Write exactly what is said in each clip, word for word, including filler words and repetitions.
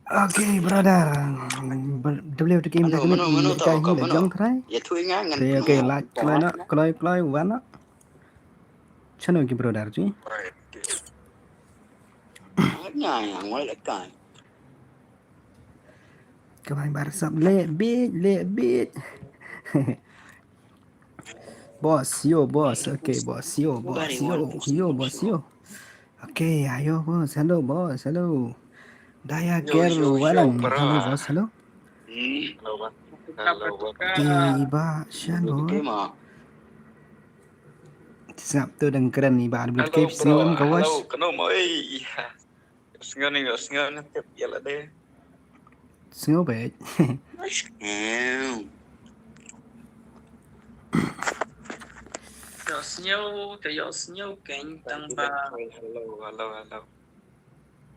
Okay, brother. W T K mynta ka miet, lehkai hi la jong trai. Te okay, lait kloi noh, kloi kloi wan noh. Shano ki brother ki? Ka bai bar sap leh bit, leh bit. Boss, yo boss, okay boss, yo boss, yo, yo boss, yo. Okay, ayo boss, hello boss, hello. Daya Ger Walang, hello boss, hello. Hello boss. Hello boss. Ki ba shan boss. Sngap tu dang kren ni ba ada bit ke sngap ka boss. Hello, kano mo ei. Sngew ni, sngew ni tip ïa lade. Sngew bad. Sngew. Ïoh sngew, te ïoh sngew kein tang ba. Hello, hello, hello.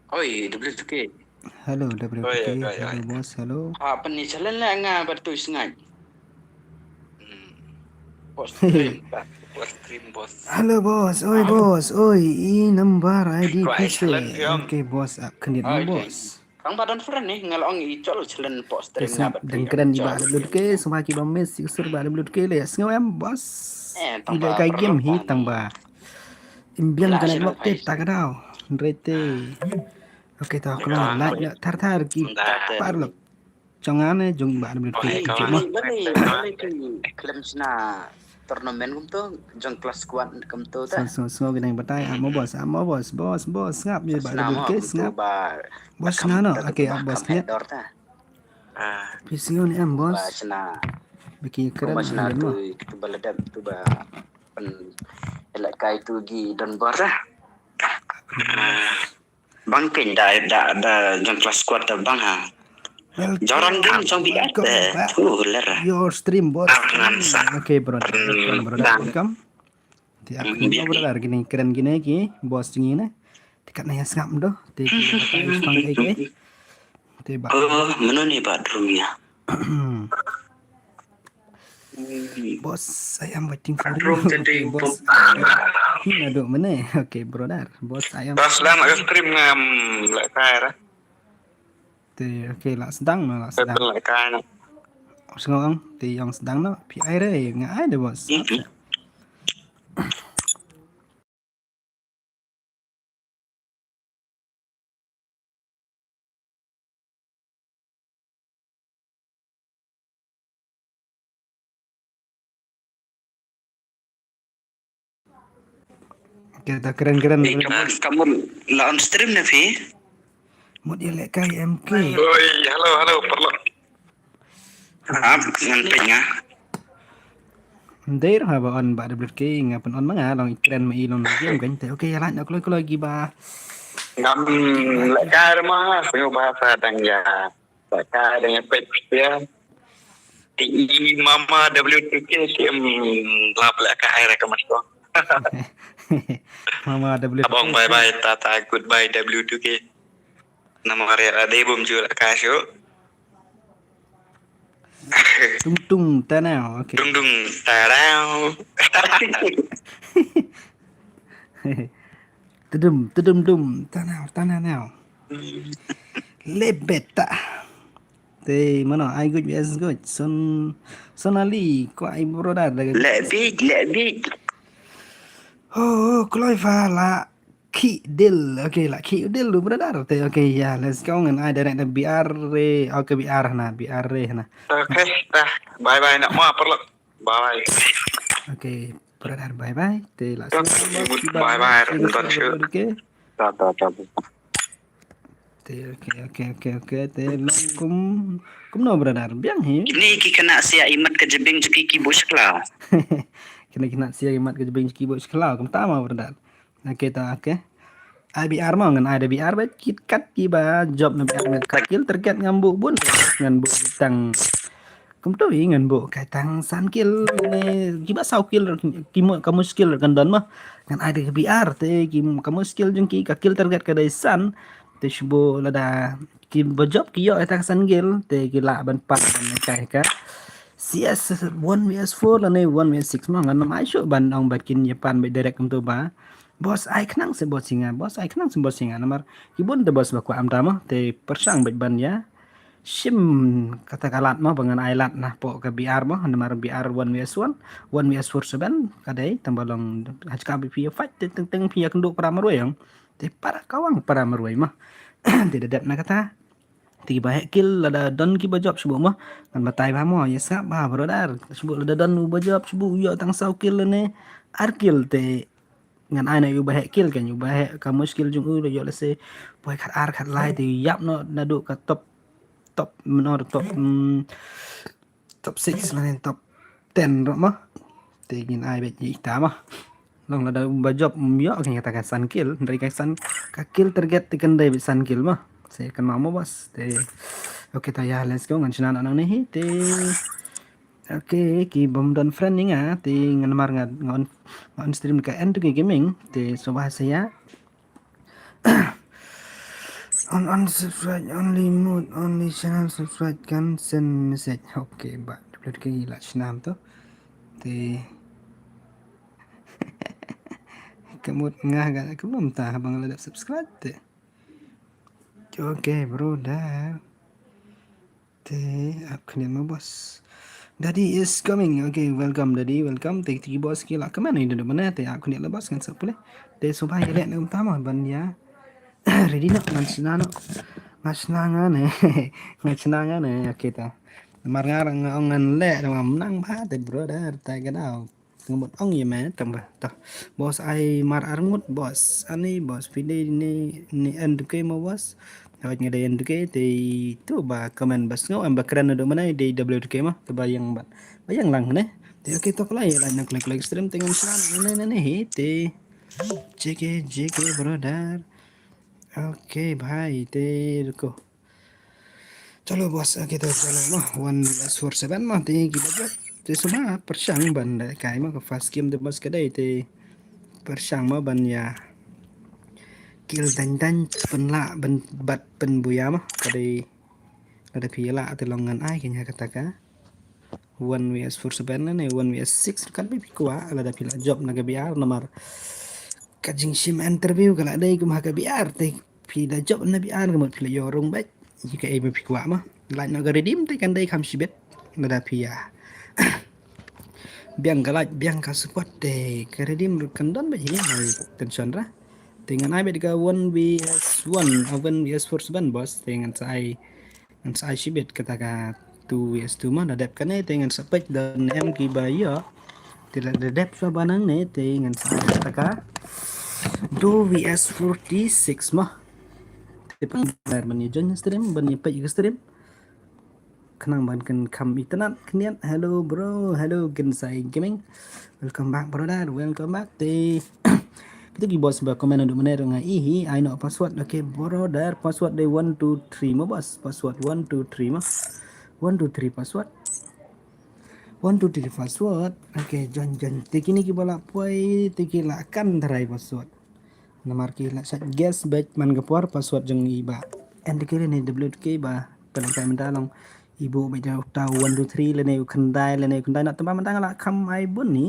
Oi, W T K. Hello, W T K. Hello boss, hello. Ah, pynïasoh leh nga ba tu sngai. Hello boss, oi boss, oi, i number I D please. Okay boss, ah, khyndiat na boss. Tang ba don friend ni, nga la ong i chol chlen post. Te sngap dang kren i ba W T K, sngap ki ba miss, i sur ba W T K le, sngew em boss. I lehkai game hi tang ba. Im biang ka network te ta ka daw. Rete. Okay, ta ka lait na thar thar ki paralok. Jong nga ne jong i ba W T K. Bani bani bani ki khlem shna tournament kumto jong class squad kumto ta. Sngew sngew ki nang batai, ah mo boss, ah mo boss, boss boss, sngap i ba W T K, sngap. Boss shna noh, okay, ah boss ne. Phi sngew ne em boss? Ba shna. Biki kren ba shna tu, tu ba ladep tu ba pen elehkai tu gi don bor ta. Bang kein da da da jong class squad da bang ha. Joran dang jong bi at tu ler. Your stream boss. Okay bro. Welcome. Ti ak ni bro dar gini kren gini ki boss gini ne. Ti kat na ya sngap do. Ti ki bang kai ke. Ti ba. Oh, mano ni ba drum ya. Boss, I am waiting for you. Okay, boss. Hi na do mene. Okay, brother. Boss, I am. Boss, dan stream ngam lehkai ra. Te, okay, la sdang no, la sdang. Lehkai no. Sngewang, te yang sdang no. Pi ai re, nga ai de boss. Kita keren-keren. Eh, kamu, kamu la on stream na phi? Mut ïa lehkai M K. Oi, hello, hello, paralok. Ap ngan peit nga. Ndei ruh haba on ba da blut ki nga pyn on ma nga long i kren ma i long game kan te. Okay, ïa lait noh kloi kloi ki ba. Ngam lehkai ruh ma nga, sngew ba sa dang ïa lehkai dang ïa peit ïa. Te i mama W two K te em lap lehkai ruh ka mas ko. Mama W two K. Abang bye bye, tata, goodbye W two K. Namar ïa lade bym ju lehkai shuh. Tung tung tanau, okay. Tung tung tanau. Tudum tudum dum tanau tanau nau. Lebet ta. Te mano ai guj bias guj. Son Sonali ko ai brother lagi. Lebit lebit. Oh, kloi fa la. Ki dil. Okay, la ki dil lu brother. Te okay, yeah, let's go. Ngan ai direct na B R re. Okay, B R na, B R re na. Okay, dah. Bye bye nak ma paralok. Bye. Okay, brother, bye bye. Te la. Bye bye. Nonton shu. Okay. Ta ta ta. Te okay, okay, okay, okay. Te long kum kumno brother. Biang hi. Kini ki kena sia imat ka jebing jeki ki bush klau. Kini kena sia imat ka jebing jeki bush klau. Kumta ma brother. Okay, ta, okay. Ai B R mo ngan ai da B R ba kit kat ki ba job na B R ngan ka kill target ngam buh bun ngan buh tang. Kumto i ngan buh kai tang san kill ne ki ba saw kill ki mo ka muskil kan don mo. Ngan ai da B R te ki ka muskil jong ki ka kill target ka dei san. Te shu buh lada ki ba job ki ïoh tang san kill te ki lah ban pat ban kai ka. C S one V S four lane one V S six mo ngan nam ai shu ban ong ba kin ïa pan ba direct kumto ba. Boss ai khnang se boss ïa nga, boss ai khnang se boss ïa nga, namar ki bun te boss ba kwah ym ta mo, te pyrshang bad ban ïa shim kata ka lad mo, ba ngan ai lad na poh ka B R mo, namar B R one V S one, one V S four seven, ka dei tang ba long haj ka bi phi ïa fight te teng teng phi ïa kynduh para marwei ong. Te para kawang para marwei mo. Te da dep na kata. Te kiba heh kill lada don kiba jop shuh mo. Ngan batai ba mo, ïa sngap ba brother. Shuh lada don uba jop shuh u ïoh tang saw kill ne ar kill te ngan ai na uba heh kill kan, uba heh ka mushkil jong u ïoh lehse poi khat ar khat lai te ïap noh naduh ka top, top menor top, mm, top six lane top ten ruh mo. Te ngin ai bad ïa ita mo. Long lada ba jop ym ïoh kan kata ka san kill, hynrei ka san ka kill target te kan dei bad san kill mo. Se kan ma mo boss. Te okay ta ïa let's go, ngan shna nangne hi te. Okay, ki bym don friend ïa nga te ngan mar nga on, on stream ka N two K Gaming te sngewbha sa ïa. On, on subscribe only mode, only channel subscribe can send message. Okay, ba duplicate la shnam to. Te ka mut nga ga ka mum ta ba nga la dep subscribe te. Okay brother. Te ap khyndiat mo boss. Daddy is coming. Okay, welcome daddy, welcome. Te ki boss ki la kmen ni dadu mana te ap khyndiat la boss ngan sa pule. Te sngewbha ïa leh na um ta mo ban ïa ready noh ngan shna noh. Ngan shna nga ne. Ngan shna nga ne. Okay ta. Mar nga ngan leh da ngam nang ba te brother ta ga dau. Ngut ong ïa me tang ba. Tah. Boss ai mar ar ngut boss. Ani boss phi dei ni ni N two K mo boss. Hawai nga dei N two K te tu ba comment ba sngew em ba kren do mana dei W two K mo. Te ba yang ba. Ba yang lang ne. Te okay to klai la na klik klik stream te ngam shna ne ne ne hi te. J K J K brother. Okay bhai te ruko. Chalo boss, okay to chalo mo. One V S four seven mo te ki ba jop. Te suma pyrshang ban da kai mo ka first game te boss ka dei te pyrshang mo ban ïa kill dan dan pynlah ban bat pynbuya mo. Ka dei lada phi ïa lah te long ngan ai kane kata ka one V S four seven ne one V S six kan phi kwah lada phi la jop na ka B R namar ka jingshim interview ka la dei kum ha ka B R te phi la jop na B R ka mut phi la ïoh rung bad ïa kaei ba phi kwah mo. Lait noh ka redeem te kan dei kham shibit lada phi ïa biang ka like biang ka support te ka redeem kan don bad hi ngai tension ra. Te ngan ai bad ka one V S one, uh, one V S four seven boss te ngan sa ai ngan sa ai shibit kata ka two V S two mo. Da dep kane te ngan sa peit da em ki ba ïoh. Te la da dep sa ba nangne te ngan sa ai kata ka two V S forty-six mo. Te pang bar ban ïa join stream ban ïa peit ka stream. Khnang ban kan kham itynnad khyndiat. Hello bro, hello Gensai Gaming. Welcome back brother, welcome back. Te kita ki boss ba comment adu mana nga ihi ai no password. Okay brother, password dei one two three mo boss. Password one two three mo. One two three password. One two three password. Okay, join join. Te kini ki ba la poi te ki la kan tharai password. Namar ki la sat guess bad man ka por password jong i ba. N T K ne W T K ba pynlong kai mynta long. Ibu bad da ta one two three lane u khyndai lane u khyndai na tamba mynta nga la kham ai bun ni.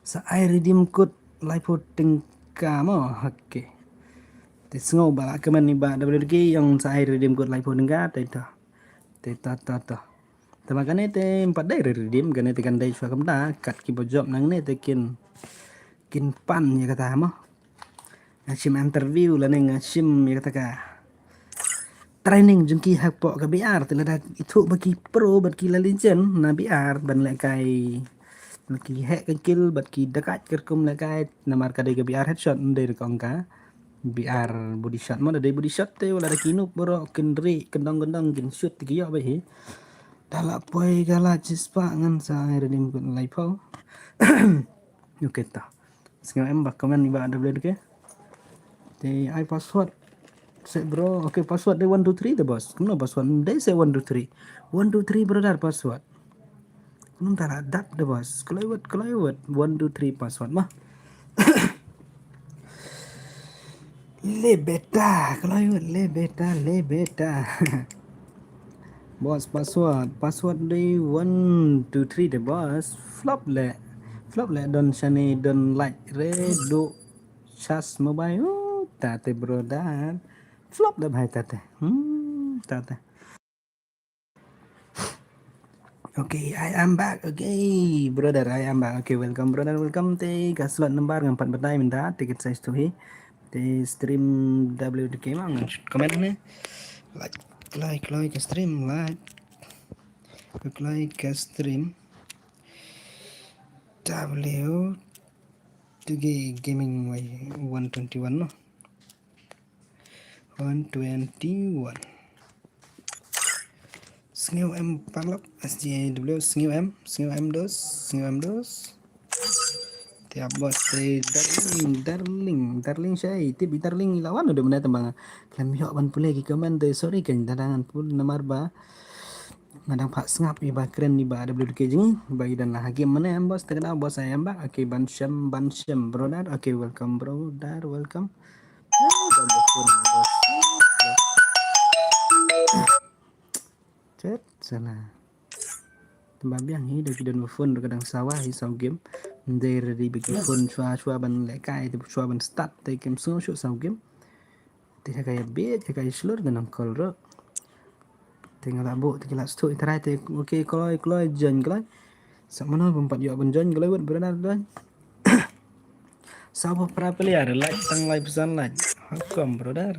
Sa ai redeem code laiphew tyngka mo. Okay. Te sngew ba la kmen ni ba W T K ïong sa ai redeem code laiphew tyngka te to. Te to to to. Te ma kane te ym pat dei redeem kane te kan dei shuwa kumta kat ki ba jop nangne te kin kin pan ïa kata mo. Nga shim interview lane nga shim ïa kata ka training jong ki hapoh ka B R te lada ithuh ba ki pro bad ki la legend na B R ban lehkai ki heh ka kill bad ki dakat ka rukom lehkai namar ka dei ka B R headshot ym dei rukom ka B R body shot mo. Da dei body shot te wala da ki noob baroh kin ri kyndong kyndong kin shoot te ki ïoh bad hi. Da la poi ka la chispah ngan sa ai redeem code laiphew. Okay ta. Sngew em ba comment ni ba W T K. Te ai password. Se bro, okay password dei one two three te boss. Kumno password dei se one two three. One two three brother password. Kumno ta la dap te boss. Kloi wet kloi wet one two three password mo. Le beta, kloi wet le beta le beta. Boss password, password dei one two three te boss. Flop le. Flop le don shane don like re do chas mobile. Oh, tate brother. Flop da bhai tate. Hmm, tate. Okay, I am back. Okay, brother, I am back. Okay, welcome, brother, welcome. Te ka slot number ngam pat batai mynta, ticket size tu hi. Te stream W T K mang, comment ne. Like, like, like, stream, like. Like, stream. W T K Gaming Y one twenty-one no. One twenty-one. Sngew em paralok S G A W, sngew em, sngew em dos, sngew em dos. Tiap bos te darling, darling, darling shai, tip i darling i lawan udah mana tembang. Klem yok ban pule ki comment te, sorry kan dadangan pul namar ba. Ngadang pak sngap i ba kren i ba W T K jing, ba i dan lah game mana em bos, te kena bos ayam ba. Okay, ban shem, ban shem, brother. Okay, welcome, brother, welcome. Oh, dan bos pun, bos. Chet, salah. Tembang biang hi, dah ki don phone, dah kadang sawa hi saw game. Ndai ready bagi phone, shwa, shwa ban lekai, shwa ban start, te game snow shoot saw game. Te ha ka ïa bit, ha ka ïa shlur, ka nang call ro. Te nga la buk, te ki la stu, i trai, te, okay, kloi, kloi, join, kloi. Sa mano, bym pat ïoh ban join, kloi, wat, brother, join. Sabo pra player, like, tang live pesan, like. How come, brother?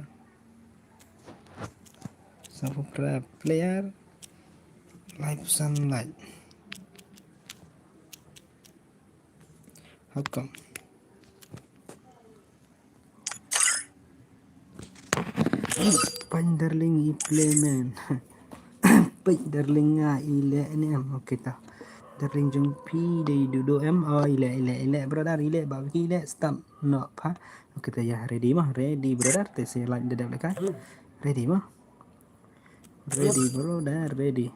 Sabo pra player, live pesan, like. How come? Pyn darling i play man. Pyn darling nga i le ne em. Okay ta. Darling jong phi dei dudo em. Oh, i le, i le, i le, brother, i le, ba ki le start no pa. Okay ta ya, ready ma, ready brother, te se like de de ka. Ready ma. Ready, brother, ready.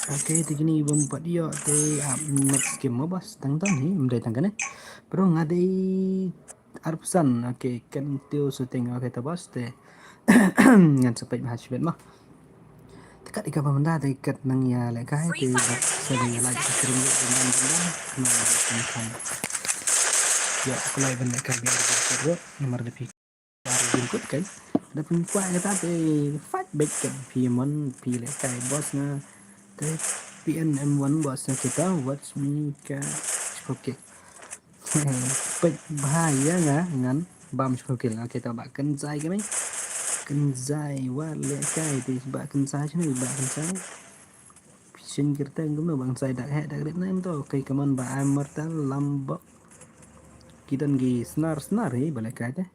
Okay, te kini bym pat ïoh te, ah, next game mo bos. Tang tang hi, mdei tang kane. Bro, nga dei arphew san. Okay, kan tio shooting. Okay, ta bos te. Ngan sa peit bha shibit mo. Te kat ika ba mynta te kat nang ïa lekai te ba sa nang ïa like te kring ïa dang dang dang. Nang ïa kan kan. Ïa, ku lai ban lekai biar biar biar. Namar da phi. Jingkut kan. Da pynkwah kata te fight back kan phi mon phi lekai bos nga. Te P N M one bos nga kita watch me ka. Okay. Peit bha ïa nga ngan bam shkokil. Okay, ta ba kynjai ka mei. Kynjai wa lekai te ba kynjai shane ba kynjai. Shin kirteng kumno ba kynjai dak heh dak rit na em to. Okay, come on ba immortal lambok. Ki don ki snar snar hi ba lekai te.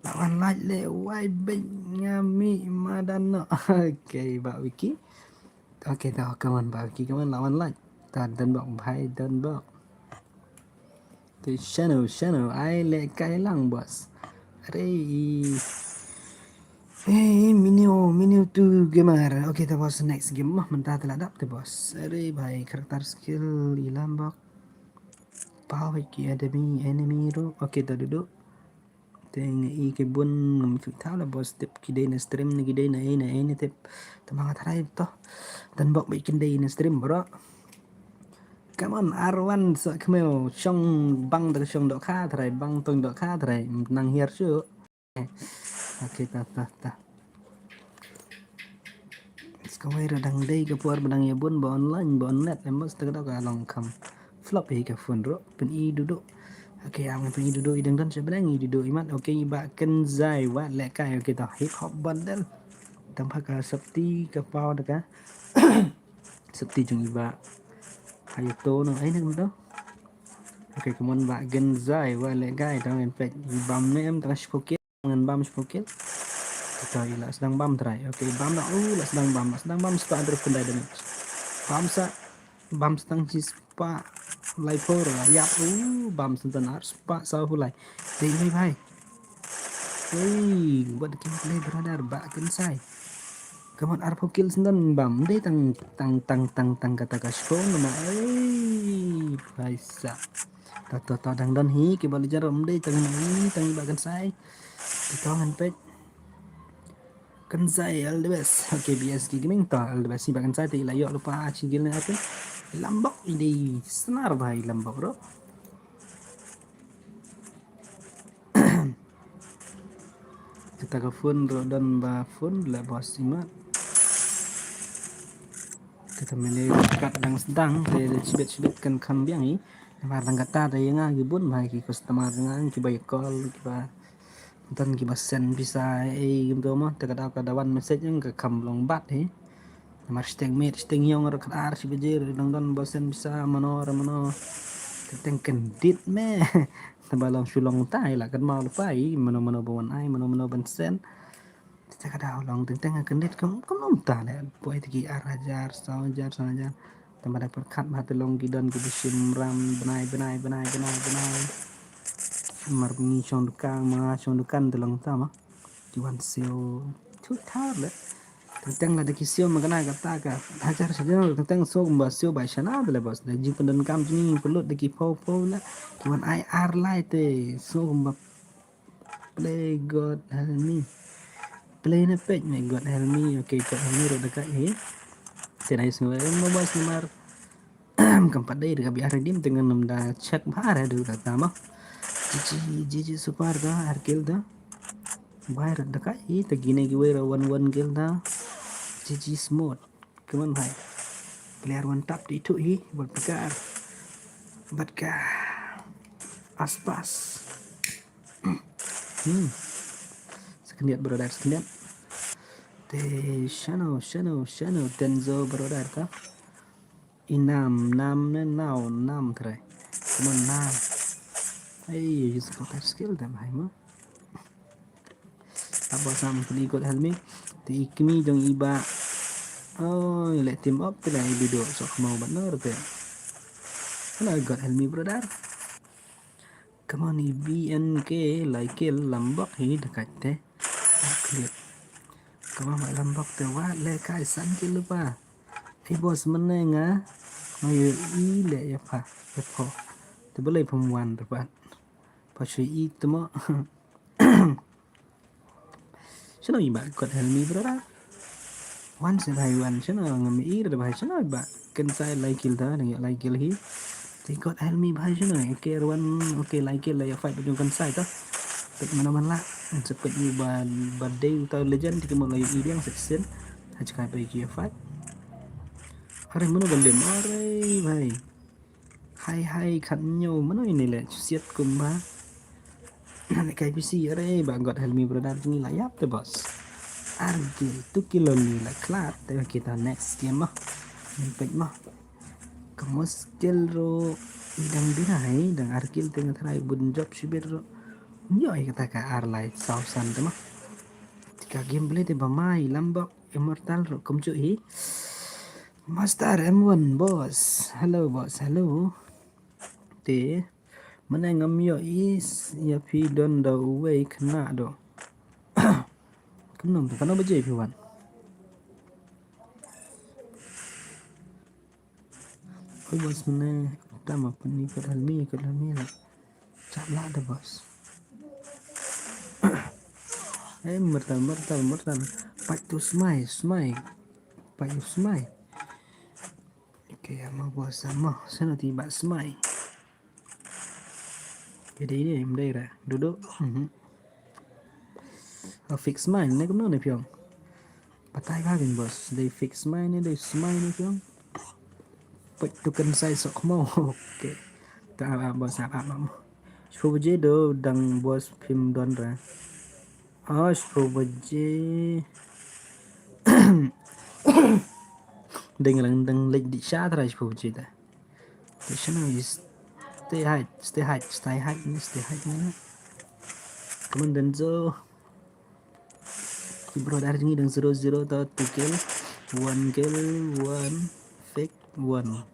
La wan lait le wai beng nga mi madan no. Okay, ba Wiki. Okay, ta come on ba Wiki, come on, la wan lait. Ta don bok bhai, don bok. Te shano, shano, ai lekai lang bos. Are i. Hey, menu, menu tu gamer. Okay, ta bos next game mah mynta te la dap te bos. Are bhai, character skill i lambok. Pau ki enemy, enemy ru. Okay, ta duduk. Te nga i ki bun ngam shu thaw la bos tip ki dei na stream ne ki dei na ei na ei ne tip. Te ma nga tharai to. Don bok ba kin dei na stream bro. Come on, arwan sa kmeo shong bang da shong dohkha tharai bang tong dohkha tharai nang hiar shu. Okay, ta ta ta. Skawai ra dang dei ka por ba dang ïa bun ba online ba on net em bos ta ka dok ka long kham flop hi ka phone ro pyn i dudo. Okay, am pyn i dudo i dang don sha bneng i dudo i mat. Okay, i ba kynjai wa lekai. Okay, ta hip hop bundle. Tang pha ka safety ka pau da ka safety jong i ba. Hayo to no ai nang to. Okay, come on ba kynjai wa lekai ta ngan pek i bam ne em ta shpoke. Ngan bam shpoke. Kita i la sdang bam trai. Okay, bam na u la sdang bam, la sdang bam spah drop kendai damage. Bam sa bam sdang chi spah lai por la yap u bam sentan ar spah sa hu lai. Dei mai bhai. Ui, what can play brother ba kensai. Come on, arphew kill sentan bam. Dei tang tang tang tang tang kata ka shkon nama. Ei, bhai sa. Ta ta ta dang don hi ki ba lejar dei tang mai tang ba kensai. Kita ngan pek. Kensai all the best. Okay, B S K Gaming ta all the best hi ba kensai te la yok lupa chi gil ne apa. Lambok i dei snar bha i Lambok ruh. Kata ka phone ruh don ba phone la boss i mat. Kata mynne kat dang sdang te shibit shibit kan kham biang i. Namar dang kata te ïa nga ki bun bha ki customer nga ki ba call ki ba Don ki ba send pisa ei gim to mo te ka daw ka dawan message ïa nga ka kham long bat hi. Namar shiteng miet shiteng ïong ruh khatar shi baje ruh dang don ba send pisa mano ruh mano. Teng kyndit me. Te ba long shu long tai la kan mau lupa i mano mano ba wan ai mano mano ban send. Te ka daw long teng teng kyndit kam kam long ta le poi te ki ar hajar saw hajar saw hajar. Te ma da pyrkhat bha te long ki don ki ba shim ram bnai bnai bnai bnai bnai. Mar ngi shong dukan ma shong dukan te long ta ma. Ki wan siew tu thar le. Teng teng la da ki siew ma kane kata ka hajar hajar teng teng so kumba siew bai shana le bos da jingpyndonkam jingpynlut da ki pau pau le. Ki wan ai ar lai te so kumba Play God help me. Play na page me God help me. Okay, God help me ruh da ka hi. Te dei sngewbha mo bos namar kam pat dei da ka biar dim te ngan nym da check bha re da ka tama. Jiji jiji super da ar kill da. Bai ruh da ka hi te kine kiwei ruh one one kill da. Jiji smooth. Come on bhai. Player one tap te ithuh hi bad pika. Bad ka aspas. Hmm. Sa khyndiat brother sa khyndiat. Te shano shano shano Tenzo brother ka. I nam nam ne nau nam trai. Come on nam. Hey, use ka skill te bhai mo. Aba sam pli God help me. Te i kmie jong i ba. Oi le team up te la i bido sok mau ban nor te. Hello God help me brother. Come on i B N K lai kill Lambok hi da ka te. Clear. Come on Lambok te wa le kai san kill pa. Ei boss mynne nga. Nga ïohi le ïa pha ïa pho. Te balei pham wan te pat. Pha shu ïohi te mo. Shano i ba God help me brother. Wan se bhai wan shano ngam ïohi re bhai shano i ba. Kynsai lai kill ta dang ïa lai kill hi. Te God help me bhai shano i ker wan okay lai kill la ïa fight bad jong kynsai ta. Pek mana man la. Sepet ïa ba ba dei uta legend te kimo la ïa i biang set sin. Hajkai ba ïa fight. Are mano ban dem are bhai. Hai hai khat ñiew mano ine le siat kumba. Kai bisi are ba God help me brother ngi la ïap te boss. Argil tu kilo ni la klat te kita next game mah. Ni pek mah. Ka muskil ro idang bina hai dang argil te ngatrai bun job shibit ro. Ñiew ai kata ka ar lai saw san te mah. Tika gameplay te ba mai Lambok Immortal ro kumju hi. Master M one boss. Hello boss. Hello. Te mana ngam ïoh is ïa phi don da uwei khynnah do. Kumno kano ba je phi wan. Oi boss mane tama pynni ka dalmi ka dalmi la. Chap la da boss. Eh myrtal myrtal myrtal. Pat tu smai smai. Pat tu smai. Okay, amo boss amo. Sana ti ba smai. Jadi ini mdai ra. Duduk. Mhm. Oh, fix smai ne kumno ne pyong. Batai ka gin boss. Dei fix smai ne dei smai ne pyong. Pat tu kan sai sok mo. Okay. Ta ap boss ap ap mo. Shiphew baje do dang boss phim don ra. Oh, shiphew baje. Dang lang dang lek di sha trai shiphew baje ta. Te shano i stay high, stay high, stay high ni, stay high ni. Come on Denzo. Ki brother ngi dang zero zero ta two kill, one kill, one fake, one.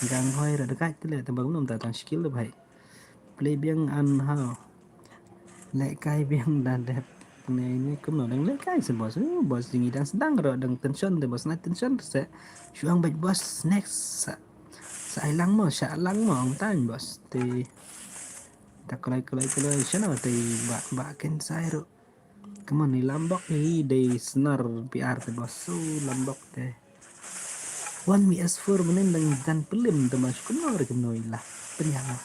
Gang hoi ra dekat tu le tembak belum ta tang skill tu bhai. Play biang an hao. Lehkai biang da dep. Ne ne kumno dang lehkai se boss. Uh, boss ngi dang sdang ro dang tension te boss na tension se. Shuang bait boss next. Sa, sa ai lang mo, sa lang mo ang tan boss. Te ta kolai kolai kolai shano te ba ba ken sai ro. Come on ni Lambok ni dei snar P R te boss. So Lambok te. One V S four mynnin dang jan plim te ma shu kumno re kumno ila. Pynjah ma.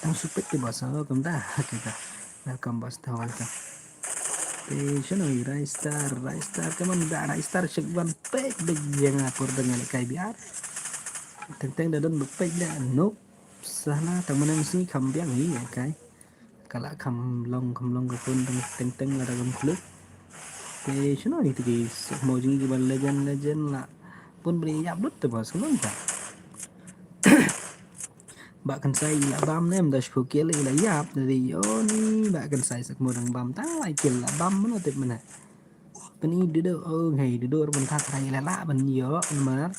Tang shu peit te boss, oh, kumta. Kita. Welcome boss, ta welcome. Te shano i Rai Star, Rai Star, kaman da Rai Star shek ban peit beit jeng a por dang ngali kai biar. Teng teng da don ba peit da nuk. Sahna tang mynnin sngi kham biang hi, okay. Ka la kham long, kham long ka phone teng teng teng la da kam klik. Te shano ïa ki suk mo jing ki ban legend, legend la. Pun bri ïap lut te ba suk long ta. Ba kan sai la bam nem da shku kill la ïap da di yo ni ba kan sai sak mo dang bam tang lai kill la bam mano tip mana. Pynï dudu, oh, ngai dudu, ruh ban that rai la la ban ïoh namar.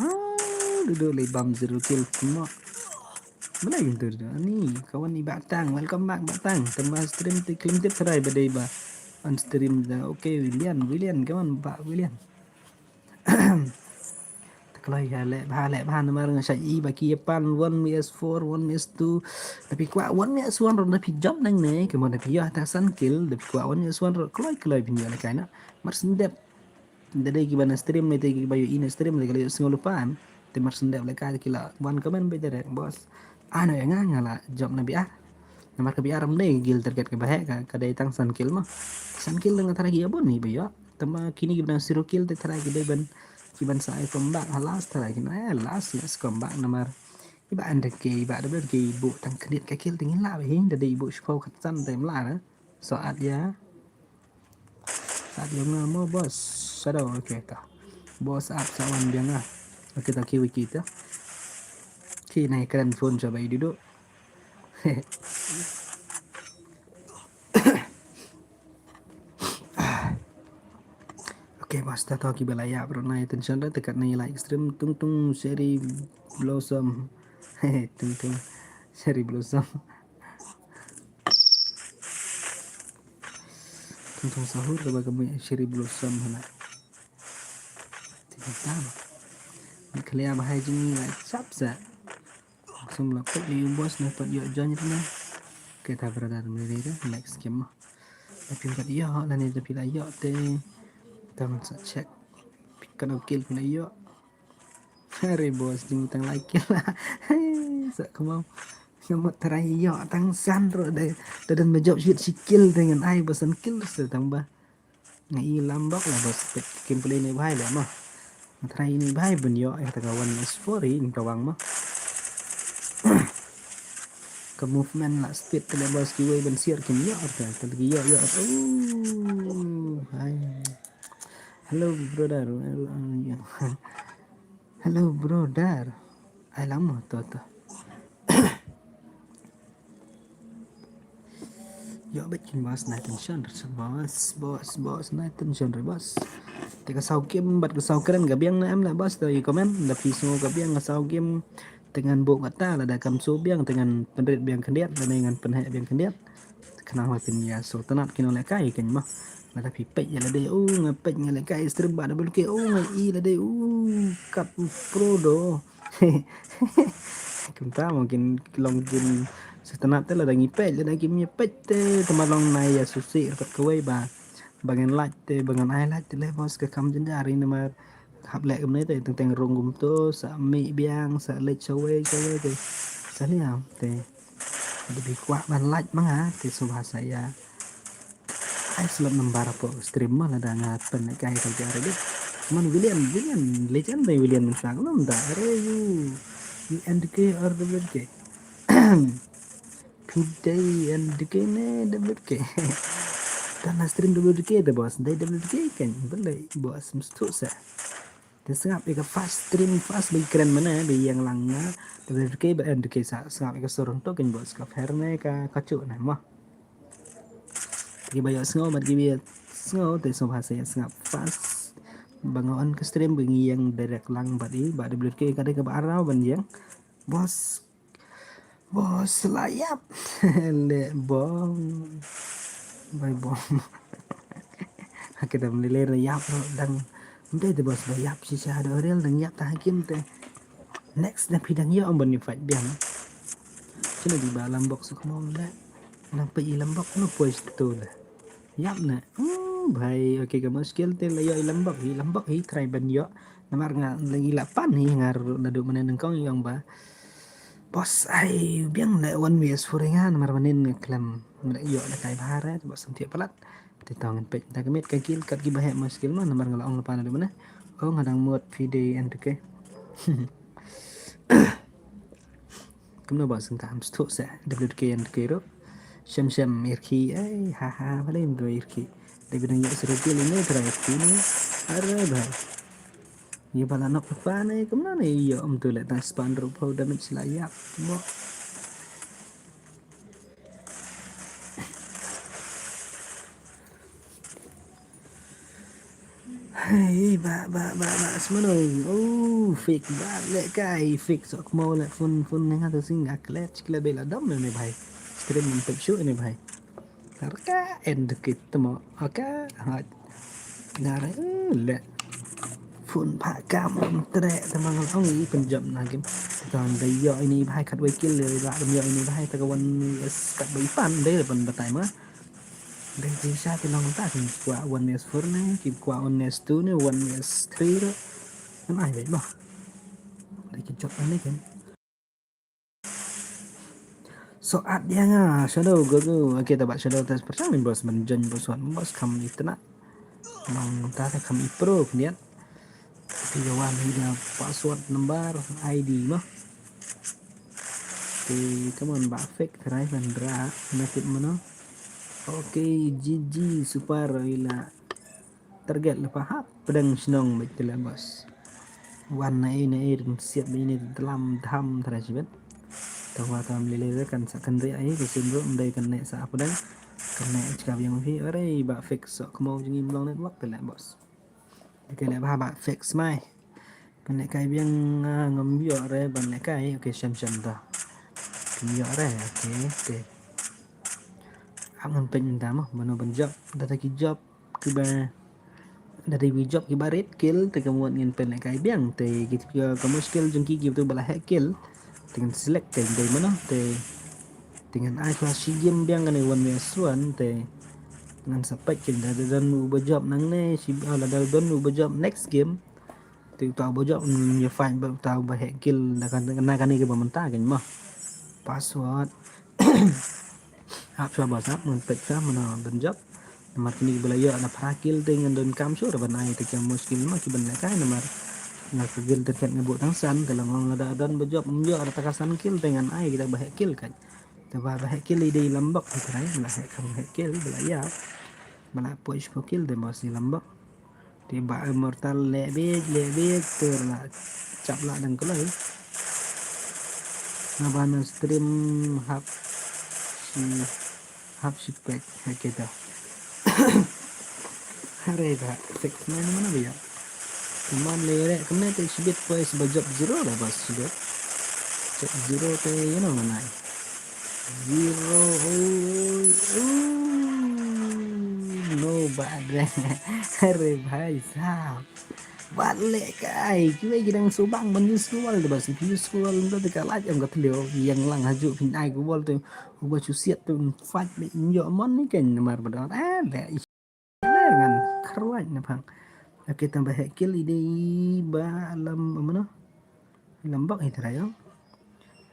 Ah, dudu lei bam zero kill mo. Mana yung tu dudu. Ani, kawan ni Batang, welcome back Batang. Tama stream ti klim tip try ba dei ba on stream da. Okay, William, William, kawan ba William. Kloi ïa leh bha, leh bha namar nga shait i ba ki ïa pan one V S four, one V S two. Da phi kwah one V S one ruh da phi jump nangne, kumno da phi ïoh tang san kill, da phi kwah one V S one ruh kloi kloi phin ïoh lehkai na. Mar syn dep. Da dei kiba na stream ne te kiba ïohi na stream te ki la ïohsngew lypa. Te mar syn dep lehkai ki la wan comment beit direct, boss. Ano ïa nga nga la jump na biar. Namar ka biar ym dei kill target kaba heh, ka, ka dei tang san kill mo. San kill da nga tharai ki ïa bun hi ba ïoh. Tangba kine kiba dang zero kill te tharai ki dei ban, ki ban sa ai comeback ha last tharai ki na, eh, last, yes, comeback namar. Iba N D K, iba da ber ki buh tang khyndiat ka kill te ngin lah ba hi, da dei buh shiphew khatsan te ym lah na. So at ïa. So at ïa nga mo boss. Shadow, okay ta. Boss up sa wan biang ah. Okay ta, kiwi kita. Ki nai kren phone sa ba i dudu. Okay, basta to kiba la ïap ruh nai tension ruh te kat nai like stream tung tung cherry blossom. Tung tung cherry blossom. Tung tung sahur kaba ka mui cherry blossom hana. Tung tung. Ni khalia ba hai jing ni la chap sa. Sum la pet ni boss na pat ïoh join na. Kita brother ni ni next game mo. Tapi pat ïoh la ni tapi la ïoh te. Taman sa check. Pick up kill pun ïoh. Hari boss jing tang lai kill. Sa kemau. Namut try ïoh tang san ruh da. Da dan ba jop shit shi kill dengan ai ba san kill sa tang ba. Nga i lambok la boss pet gameplay ni bhai la mo. Nga try ni bhai ban ïoh ïa ta ka one S four i ni tawang mo. Ka movement la speed ka la boss kiwei ban siar kim ïoh ta ta ki ïoh ïoh. Oh, hai. Hello brother. Hello brother. Ai lama to to. Ïoh bad kin boss nai tension boss boss boss nai tension re boss. Te ka saw game bad ka saw kren ka biang na em la boss to i comment da phi sngew ka biang ka saw game. Te ngan buh kata lada kam shu biang te ngan pynrit biang khyndiat lada ngan pynheh biang khyndiat. Khnang ba phin ïa sngewtynnat kino lehkai kein mo. Lada phi peit ïa lade u nga peit nga lehkai stream ba double K u nga i lade u kat u pro do. Kumta mo kin long kin sngewtynnat te lada ngi peit lada kim ïa peit te tama long nai ïa susi ruh kat kawei ba ba ngan like te ba ngan ai like te le boss ka kam jynjar i namar. Hap leh kumne te teng teng rung kumto sa mih biang sa leit shawei shawei te sa liam te. Lada phi kwah ban like ma nga te sngewbha sa ïa ai slot number hapoh stream mo lada nga pynlehkai ka jynjar de. Man William William legend de William Mynsang lum da are you you N D K or W K. Phi dei N D K ne W K. Tang na stream W K te boss dei W K kan balei boss mesti sa. Te sngap ïa ka first stream first ba i kren mynne ba i ïeng lang nga. W K bad N D K sa sngap ïa ka sur hangto kan boss ka pher ne ka kachuh ne mo. Kiba ïohsngew bad kiba ïohsngew te sngewbha sa ïa sngap first. Ba nga on ka stream ba ngi ïeng direct lang bad i bad W K ka dei kaba ar ban ïeng. Boss Boss la ïap. Le bom. Bai bom. Ha ka dam le le ïap ruh dang. Mdei te boss ba ïap shisha da rel dang ïap ta hakim te. Next na phi dang ïoh ban ni fight biang. Sino di ba lambok suk mo le. Nang pe i lambok no poise tu le. Ïap na. Hmm, bhai, okay ka muskil te la ïoh i lambok, i lambok i try ban ïoh. Namar nga lagi la pan hi nga ruh naduh mynne nyngkong ïong ba. Boss ai biang le one V S four nga namar mynne nga khlem nga ïoh le kai bha re, boss samthiah palat. Te tang ngan peit ta ka miet ka kill kat ki ba heh muskil ma namar nga la ong la pan naduh mynne. Oh nga dang mut phi dei N two K. Kumno ba sngewthuh sa W K N K ruh. Shem shem irki ai ha ha bale mdo irki. Dei bidang ïa srugil ini trai irki ni. Are bhai. Ïa bala nok pa ne kumno ne ïa um tu le tang span ruh pau damage la ïap. Mo. Hei ba ba ba ba semano. Oh fake ba le kai fake sok mau le phone phone ne nga tu sing a clutch kle bela dam ne bhai. Stream men pek shu ne bhai. Karka end kit mo. Aka ha. Nare le. Phone pha kam tre te mang ong i pen jam na game. Ton da yo ini bhai kat wai kill le la dam yo ini bhai te ka wan yes kat bai pan de pen batai ma. Dei jingshisha ki long ta ki kwah one S four ne ki kwah one S two ne one S three re. Ngan ai beit mo. Dei ki jop ne ken. So at dia nga shadow go go. Okay ta ba shadow test pyrshang ni boss ban join boss one boss kam itna. Nang ta ta kam i pro khniat. Ti wan hi da password number I D mo. Ti come on ba fake try ban ra na tip mano. Okay G G super ila. Target lepa hap pedang shnong beit te le boss. Wan na e na e rin siat beit ni dalam dham tara sibet. Tang wa tam lele kan sa kan ri ai ke sim bro ndai kan ne sa pedang. Kan ne chika biang phi ore ba fix so kemo jingi mlong network te le boss. Te le ba ba fix mai. Kan le kai biang ngam yo re ban le kai okay shem shem ta. Kan yo re okay okay. Am ngan pen da mo mano ban job da ta ki job. Kiba da dei wi job kiba red kill te ka mut ngin pen le kai biang te ki ka muskil jong ki ki tu bala heh kill te ngin select te dei mano te te ngin ai kla shi game biang kane one vs one te ngin sa pek kin da don u ba job nang ne shi ala da don u ba job next game te uta u ba job ngin ya fight ba uta u ba heh kill na kane kiba mynta kin ma password. Hap sha ba sap ngan pek sha mana ban jop. Namar kini ba la ïoh na phra kill te ngan don kam shuh ban ai te kiang muskil ma ki ban lehkai namar nga ka gil te ket nga buh tang san te long long lada don ba jop ym ïoh da ta ka san kill te ngan ai kita ba heh kill kan. Te ba ba heh kill i dei lambok te trai ba la heh kam heh kill ba la ïap. Ba la push po kill te mos i lambok. Te ba immortal leh bit leh bit te la chap la dang kloi. Nga ba na stream hap shi hap shi pek ha kita. Hare ba fix na ni mana biya. Teman lere kena te shibit poi seba jop zero la bas shibit. Jop zero te you know mana. Zero. Oh, oh. No bad. Hare bhai sahab. Wat lehkai kiwei ki dang shu bang ban use ka wall te ba shu use ka wall te ka lait em ka thliew ïeng lang ha juh phin ai ka wall te uba shu siat te un fight me ïoh mon ni ken namar ba don ah leh i leh ngan kruat na phang. Okay tang ba heh kill i dei ba lam mano lambok hi trai ong.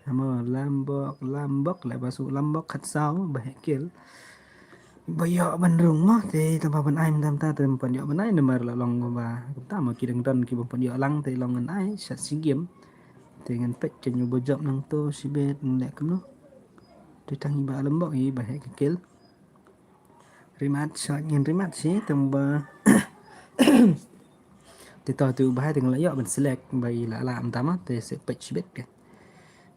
Hamo lambok lambok leh ba shu lambok khat saw ba heh kill. Ba ïoh ban rung mo te tang ba ban ai mynta mynta te ban ïoh ban ai namar la long ba kumta mo ki dang don ki ban pynïoh lang te long ngan ai shat shi game. Te ngan peit ken ïoh ba jop nangto shibit ngan leh kumno. Te tang i ba lambok i ba heh ka kill. Rematch shat ngin rematch shi tang ba te to tu ba hai te ngan la ïoh ban select ba i la la mynta mo te se peit shibit ke.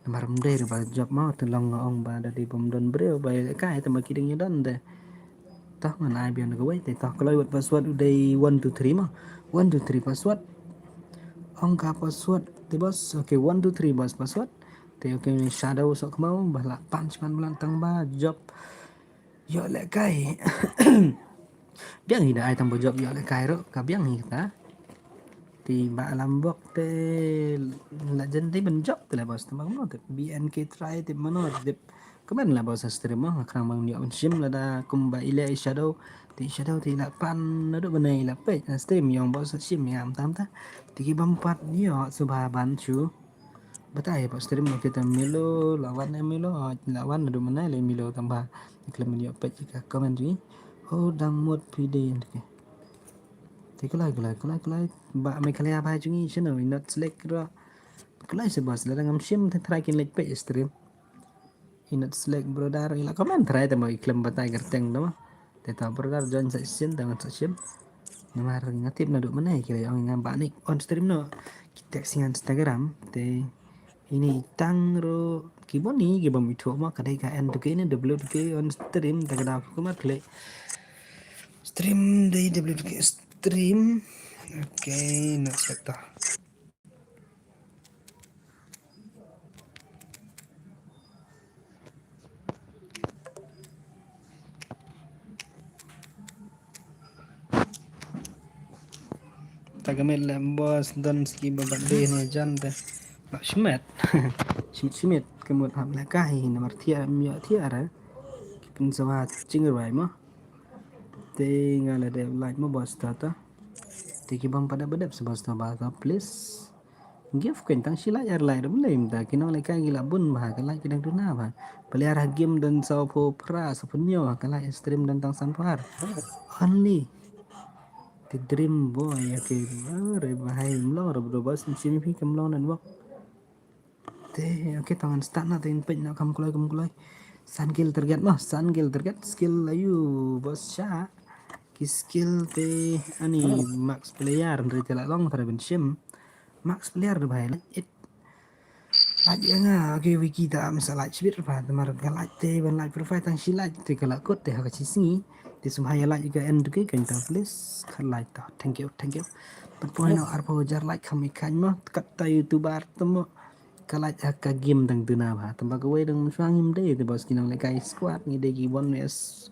Namar ym dei ruh ba jop mo te long nga ong ba da dei bym don briew ba ïalehkai te ma ki dang ïadon te. Toh ngan ai biang da kawei te toh kloi wat password u dei one two three mo. One two three password. Ong ka password te boss. Okay one two three boss password. Te okay shadow sok kmau ba la punch man blan tang ba jop. Ïoh lehkai. Biang hi da ai tang ba jop ïoh lehkai ruh ka biang hi kata. Te ba lambok te la jan te ban jop te la bas te bang no te B N K try te mano te comment la bas stream mo khnang bang ïoh ban shim lada kumba i leh i shadow Te shadow te la pan naduh mynne la peit na stream ïong bos shim ïa mynta mynta. Te ki bym pat ïoh sngewbha ban shu batai bos stream. Kita Milo la wan, eh, Milo la wan naduh mynne le Milo tang ba khlem ïoh peit ka comment jong ngi. Oh dang mut phi dei. Te kloi kloi kloi kloi ba Meghalaya ba jong ngi shano i not select ro. Kloi se bos la dang ngam shim te try kin leit peit stream. I not select brother, i la comment try te mo i khlem batai kyrteng te mo. Te ta brother join sa session, te ngan sa session. Namar nga tip naduh mynne ki la ong nga ba nik on stream no. Ki text ngan Instagram te ini tang ro ki bun ni ki bym ithuh mo ka dei ka N two K ne W two K on stream te ka dei kumne klik. Stream dei W two K stream. Okay, not select ta. Ta ka met lem bos don ski ba ba de ne jan te. Ba shimet. Shimet shimet ka mut hap la kai namar thia myo thia ra. Ki pynsawa ching rwai mo. Te nga la dep like mo bos ta ta. Te ki bym pat dep ba dep sa bos ta ba ta please. Gift keiñ tang shi like ar like dum lem ta ki nong lehkai ki la bun bha ka like ki dang duna bha. Peliar ha game don saw phew phra saw phew hynñiew ka like stream don tang san phew ar. Only. Te dream boy okay. Are bha hai mlong re bro bos sim phi kam long network. Te okay tang an start na te in peit na kam kloi kam kloi. San kill target noh, san kill target skill ayu bos sha. Ki skill te ani max player hynrei te la long tara ban shim. Max player de bhai lait it. Lait ïa nga okay wiki ta am sa lait shibit bha tamar ka lait te ban lait profile tang shi lait te ka la kut te ha ka shi sngi. Te sum hai lait ka end ke kan ta please ka lait ta. Thank you, thank you. Pat poi no arphew hajar lait kham i khañ mo kat ta youtuber te mo. Ka lait ha ka game dang duna bha tang ba kawei dang shuwa ngim dei te bos ki nong lehkai squad ngi dei ki one vs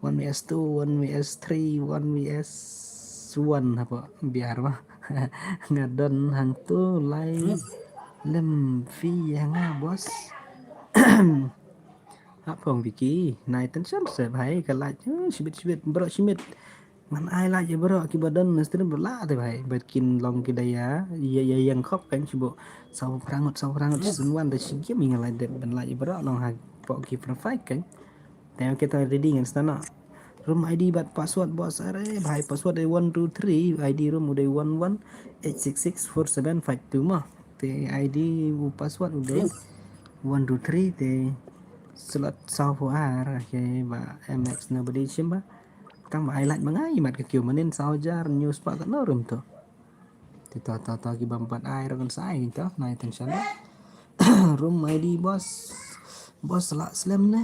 one vs two, one vs three, one vs one hapoh biar bha. Nga don hangto lai lem phi ïa nga bos. Hap phong Vicky nai tension se bhai ka lait shibit shibit bro shibit. Ngan ai lait ïa baroh kiba don na stream ba lah te bhai ba kin long ki da ïa ïa ïa ïeng khop kan shu buh saw phra ngut saw phra ngut shisien wan da shi game ïa nga lait dep ban lait ïa baroh long ha pok ki free fire kan. Te kita ready ngan start noh. Room I D bad password bos are bhai password dei one two three I D room u dei one one eight six six four seven five two mo. Te I D u password u dei one two three te slot saw phew ar okay ba M X nobody shim ba. Tang ba ai lait ma nga i mat ka kiew manin saw hajar news pa ka no room to. Te to to to ki bym pat ai ruh kan sa ai to nai tension. Room I D bos. Bos la slem ne.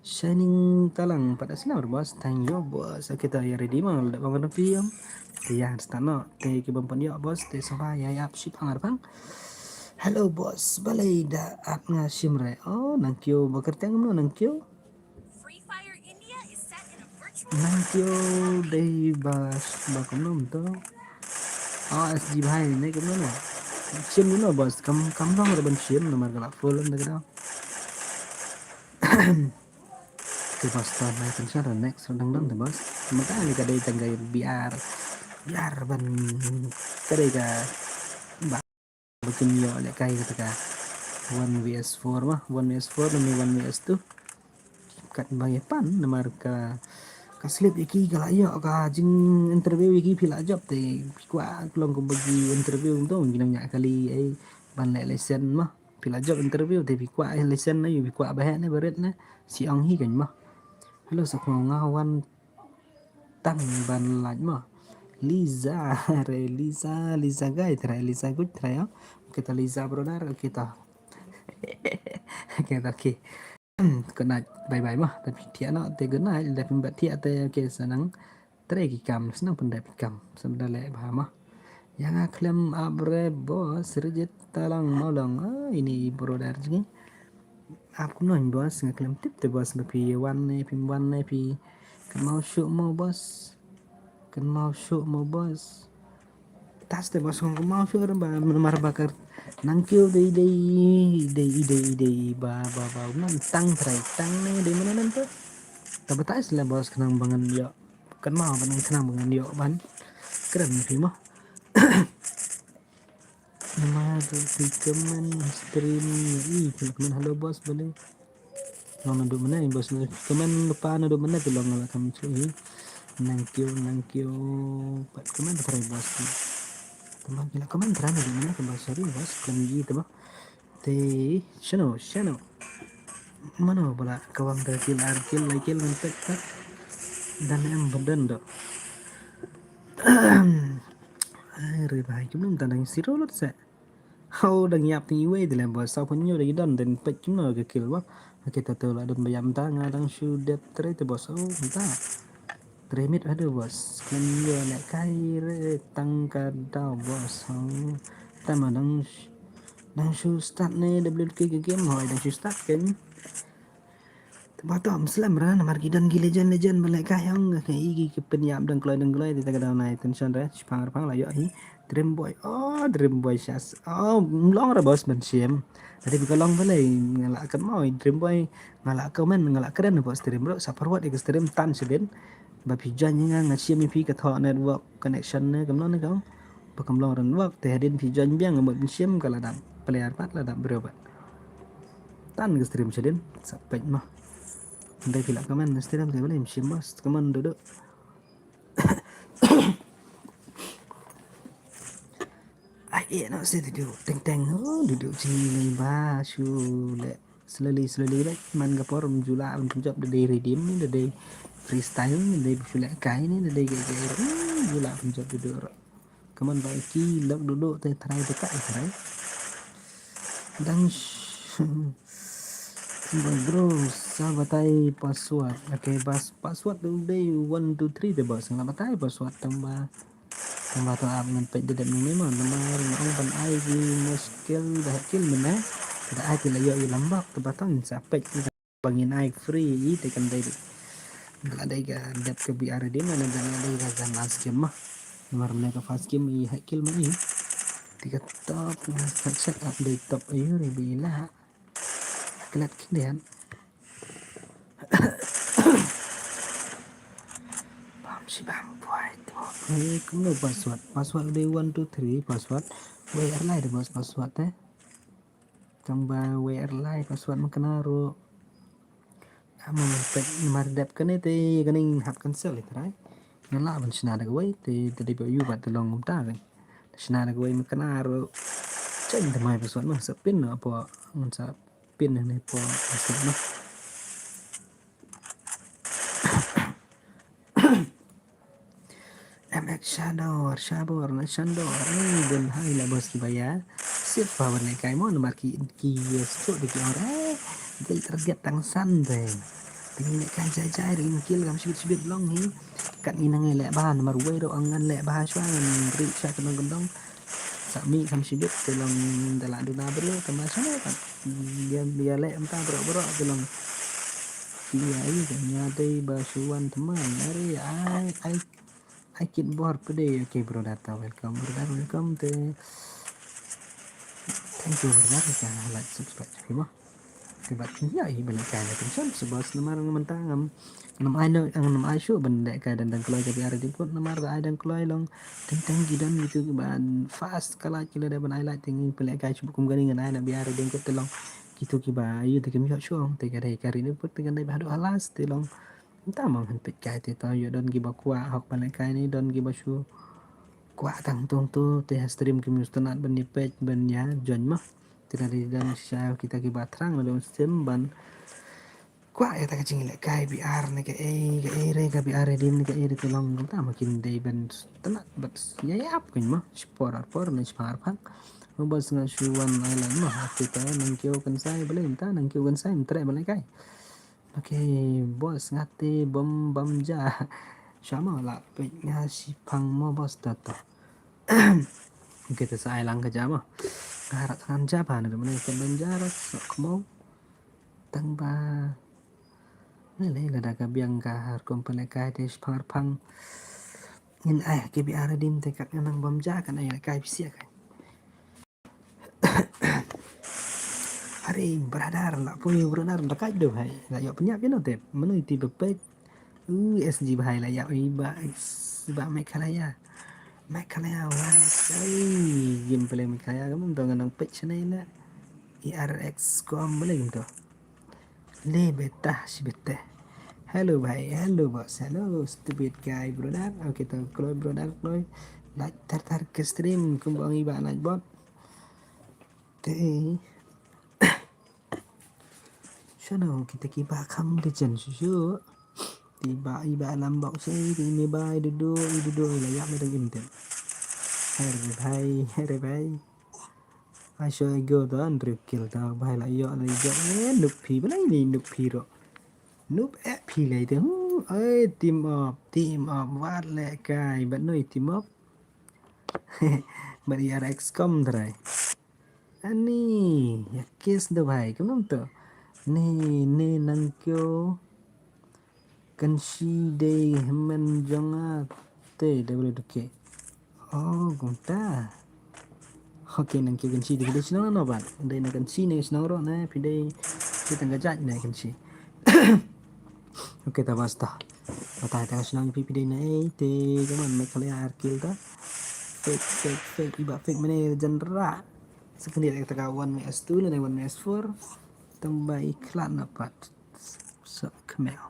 Shining talang pat slem bos thank you bos. Okay to ïa ready ma la bang ready ïa. Te ïa start noh te ki bym pat ïoh bos te saba ïa ïap ship hangar pang. Hello bos balei da at nga shim re oh nang kiew ba kyrteng no nang kiew. Free Fire India is set in a virtual Nang kiew dei ba ba kumno to. Ah S G bhai ne kumno no. Shim no bos kam kam dong da ban shim namar ka la full da ka dong. Te bos to nai tension ra next dang dang te bos. Mata ni ka dei tang ka B R B R ban ka dei ka ba ba kin ïoh lehkai kata ka one V S four ma one V S four ne one V S two. Kat ba ïa pan namar ka ka slip ïa ki ka la ïoh ka jing interview ïa ki phi la jop te phi kwah long ka ba ki interview to ki nang ïa kali ai ban leh lesen ma phi la jop interview te phi kwah ai lesen ai phi kwah ba heh ne ba rit ne si ong hi kan ma. Hello sa khong nga wan tang ban lait mo. Liza re Liza Liza gai trai Liza guj trai yo. Kita Liza brother kita. Kita okay. Good night bye bye mo. Tapi tiak no te good night tapi bat tiak te okay senang. Trai ki kam senang pendai ki kam sebenarnya bah mo. Yang aklem abre bos rejit talang molong ah ini brother jing. Ap kumno bos nga khlem tip te bos ba phi wan ne phi wan ne phi kynmaw shuh mo bos. Kynmaw shuh mo bos. Tas te bos kong kynmaw shuh ba namar ba kar nang kiew dei dei dei dei dei ba ba ba man tang trai tang ne dei mana nan te. Ta batai sila bos khnang bangan yo. kynmaw ban nang khnang ban ngan ïoh ban kren ïa phi mo. Namar phi comment stream ïa i, phi comment hello boss balei. Long naduh mynne boss, comment lypa naduh mynne te long nga la kam shu i. Thank you, thank you. Pat comment trai boss. Tymmen ki la comment trai naduh mynne te boss, sorry boss, khlem ïohi te boss. Te shano shano mano ba la kawang da kil ar kil lai kil ngan pek tak. Dan em badan do. Ai re bai, kumno tang dang zero lut se. Hau dang ïap tang iwei de lem ba saw pun nyu da i don den pek kumno ka kil ba. Kita tu la don ba ïam ta nga dang shu dep tre te boss, oh ta. Tre mit haduh boss. Kan ïa lehkai re tang ka daw boss. Hau. Ta ma dang sh-, dang shu start ne W K ka game hoi dang shu start kan. Te ba to am slem ra namar ki don ki legend legend ba lehkai hong ka i ki ki pynïap dang kloi dang kloi te ta ka daw nai tension re shipang re pang la ïoh hi. Dream Boy, oh Dream Boy shas. Oh, long ra boss ban shim. Tadi ka long balei nga la kynmaw Dream Boy, nga la comment, nga la kren boss stream bro. Sa parwat ïa ka stream tan shadien. Ba phi join ïa nga, nga shim ïa phi ka thoh network connection ne kam long ne ka. Ba kam long network te hadien phi join biang nga mut ban shim ka la dap player pat la dap briew pat. Tan ka stream shadien sa peit mo. Ndai phi la comment stream te balei shim boss comment duh duh. Ai eh no se duh duh teng teng duh duh jingim ba shu leh. Slowly slowly leh man ka por ym ju lah ban pynjop da dei redeem ne da dei freestyle ne da dei shu lehkai ne da dei kai kai ruh ym ju lah pynjop duh duh ruh. Ka mon ba ki lok duh duh te try te ka try. Dang sh-, ba bro sa batai password. Okay, bas password duh dei one two three te bas nga batai password tang ba. Tang ba to ap ngan peit da dep nang memo namar nga ong ban ai ki muskil da kil mena. Da ai ki la ïoh i lambak te ba tang sa peit ba ngin ai free i te kan dei. Nga la dei ka dep ka B R redeem ne da nga dei ka last game ma. Namar mena ka first game i hack kill ma i. Te ka top nga sa check up dei top ayu re bi la. Klet kindian. Bam shi bam buai to. Eh, kumno password? Password dei one two three password. Wei ar lai de bos password te. Tang ba wei ar lai password ma kane ruh. Ama pek namar dep kane te kane hap cancel te rai. Nga lah ban shna da kawei te te dei ba yu ba te long kumta kan. Shna da kawei ma kane ruh. Chen te mai password ma sa pin no apo ngan sa pin ne po password ma. M X Shadow, Shabor, na Shandor. Eh, don hai la bos ki baya. Sip pa ban kai mo namar ki, ki, eh, stroke de ki ora. Eh, dei target tang san de. Dei ne kai jai jai ring kill kam shibit shibit long hi. Kat ngi nang leh ba namar wei ro ang ngan leh ba shwa ngan ri sha kendong kendong. Sa mi kam shibit te long da la duna bro tama shano kan. Dia, dia leh enta bro bro te long. Ki ai ka nya dei ba shuwan teman. Are ai, ai, ai kit bor pede. Okay, brother, ta welcome, brother, welcome te. Thank you, brother, ka like, subscribe, okay, mo. Te bad kin ïa i ban kai la kin shon, sebab namar nga mynta ngam, ngam ai no, ngam ai shuh ban leh kai dang dang kloi ka biar di put namar da ai dang kloi long. Teng teng ki don gitu ki ban fast ka la ki la da ban ai la teng pynleh kai shuh kum kani ngan ai na biar di put te long. Gitu ki ba yu te kim ïoh shuh te ka dei ka ri di put te kan dei ba haduh halas te long. Mynta ma ngan peit kai te to ïoh don ki ba kwah hok ban leh kai ni don ki ba shu kwah tang tung tu te ha stream kim ïoh sngewtynnat ban ïa peit ban ïa join ma. Te da dei dang shisha kita kiba thrang na dong stem ban kwah ïa ta ka jinglehkai B R ne kaei kaei re ka B R redeem ne kaei re te long kumta ma kin dei ban sngewtynnat bad ïa ïap kein ma shipor arpor ne shipang arphang. Mo bos nga shu wan ai lang ma ha te ta nang kiew kan sai bale mynta nang kiew kan sai mynta re bale kai. Okay, bos nga te bom bam ja. Shama la peit nga shipang mo bos ta ta. Kita sa ai lang ka ja mo. Nga rat ngan ja ba na da mane ka ban ja rat sok mo. Tang ba. Ne le la da ka biang ka har kum pynlehkai te shipang arphang. Ngin ai ki B R redeem te kat ngan nang bam ja kan ai lehkai bisiak kan. Hari brother la pun brother da kai do hai. La ïoh pynïap ïa no te. Manu iti bepek. U S G bhai la ïap i ba, i ba Meghalaya. Meghalaya wan kai. Game play Meghalaya kam to ngan nang page ne la. E R X com bale kam to. Le beta si bete. Hello bhai, hello boss, hello stupid guy brother. Okay to kloi brother kloi. Like tar tar ke stream kum bang i ba like bot. Te. Shano kita ki ba kham de chen shu shu. Ti ba i ba lam bok sei ti me ba i dudu i dudu i la yak me dang im tem. Here bhai, here bhai. Ai shu i go to Andrew kill to bhai la yo la yo. Eh, nup phi bhai ni nup phi ro. Nup eh phi lai te hu. Ai team up, team up wat le kai bat noi team up. Bat i R X com trai. Ani, ya kiss do bhai, kumno to? Ni, ni nang kyo. Kan shi dei hemen jong a te dei boleh duke. Oh, kumta. Okay, nang kyo kan shi dei dei shnong no ban. Dei na kan shi ne shnong ro na pidei. Kita ngajak ne kan shi. Okay, ta basta. Batai ta shnong pi pidei na eh te kaman Meghalaya ar kill ta. Fake, fake, fake, iba fake mane jenra. Sekali ta ka one S two le one S four. Tang ba i khlat na pat. So kemel.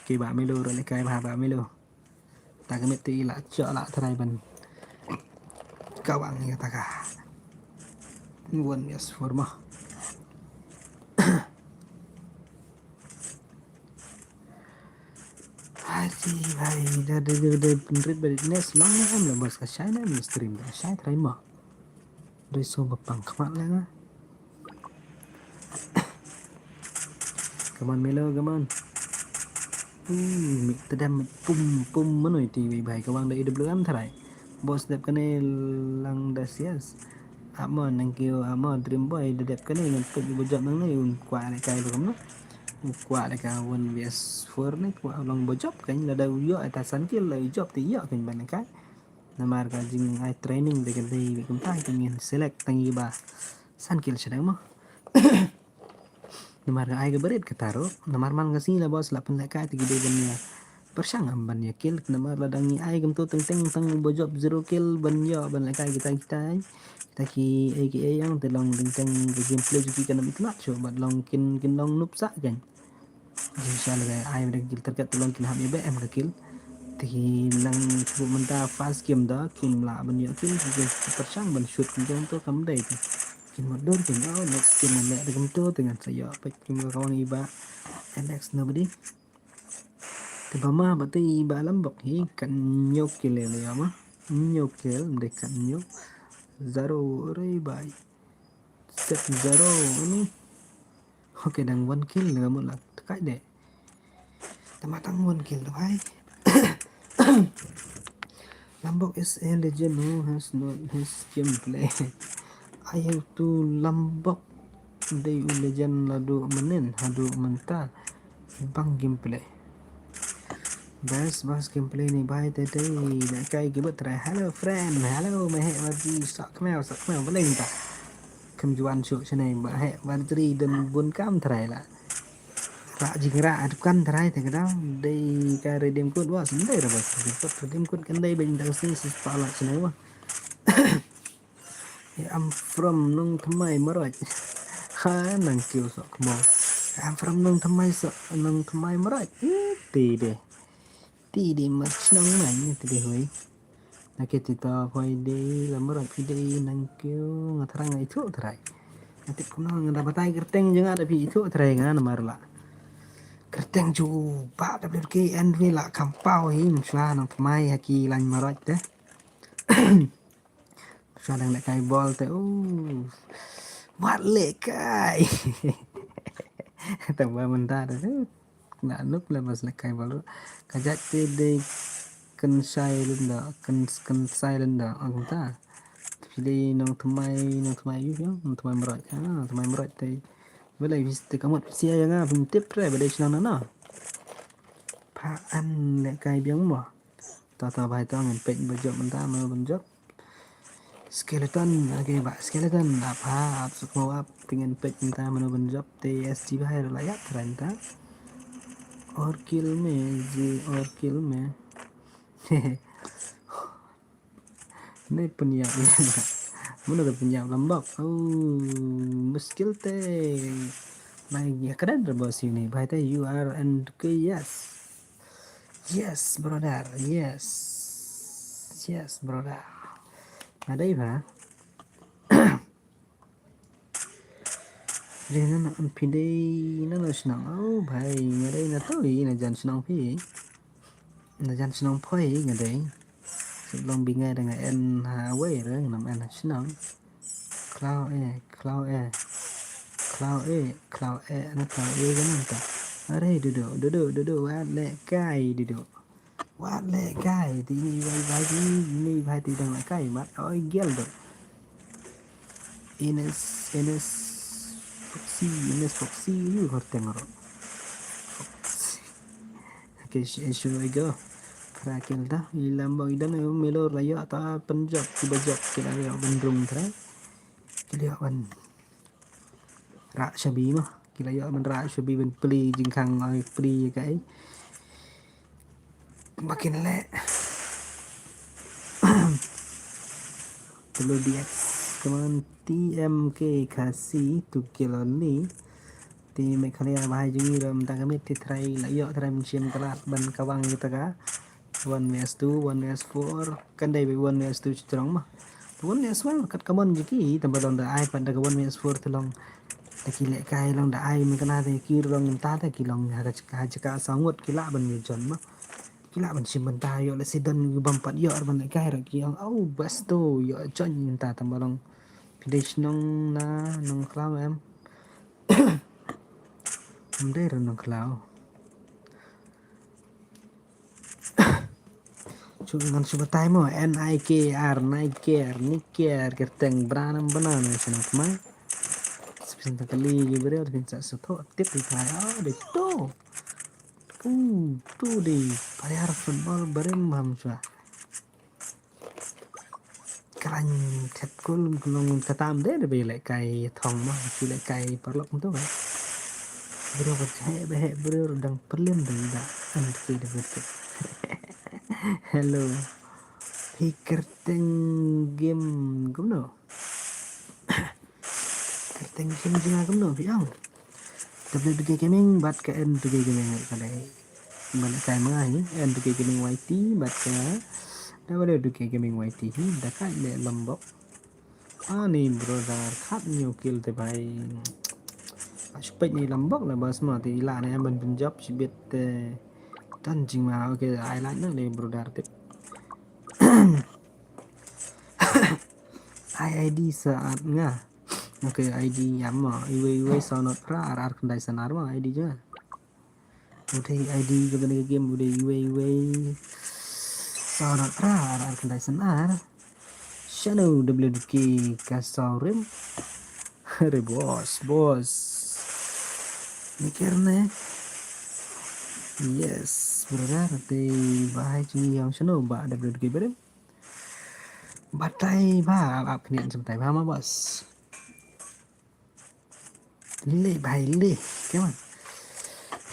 Ki ba milo ro le kai ba ba milo. Ta ka met ti la chok la trai ban. Kawang ya ta ka. One S four ma. Hai si bhai da da da da penrit ba nes long em la bos ka shine em stream da shine trai ma. Dei so ba pang khmat la nga. Come on Melo, come on. Hmm, mit tedam mit pum pum mano iti wi bhai kawang da I W M trai. Bos dep kane lang da sias. Amo nang kio amo dream boy da dep kane ngan pek bujop nang ne un kwa le kai lo kamno. Kwa le ka one V S four ne kwa long bujop kan la da uyo ata sankil la ujop ti yo kan ban kai. Namar ka jing ai training de kan dei kumta kan ngin select tangi ba sankil sedang mo. Namar ka ai ka berit ka taro namar man ka sila bos la pen leka ti gidei ban ya. Persang am ban ya kill namar la dang ai kam tu teng teng tang bojop zero kill ban ya ban leka kita kita ai. Kita ki ai ki ai yang te long teng teng ka gameplay juki kan am itlat shu bat long kin kin long nup sa kan. Jing sha lagay ai ba da kill target te long kin hap ïa ba em ka kill. Te ki nang shu mynta fast game da kim lah ban ïoh kill ki jing ki pyrshang ban shoot kin jong to kam dei te. Kin mut dur kin oh next game ngan leh da kumto te ngan sa ïoh peit kim ka kawang i ba. And next nobody. Te ba ma ba te i ba lam bok hi kan ñiew kill le ïa ma. Ñiew kill de kan ñiew. Zero re bai. Set zero ni. Okay, dang one kill le mut la tekai de. Tama tang one kill tu hai. Lambok is a legend who has not his gameplay. I have to Lambok dei u legend la du manin hadu menta bang gameplay. Best best gameplay ni bai te te na kai ki bat try. Hello friend, hello me he wat di sok meo sok meo bling ta. Kem juan suk sene ba he wat tri dan bun kam try la. Ra jing ra dukan try te kadang dei ka redeem code wa sendai ra bos redeem code kan dei beng dang sini sis pala sini wa. I'm from Nongthymmai Maraij. Ha nang kiew sok kmo. I'm from Nongthymmai sok Nongthymmai Maraij. Ti de. Ti de mar chnong nai ti de hoi. Na ke ti ta hoi de la Maraij pi de nang kiew nga thrang ngai thu trai. Nga tip kno nga da batai kerteng jong nga da pi thu trai nga na mar la. Kerteng ju ba da bler ke en wi la kampau hi mchwa Nongthymmai ha ki lain Maraij te. Sa dang lehkai bol te u wat lehkai. Tang ba mynta da na nuk le mas lehkai bol. Ka jait te de kan sai lunda kan kan sai lunda ang ta. Phi de Nongthymmai Nongthymmai yu yu Nongthymmai Maraij ha Nongthymmai Maraij te. Bale vis te kamot sia yang a pun tip re bale chnang na na. Pha an lehkai biang mo. Ta ta bai ta ngan pek ba jop mynta ma ban jop. Skeleton age ba skeleton ap ha ap suk mau ap tingen pek mynta mano ban jop te S G bai la yak tren ta. Or kill me, ji or kill me. Ne pynïap. Mano da pynïap lambok. Oh, muskil te. Mai ya kadan rebos ini. Bhai te you are and ke yes. Yes, brother. Yes. Yes, brother. Ada iba. Dei na na phi dei na na shnong. Oh bhai, nga dei na to i na jan shnong phi. Na jan shnong phi nga dei. Suk long bi nga dei nga en ha wei re ngam en ha shnong. Khlaw e, khlaw e. Khlaw e, khlaw e, na khlaw e ga nang ta. Are dudu, dudu, dudu, wat le kai dudu. Wat le kai, ti ni bai bai ti ni bai ti dang le kai mat oi gel do. Ines, Ines Foxy, Ines Foxy, you hor teng ro. Okay, sh- should I go? Pra kel da, i lam bang idan melo la yo ta penjok ki bajok ki la yo bendrung tra. Ki la yo ban ra shabi ma. Ki la yo ban ra shabi ban pli jingkhang ai pli kai. Makin le. Tulu D X, come on, T M K Khasi, two kill only. Ti Meghalaya bahai jong ngi ram ta kamit ti trai la yo trai mynshim kalat ban kawang kita ka. One V S two, one V S four, kan dei be one V S two chitrong ma. One V S one kat kamon jiki, tamba long da ai pan da ka one V S four te long. Da ki le kai long da ai me kana te ki long ta te ki long ha ka ha jaka sangot ki la ban jon ma. Ki lah ban shim bynta ïoh lehse don ki bym pat ïoh ban lehkai ruh ki ong, "Au, bas to ïoh join bynta tang ba long." Phi dei shnong na Nongkhlaw em? Ym dei ruh Nongkhlaw. Shu ngan shu batai mo, N I K R, Niker, Niker, kyrteng bra nam bana na shnong Khmer. Spin ta kali ki briew, spin sa sa tho tip ki thai, oh, dei to. Uh, tu dei player football barim ham shuwa. Kalain thet kul kulong katam de de be lehkai thong ma, ki lehkai paralok tu kan. Bro ka he be he bro dang perlim dang da an ki de. Hello. Hi kyrteng game kumno? Kyrteng game jong nga kumno phi ong? W two K Gaming bad ka N two K Gaming ka dei. Bad ka ma hi N two K Gaming Y T bad ka W two K Gaming Y T hi da ka le Lombok. Ani brother khat new kill te bhai. Aspek ni Lombok le bas ma te ila ne ban punjab sibit te tan jing ma. Okay, I like na le brother te. Ai I D sa at nga. Okay, I D ïa ma. Iwei iwei saw not phra ar ar khyndai san ar ma I D jong nga. Utai I D jong kane ka game utai iwei iwei saw not phra ar ar khyndai san ar. Shano W D K ka saw rim. Re boss, boss. Ni kerne. Yes, brother, te bahai jong nga shano ba W D K barim. Batai ba ap ap kniat sa batai ba ma bas. Le bhai le, come on.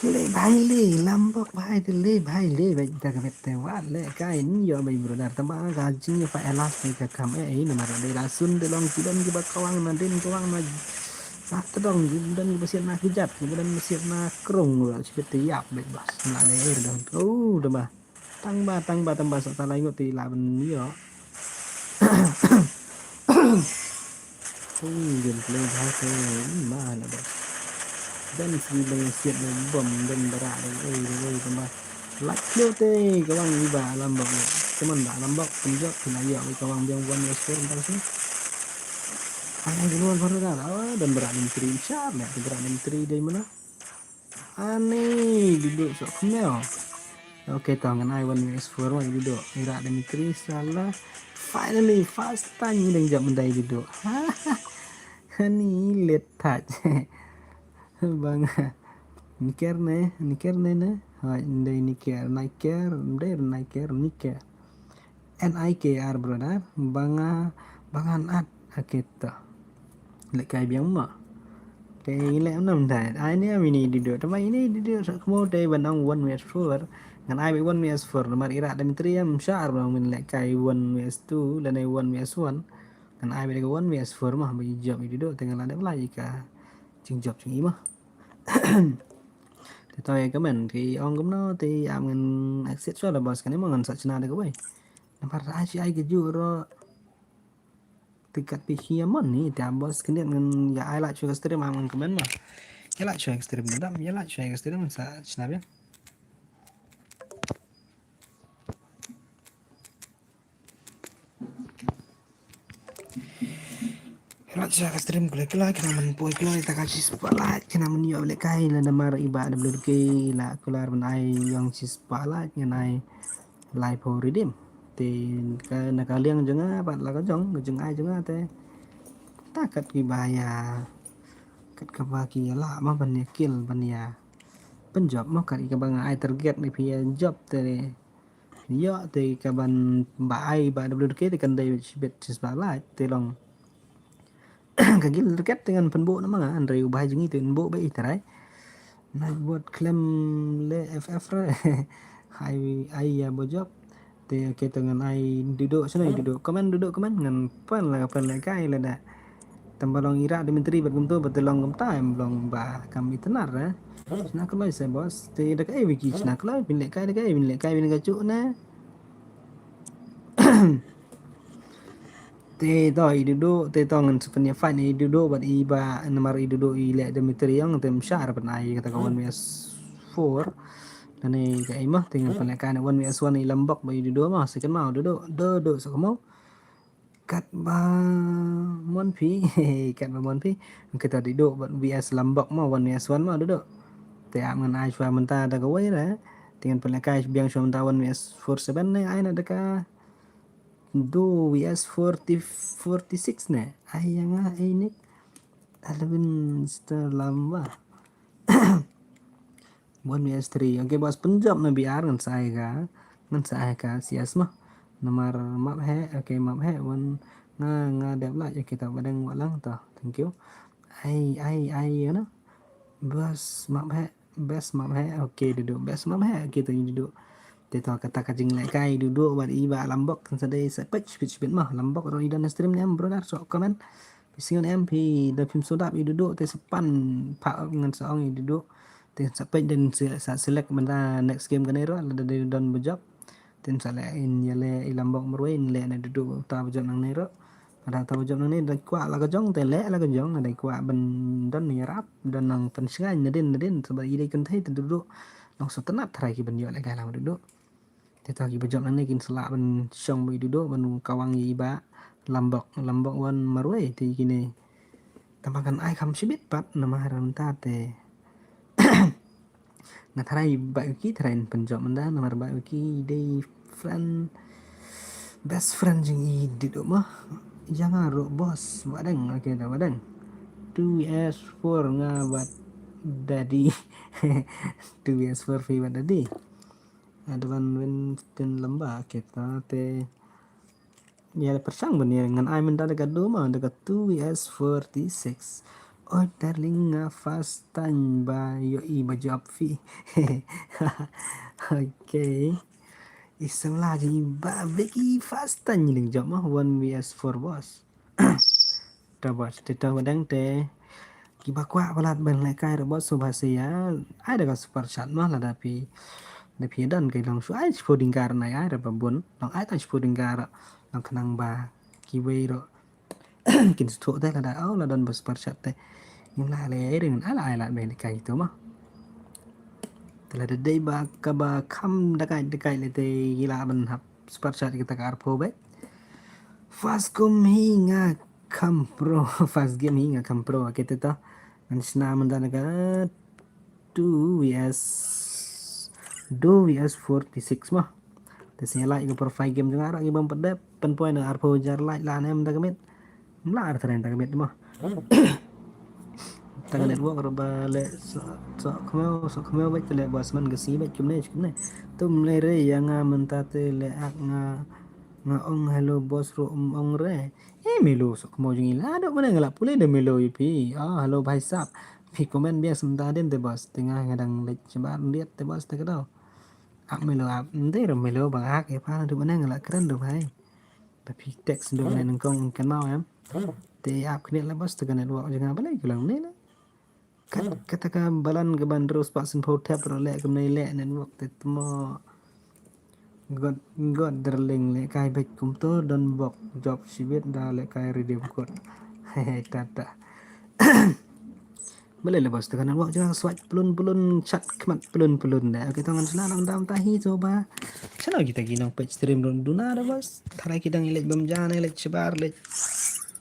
Le bhai le, Lombok bhai te le bhai le, bai ta ka bete wa le kai ni yo bai brother tamba ka jing fa elas ni ka kam e e na mara de la sun de long ki don ki ba kawang na din kawang na. Ba ta dong ki don ki ba siat na ki jat ki ba don ba siat na krung ro chi bete yap bai bas na le er don. Oh, tamba. Tang ba, tang ba, tang ba, sa ta lai ngut ti la ban ïoh. Ui, game play bha te, ma la ba. Dan sri bang siat ne bom, dan bara dan, ui, ui, tang ba. Lak leo te, kawang iba Lombok ne. Cuman ba Lombok, penjok, kena ïoh, kawang biang wan ya score, entar sini. Ai, ai, keluar baru dah, oh, dan bara dan tri, siap, ya, dan bara dan tri dari mana? Ani duduk sok khmeo. Okay, tong ngan ai one minute for one duduk. Ira demi kri salah. Finally, first time ni dang jam mendai duduk. Ani let touch. Bang. Niker ne, niker ne ne. Hai, ndai niker, niker, ndai niker, niker. N I K R brother, banga, bangan at akita. Lekai biang ma. Te ngin leh nam dai. Ai ne mini dudu. Tama ini dudu sa kmo te ban ong one vs four. Ngan ai ba one vs four. Namar ira da mitri am shar ba min leh kai one vs two lane one vs one. Ngan ai ba dei ka one vs four mah ba i jop i dudu te ngan la dep lai ka jing jop jing i mah. Te to ya kamen ki ong kumno te am ngan exit so la boss kane mo ngan sa chna da kawei. Namar ai chi ai ka ju ro. Te kat pi hi amon ni te am boss kane ngan ya ai la chu ka stream am ngan kamen ma. Ya la chu ka stream dam ya la chu ka stream sa chna biang. Lak sha ka stream kule kula kena man poi kula ita ka chi spotlight kena man yo le kai la namar iba da blur ke la kular ban ai yang chi spotlight ngan ai lai po redeem. Te ka na ka liang jong nga pat la ka jong ka jong ai jong nga te ta kat ki ba ya kat ka ba ki la ma ban ya kill ban ya pen job ma kat ka ba nga ai target ni phi ya job te yo te ka ban ba ai ba da blur ke te kan dei chi bet chi spotlight te long ka gil rket te ngan pynbuh na ma nga hynrei u bai jong ngi te pynbuh ba i trai. Na bot klem le F F re. Ai ai ya bo job. Te ke te ngan ai dudu sene dudu comment dudu comment ngan pan la pan le kai le da. Tamba long ira Dimitri bat kumto bat long kumta em long ba kam itnar eh. Sna kloi se boss te da kai wiki sna kloi pin le kai da kai pin le kai pin ka chu ne. Te to i dudu te to ngan sepen ya fight i dudu bat i ba namar i dudu i le Dimitri yang te mshar ban ai kata ka one vs four. Lane ka ai mah te ngan pan le kai one vs one i lambok ba i dudu mah second mah dudu dudu sa kamo. Kat ba mon phi kat ba mon phi kita dudu bat vs lambok mah one vs one mah dudu. Te am ngan ai shwa mynta da ka wei ra te ngan pan le kai biang shwa mynta one vs four seven ne ai na da ka Two V S forty, forty-six ne. Ai yang ah ai nik. Alvin Star lamba. One V S three. Okay boss penjop na B R ngan sa ai ka. Ngan sa ai ka C S mah. Namar map he. Okay map he. One nga nga dep la ya kita badang walang to. Thank you. Ai ai ai you know. Boss map he. Best map he. Okay dudu best map he. Okay tu dudu. Te to kata ka jingleh kai dudu bat i ba lambok kan sa dei sa pech pech bit mah lambok ro i dan stream ne em brother so comment. Phi singon em phi da phim sudap i dudu te sa pan pha ngan sa ong i dudu. Te sa pech dan sa select benda next game kan ro la da dei don bejop. Te sa leh in ya leh i lambok marwei in leh na dudu ta bejop nang ne ro. Ada ta bejop nang ne da kwah la ka jong te leh la ka jong ada kwah ben don ya rap don nang pen shngai nadin nadin sebab i dei kan thei te dudu. Nang so tenat trai ki ben yo leh kai la dudu. Te ta ki bejop nang ne kin sela ben shong bui dudu ben kawang i ba lambok lambok wan marwei te kine. Tama kan ai kham shibit pat nama haram ta te. Nga tharai ba ki tharai penjop menda namar ba ki dei friend best friend jing i dit mah. Yang aro boss wadang okay da wadang. Two S four nga wat daddy. Two S four fi wat daddy. Advan Winston lamba kita te. Ya pyrshang ban ya ngan ai mynta da ka duma da ka two S forty-six. Oh darling nga fast time ba yo i ba job fi. Okay. Isem la ji ba Vicky fast time ling job mah one V S four boss. Ta boss te ta wadang te. Kiba kwah palat ban lehkai robot subha se ya ai da ka super chat noh lada phi da phi don kai long shu ai shiphew dingkar nai ai da ba bun long ai tang shiphew dingkar long khnang ba kiwei ruh kin sthok te lada au la don ba super chat te ngim lah leh ai ring ai la ai lad ban lehkai tu mah. Te lada dei ba kaba kham dakai dakai leh te ngi lah ban hap super chat kita ka arphew bek. First game hi nga kham pro, first game hi nga kham pro. Okay te to. Ngan shna mynta na ka two V S two V S forty-six mah. Te sngewlait ka profile game jong nga ruh ngi bym pat dep pynpoi na arphew hajar like la ne mynta ka miet. Mla ar tren ta ka miet mah. Ta ka network ruh ba leh sok khmew sok khmew bad te leh ba sman ka si bad kumne kumne. Tum leh re ïa nga mynta te leh ak nga Nga ong hello boss ruh um ong re. Eh, Melo Sohkhmaw jong ngi la dok mana nga la pule da Melo ïa phi. Ah, hello bhai sahab. Phi comment biang sa mynta hadien te boss. Te nga nga dang leit shabar ndiat te boss te ka daw. Ap Melo ap. Ndei ruh Melo ba hak ïa pha naduh mana nga la kren ruh bhai. Ba phi text naduh mana nyngkong kynmaw em. Te ap khyndiat la boss te ka network jong nga balei ka long ne la. Kat kata ka balan ka ban rus pak sin pho thep ro leh kumne leh network te tmo. God, God darling leh kai bek kumto don bok job shibit da leh kai redeem code. Hehe, tata. Balei le boss te ka network jong nga swat plun plun chat khmat plun plun da. Okay, to ngan shna nang dam ta hi to ba. Chano kita ki nong page stream dun duna da boss. Tharai ki dang leh bam jana leh shabar leh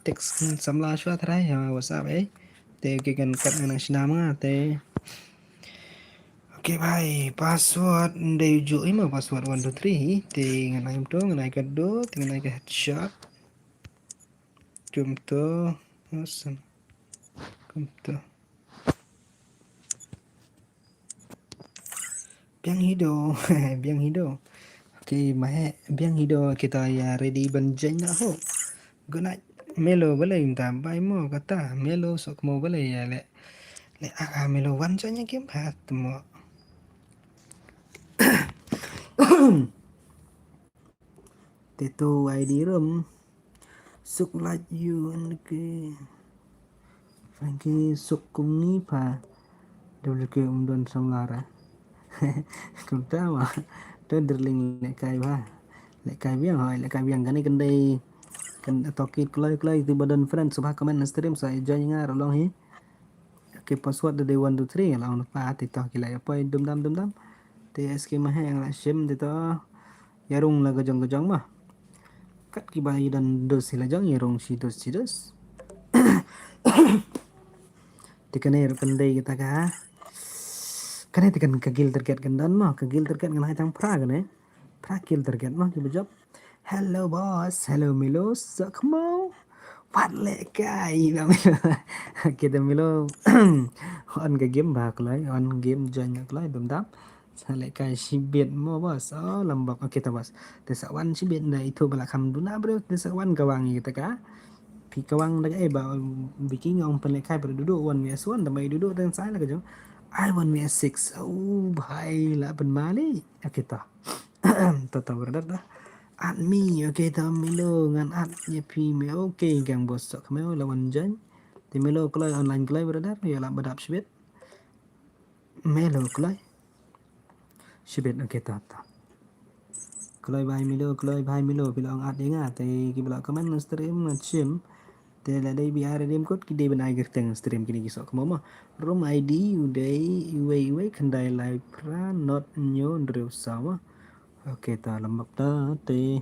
text samla shwa tharai ha WhatsApp eh. Te okay kan kat ngan nang shna ma nga te. Okay bhai, password ndei ju ima password one two three te ngan ai to ngan ai ka do te ngan ai ka headshot. Kum to. Awesome. Kum to. Biang hi do, biang hi do. Okay, mahe biang hi do kita ïa ready ban join na ho. Good night. Melo balei nta bai mo kata Melo Sohkhmaw balei ïa le. Le ah, ah, Melo wan join ïa game ha tmo. Te to I D room. Suk like you and ke. Frankie suk kum ni pa. Dul ke um don samla ra. Kumta ma. To darling leh kai ba. Leh kai biang hoi, leh kai biang kane kan dei. Kan tokit kloi kloi tu ba don friend subha comment na stream sa join nga ra long hi. Okay, password da dei one two three la ong pa te to ki la ïa poi dum dam dum dam. Te S K Mahe nga la shim te to. Ïa rung la ka jong ka jong ma. Kat ki ba i don dos hi la jong ïa rung shi dos shi dos. Te kane ruh kan dei kita ka. Kane te kan ka guild target kan don ma, ka guild target ngan hai tang phra kane. Phra kill target ma ki ba jop. Hello boss, hello Melo Sohkhmaw. Wat leh kai ba Melo. Kita Melo. On ka game ba kloi, on game join ka kloi dum dam. Sa leh kai shibit mo boss. Oh, lambok. Okay ta boss. Te sa wan shibit na itu bala kham duna bro. Te sa wan ka wang kita ka. Phi ka wang da ka eh ba biki ngong pen leh kai bro dudu one v one da mai dudu dan sa la ka jong. Ai one v six. Oh, bhai la pen mali. Okay ta. Ta ta brother ta. Add me. Okay ta Melo ngan add ïa phi me. Okay gang boss sok me la wan join. Te Melo kloi online kloi brother. Ïa la badap shibit. Melo kloi. Shibit okay ta ta. Kloi bhai Melo, kloi bhai Melo, phi la ong add ïa nga, te ki ba la comment na stream na shim. Te la dei bi ar rim kot ki dei ban ai kyrteng stream kine ki Sohkhmaw ma. Room I D u dei iwei iwei khyndai lai phra not hynñiew hynriew saw ma. Okay ta lambok ta te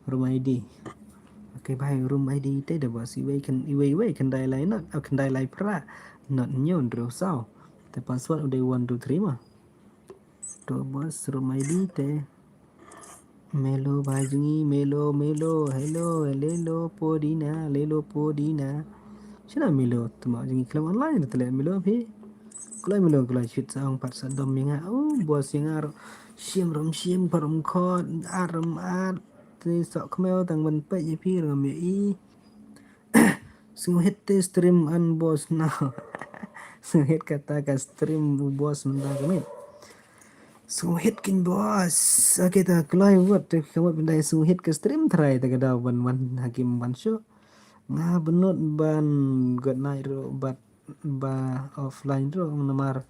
room I D. Okay bhai room I D te da ba si iwei khyn iwei iwei khyndai lai not, oh, khyndai lai phra not hynñiew hynriew saw. Te password u dei one two three ma. To boss room I D te. Melo bhai jong ngi, Melo, Melo, hello, lelo podina, lelo podina. Shina Melo, tuma jong ngi khlem online te leh Melo phi. Kloi Melo, kloi shit sa ong pat sa dom ïa nga. Oh, boss ïa nga ruh. Shim rum shim, pa rum khot, ar rum ar. Te Sohkhmaw tang ban peit ïa phi rum ïa i. Sngewhit te stream an boss na. Sngewhit kata ka stream u boss mynta ka miet. Sngewhit kin boss. Okay ta kloi wot te ka wot mynta sngewhit ka stream trai te ka daw ban wan hakim ban show. Nga benut ban good night ro bat ba offline ro namar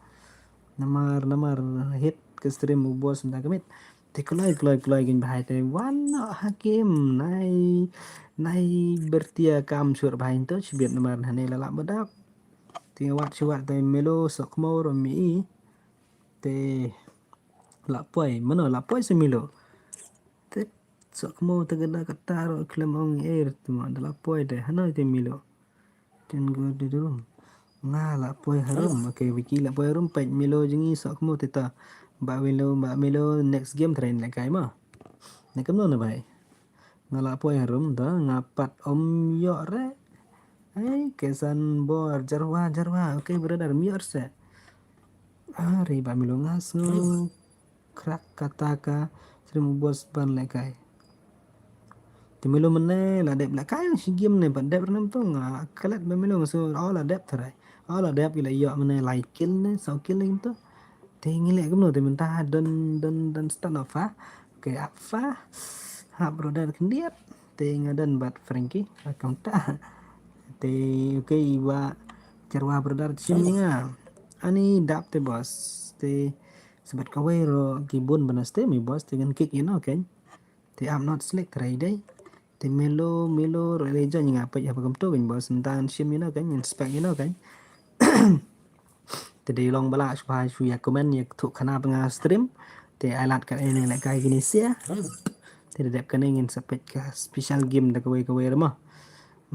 namar namar hit ka stream u boss mynta ka miet. Te kloi kloi kloi kin bhai te wan noh hakim nai nai bertia kam sur bhai to shibit namar hane la lak badap. Te wat shi wat te Melo Sohkhmaw ro mi i. Te la poi mano la poi se Melo. Te Sohkhmaw te gada kata ro khlem ong er te ma da la poi te hano te Melo. Ten go de rum. Nga la poi harum. Okay, wiki la poi harum peit Melo jong ngi Sohkhmaw te ta. Ba Melo, ba Melo next game train le kai ma. Ne kam no na bai. Nga la poi harum da nga pat om yo re. Ai kesan bor jarwa jarwa. Okay brother mi or se. Ari ba Melo nga sngew. Krak kata ka stream u boss ban le kai. Te milo mynne la dep la kai shi game ne ba dep rnem to nga kalet ba milo so o la dep tharai. O la dep ila yo mynne lai kill ne so kill ne to. Te ngi le kumno te mynta don don don start off ha. Okay, apa? Ha brother kendiat. Te nga don bat Frankie. Akamta. Te okay iba cerwa brother sim nga. Ani dap te boss. Te sebat kawai ro kibun banas te mi boss te ngan kick ino kan. Te I'm not slick trai dei. Te melo melo ro le jan nga pet ya pagam to kan boss ntan sim ino kan inspect ino kan. Te dei long bala shu hai shu ya comment ya tu kana penga stream. Te alat kan ini le kai gini sia. Te dep kan ingin sepet ka special game da kawai kawai rema.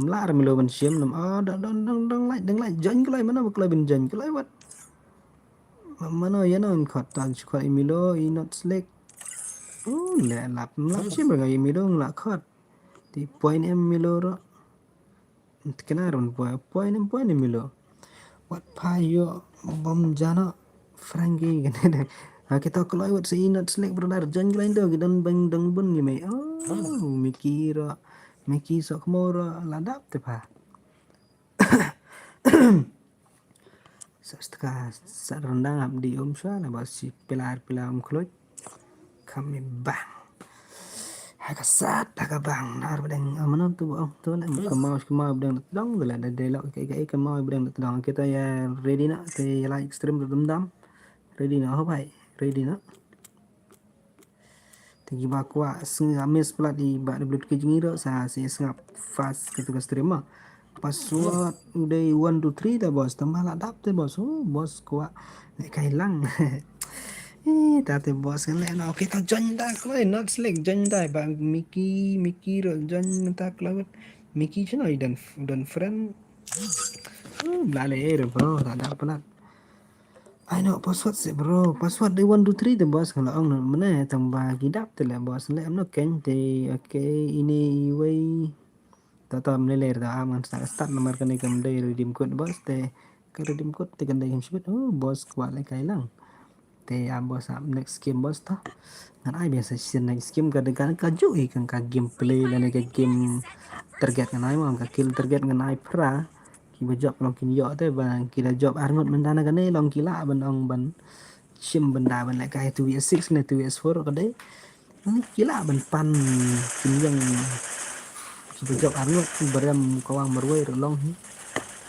Mlar melo ban sim nam ah dang dang dang dang like dang like jan kelai mana kelai ban jan kelai wat. Mano ya non khot tan shu khot imilo i not slick. Oh le lap lap sim rnga imilo la khot. Ti point em milo ro. Kena ron point point em point em milo. Wat pa yo bom jana Frankie kena de. Ha kita kelai wat si i not slick brother jan kelai do gidan bang dang bun ni me. Oh Mickey ro. Mickey sok mo ro ladap te pa. Sa stka sa rendang ap di um sha la ba si pilar pilar um khluit. Kami bang. Haka sat haka bang nar bedeng amana tu bang tu le ka mau ka mau bedeng dong tu le da delok ka ka ka mau bedeng dong kita ya ready na te ya like stream dum dam. Ready na ho bai. Ready na. Te kiba kwah sngap miss plat i ba da blut ki jingiro sa si sngap fast kitu ka stream ma. Password u dei one two three ta boss tamba la dap te boss. Oh boss kwah ne kai lang. Eh ta te boss kan le no kita join da ko not select join da ba Mickey Mickey ro join ta club Mickey chino i dan dan friend. Oh bla le ro bro ta da plat. Ai no password sih bro, password dei one two three te boss nga la ong na mane tang ba ki dap te le boss le am no ken te okay ini iwei. Ta ta mne le ta am ngan start start number kane kam dei redeem code boss te ka redeem code te kan dei kam shibit oh boss kwah le kai lang. Te am boss am next game boss ta. Ngan ai biasa session next game ka de ka ka ju i kan ka gameplay lane ka game target ngan ai ma ka kill target ngan ai pra. Kiba job long kin ïoh te ba ki la job arngut mynta na kane long ki lah ban ong ban shim bynda ban lehkai two vs six ne two vs four ka dei. Ki lah ban pan kin ïeng kiba job arngut barem kawang marwei ro long hi.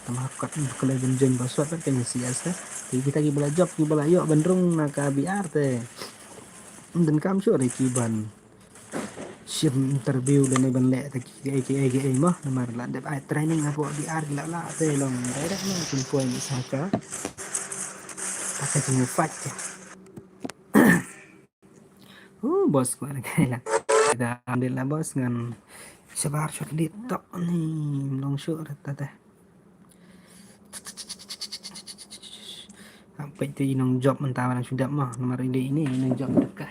Tama kat ka lei ban join ba suat kan C S te. Te kita kiba la job kiba la ïoh ban rung na ka B R te. Ym donkam shuh re ki ban shim interview lane ban leh ta ki A K A K A mo namar la dep ai training hapoh B R ki la lah te long direct mo kin poi ni sa ka. Ta ka jingfight te. Hu boss ko na kai la. Alhamdulillah boss ngan shabar shot dit tok ni long shuh ta te. Peit te i nongjob mynta ba dang shu dep mo namar i dei ine i nongjob dep ka.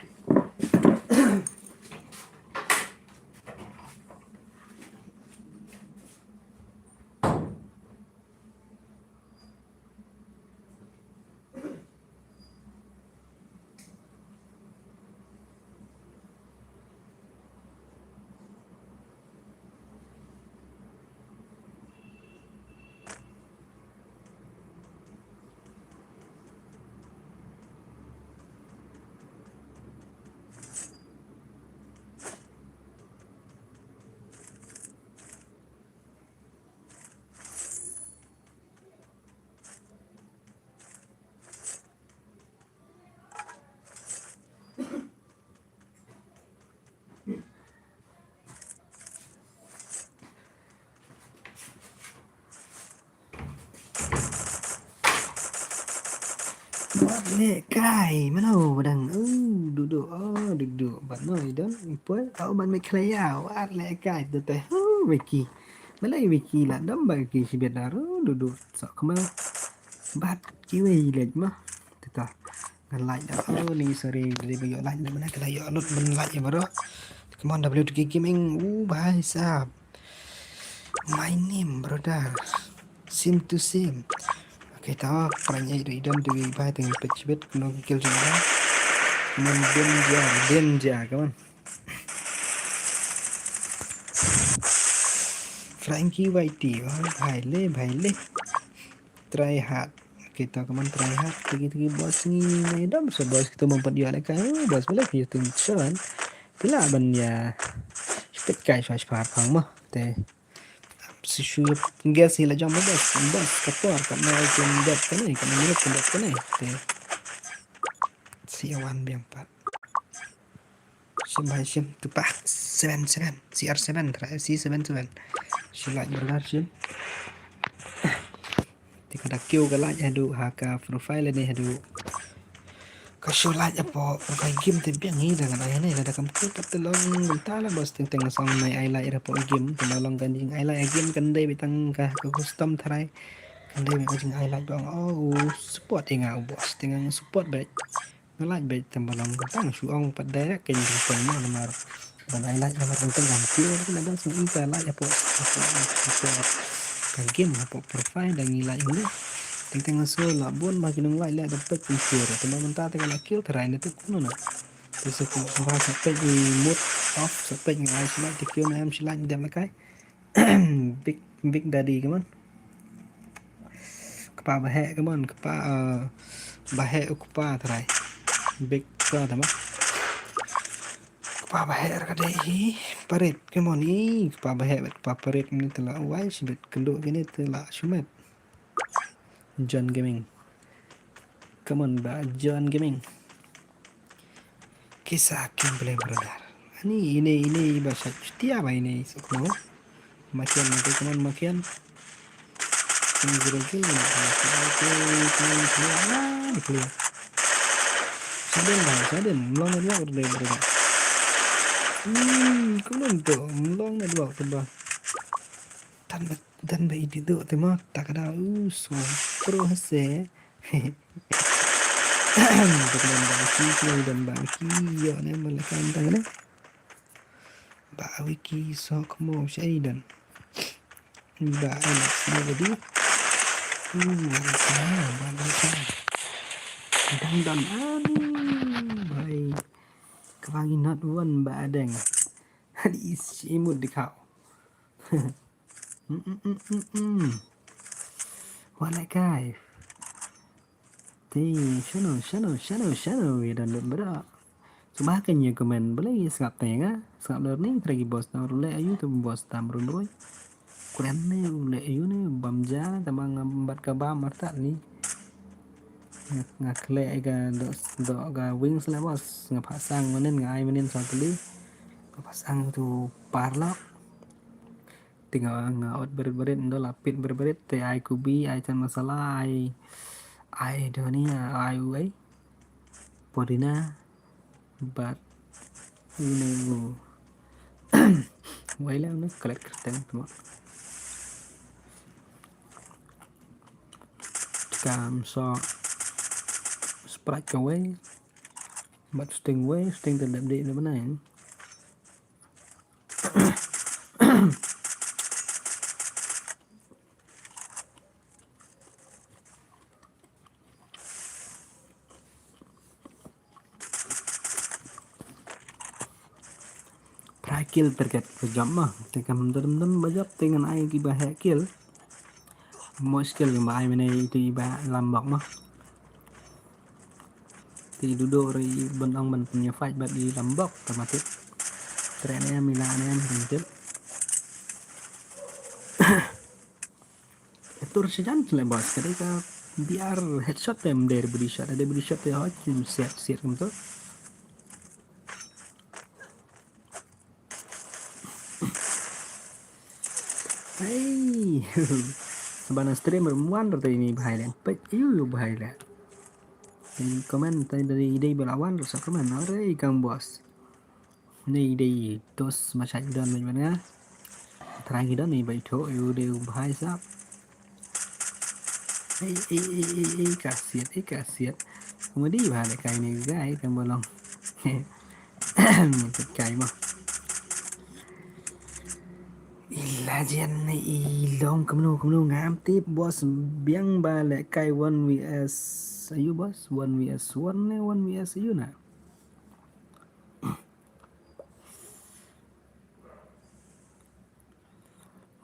Wat lehkai mano badang uh dudu oh dudu bat no i don i poi au ban me khlaya wat lehkai tu te hu wiki. Malai wiki la dam ba wiki shibit daru dudu sok kmal bat kiwi lej ma. Tita ngan like da oh ni sorry dei ba yo like da mana kala yo lut ban like ya bro. Come on W two K Gaming uh bhai sahab. My name brother. Same to same. Okay ta pran ai dei dam dei bhai teng pet chibet no kill jong. Man danger danger come on. Frankie Whitey, oh, bhai le, bhai le. Try hard. Kita kaman try hard. Tiki tiki boss ni, ni dam sa boss kita mampat dia le kai. Oh, boss boleh kita tu chawan. Pila ban ya. Spit kai sa spar pang mo. Te. Si shu gas ni la jam boss. Boss kapor kat na item dep kan ni. Kan ni kan dep kan ni. Te. Si awan biang pat. Shim bhai shim tu pa seven seven C R seven try C seven seven. Shi like brother shim. Te ka da kiew ka like haduh ha ka profile ne haduh. Ka shu like hapoh profile game te biang hi da ngan ai ne lada kam kiew pat te long mynta la boss teng teng song mai ai like hapoh game te long kan jing ai like game kan dei beit tang ka ka custom tharai. Kan dei beit ka jing ai like dong oh support ïa nga boss te nga support beit. Nga like beit tang ba long tang shu ong pat direct ka jingpynpoi mo namar ban ai like namar teng teng ngam kiew ka la dang sngewbha like hapoh hapoh hapoh ka game hapoh profile dang ngi like ngi teng teng nga sngewbha la bun ba ki nong like leh da peit pynpoi te ma mynta te ka la kiew tharai ne te kumno na te sa ku ba sa peit i mode off sa peit ngi ai shi like te kiew na em shi like dem la kai. Big Big Daddy, come on. Kpa ba heh, come on, kpa uh, ba heh u kpa trai. Big kpa tama. Kpa ba heh ra ka dei hi parit, come on, i kpa ba heh bet kpa parit ni tela wai shibit kendo kini tela shumet. John Gaming. Come on ba John Gaming. Kisa gameplay brother. Ani ine ine ba sa chutia ba ine sukno. Makian mati kaman makian. Ini zero kill ni. Ah, clear. Sudden ba, sudden. Mlong na dua brother. Hmm, kumno tu? Mlong na dua tu ba. Tan ba, tan ba idi tu tema. Tak ada usul. Pro hase. Don bangki, don bangki, yo ne malaka entang ne. Ba wiki sok mo shaidan. Ba Alex na badi. Uh, ba ba. Dang don ani. Bai. Kwangi not one ba adeng. Hadi is imut dikau. Wala kai. Te shano shano shano shano ya don lut bra. Suma kan ya komen bala ya sngap te nga sngap lor ni tragi bos tam rule ayu tu bos tam run roi. Kuren ne ule ayu ne bam ja ne tamang bat ka bam arta ni. Nga kle ka do do ka wings le bos nga pasang manin nga ai manin sa tuli. Nga pasang tu parlok. Tinga nga ot berit-berit ndo lapit berit-berit te ai kubi ai chan masala ai ai dhania ai uai podina bat unu wai la unu kalat kerteng tuma kam so sprite ka wai bat sting wai sting te dep de de benai. Phra kill target ba jop ma te kam dum dum ba jop te ngan ai ki ba heh kill. Mo skill ba ai mene itu i ba lambok ma. Ti dudo ri ban ong ban punya fight bat di lambok tamatik. Trene mila ne mungkin. Tur sejan le bos kade ka B R headshot tem der body shot ada body shot te hot sim set set kum tu. Hey, sabana streamer muan rata ini bahai le. Pek iu iu bahai le. Ini komen tadi dari ide belawan rasa komen. Ore ikang bos. Ni ide dos macam don macam mana? Terang ide ni baik tu iu de bahai sap. Ei ei ei ei ei kasiat ei kasiat. Komedi ba le kai ni gai kan bolong. Ni kai mo. Ila jen ni ilong kemnu kemnu ngam tip bos biang ba le kai one V S ayu bos one V S one ne one V S ayu na.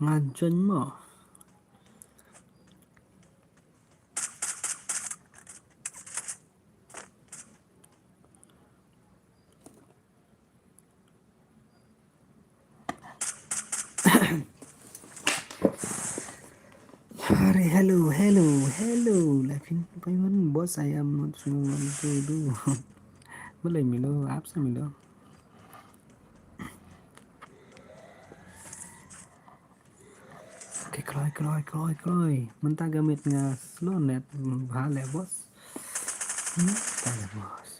Nga join mo. Hari, hello, hello, hello. Lapin paiman boss, I am not sure what to do. Malay milo, apsa milo. Okay, kloi, kloi, kloi, kloi. Mynta ka miet nga slow net, bha le boss. Hmm, ta le boss.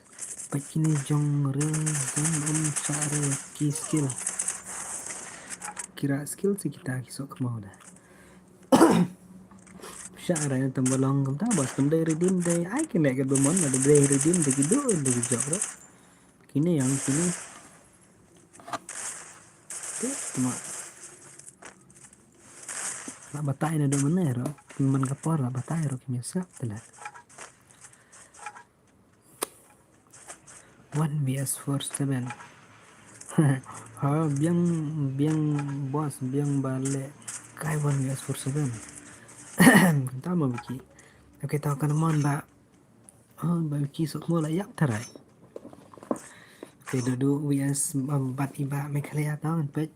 Peit kine jong re, jong um shah re ki skill. Ki rah skill si kita ki sok kmau da. Shah re tang ba long kumta boss, kam dei redeem dei. Ai kine ka ba mon, da dei redeem dei ki do, dei ki jok re. Kine yang kine. Te, tuma. La batai na do mane ro, man ka por la batai ro, kine sngap te la. One V S four seven. Ha, biang, biang boss, biang ba leh kai one V S four seven. Tama biki. Okay, tau kan mon ba. Oh, ba biki sok mo la yak tarai. Okay, do do V S, um, bat iba Meghalaya tau kan peit.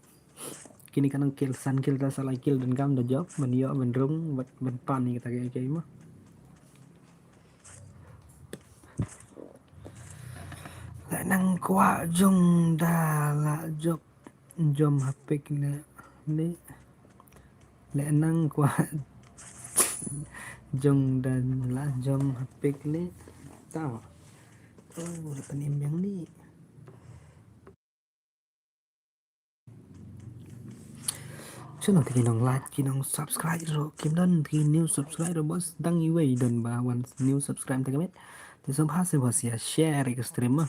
Kini kan kill san kill ta sa lai kill dan kam da jop, ban yo, ban rung, ban, ban pan ni kata ke, ke mo. La nang kwah jong da la jop jom hapik le, le, le nang kwah jong da la jom hapik le. Tau. Oh, le panim yang ni. Channel te ki nong like, ki nong subscribe ro, kim don ki new subscribe ro boss, dang iwei don ba wan new subscribe te ka met. Te som ha se boss ya share ka stream ma.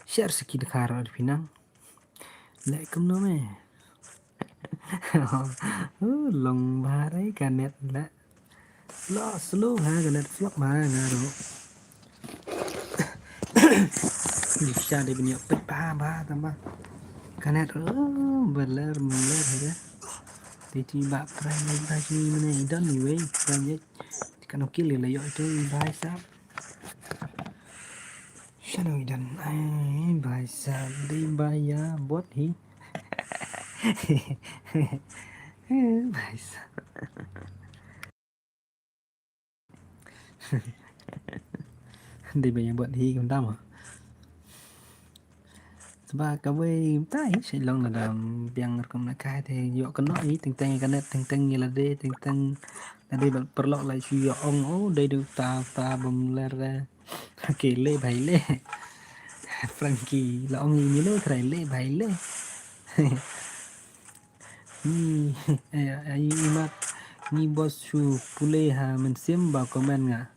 Share se ki dkhar ro phi nang. Le kumno me. Oh, long bha re ka net le. Slow, slow ha, ka net slow ma nga ro. Ni sha de bin yo pet ba ba tama. Ka net ro, beler, beler ha. Ti ti ba prai ni ba ni mane i don ni wei, prai ni. Ka no kill le yo itu i ba sa. Shano i don, ai, ba sa, de ba ya bot hi. Ba sa. Dei ba ïa bot hi kumta mo. Sba kawei kumta hi, shait long lada biang rukom na kai te ïoh kynnoh hi, teng teng ïa ka net, teng teng ïa lade, teng teng lade bad paralok la shu ïoh ong, oh, dei du ta ta bym ler. Okay, leh bhai leh. Frankie, la ong ïa milo trai leh bhai leh. Ngi, eh, ai imat, ngi bos shu pule ha mynsiem ba comment nga.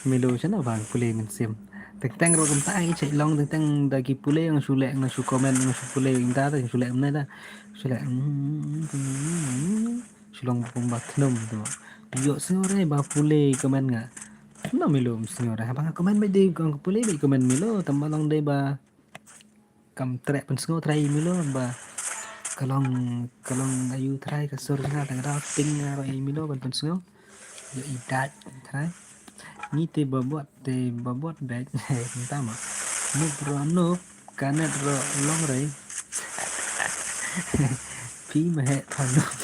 Milo shano ba pule mynsiem. Teng teng ruh kumta ai chait long teng teng da ki pule nga shu leh nga shu comment nga shu pule ing ta shu leh mne ta. Shu leh, mm, shu long ba kum ba thnum tu. Ïoh sngew re ba pule comment nga. Shano milo sngew re ba nga comment ba dei nga pule ba comment milo tang ba long dei ba kam treh pynsngew trai milo ba ka long ka long ayu trai ka sur nga tang da ping nga ro milo ban pynsngew. Yo i dait trai. Ngi te babot te babot bek. Tama. Nup ro nup ka net ro long rei. Pi ma he pha nup.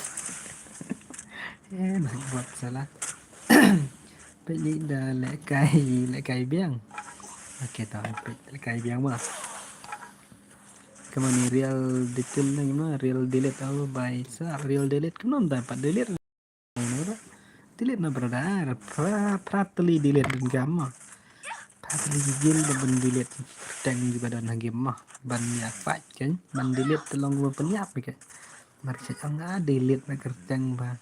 Eh, ma bot salah. Peit ni da lehkai, lehkai biang. Okay, ta peit lehkai biang ma. Kama ni real detail na ma, real delete au bai sa, real delete kumno da pat delete. Delete na brother, pra, pra teli delete dan gam ma. Pra teli gigil da ban delete teng di badan ha game ma. Ban ïa fight kan, ban delete telong ban pynïap kan. Mar check ang a delete na kyrteng ba.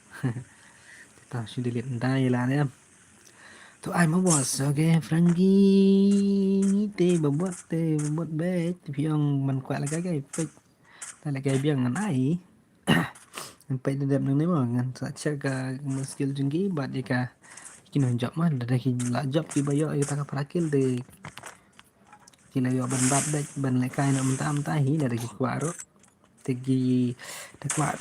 Ta shu delete nda ïa la ne. To ai ma bos, okay, Frankie te babot te babot bek, te phi ong man kwah la kai kai pek. Ta la kai biang ngan ai. Ngan pek da dep nang ne ma ngan sa check ka skill jong ki bad ïa ka ki nong jop ma da ki la jop ki ba ïoh ïa ka para kill de. Ki la ïoh ban bat bek ban lehkai na mynta mynta hi da ki kwah ruh. Te ki te kwah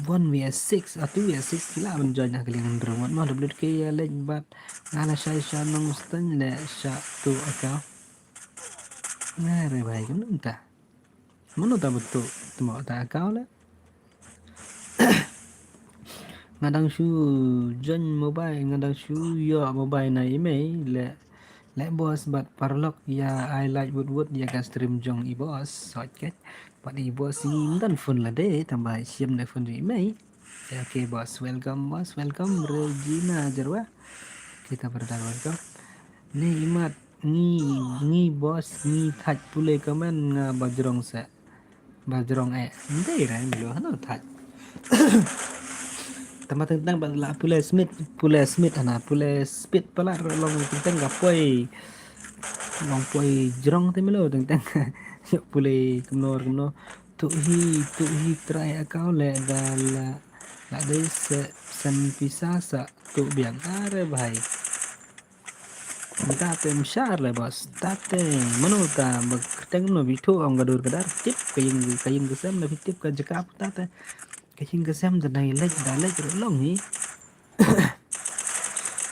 one versus six, ah, two versus six ki lah ban join ha ka liang hynriew ngut ma. W K ïa leit bad nga la shai sha Nongstoiñ leh sha tu account. Nga re bhai kumno ta. Mano ta betul temo ta account leh. Nga dang shu join mobile, nga dang shu ïoh mobile na i mei leh, leh boss bad paralok ïa ai like wut wut ïa ka stream jong i boss. Sot ke. Bad i boss i ym don phone lade, tang ba i shim da phone jong i mei. Ya, okay boss, welcome boss, welcome Regina Jarwa. Kita brother welcome. Ni imat ngi, ngi boss, ngi thait pule comment nga ba jrong se. Ba jrong eh. Ndei re milo hano thait. Tama teng teng ba la pule smit, pule smit hana, pule speed pala long teng teng ka poi. Long poi jrong te milo teng teng. Pule kumno kumno. Tu hi, tu hi trai account leh da la, la dei se sem pisa sa tu biang. Are bhai. Mynta te mshar leh boss. Tate mano ta ba kyrteng no bi tu ong ka dur ka dar tip ka ïing ka ïing ka sem na bi tip ka jaka tate. Ka ïing ka sem da nai lek da lek ruh long hi.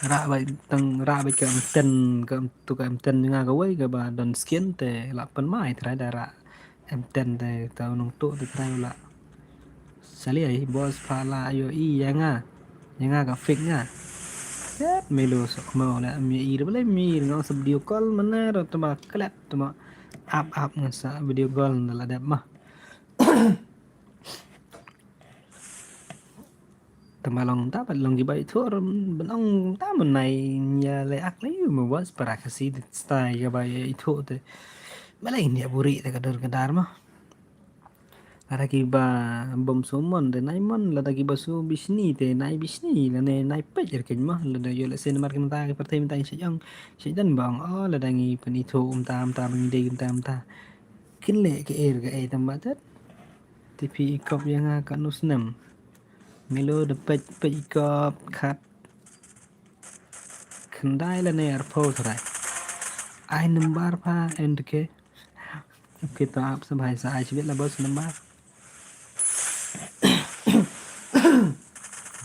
Ra bai tang ra bai ka M ten ka tu ka M ten nga ka wei ka ba don skin te la pan mai trai da ra. M ten te ta nong tu te trai la. Sali ai boss pha la ayo i ïa nga. Ïa nga ka fake nga. Set melo sok mau la mi i re bale mi nga sa video call mana ro tama klep tama ap ap nga sa video call na la dep ma. Tama long ta pat long ki bai thu ro ban ong ta mun nai nya le ak le yu mo boss para ka si style ka bai i thu te. Bale nya buri te ka dur ka dar ma. Lada ki ba bom su mon te nai mon, lada ki ba su bishni te nai bishni, lane nai pej er keny ma, lada yo le sen mar ki mynta ki pyrthei mynta ki shajong, shajan bang, oh lada ngi pynithuh mynta mynta ba ngi dei mynta mynta. Kin leh ka er ka ei tang ba tet. Te phi i kop ïa nga katno snem. Milo da pej pej i kop khat. Khyndai lane arphew trai. Ai number pha en te ke. Okay, to ap sa bhai sa ai shibit la boss number.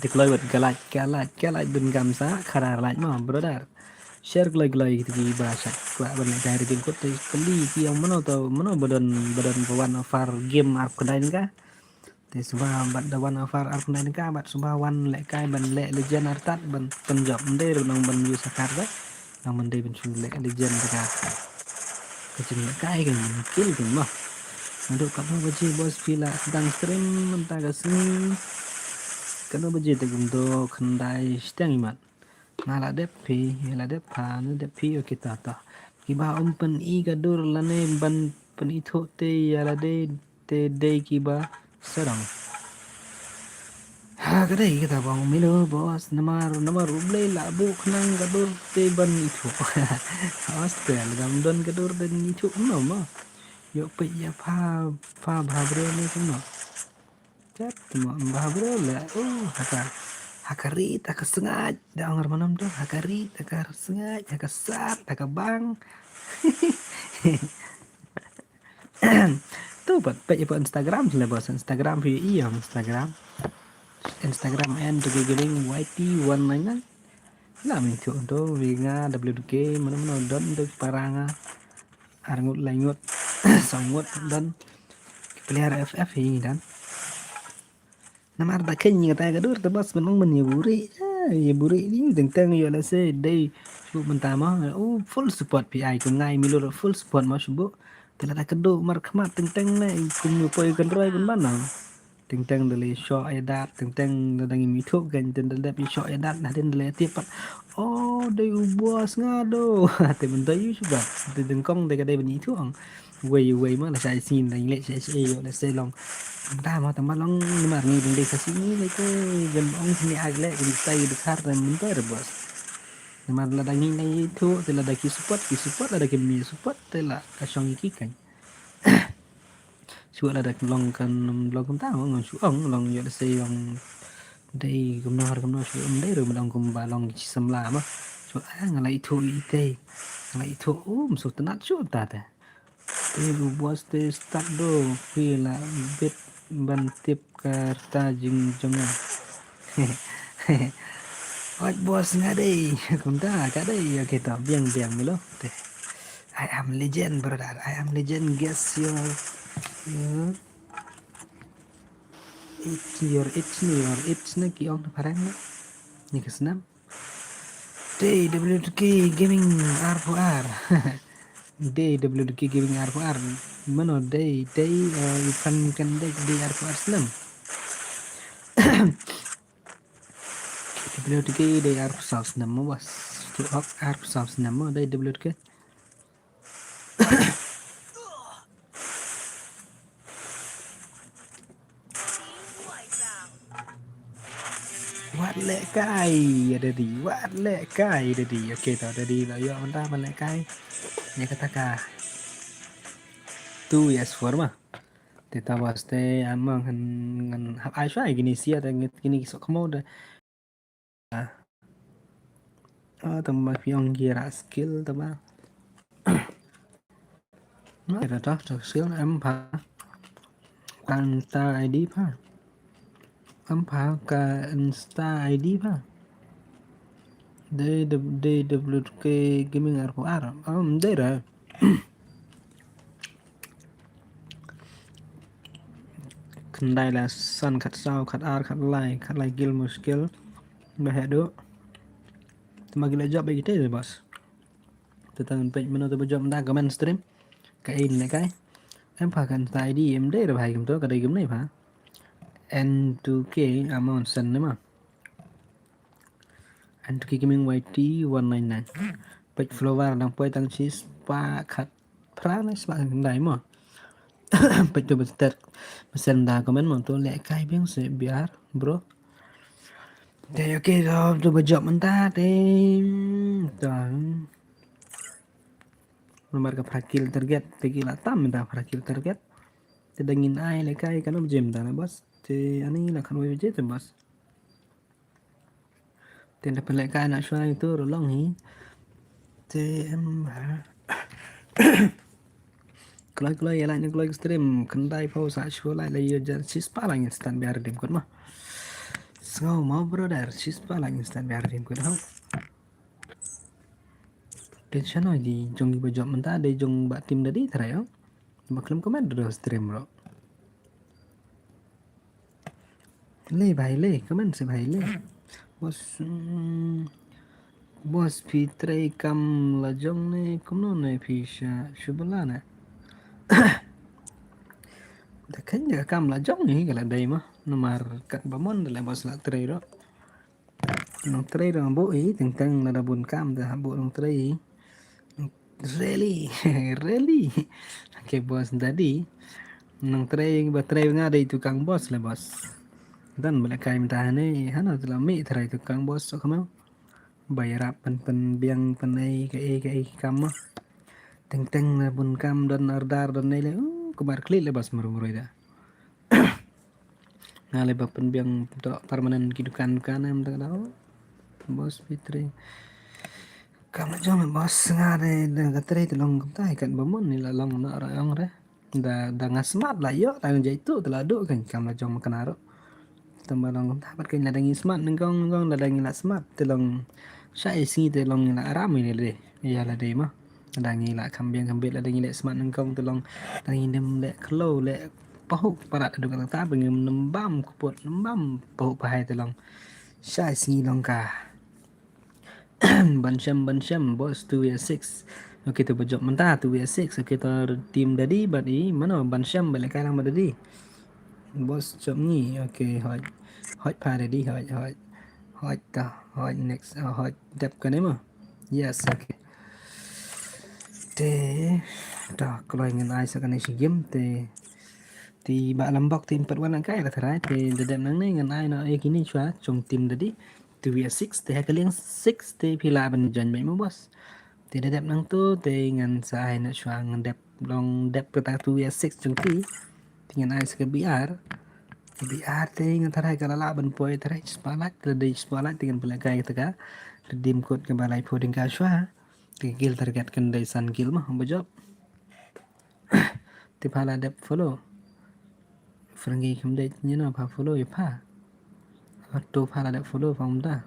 Te kloi wat ka like, ka like, ka like dun gam sa khara like mo brother. Share kloi kloi ki ba sa kwah ban leh kai ri kut te kali ki ong mano to mano badon badon ba wan offer game ar khyndai ka. Te suba bad da wan offer ar khyndai ka bad suba wan leh kai ban leh legend artat ban pynjop ndei ru nong ban use akar da. Nong ban dei ban shu leh legend da ka. Ka jingïalehkai ka jingkill ka mo. Naduh katno baje boss phi la sdang stream mynta ka sngi? Katno baje te kumto khyndai shiteng imat. Nga la dep phi, nga la dep pha, nga dep phi, okay ta ta. Kiba um pyn-i ka dur lane ban pynithuh te ïa lade te dei kiba sarong. Ha ka dei kata bang milo boss namar namar U Blei la buh khnang ka dur te ban ithuh. Hostel gam don ka dur te ithuh kumno mo. Ïoh peit ïa pha pha bha bre ne kumno. Chat mo bha bre le. Oh ha ka ha ka rit ha ka sngaid da ong ar manom do ha ka rit ha ka sngaid ha ka sat ha ka bang. Tu pat peit ïa pa Instagram sila bos Instagram phi ïa Instagram. Instagram en tu giling Y T one nine nine. La min tu tu wi nga W K mana mana don tu paranga. Ar ngut lai ngut. Sang ngut don. Player F F hi dan. Namar da khein ngi kata ka dur te bas ban ong ban ïa buri. Ïa buri ni teng teng ïa la se dei shu mynta ma. Oh full support P I kum ngai mi lur full support ma shu bu. Te la da ka du mar khmat teng teng ne kum ïa poi kan roi ban ban na. Teng teng da le shoh ïa dat teng teng da dang ïa mi thuk kan teng da dep ïa shoh ïa dat na den da le tip pat. Oh dei u bos nga do. Te ban dei yu shu ba. Te deng kong dei ka dei ban ïa thuk ang. Wei wei ma la shai sin la ngi leh shai shai ïoh la se long. Mynta ma tang ba long namar ngi dang dei sa sini le te jan ong sini ag leh kin tai de khar dan mynta re bos. Namar la dang ngi nang ïathuh te la da ki support ki support la da ki mi support te la ka shong ki kan. Shu la da long kan long kumta ma ngan shu ong long ïoh la se long dei kumno har kumno shu ong dei re ma long kumba long ki samla ma. Shu ah nga la ithuh i te nga la ithuh um shu tnat shu ta te. Te u bos te start do phi la bit ban tip ka rta jingjngoh. Oj boss, nga dei. Kumta ka dei. Okay, to biang biang milo. Te. I am legend, brother. I am legend. Guess your, your age, your age ne, your age ne ki ong na phareng ne. Ni ka snam. Dei W T K Gaming R four R. Dei W T K Gaming R four R. Mano dei, dei, uh, i fan kan dei, dei R four R snam. W T K dei R four R snam mo boss. Tu ok R four R snam mo dei W T K. Wat leh kai, ya daddy. Wat leh kai, daddy. Okay, to daddy, lo yo manda ban leh kai. Ïa kata ka. Two S four ma. Te ta boss te amang han ngan hap ai shwa kini sia te ngit kini sok mo de. Ah, tama phi ong ki ra skill tama. Ra ta ta skill em pha. Kan ta I D pha. Em pha ka Insta I D pha. Dei dei W T K Gaming R four R. Am dei ra. Khyndai la san khat saw khat ar khat lai khat lai kill muskil. Ba heh duh. Te ma ki la jop ba ki te boss. Te tang peit mano te ba jop da comment stream. Ka in ne kai. Em pha kan ta I D em dei ra bhai kumto ka dei kumne pha. N two K amount sen ne ma. N two K Gaming Y T one nine nine. Peit follower dang poi tang shi spah khat phra ne spah khyndai mo. Peit tu ba stet ba sen da comment mo tu leh kai biang se biar bro. Te okay to tu ba jop mynta te. To. Namar ka phra kill target te ki la tam mynta phra kill target. Te dang ngin ai leh kai kano baje mynta na boss. Te ani la kano baje te boss. Te nda pynleh kai na shwa itu ru long hi. Te em ha. Kloi kloi ïa like na kloi stream khyndai phew sa shwa like la ïa jan shi spah la ngin start biar dim kut ma. Sngew ma brother shi spah la ngin start biar dim kut ha. Te shano di jong ki ba jop mynta dei jong ba team da di trai ong. Ba khlem comment da stream ro. Le bhai le, comment se bhai le. Boss, mm, boss phi trei kam la jong ne kumno ne phi sha shubala ne. Da khein da kam la jong ne ka la dei ma. Namar kat ba mon da la boss la trei ro. Nong trei dang bu i teng teng na da bun kam da bu nong trei. Really, really. Okay boss dadi. Nong trei ba trei nga dei tukang boss le boss. Dan balik kai mynta ne hana tu la mi trei tukang boss so kama. Ba ïarap pen pen biang pen ei ka ei ka ei kam ma. Teng teng na bun kam don ardar don nei le. Uh, kumar klik le boss meru meru da. Nga le ba pynbiang to permanent ki dukan dukan em ta ka dau. Boss phi trei. Kam la jong boss nga de de ka trei te long kumta ikat ba mon ni la long na ra ong re. Da da nga smart la ïoh ta jai tu te la duk kan kam la jong ma kena ro. Tang ba long kumta pat kan la dang i smart nyngkong nyngkong la dang i la smart te long sha i sngi te long i la aram i le de. Ïa la dei ma. La dang i la kham biang kham bit la dang i leh smart nyngkong te long la dang i dem leh khloo leh pahuh parat aduk kata ba ngim nembam kput nembam pahuh pahai te long. Sha i sngi long ka. Ban shem ban shem boss two vs six. Okay to ba jop mynta two vs six. Okay to team dadi bad i mano ban shem ba leh kai lang bad dadi. Boss jop ngi. Okay hoi. Hoi pa dadi hoi hoi. Hoi ta hoi next hoi dep kane ma. Yes, okay. Te ta kloi ngin ai sa kane shi game te. Te ba lambok te empat wan kai la tharai te dedem nang ne ngin ai no e kini chwa chung team dadi. Two vs six te ha ka liang six te phi lah ban join mai mo boss. Te dedem nang tu te ngin sa ai no chwa ngin dep long dep kata two vs six chung ti. Te ngin ai sa ka B R. Ka B R te ngin tharai ka la lah ban poi tharai spotlight te dei spotlight te ngin pynleh kai kata ka. Redeem code ka ba lai pho ding ka chwa. Te kill target kan dei san kill ma ba jop. Te pha la dep follow. Pyrang ki kham dei, you know, pha follow ïa pha. Ato pha la dep follow pha mynta.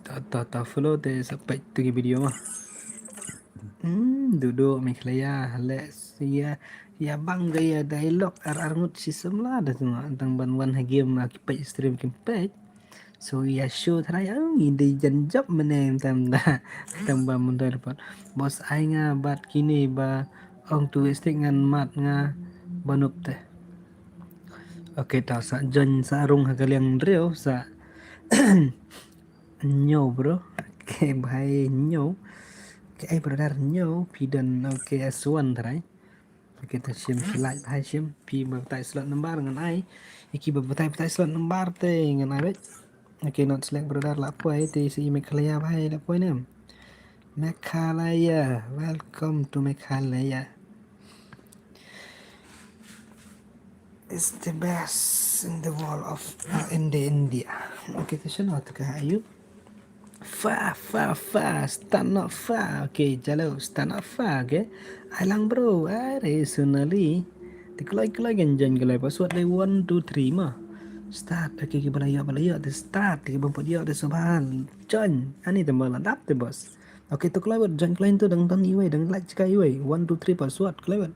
Ta ta ta follow te sa peit tu ki video ma. Hmm, dudu Meghalaya le sia ya bang gaya dialogue ar ar ngut si semla da semua tang ban wan ha game ma ki peit stream kim peit. So ya show trai ang inde jan jop mene tam da tam ba mun doi report. Boss ai nga bat kini ba ong tu stick ngan mat nga banup te. Okay, ta sa join sa rung ha ka liang dreo sa nyo bro. Okay, bhai nyo. Okay, ai brother nyo pidon. Okay, aswan trai. Okay, ta shim shi like bhai shim pi ba batai slot number ngan ai. Iki ba batai batai slot number te ngan ai bet. Okay, not select brother la poi te si Meghalaya bhai la poi nem. Meghalaya, welcome to Meghalaya. It's the best in the world of uh, in the India. Okay, tu shano tu ka ayu. Fa fa fa, start not fa. Okay, jalo start not fa. Okay, alang bro. Are Sonali. Te kloi kloi kan join kloi password dei one two three ma. Start. Okay, ki bala ya bala ya. Te start. Ki bampat ya te sobat join. Ani te malah dap te bos. Okay, tu kloi wet join kloi tu dang tan iwei dang like cika iwei. One two three password kloi wet.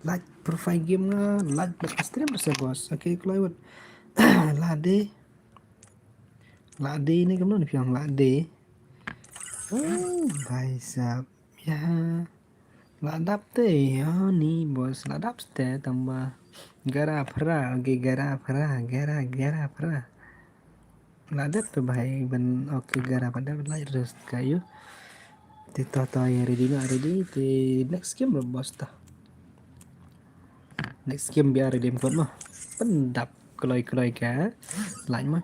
Like profile game nga like bos stream bos bos. Okay, kloi wet. Lade. Lade ni kamno ni piang lade. Oh, bhai sahab. Ya. La dap te ya ni bos la dap te tamba. Gara phra ge gara phra gara gara phra. La dap te bhai ban okay gara pada la rest kayu. Te to to ya ready na ready te next game bos ta. Next game biar ready kot ma. Pendap. Kloi kloi ka. Like ma.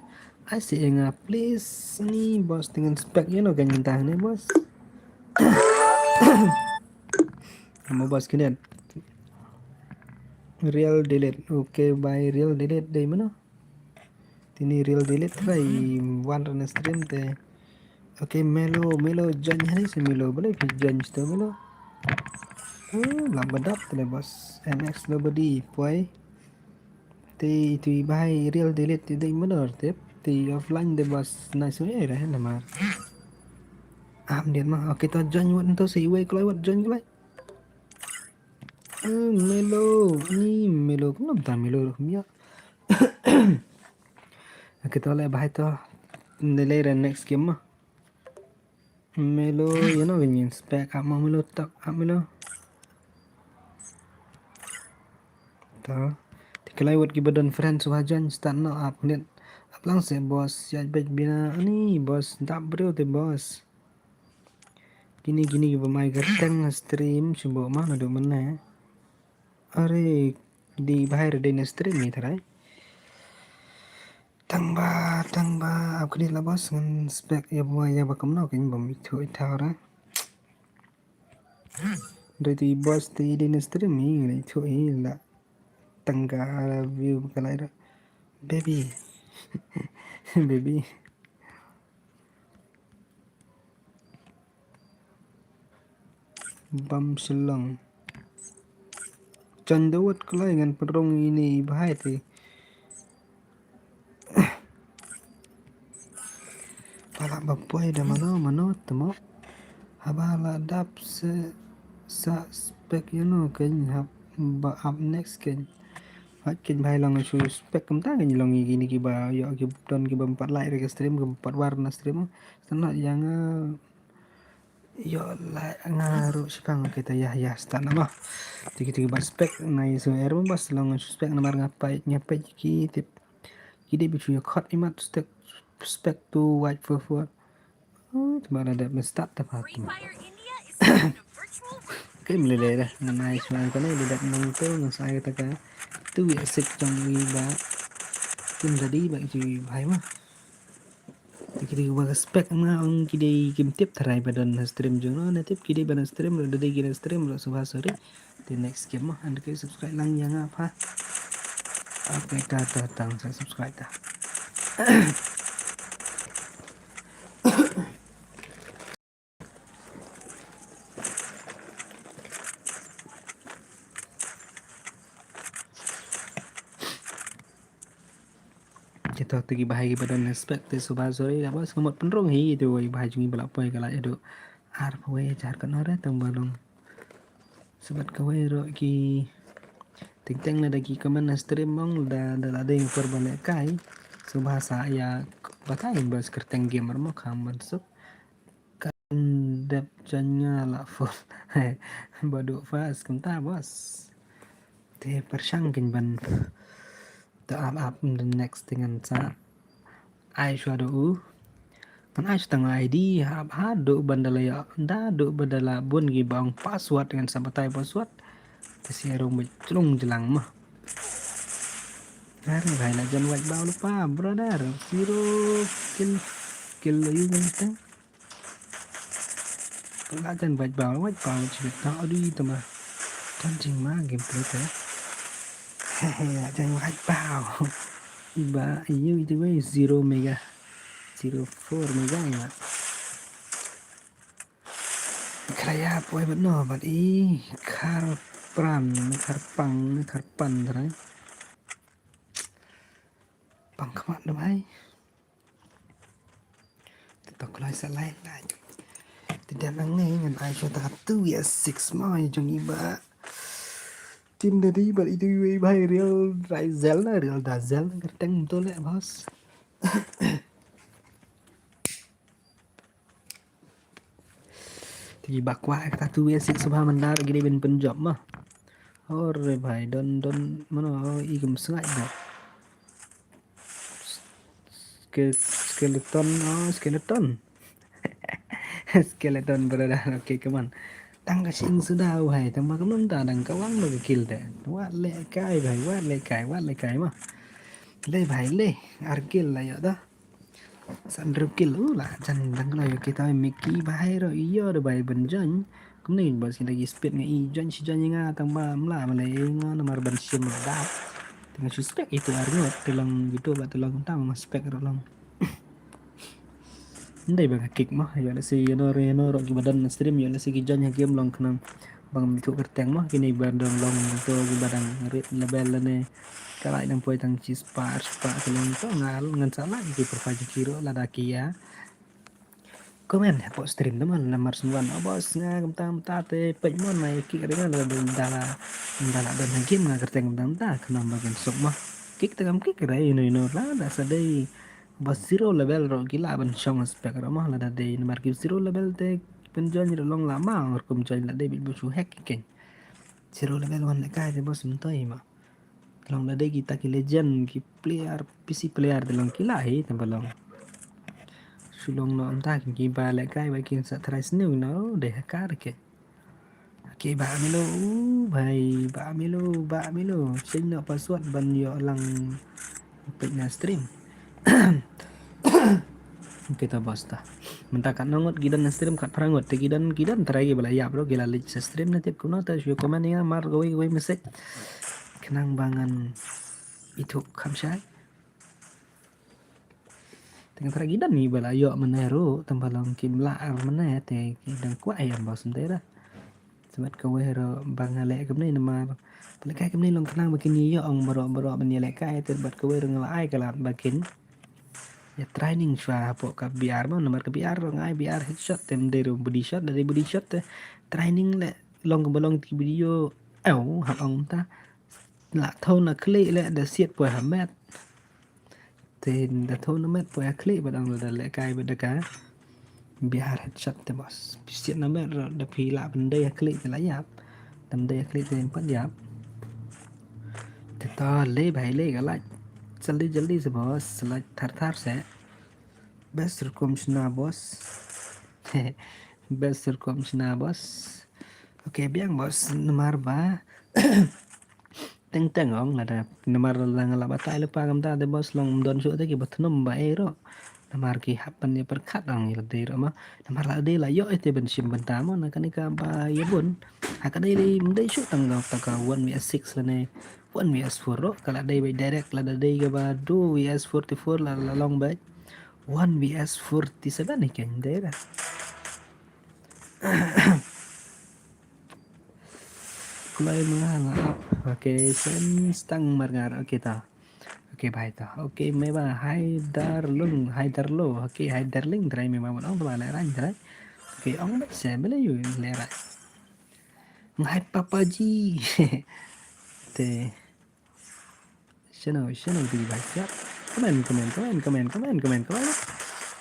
Ai si nga please ni bos dengan spek you know kan nyentah ni bos. Mo bos kinen. Real delete. Okay, bye real delete dei mano. Tini real delete trai one run stream te. Okay, Melo, Melo join hari si Melo. Boleh pi join situ Melo. Hmm, lam bedap tadi bos. M X nobody, puai. Ti tu bahai real delete ti dei menor tip ti offline de bos nice way dah namar. Am dia mah okay to join wet ento si wei kelai wet join kelai. Hmm, Melo ni Melo kenapa tak Melo dah kemia. Okay to le bahai to nilai dan next game mah. Melo, you know, when you inspect up mo Melo tak up Melo. Ta. Ti kelai wet ki badon friend su hajan start no up net. Up lang se boss ya bej bina ani boss dap bro te boss. Kini kini ki bamai gerteng stream sumbo ma nadu mene. Are di bahai re dei na stream ni tharai. Tang ba tang ba ap kini la bos ngan spek ya ba ya ba kamno kan bam ithu itha ra. Dei ti bos ti dei na stream ni ngan ithu i la tang ka view ka lai ra. Baby. Baby. Bam Shillong. Chan dawat kelai ngan perong ini bahai ti. Pala bapoi da mano mano temo. Haba la dap se sa spek you know kan hab ba up next kan. Hak kin bhai long shu spek kumta kan long igi ni kiba yo ki don kiba empat like re ka stream kiba empat war na stream. Sanat yang yo like nga ru sipang kita ya ya start nama. Tiki tiki ba spek na isu er ba long shu spek namar ngapai ngapai ki tip. Ki dei bichu yo khot imat spek spek tu white for for. Oh, tuma la dep start ta pha tuma. Ke mlele dah ngan ai shuwa kane la dep nang tu ngan sai kata ka tu ya sik jong i ba. Kim jadi ba ji bhai ma. Ki dei ba spek ma ong ki dei kim tip tharai ba don ha stream jong no na tip ki dei ba na stream ro dei ki na stream ro subha sorry. Te next game ma and ke subscribe lang ya nga pha. Okay ta ta tang sa subscribe ta. Ito te ki bahai ki ba don spec te suba sorry la bos, ka mut pynrung hi te wei bahai jong ngi ba la poi ka la ïa duh arphew wei hajar ka nore tang ba long. Subat kawei ruh ki teng teng lada ki comment na stream mong da da la dei por ba lehkai. Suba sa ïa batai ba kyrteng game ruh mo kham ban suk. Kan dep jan nga la full. Ba duh fast kumta bos. Te pyrshang kin ban. Te ap ap the next thing ngan sa ai shuwa da u. Ngan ai shuwa tang I D hap haduh ban da la ïa da duh ban da la bun ki ba ong password ngan sa batai password. Te shu rung ba jlung jlang ma. Are bhai la jan wait baw lypa brother. Zero kill kill la ïu ngan tang. La jan wait baw wait baw chibit ta odi tama. Jan jing ma gameplay te. Hehe la jan wait baw. Iba iu itu wei zero mega. Zero four mega iba. Khlaya poi bad no bad i khar pran khar pang khar pan trai. Pang khmat da bhai. Te to kloi sa lai lai. Te dan ang ngai ngan ai shuwa ta two vs six ma ïa jong i ba. Team da di bad i dei wei bhai Real Drizel na Real Dazel na kyrteng to le bos. Te ki ba kwah kata two vs six ba mandar ki dei ban pynjop ma. Or bhai don don mano i kum sngai da. Ske- skeleton oh skeleton. Skeleton brother okay come on. Tang ka sing suda bhai tang ma kamon ta dang ka wang ba ka kill te. Wat le kai bhai wat le kai wat le kai ma. Le bhai le ar kill la ïa da. San rukil u la jan dang lo yo kita Mickey bahai ro iyo de bai ben jan. Kumne ba si lagi speed ngai jan si jan nga tang ba mla mla nga namar ban sim da. Tang suspek itu arngot telang gitu ba telang tang suspek ro long. Ndai ba kick mah yo le si yo no re no ro ki badan stream yo le si ki jan ha game long khnang. Bang mi thuk kyrteng mo kini ba dang long to ki ba dang rit level ne. Ka lai nang poi tang chi spah spah ki long to ngal ngan sa lai ki profile ki ro lada ki ïa. Comment hapoh stream te mo namar sumwan o bos nga kumta kumta te peit mo na ki ring la da la da la don ha game nga kyrteng kumta kumta khnang ba kin suk mo. Kick te kam kick re ino ino la da sa dei ba zero level ro ki la ban shong spec ro mo lada dei namar ki zero level te pynjoin ro long la ma ngor kum join la dei bit bu shu hack ki keng. Zero level wan le kai te bos mtoi ma. Long da dei kita ki legend ki player P C player te long ki la hi te ba long. Shu long no mta ki ba le kai ba kin sa try snew no dei ha kar ke. Ki ba milo u bhai ba milo ba milo. Sing no password ban yo lang pek na stream. Kita bos ta. Mynta kat nongot gidan na stream kat prangot te gidan gidan trai gi bala yap ro gila lich sa stream na tip kuno ta shu comment ya mar goi goi message. Kenang bangan itu kham shai. Tengah trai gidan ni bala yo mene ro tamba long kim la ar mene te gidan kuai am bos entera. Semat kawei ro bang ale kemne namar. Pelekai kemne long kenang bakin yo ong baro baro ban ye lekai te bat kawei ro ngala ai kalat bakin. Ya training shwa hapoh ka B R mo namar ka B R ro ngai B R headshot tem de ro body shot dari body shot te training le long ka balong ti video au hap ong ta la thau na klik le da siat poi ha met te da thau na met poi ha klik ba dang da le kai ba da ka. Biar headshot te bos. Pisiat na mer da phi la ban dei klik te la yap. Tam dei klik te pat yap. Te to le bhai le ka like. Jaldi jaldi se bos, like thar thar se. Best rukom shna bos. Best rukom shna bos. Okay biang bos namar ba. Teng teng ong lada namar la nga la batai lypa kam ta de bos long mdon shu te ki ba thnum ba ei ro. Namar ki hap ban ïa pyrkhat ong ïa la dei ro ma. Namar la dei la ïoh ite ban shim bynta mo na kane ka ba ïa bun. Ha ka dei li mdei shu tang ka ta ka one V S six lane one V S four ro ka la dei bai direct lada dei ka ba two V S forty-four la la long bai one V S forty-seven ni ken dei ra. Kulai menga nga ap. Okay sen stang marngar okay ta. Okay, bhai to. Okay, me ba Haidarlung, Haidarlo. Okay, Haidarling trai me ba ong ba le ran trai. Okay, ong ba se bele yu le ran. Ngai papa ji. Te. Shano, shano di bhai. Come on, come on, come on, come on, come on, come on, come on.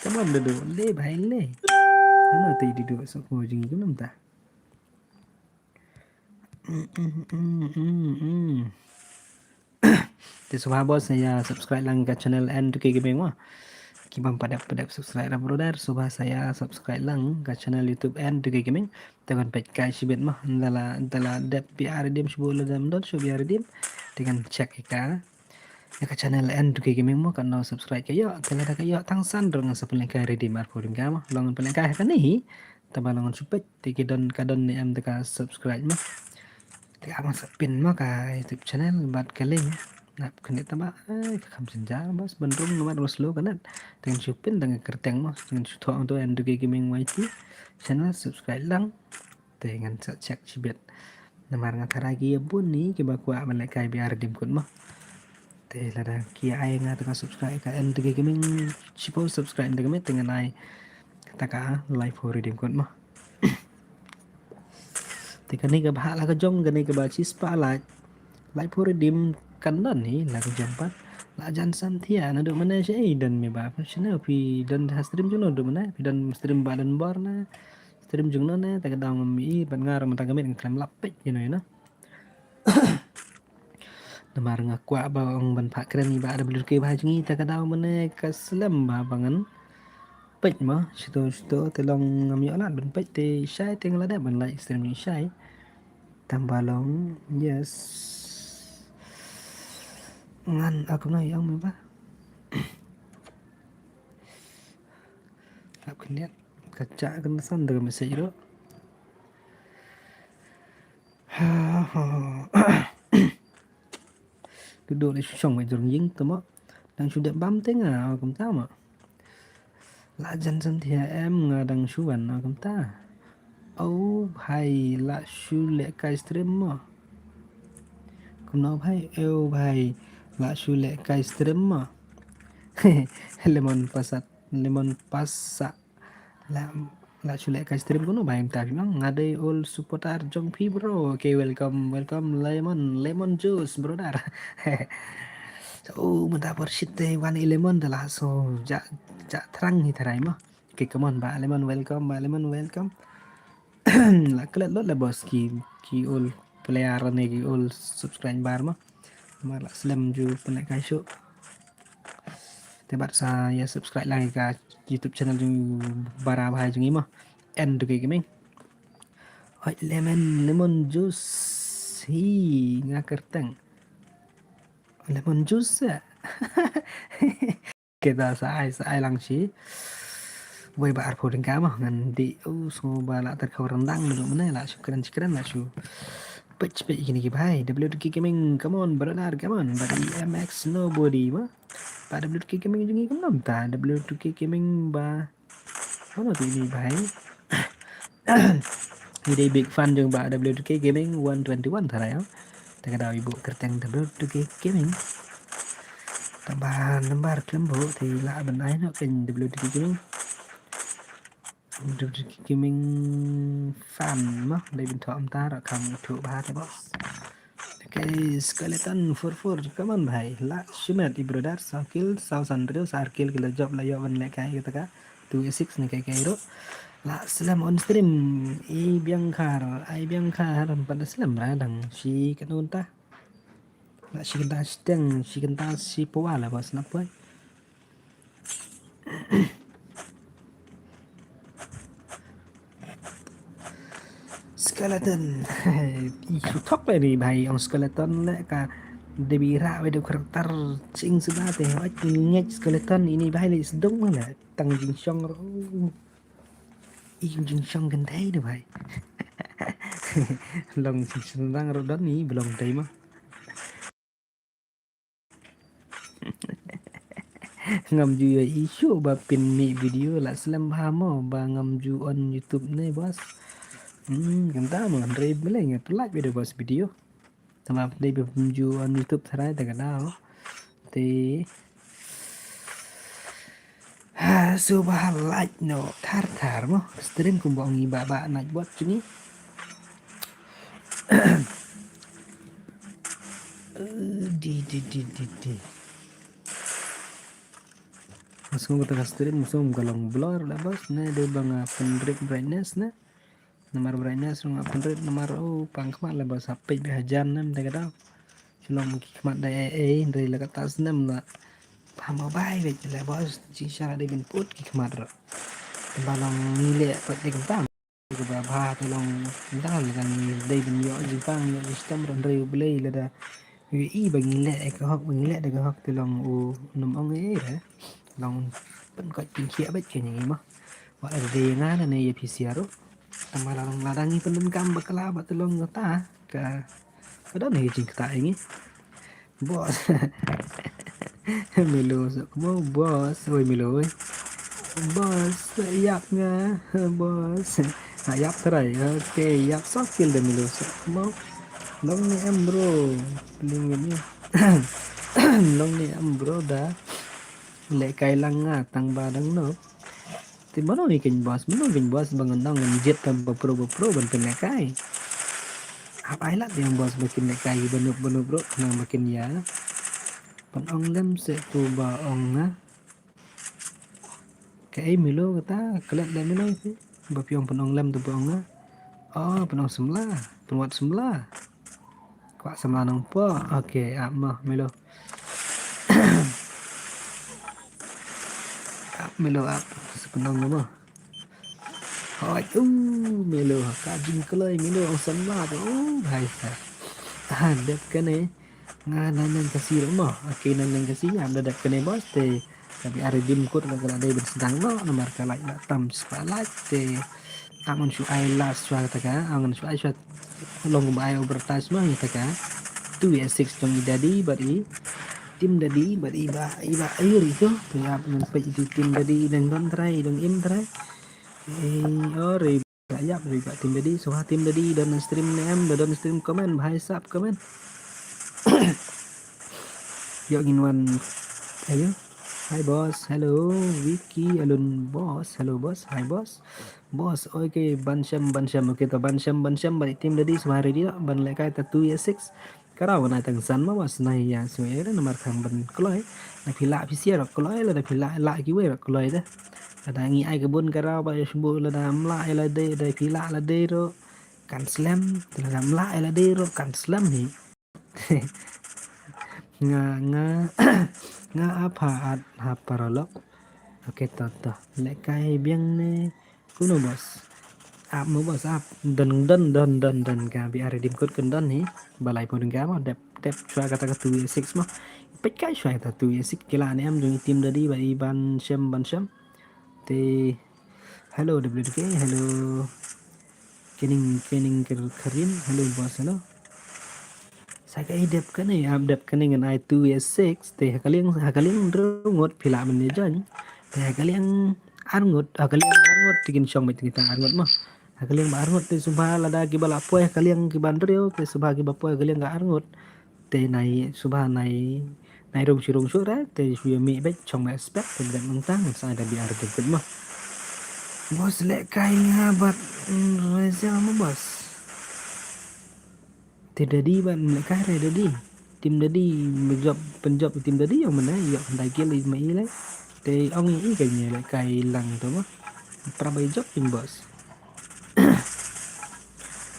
Come on, Dudu. Le bhai le. Ano te Dudu so ko jing ko nam ta. Te sngewbha bos sa ïa subscribe lang ka channel N two K Gaming mo. Ki bym pat dep pat dep subscribe ra brother, sngewbha sa ïa subscribe lang ka channel YouTube N two K Gaming. Te kan peit kai shibit mo, da la da la dep biang redeem shibun, la dep dot shu biang redeem. Te kan check ïa ka ïa ka channel N two K Gaming mo, kan nang subscribe ka ïoh, te lada ka ïoh tang san ruh ngan sa pynlong kai redeem arphew tyngka mo. Long pynlong kai ha kane hi. Te ba long shu peit te ki don ka don ne em te ka subscribe mo. Te ka ma sa pin mo ka YouTube channel bad ka link. Nap kane te ba eh ka kham jynjar bos, ban rung namar ba slow ka net. Te ngan shu pin tang ka kyrteng mo, ngan shu thoh to N two K Gaming Y T channel, subscribe lang. Te ngan sa check shibit. Namar nga tharai ki ïa bun ni kiba kwah ban lehkai biang redeem code mo. Te lada ki ai nga te ka subscribe ka N two K Gaming, shiphew subscribe te ka met te ngan ai kata ka laiphew redeem code mo. Te kane kaba ha la ka jong, kane kaba shispah like, laiphew redeem kan don hi la ka jong pat. La jan Santhia, naduh mynne sha ei don me ba, shano phi don ha stream jong no, naduh mynne phi don stream ba don bor na stream jong no ne, te ka daw ngam i, bad nga ruh mynta ka miet nga khlem lap peit, you know, you know. Namar nga kwah ba ong ban phah kren ïa i Bah W K Bhai jong ngi, te ka daw mynne ka slem ba ba ngan peit mo, shito shito te long ngam ïoh lad ban peit, te shai te nga la dep ban like stream jong i shai. Tang ba long, yes. Ngan a kumno ïa ong me ba. Lap khyndiat. Ka jah kan san da ka message ruh. Duh duh leh shu shong wei jrong ïing te mo. Dang shu dep bam te nga, o kumta mo. La jan Santhia em, nga dang shu wan, o kumta. O bhai, la shu lehkai stream mo. Kumno bhai, o bhai, la shu lehkai stream mo. Lemon pasat, lemon pasa. La, la shu lehkai stream kumno bhai, mynta phi ong nga dei old supporter jong phi bro. Okay, welcome, welcome lemon, lemon juice brother. O mynta por shit te wan i lemon te la so jah, jah thrang hi tharai mo. Okay, come on Bah Lemon, welcome, Bah Lemon, welcome. La klet lut la bos ki, ki old player ne ki old subscriber mo. Namar la slem ju pynlehkai shuh. Te bad sa ïa subscribe lang ïa ka YouTube channel jong i Bah Lemon jong i mo. N two K Gaming. Hoi lemon, lemon juice. Hi, nga kyrteng lemon juice eh. Kita sa ai, sa ai lang shi. Wei ba arphew tyngka mo ngan dih, u, sngew ba la ter khaw rendang dulu mynne, la shu kren shi kren, la shu peit peit kine ki bhai. W two K Gaming, come on brother, come on. Bad E M X nobody mo. Bad W two K Gaming jong i kumno mynta, W two K Gaming ba. Mano tu ini bhai? Ngi dei big fan jong Bah W two K Gaming one twenty-one tharai. Te ka daw i buh kyrteng W two K Gaming. Tang ba nambar khlem buh te lah ban ai noh keiñ W two K Gaming. W two K Gaming fan mo, dei ban thoh mynta ruh kam ithuh bha te bos. Okay, Skeleton four four, come on bhai. Lah shimet i brother, saw kill, saw san hynriew, sa ar kill ki la jop, la ïoh ban lehkai kata ka two six ne kai kai ruh. Lah slem on stream, i Biang Khar, i Biang Khar, pat da slem ra dang shi katno kynta. Lah shi kynta shiteng, shi kynta shi pawa la bos, nap bhai. Skeleton. I shu thok le ni bhai, ong Skeleton le ka dei bi rah wei dei karakter ching suda te. Oi, ngeit Skeleton ini bhai le sdong le tang jingshong ro. I jingshong kynthei de bhai. Long jingshong ro don ni belong dei ma. Ngam ju ïohi shuh ba pynmih video, la slem bha mo ba ngam ju on YouTube ne bos. Hmm, kynta mo hynrei balei nga pynlait video bos video. Tangba dei ba pynju on YouTube tharai te ka daw. Te ha, so ba ha lait noh thar thar mo. Stream kumba ong i Bah Bah Nait Bot jong ngi. Di di di di di. Nga sngew kata ka stream nga sngew ka long blur la bos, ne dei ba nga pynrit brightness ne. Namar brightness ruh nga pynrit namar u pang khmat la bos, ha peit beit hajan ne mynta ka daw. Shu long ki khmat da ei ei, hynrei la kata snem la pha mobile beit la bos, jingshisha la dei ban put ki khmat ruh. Tang ba long ngi leh pat dei kumta. Kaba bha te long kumta, lada ngi dei ban ïoh jingpang ïoh jingshitom ruh, hynrei U Blei lada u ïohi ba ngi leh ïa ka hok, ba ngi leh da ka hok te long u nym ong ei ei re. Long pynkoit pynkhiah beit ka ngi mo. Wat la dei nga ne ïa phi sia ruh. Tang ba la long lada ngi pyndonkam bakla ba te long kata ka, ka don hi jingktah ïa ngi. Boss. Milo Sokmo, boss. Oi Milo oi. Boss, ïap nga. Boss. Ha, ïap trai. Okay, ïap soft kill da Milo Sokmo. Long ne em bro. Lingin ni. Long ne em bro da. Lehkai lang nga tang ba dang no. Te mano hi kein boss, mano hi kein boss ba ngan ong ngan jied tang ba pro ba pro ban pynlehkai. Hap ai lad ïa boss ba kin lehkai ba nup ba nup ruh khnang ba kin ïa pynong lem seh tu ba ong nga. Kaei Milo kata, klet leh Milo phi. Ba phi ong pynong lem tu ba ong nga. Oh, pynong samla, pynwad samla. Kwah samla nongpoh. Okay, ap mo Milo. Ap Milo ap. Sa pynong mo. Hoi, uh, Milo ka jingkloi Milo ong samla tu. Uh, hai sa. Ah, dep kane. Nga nang nang kasi ruh mo. Okay, nang nang kasi nga da dep kane boss te. Ka B R redeem code ka la dei ban sdang noh namar ka lait la tam spotlight te. Ngan shu ai last shuwa kata ka, ngan shu ai shuwa long ba ai advertise ma kata ka. Two S six jong i Daddy bad i Team Daddy bad i Bah, i Bah Ayur itu. Te ïa ngan peit itu Team Daddy dang don trai, dang im trai. Eh, ore. Ïap ri ba Team Daddy, so ha Team Daddy don stream ne em, don stream comment, bha sap comment. Ïoh ngin wan. Ayo. Hi boss, hello. Vicky Alun boss, hello boss, hi boss. Boss, okay, ban shem, ban shem, okay, to ban shem, ban shem, bad Team Daddy, so ha ready, ban lehkai ta two S six. Ka raw nai tang san ma ba snai ïa sngewsih ïa namar khang ban kloi. Na phi lah phi sia ruh kloi, lada phi lah lah kiwei ruh kloi de. Lada ngi ai ka bun ka raw ba ïa shibun lada mlah ïa lade, lada phi lah lade ruh kan slem, lada mlah ïa lade ruh kan slem hi. Nga, nga, nga ap ha at ha paralok. Okay, to, to. Lehkai biang ne. Kumno boss? Ap mo boss, ap. Don, don, don, don, don. Ka B R redeem code kan don hi. Ba lai phew tyngka mo, dep, dep shuwa kata ka two S six mo. Peit kai shuwa kata two S six, ki lah ne em jong i Team Daddy bad i ban shem, ban shem. Te, hello W D K, hello. Kening, kening ker, kerin, hello boss, hello. Sa kaei dep kane, ap dep kane ngan ai two S six, te ha ka liang, ha ka liang hynriew ngut phi lah ban ïa join. Te ha ka liang ar ngut, ha ka liang ar ngut te kin shong beit kita ar ngut mo. Ha ka liang ba ar ngut te sngewbha lada kiba la poi ha ka liang kiba hynriew, te sngewbha kiba poi ha ka liang ka ar ngut. Te nai sngewbha nai, nai rung shu rung shu re, te shu ïa mih beit shong beit spek, te dep nangta ngan sa ai da B R te kut mo. Boss lehkai nga bad, mm, Reza mo boss. Te Daddy ban lehkai re Daddy. Team Daddy, pynjop, pynjop Team Daddy ïa u mynne, ïoh khyndai kill i ma i le. Te ong i ka ngi lehkai lang to mo. Pra ba i jop ïa boss.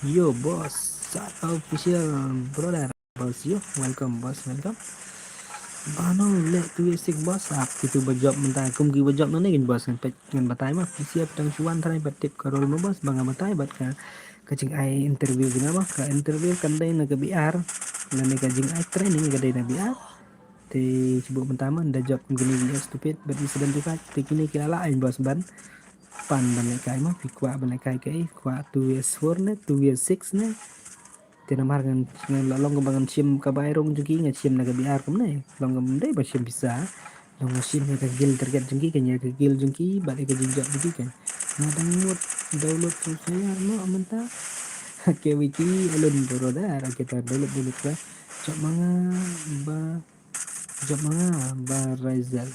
Yo boss, Sat Official brother. Boss yo, welcome boss, welcome. Bano leh two S six boss, ap kitu ba jop mynta, kum ki ba jop nangne kan boss, ngan peit ngan batai ma, P C F dang shu wan trai bad tip ka role mo boss, ba nga batai bad ka Ka jingai interview jong nga ba ka interview kan dei na ka B R, lane ka jingai training ka dei na B R. Te shu buh mynta ma da jop kum kine ki stupid bad disadvantage, te kine ki la lah ain boss ban pan ban lehkai ma, phi kwah ban lehkai kaei, kwah two S four ne, two S six ne. Te namar ngan, ngan la long kaba ngan shim ka bai rung jong ki, ngan shim na ka B R kumne. Long kam dei ba shim pisa. Long ngan shim ïa ka guild target jong ki, kan ïa ka guild jong ki bad ïa ka jingjop jong ki kan. Nga dang mut download tu saya mo mynta. Ke wiki alun boro da ra kita download download ka. Jop ma nga ba Jop ma nga Bah Raizel.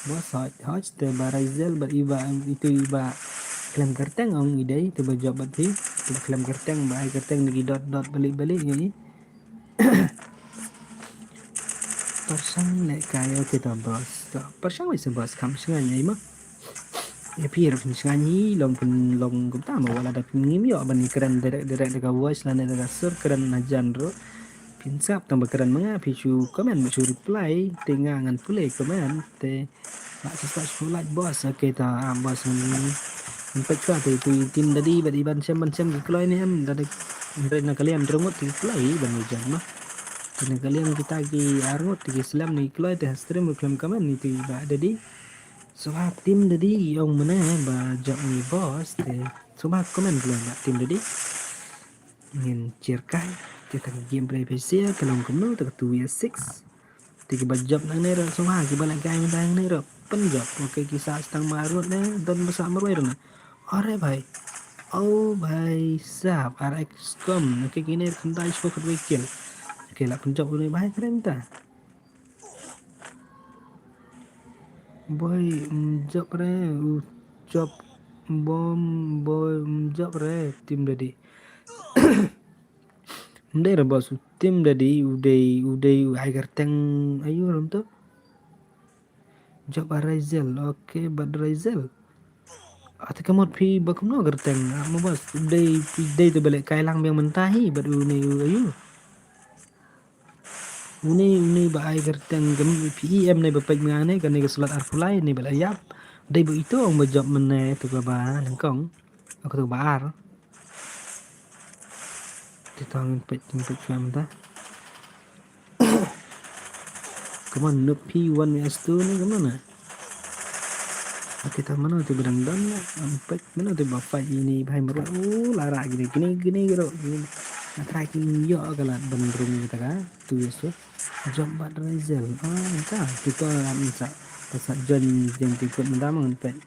Boss, hot, hot te Bah Raizel bad i Bah, em, itu i Bah Khlem Kyrteng ong i dei, te ba jop bad phi. Te Bah Khlem Kyrteng, Bah Ai Kyrteng, na ki dot dot balik balik ïa i. Pyrshang lehkai, okay to boss. To pyrshang wei sa boss, kham shngaiñ ïa i ma. Ïa phi ruh phin shngaiñ hi, long phin long kumta ma, wat lada phin ngim ïoh ban ïakren direct direct da ka voice lane da ka sur, kren hajan ruh. Phin sngap tang ba kren ma nga, phi shu comment, phi shu reply, te nga ngan pule comment, te Lah, sa shu like boss. Okay to, ah, boss, ngan, ngan peit shuwa te, tu i Team Daddy bad i Ban Shem, Ban Shem ki kloi ne em, da da, hynrei na ka liang hynriew ngut te ki kloi ban ïa jop ma. Te na ka liang kita ki ar ngut te ki slem ne ki kloi, te ha stream ruh khlem comment ne, tu i Bah Daddy. So ha Team Daddy ong mynne ba jop ne boss, te so ba comment kloi ba Team Daddy. Ngin cheer kai. Te ta ka gameplay phi sha ka long kumno, ta ka two v six. Te kiba jop nangne ruh sngewbha, kiba lehkai mynta nangne ruh pynjop. Okay, ki sah tang marwei ne, don ba sah marwei ruh ne. Are bhai. Oh bhai sahab, R X com. Okay, kine khyndai shiphew khatwei kill. Okay, la pynjop une bhai kren mynta. Boi, mm, jop re, u jop bom, boi, mm, jop re, Team Daddy. Ym dei re boss, u Team Daddy, u dei, u dei, u Ai Kyrteng, ayu ram to. Jop Bah Raizel, okay, Bah Raizel. Ate ka mut phi ba kumno Kyrteng, ah, mo boss, u dei, u dei te ba lehkai lang biang mynta hi, bad une, u ayu. Une, une ba Ai Kyrteng, ka mut phi em ne ba peit ma nga ne, kane ka slot arphew lai, ne ba la ïap. Dei ba ito ong ba jop mynne, to kaba nyngkong. Ong to kaba ar. Te to ngin peit, ngin peit shuwa mynta. Come on, noob phi, one v two ne, come on na. Okay, ta mano te ba dang don na. Ngin peit mano te ba fight ïa ine i bhai marwei. Oh, la rah kine, kine, kine, kine. Nga try ki ïoh ka lad ban rung kita ka. Tu ïa su. Jop Bah Raizel. Ah, ka. Kita mynta. Pasa join, join team kot mynta ma, ngin peit.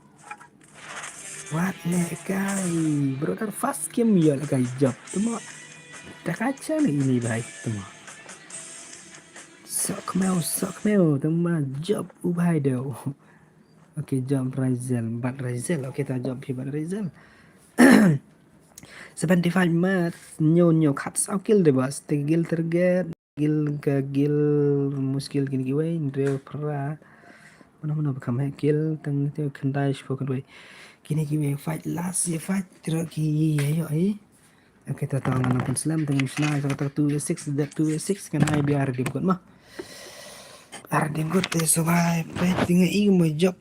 Wat lehkai. Brother, first game ïoh lehkai jop. Te mo. Ta ka cha ne ine i bhai. Te mo. Sok meu, sok meu. Te mo jop u bhai deu. Okay, jop Raizel, Bah Raizel. Okay, ta jop phi Bah Raizel. Seventy-five mat, ñiew, ñiew khatsaw kill de boss. Te kill target, kill ka kill muskil kine kiwei, hynriew phra. Mano, mano ba kham heh kill, tang te khyndai shiphew khatwei. Kine kiwei fight last, ïa fight, tira ki, ïa, ïa, ïa. Okay, ta tang ngan pynslem, tang ngan shna, sa kata two v six, that two v six, ngan ai bia ar team kot ma. Ar team kot te sngewbha, peit te nga i mo jop,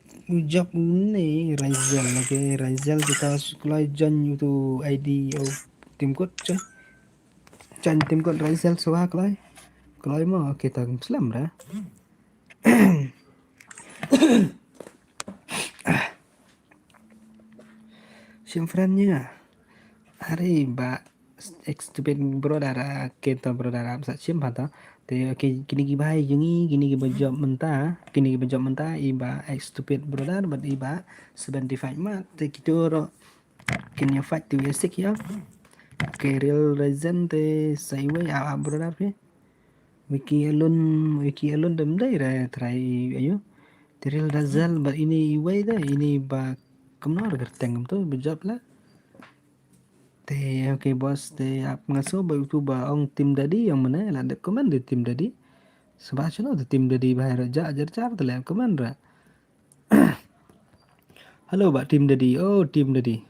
jop une, Raizel, okay, Raizel kita kloi join uto I D o team kot, join. Join team kot Raizel sngewbha kloi. Kloi mo, okay, tang slem ra. Shim friend nya. Hari ba ex stupid brother, ah, kento brother, ah, sa shim pha ta. Te, okay, kine ki bhai jong ngi, kine ki ba jop mynta, kine ki ba jop mynta, i ba ex stupid brother, bad i ba seventy-five mat, te kito ruh kin ïa fight te ïa sik ïa. Okay, Real Raizen te sa iwei, ah, ah, brother phi. Wiki Alun, Wiki Alun dem dei re trai ayu. Te Real Raizel ba ini iwei de, ini ba kumno re kyrteng kumto, ba jop la. Te, okay, boss, te ap nga sngew ba utu ba ong Team Daddy ong mane, la dep comment de Team Daddy. Sngewbha shano de Team Daddy ba hai re ja jar jar te la comment re. Hello ba Team Daddy. Oh, Team Daddy.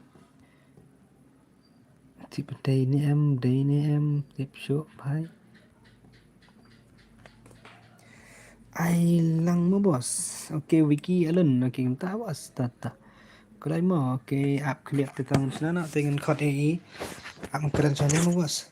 Tip dei ne em, dei ne em, tip shuh bhai. Ai lang mo boss. Okay, Wiki Alun. Okay, kumta boss. Ta ta. Kulai mo. Okay, ap kliak te tang shna na te ngan khot ei. Ap kren shna mo boss.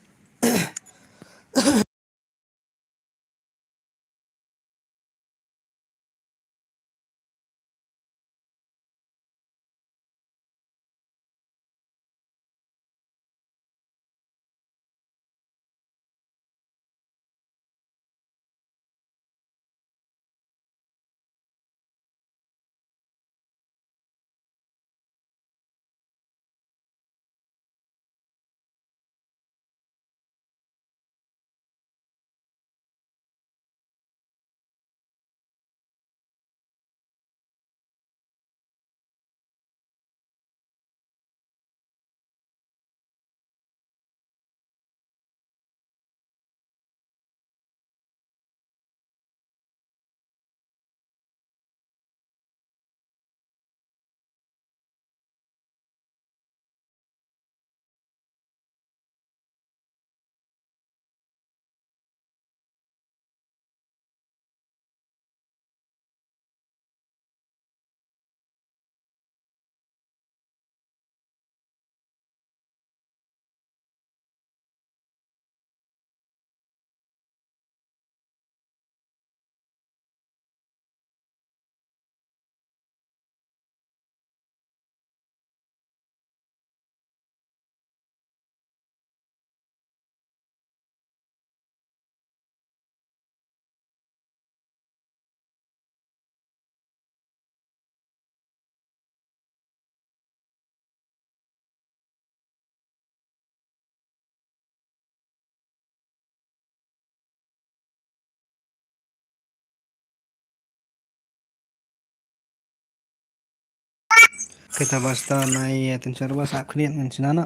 Kita basta nai attention basta ap khniat ngan chna na.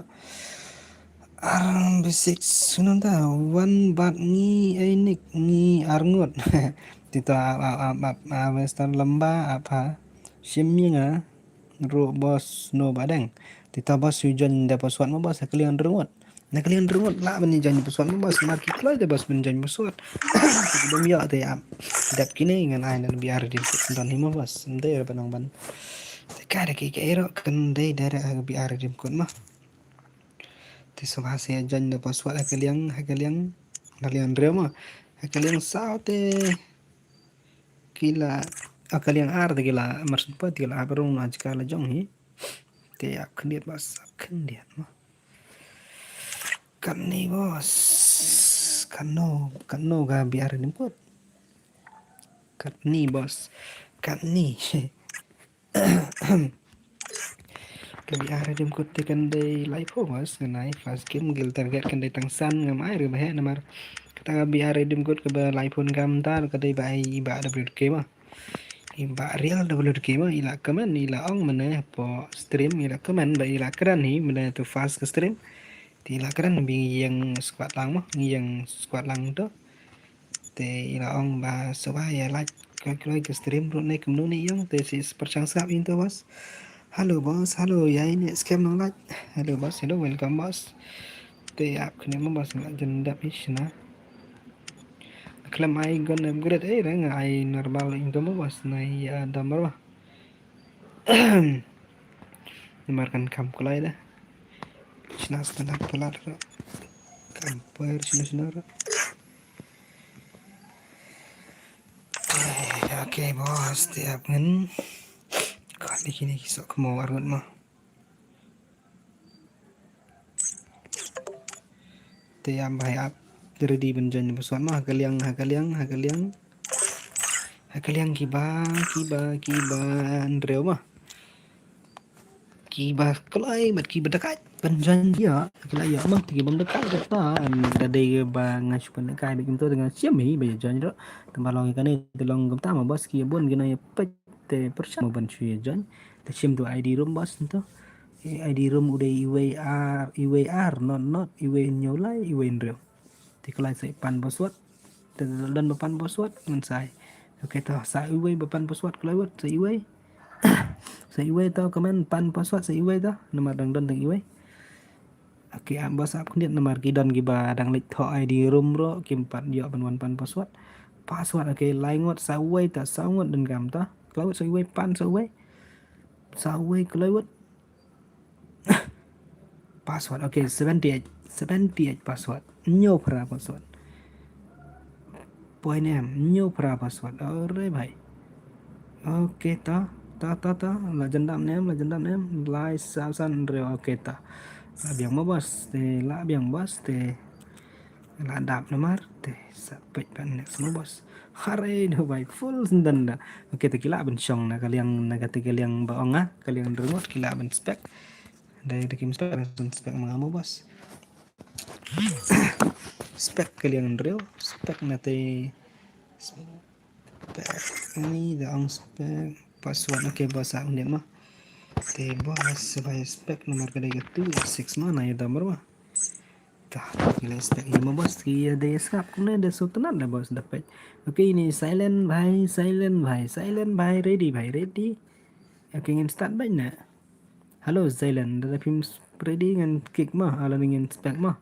Ar basic sunam ta wan bat ngi ainik ngi arngut. Tita ap ap ap ap harvester lamba ap ha. Shim nga ru boss no badeng. Tita boss yu join da password ma boss ha kliang drungut. Na kliang drungut la ban join password ma boss mar ki kloi da boss ban join password. Dum yo te ap. Dap kini ngan ai nan biar di don hima boss. Ndai ra banang ban. Te ka da ki ka ero kan dai da ra biar di kut ma. Te sub ha se join da password ha kliang ha kliang. Na kliang drungut ma. Ha kliang sao te. Kila akaliang ar te kila mar sumpa te kila ap rung na jika la jong hi. Te ap khyndiat bas ap khyndiat ma. Katni bos. Katno katno ga biar ni put. Katni bos. Katni. Ka B R Redeem Code te kan dei lai phew bos ngan ai first game gil target kan dei tang san ngam ai re ba heh namar kata ka B R Redeem Code kaba lai phew ngam tar ka dei ba ai i ba W K ma i ba real W K ma i la comment i la ong mane po stream i la comment ba i la kren hi mane tu first ka stream ti la kren bi yang squad lang ma yang squad lang tu. Te i la ong ba suba ïa like ka kloi ka stream ruh ne kumno ne ïong te si pyrshang sngap ïa to bos. Hello bos, hello ïa ine scam nang like. Hello bos, hello welcome bos. Te ap kane ma bos nga jen dap hi shna. Khlem ai gun upgrade eh rang ai normal ïa to ma bos na ïa dam ba. Namar kan kam kulai da. Shna standard palat ruh. Kam per shna shna ruh. Okay bos te ap ngan. Ka ni kini ki sok kemo arngut ma. Te ap bai ap. Ready ban join bos wan ma ha kaliang ha kaliang ha kaliang. Ha kaliang kiba kiba kiba ndreu ma. Kiba kloi mat kiba dekat ban join ïa. Kila ïa ma kiba dekat kata an da dei ba ngai shu ban dekat ba kim to dengan siam hi ba join ro. Tamba long kane te long gam tama bos ki bun gina ïa pet te percuma ban shu ïa join. Te shim tu I D room bos nto. I D room u dei iwei ar iwei ar not not iwei nyolai iwei ndreu. Te kloi sai pan bos wat. Te dan ba pan bos wat ngan sai. Okay to sa iwei ba pan bos wat kloi wat sa iwei. Sa iwei to kamen pan bos wat sa iwei to. Namar dang don dang iwei. Okay am bos ap khyndiat namar ki don kiba dang leit thoh I D room ro kim pat ïoh ban wan pan bos wat. Password okay lai ngot sa iwei to sa ngot dan kam to. Kloi wat sa iwei pan sa iwei. Sa iwei kloi wat. Password okay seventy eight seventy eight password. Nyo phra password. Point em nyo phra password. Ore bhai. Okay ta ta ta ta la jendam nem la jendam nem lai sa san re okay ta. La biang ma bos te la biang bos te. La dap namar te sa pek ban next ma bos. Hare do bai full sendan da. Okay te kila ban shong na kaliang na kate kaliang ba onga kaliang rengot kila ban spek. Dai da kim spek ban spek ma ma bos. Spek kaliang ndreu spek na te spek ni da ong spek password okay bos a unit ma. Te bos sebai spek nomor kedai ke two six ma na ya damar ma. Ta nilai spek ni ma bos ki ya dai skap kumne da sultanat da bos da pek. Okay ni silent bhai silent bhai silent bhai ready bhai ready. Okay ngin start bhai na. Hello Zailan da phim ready ngan kick ma ala ngin spek ma.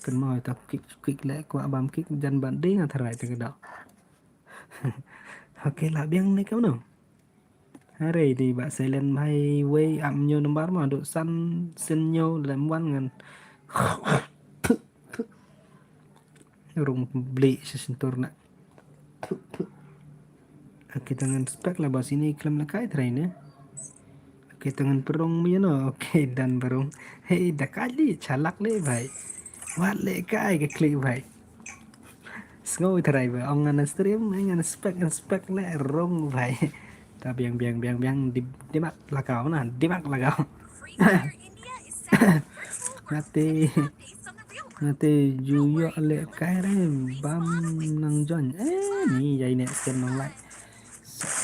Kan ma ta kick kick le kwa bam kick jan ban ding a tharai te da. Okay la biang ne kam no. Hare di ba Zailan bhai wei am nyo number ma do san sen nyo lem wan ngan. Rung bli sesentur na. Kita ngan spek la bas ini klem la kai trai ne. Kita ngan perung mi no. Okay dan perung. Hei da kai li chalak le bhai. Wat le kai ke klik bhai. Sngo trai ba ong ngan stream ngan spek ngan spek le rung bhai. Ta biang biang biang biang di dimak lakau na dimak lakau. Ngate ngate ju yo le kai re bam nang join. Eh ni jai ne stem nang lai.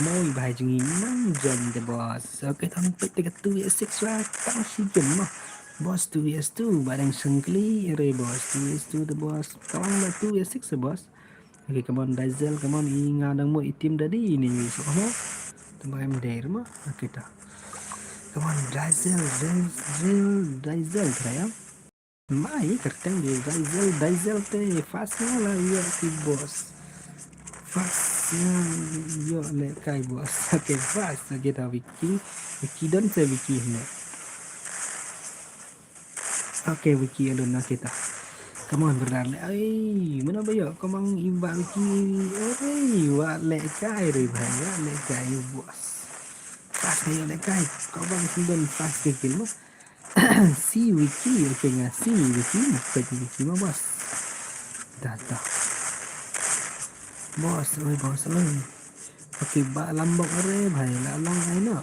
Mo i bhai jong ngi nang jam te boss. Okay, tang peit te ka two V S six wa tang shi game mo. Boss two V S two, Bahdeng Shangkli, ere boss, two V S two te boss. Tang ba two V S six te boss. Okay, come on, Dazzle, come on, i nga dang mo i team daddy ini, so mo. Tang ba em der mo. Okay, ta. Come on, Dazzle, Dazzle, Dazzle, try ya. Mai, kyrteng de Dazzle, Dazzle te, fast nga la ïoh ki boss. Fast nga ïoh lehkai boss. Okay, fast, okay, ta Vicky. Vicky don se Vicky ne. Okay, Vicky alun, okay, ta. Come on, brother. Ai, mano ba ïoh, come on, i ba Vicky. Ai, wa lehkai re bhai, wa lehkai boss. Fast nga ïoh lehkai. Kaba nga don fast ke kill mo. Si Vicky, okay, nga si Vicky, nga peit Vicky mo boss. Da, da. Boss, oi boss, oi. Okay, ba Lambok are bhai, la long ai no.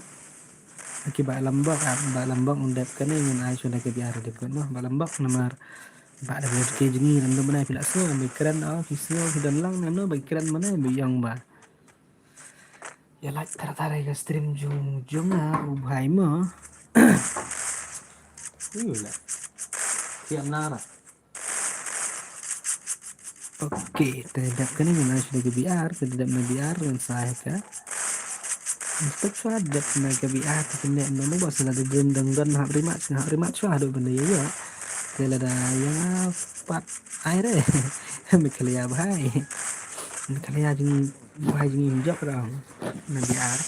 Okay, ba Lambok, ah, ba Lambok un dep kane ngan ai shuwa da ka B R dep kane mo. Ba Lambok namar ba da ke jngi ram do bnai phi la sngew, ba kren o, phi sngew, phi don lang, nam no, ba kren mane, ba ïong ba. Ïa like tar tar ka stream jong jong nga u bhai mo. Ui la. Tiap nara. Okay, te dep kane ngan ai shuwa da ka B R, te dep na B R ngan sa ai ka. Ngan stop shuwa dep na ka B R, te kane na mo ba sa la da gun dang don hap rematch, hap rematch shuwa haduh ban da ïa ïa. Te lada ïa pat ai re. Meghalaya bhai. Meghalaya jing bhai jing jok ra na B R.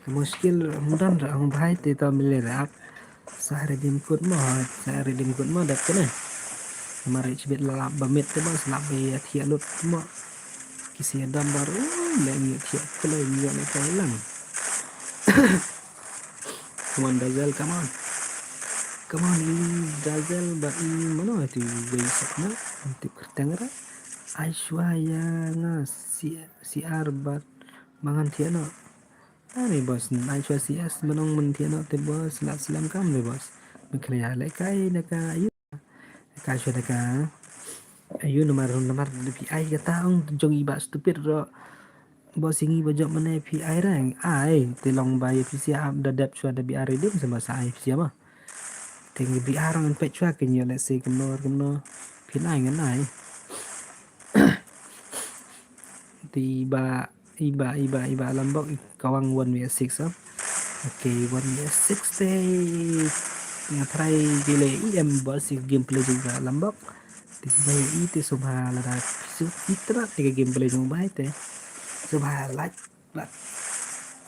Ka mushkil mudan ra hung bhai te to mile ra. Sa redeem code mo, sa redeem code mo dep kane. Namar ri chibit la lap ba mit te mo, sa lap ba ïa thiah lut mo. Ki si dam bar, uh, le ngi thiah kloi ngi le kai lang. Come on, Dazzle, come on. Come on, i Dazzle ba i mano tu wei sak na. Anti kyrteng ra. Aishwarya nga si, si ar bat mangan thiah no. Ani boss, ai shuwa C S, ba nong mynta no te boss, la slem kam de boss. Mynta ya le kai da ka ayu. Ka shuwa da ka ayu namar, namar da phi ai kata ong jong i ba stupid ro. Boss, ngi ba jop mane phi ai rang. Ai, te long ba ya phi sia ap da dep shuwa da B R redeem sama sa ai phi sia ma. Te ngi B R ngan peit shuwa ke ngi le se kumno kumno. Phi nai ngan ai. Te ba Iba, iba, iba lambok i kawang one V S six, oh. Okay, one V S six te. Nga try ki le i em boss i gameplay jong ka lambok. Te ba i te subha lada su i trak te ka gameplay jong ba i te. Subha like, like,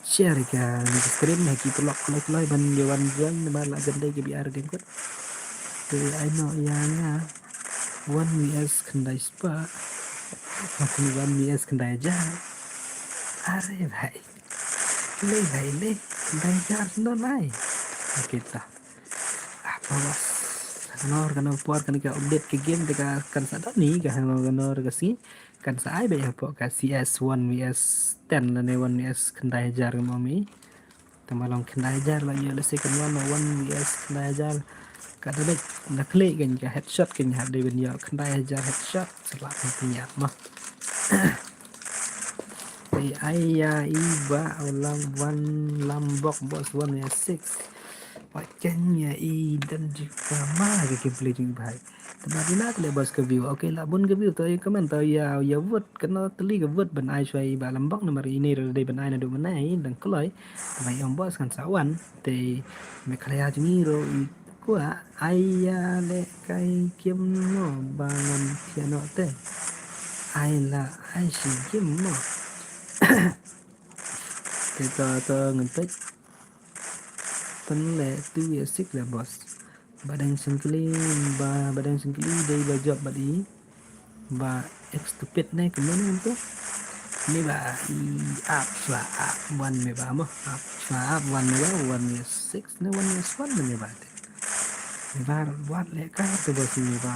share ka ni ka stream ha ki paralok kloi kloi ban ïa wan join ba la jan dei ki B R game kot. Te ai no ïa nga one V S khyndai spah. Makin one V S khyndai hajar. Are bhai. Le bhai le. Khyndai hajar no lai. Okay ta. Ah, bawas. Kanor, kanor por kan ka update ka game te ka kan sa doni ka hanor kanor ka si. Kan sa ai ba hapoh ka C S one V S ten lane one V S khyndai hajar mo mi. Tama long khyndai hajar la ïoh lehse kan wan one V S khyndai hajar. Ka da bek na klik kan ka headshot kan ha dei ban ïoh khyndai hajar headshot. Selap ni pynïap mah. Ai ai ya i ba ulang one lambok boss one V S six. Wa chen ya i dan jika ma ke gameplay jing bhai. Tama dina te le boss ka view. Okay, la bun ka view to ya comment to ya ya vote. Kano teli ka vote ban ai shuwa i ba lambok namar ini ro dei ban ai na du ban ai dang kloi. Tama i ong boss kan sa wan te me khlaya jing i ro i kwa ai ya le kai kim no ba ngan piano te. Ai la ai shi kim no. Te to to ngan peit. Tan le tu ya sik le boss. Badang sengkli ba badang sengkli dei ba jop bad i. Ba ek stupid ne kumno ne tu. Ni ba i ap swa ap one me ba mo. Ap swa ap one me ba one me six ne one me one ne me ba te. Me ba wat le ka tu boss me ba.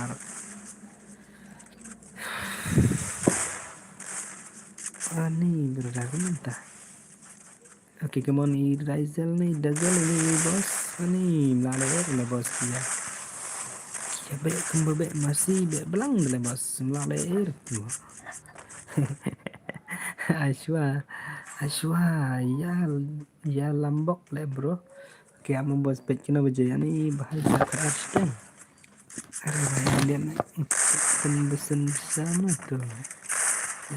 Ani berda kumenta. Okay, come on, i Dazzle ni, Dazzle ni, boss. Ani, mla le er le boss ya. Ya be kumba be masi be belang le boss, mla le er. Ai shuwa. Ashwa, ya, ya lambok le bro. Kaya mo boss pet kino baje yani bahai sa kar ashte. Are bhai, lian pun besen sama tu.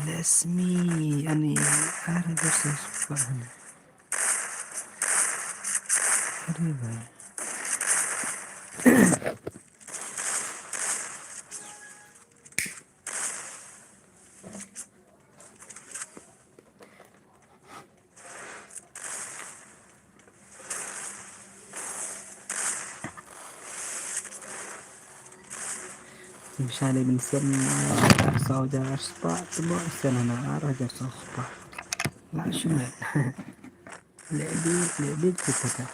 Lesmi ani are besen suka. Are bhai. Bishale bin sen, ah, saw hajar spah, tu mo sen hana ar hajar saw spah. La shumet. Lebih, lebih kita ka.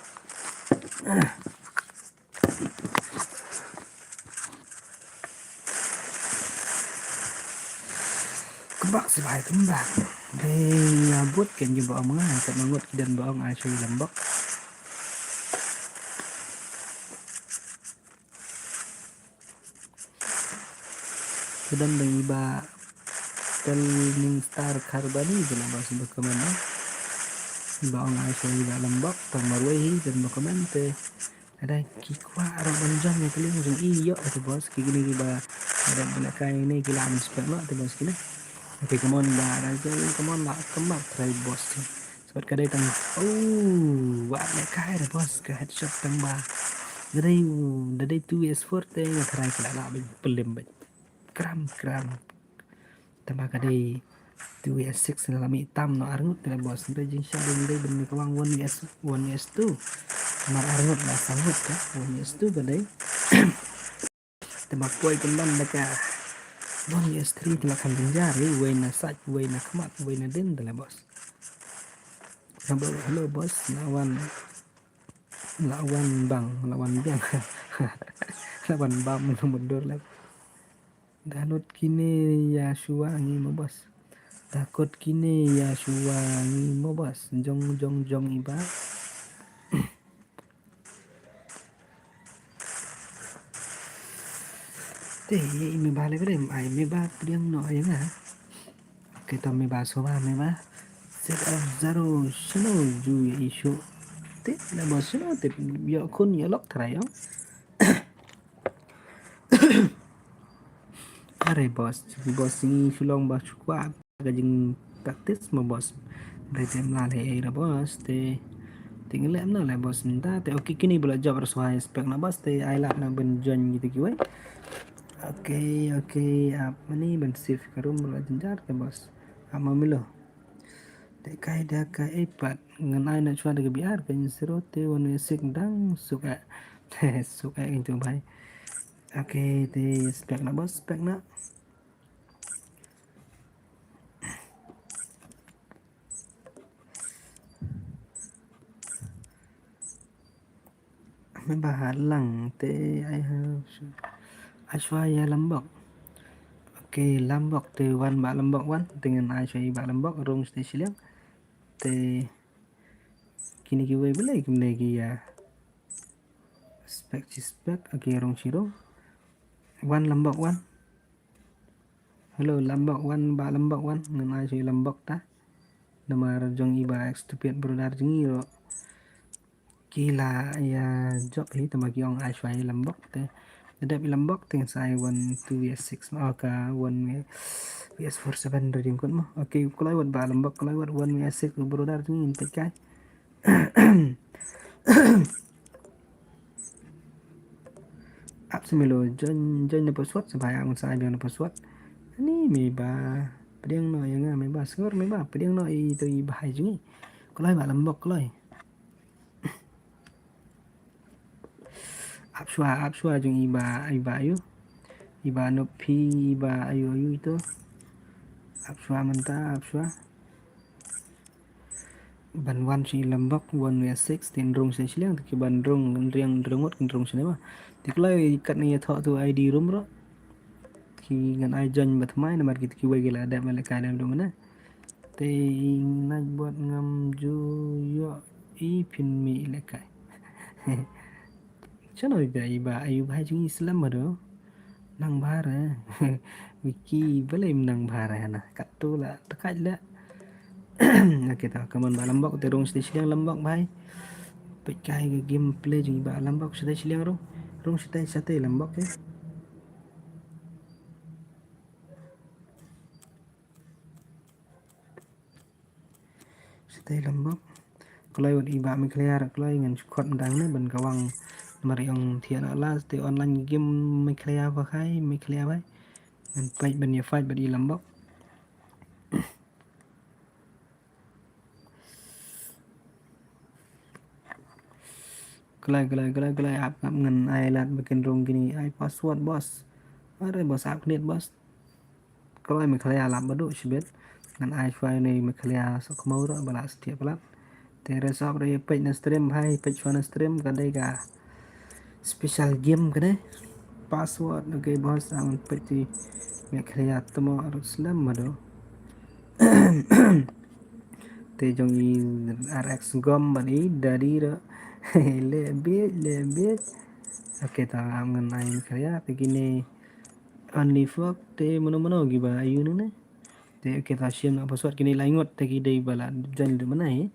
Kebak si bai kembang. Dei ngabut kan jubah ong ngai, kat mangut kidan ba ong ai shui lambok. Kedan dang iba tel ning star karbani jela ba sibuk kemen. Iba ong ai shui iba lambok, tang marwei hi dan ba kemen te. Ada ki kwah arah ban jam ya kali jong i yo tu boss ki gini ki ba ada benda kai ni ki la am spek lo tu boss kini. Okay, come on ba Razal, come on ba kemat try boss tu. Sebab kadai tang oh wa me kai ada boss ke headshot tang ba. Kadai da dai two S four te nga try kala la bin pelim bin. Kram kram. Tamba kadai two S six na lami tam no arngut na boss. Nda jing sha ding dei ben ka wang one S, one S two. Mar arngut na sangut ka one S two kadai. Tamba koi kendan da ka one S three tala kan jinjar ri wei na sach wei na khmat wei na din tala boss. Hello boss, na wan la wan bang la wan biang la wan bam na mudur la. Danut kine ya shuwa ngi mobas. Takut kine ya shuwa ngi mobas. Jong jong jong iba. Te ye imi ba le bere ai me ba priang no ai nga. Kita me ba soba me ba. Set of zero sino ju ya isu. Te na ba sino te yo kun yo lok try yo. Are boss, boss ni shulong ba shukwa ka jing practice mo boss. Bre tem la le era boss te ting le na le boss nda te okay kini bula job ras high spec na boss te ai la na ben join gitu kiwai. Okay okay ap mani ben save ka room bula jinjar te boss. Ama milo. Te kai da ka iPad ngan ai na chwa da ka B R ka insiro te wan sik dang suka. Suka itu bai. Okay, te spek na boss, spek na. Me ba ha lang te ai ha. Ashwa ya lambok. Okay, lambok te wan ba lambok wan. Te ngan ai shwa ba lambok rung ste shiliang. Te kini ki wei belai ki mene ki ya. Spek chi spek, okay, rung chi rung. Wan lambok wan. Hello, lambok wan, ba lambok wan, ngan ai shui lambok ta. Namar jong i ba stupid brother jong i ro. Ki la ya job hi, tama ki ong ai shui lambok te. Dep i lambok te ngan sa ai one two V S six ma ka one V S four seven ready kun mo. Okay, kloi wat ba lambok, kloi wat one V S six brother jong i te kai. Ap semelo join join na password sa ba ya ngan sa ai biang na password. Ani me ba pdiang no ya nga me ba sngor me ba pdiang no i to i ba hai jong i. Kloi ba lambok kloi. Ap shwa ap shwa jong i ba i ba ayu. I ba no phi i ba ayu ayu ito. Ap shwa mynta ap shwa. Ban wan shi lambok one V six tin rung shi shiliang te ki ban rung riang rung ngot kin rung shi ne ba. Te kloi kat ne ya tho tu I D room ro. Ki ngan ai join ba tmai namar ki te ki wei ki la dep ma le kai dep dum ne. Te ngan buat ngam ju yo i phin mi le kai. Chano i ba i ba ayu ba jing Islam ba do. Nang bhar eh. Wiki balai nang bhar eh na. Kat tu la tekat la. Okay, ta, come on, Bah Lambok, te rung shatei shiliang Lambok, bhai. Peit kai ka gameplay jong i Bah Lambok, shatei shiliang rung. Rung shatei, shatei Lambok, ya. Shatei Lambok. Kloi wat i Bah Meghalaya, kloi ngan shu khot dang ne, ban kawang namar i ong thiah na la, shatei online game Meghalaya ba khai, Meghalaya bhai. Ngan peit ban ïa fight bad i Lambok. Kloi, kloi, kloi, kloi, ap, ap ngan ai lad ba kin rung kine, ai password, boss. Are, boss, ap khyndiat, boss. Kloi Meghalaya lap ba duh shibit. Ngan ai shwa ine Meghalaya Sohkhmaw ruh ba la sdang palat. Te re sop re peit na stream, bhai, peit shwa na stream, ka dei ka special game ka dei. Password, okay, boss, ang peit ti Meghalaya tmo ruh slem ba duh. Te jong i R X Gom bad i Daddy ruh. Le bit, le bit. Okay, ta, ang ngan ai Meghalaya, te kine Only Fuck, te mano mano kiba ayu ne ne. Te, okay, ta shim na password, kine lai ngut te ki dei ba la join de mana hi.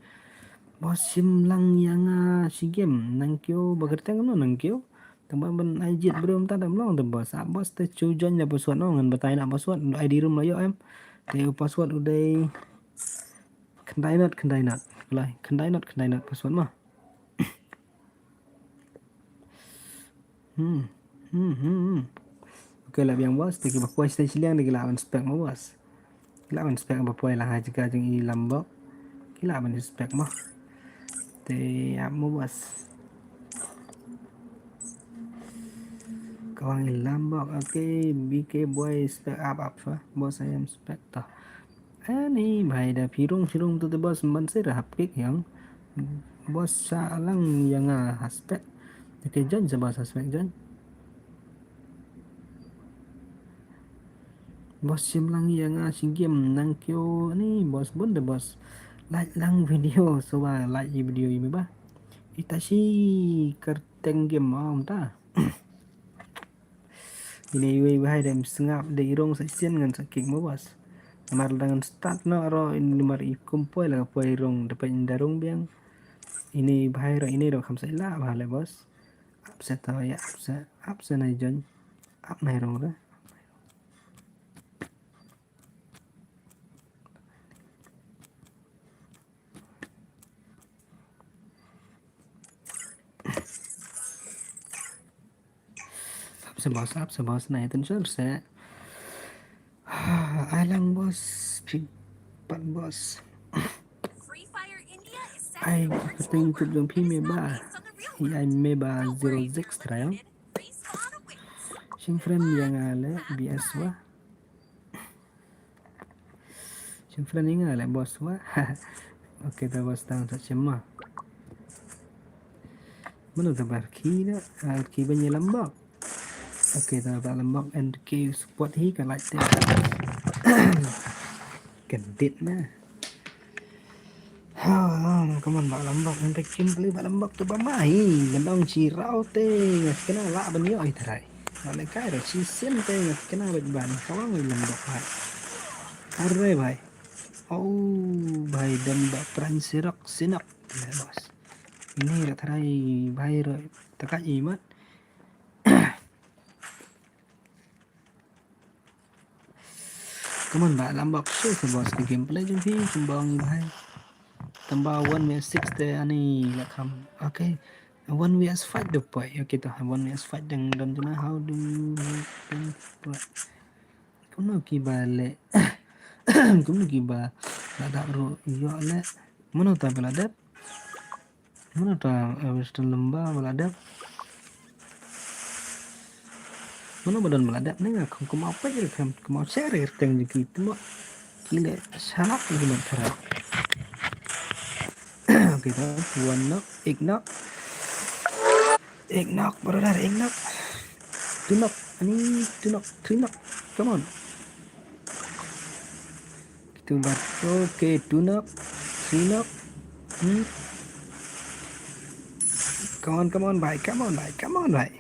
Boss, shim lang ïa nga shi game, nang kiew ba kyrteng no nang kiew. Tang ban ban ai jied bro mynta da mlong te boss. Ah, boss, te shu join na password no, ngan batai na password, I D room la ïoh em. Te u password u dei khyndai not, khyndai not. Kloi, khyndai not, khyndai not password ma. Hmm. Hmm, hmm, hmm. Okay, lah biang boss, te kiba poi shatei shiliang te ki lah ban spec mo boss. Ki lah ban spec ba poi la ha jaka jong i Lambok. Ki lah ban spec mo. Te ap mo boss. Kawang i Lambok, okay, B K boy spec ap ap shuwa. Boss, I am spec to. Ani bhai, da phi rung, phi rung tu te boss, man se ra hap kick yang. Boss, sha lang ïa nga ha spec. Okay, join sa boss ha spec, join. Boss, shim lang ïa nga shi game, nang kiew ani boss, bun de boss. Like lang video, so ba like i video i me ba. Ita shi kyrteng game ma mynta. Ine iwei i bhai dem sngap de i rung sa sien ngan sa kick mo boss. Namar da ngan start noh ruh, namar i kum poi la ka poi i rung, da peit ynda rung biang. Ine i bhai ruh, ine ruh kham sa ïa lah bha le boss. Ap sa ta ïa, ap sa, ap sa na i join. Ap na i rung ruh. Ap sa boss, ap sa boss, na ïa tension sa. Ai lang boss, phi pat boss. Ai ka kyrteng YouTube jong phi me ba. Ai me ba zero six try. Shim friend ïa nga le B S wa. Shim friend ïa nga le boss wa. Okay, ta boss tang sa shim ma. Mano ta bar ki da, ah, ki ban ïa Lambok. Okay, ta ba Lambok and ki support hi ka like te. Ka dit na. Ha, come on, ba Lambok, ngan peit gameplay ba Lambok tu ba ma hi, ngan ong shi raw te, nga kena lah ban ïoh hi tharai. Nga leh kai ra shi sien te, nga kena bad ban, kawang i Lambok hai. Are bhai. Oh, bhai, dem ba pran sirok sinok. Ya, boss. Ini ra tharai bhai ra takai i mat. Come on, ba Lambok, show sa boss ka gameplay jong phi, kumba ong i bhai. Tang ba one v six te ani la kham. Okay. One v five de poi. Okay, to one v five dang don jana, how do you poi? Kumno kiba le. Kumno kiba la dap ro yo le. Mano ta ba la dap? Mano ta, eh, Western Lamba ba la dep? Mano ba don ba la dep ne nga kum kum apa je kum kum apa share teng je ki temo. Ki le shalak ki le tara. Okay, ta one knock, ek knock. Ek knock, brother, ek knock. Two knock, ani two knock, three knock. Come on. Two bar. Okay, two knock, three knock. Hmm. Come on, come on, bhai. Come on, bhai. Come on, bhai.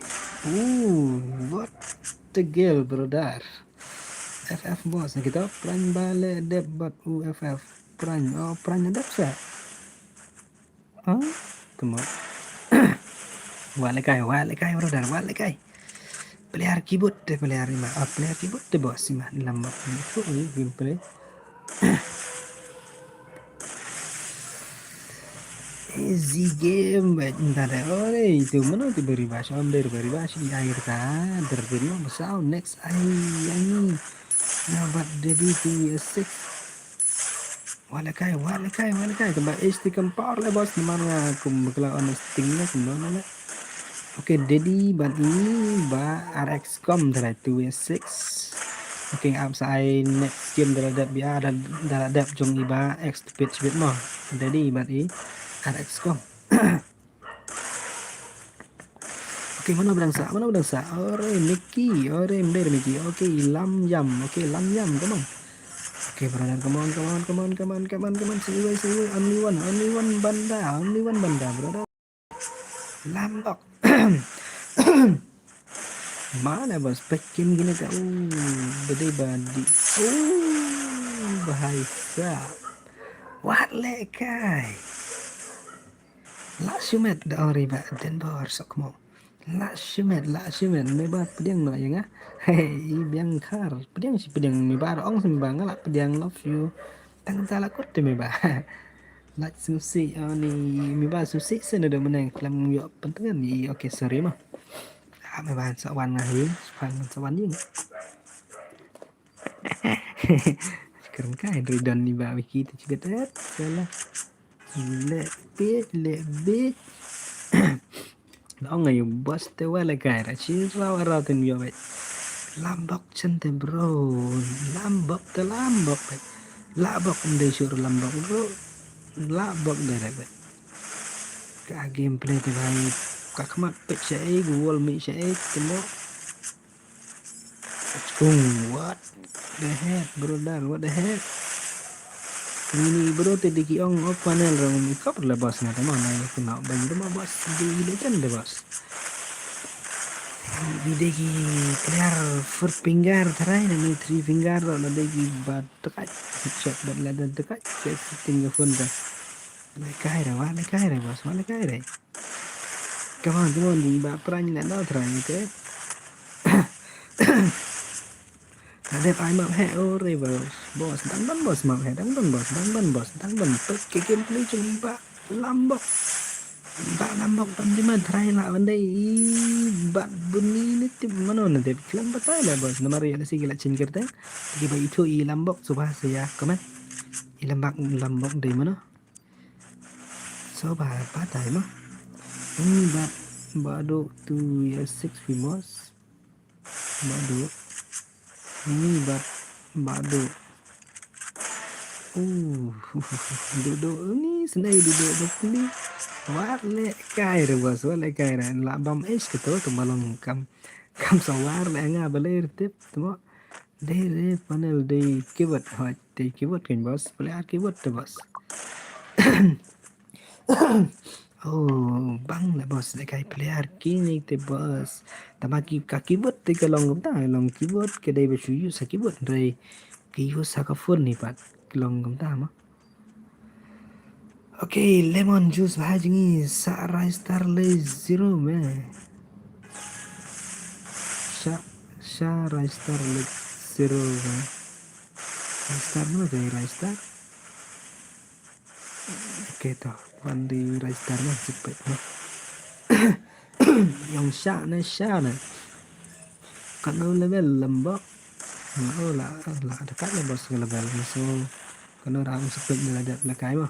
Ooh, what a girl, brother. F F boss, kita pran ba le dep bat u F F. Pran, oh, Pran na dep sa. Ah, tuma. Wa lekai, wa lekai, brother, wa lekai. Player keyboard te, player ima. Ah, player keyboard te boss ima. Lambok ni tu, ni gameplay. Easy game, but ntar deh. Ore, itu mana tu beri bash, om der beri bash di air ta. Terbit no, sound next ai, ani. Na bat dedi tu ya six. Wa lekai, wa lekai, wa lekai. Kaba H T kam power le boss, namar nga kum bakla on sting ne, kum no, no, no. Okay, dedi bat ini ba R X com try two ya six. Okay, ap sa ai next game da la dep bia, da la dep jong i ba X to pitch bit mo. Dedi bat i R X com. Okay, mano ba dang sah, mano ba dang sah. Ore, Mickey, ore, mder Mickey. Okay, Lam Yam. Okay, Lam Yam, come on. Okay, brother, come on, come on, come on, come on, come on, come on. Say why, say why. Only one, only one banda, only one banda, brother. Lambok. Mana boss, pekim gini ta. Uh, bade badi. Uh, bahai sa. Wat lekai. La shimet da ong ri ba den bor sok mo. La shimet, la shimet, me ba pdiang no ya nga. Hey, i biang khar, pdiang shi pdiang me ba ong sim ba nga la pdiang love you. Tang ta la kot te me ba. La susi, oh, ni me ba susi sen do meneng klam yo pentengan ni. Okay, sorry mo. Ah, me ba sa wan nga hi, pan sa wan ying. Sekarang kai dri don ni ba wiki tu juga ter. Salah. Le pi, le bi. Long ayu boss te wa lekai ra chi ra ra ten yo bet. Lambok chen te bro. Lambok te lambok bet. Labok ndai sur lambok bro. Labok de re bet. Ka gameplay te bai. Ka khmat pek sha e, gu wall mi sha e, te mo. Kung, what the heck, brother, what the heck? Ini bro te diki ong off panel ro ni kop le boss nga te mo na ku na ban de mo boss de ile chen de boss. Ini diki clear four finger try na ni three finger ro na diki bat tekai. Shot bat le dan tekai. Ke setting ke phone te. Lekai re wa, lekai re boss, wa lekai re. Come on, come on, ba prang na dau try te. Nadep ai map he, oh, re boss. Boss, dang ban boss map he, dang ban boss, dang ban boss, dang ban pek ke gameplay chung ba lambok. Ba lambok tam jima try la wande i bat bunni ni tip mano nadep klam batai la boss. Namar ya nasi gila chin kerte. Ki ba itu i lambok subha saya, come on. I lambok, lambok dei mano. So ba batai mo. Ini bat bado tu ya six famous. Bado. Ini bat bado. Uh, dudu ni senai dudu dudu ni. Wat lekai re boss, wat lekai re. La bam es ke tu tu malong kam kam sawar le nga bale tip tu mo. Dei re panel dei keyboard hot dei keyboard kan boss, player keyboard te boss. Oh, bang le boss, le kai player kini te boss. Tama ki ka keyboard te ka long ta long keyboard ke dei be shu use keyboard dei ki use ka phone ni pat long ta ma. Okay, lemon juice ba jingi sa rice star le zero me. Sa sa rice star le zero me. Rice star no jadi rice star. Okay to, wan di rice star no sipet no. Yang sa ne sa ne. Kano level lembok. Nga la la dekat le boss level so. Kano ram sepet ni la dep lekai mo.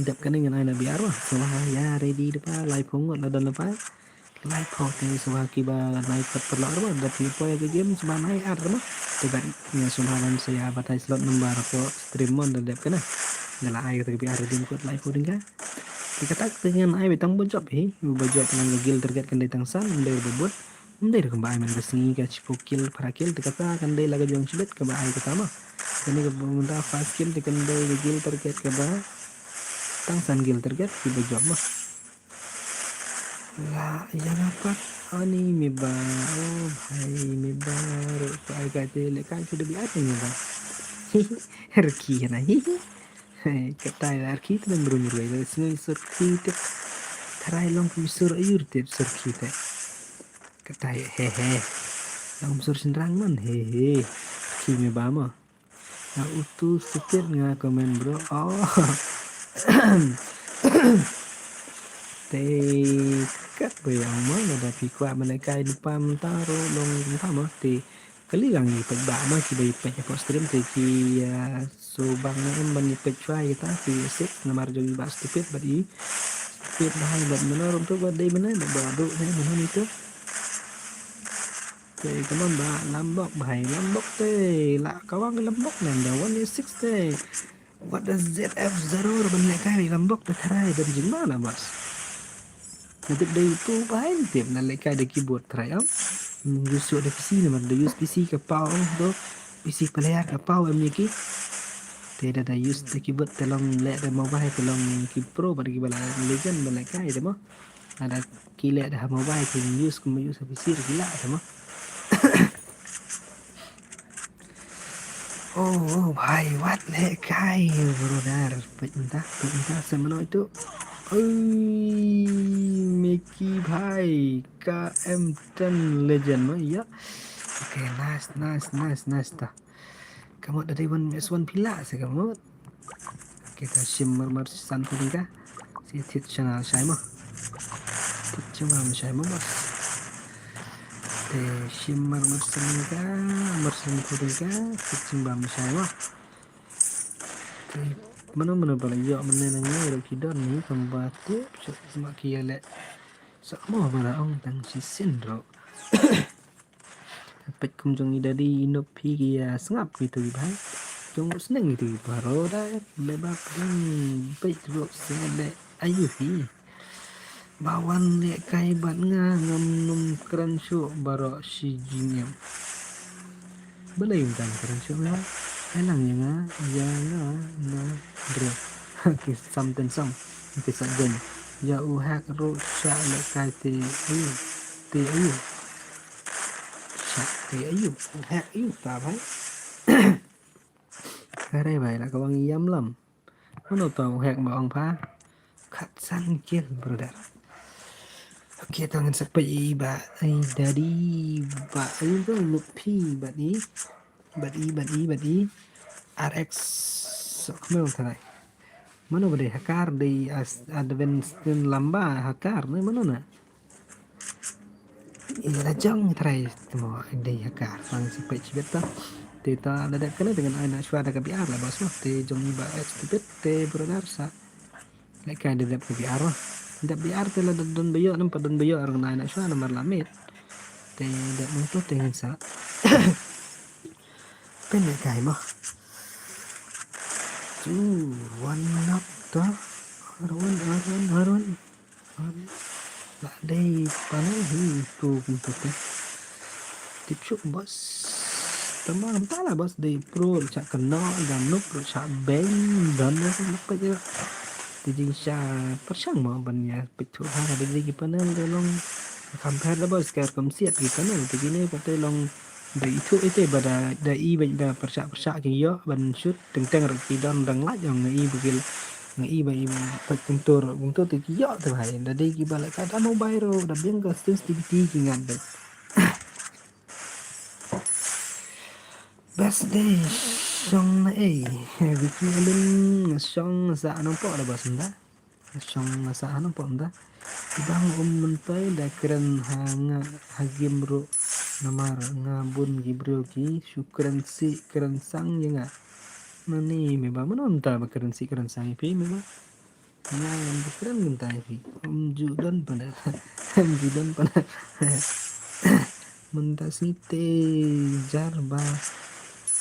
Dep kane ngan ai na biar mo. So ha ya ready depa lai phone ngot la don lepa. Lai phone te so ha kiba lai pat perlo mo. Dep ni poi ke game so ba nai ar mo. Te ban ya so ha ban saya batai slot number ko stream mo da dep kane. Ngala ai te biar ready ko lai phone ding ka. Te katak te ngan ai betang bo job hi. Bo job ngan gil target kan dei tang san dei bo bot. Ym dei ruh kumba ai man ka sngi ka shiphew kill phra kill te kata kan dei la ka jong shibit kaba ai kata ma. Kane ka bynta first kill te kan dei ka kill target kaba tang san kill target kiba jop ma. La ïa nga pat ani me ba, oh bhai me ba ruh ka ai ka te le ka shu da bi ai me ba. Rki na hi. Hey, katai la rkhie te ban brum rwai la sngew sur rkhie te. Tharai long kum sur aiur te sur rkhie te. Katai he he. Long sur shinrang man he he. Rkhie me ba mo. Nga utu stupid nga comment bro. Oh. Te kat ba yang mo lada phi kwah ban lehkai lypa mynta ruh long kumta mo te kali lang ïa peit ba ma ki ba ïa peit hapoh stream te ki ïa so bang ne em ban ïa peit shuwa ïa ta ki ïa sik namar jong i ba stupid bad i stupid ba hai bad mano rum tu bad dei mano bad ba duk ne mano ni tu. Te kamon ba lambok ba hai lambok te la kawang lambok nan da one eight six te. What does Z F zero ban lehkai lambok te tharai ban jingma na bas. Nadup dei tu behind tip na lehkai da keyboard try am. Use da P C namar da use P C ka pau do P C player ka pau em ki. Te da da use da keyboard te long leh da mobile te long ki pro ba da ki bala legend ba lehkai da mo. Ada ki leh da mobile ki use kum use P C ki la da mo. Oh, oh, bhai, wat lehkai, brother. Peit mynta, peit mynta, sa mano itu. Oi, Mickey bhai, K M ten legend, no, ya. Okay, nice, nice, nice, nice, ta. Kamot da dei wan S one pila, sa kamot. Kita shim marmar san pudika. Si tit channel shai mo. Tit channel shai mo bas. Te shim marmar san ka, mar san pudika. Tit channel shai mo. Te mano mano bala yo mano nang yo ki don ni kamba te. Chuk ma ki yale. Sa mo bala ong tang si sin ro. Peit kum jong i dadi i nop hi ki ïa sngap ki tu ki bhai. Jong u sneng ki tu ki bharo da me ba pung peit ro se le ayu hi. Ba wan lehkai bad nga ngam num kren shuh baro shi jingem. Balei ngam kren shuh me ba. Elang ïa nga ïa nga na dre. Ki samten sam ki sa jen. Ïa u hak ro sha lehkai te ayu. Te ayu. Sha te ayu. Hek ayu ta bhai. Kare bhai la ka wang ïam lam. Mano to hek ba ong pha. Khat san kill brother. Okay to ngan sa peit i ba ai dadi ba ai to look phi ba i ba i ba i ba i R X sok mel tharai. Mano ba dei hakar dei advance lamba hakar ne mano na. Ila jong trai temo dei hakar sang si peit chibet ta. Te ta da dep kane dengan ai na shwa da ka B R la bas ma te jong i ba X tibet te brother sa. Lehkai da dep ka B R ma. Dep B R te la don bayo nampa don bayo ar ngai na shwa namar la met. Te dep mung tu te ngin sa. Pen lehkai ma. Tu wan nap ta. Arwan arwan arwan. La dei panel hi tu kum tu te. Tip suk bos. Tama tala bos dei pro cha kena dan nuk cha beng dan na sa nak pa je. Te jing sha pershang ma ban ïa peit tu ha dei dei ki panel da long compare da bos kar kam siat ki panel te jine pa te long. Da i thuh ite ba da da i ba da pyrshah pyrshah ki ïoh ban shoot teng teng ruh ki don dang lait ong nga i ba ki nga i ba i peit kumto ruh kumto te ki ïoh te bhai da dei ki ba leh ka da mobile ruh da biang ka sensitivity ki ngat beit. Best day shong na ei Vicky Alin nga shong sa nongpoh da bas nda. Shong nga sah hano pom da. Bang um myntai da kren ha nga ha game ruh namar nga bun ki briew ki shu kren si kren sang ïa nga. Mani me ba mano mynta ba kren si kren sang ïa phi me ba. Nga ba kren mynta ïa phi. Um ju don pana. Um ju don pana. Mynta sngi te jar ba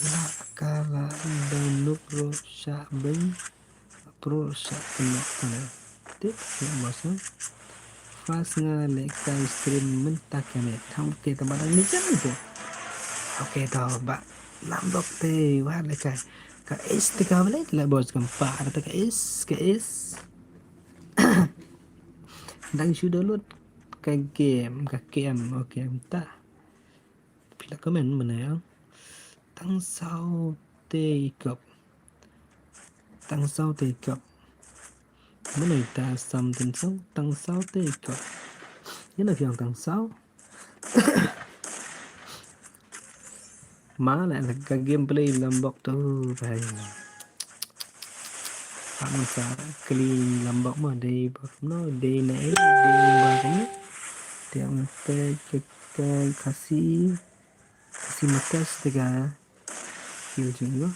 la ka la da nuk ruh sha beng. Pro sa kena kena. Tip ya bos. Fas nga lehkai stream mynta kane. Tham ke ta barang ni kan tu. Okay tau ba. Lambok te wa lehkai. Ka is te ka balik la bos kam pa ada ka is ka is. Dang shu download ka game ka game okay mynta. Phi la comment mana ya. Tang sau te ikop. Tang saw te kop. Mano ita Sam Tynsong, tang saw te kop. Ïa na phi ong tang saw. Ma la ka gameplay Lambok tu bhai. Pak man sa kli Lambok ma dei bor no dei na ei dei ba ni. Te ang pe ke ke Khasi Khasi makas te ka. Kill jing yo.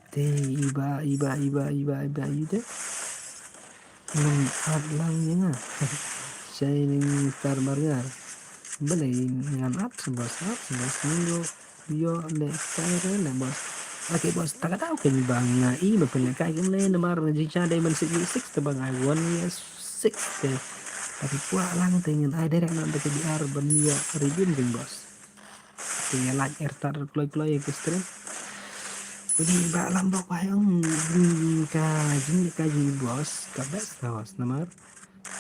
Te iba iba iba iba iba ide. Ngan at lang ïa nga. Shining Star Burger. Balei ngan at sa bos, at sa bos. Ngan ïoh, ïoh lehkai re leh bos. Okay bos, ta ka daw kein ba nga i ba pynlehkai kein leh namar jingshah Diamond six v six te ba nga i one v six te. Tapi kwah lang te ngan ai direct na da ka B R ban ïoh redeem kein bos. Te ïa like er tar kloi kloi ïa ka stream. Uni ba Lambok ba ong ka jing ka jing bos ka best house namar.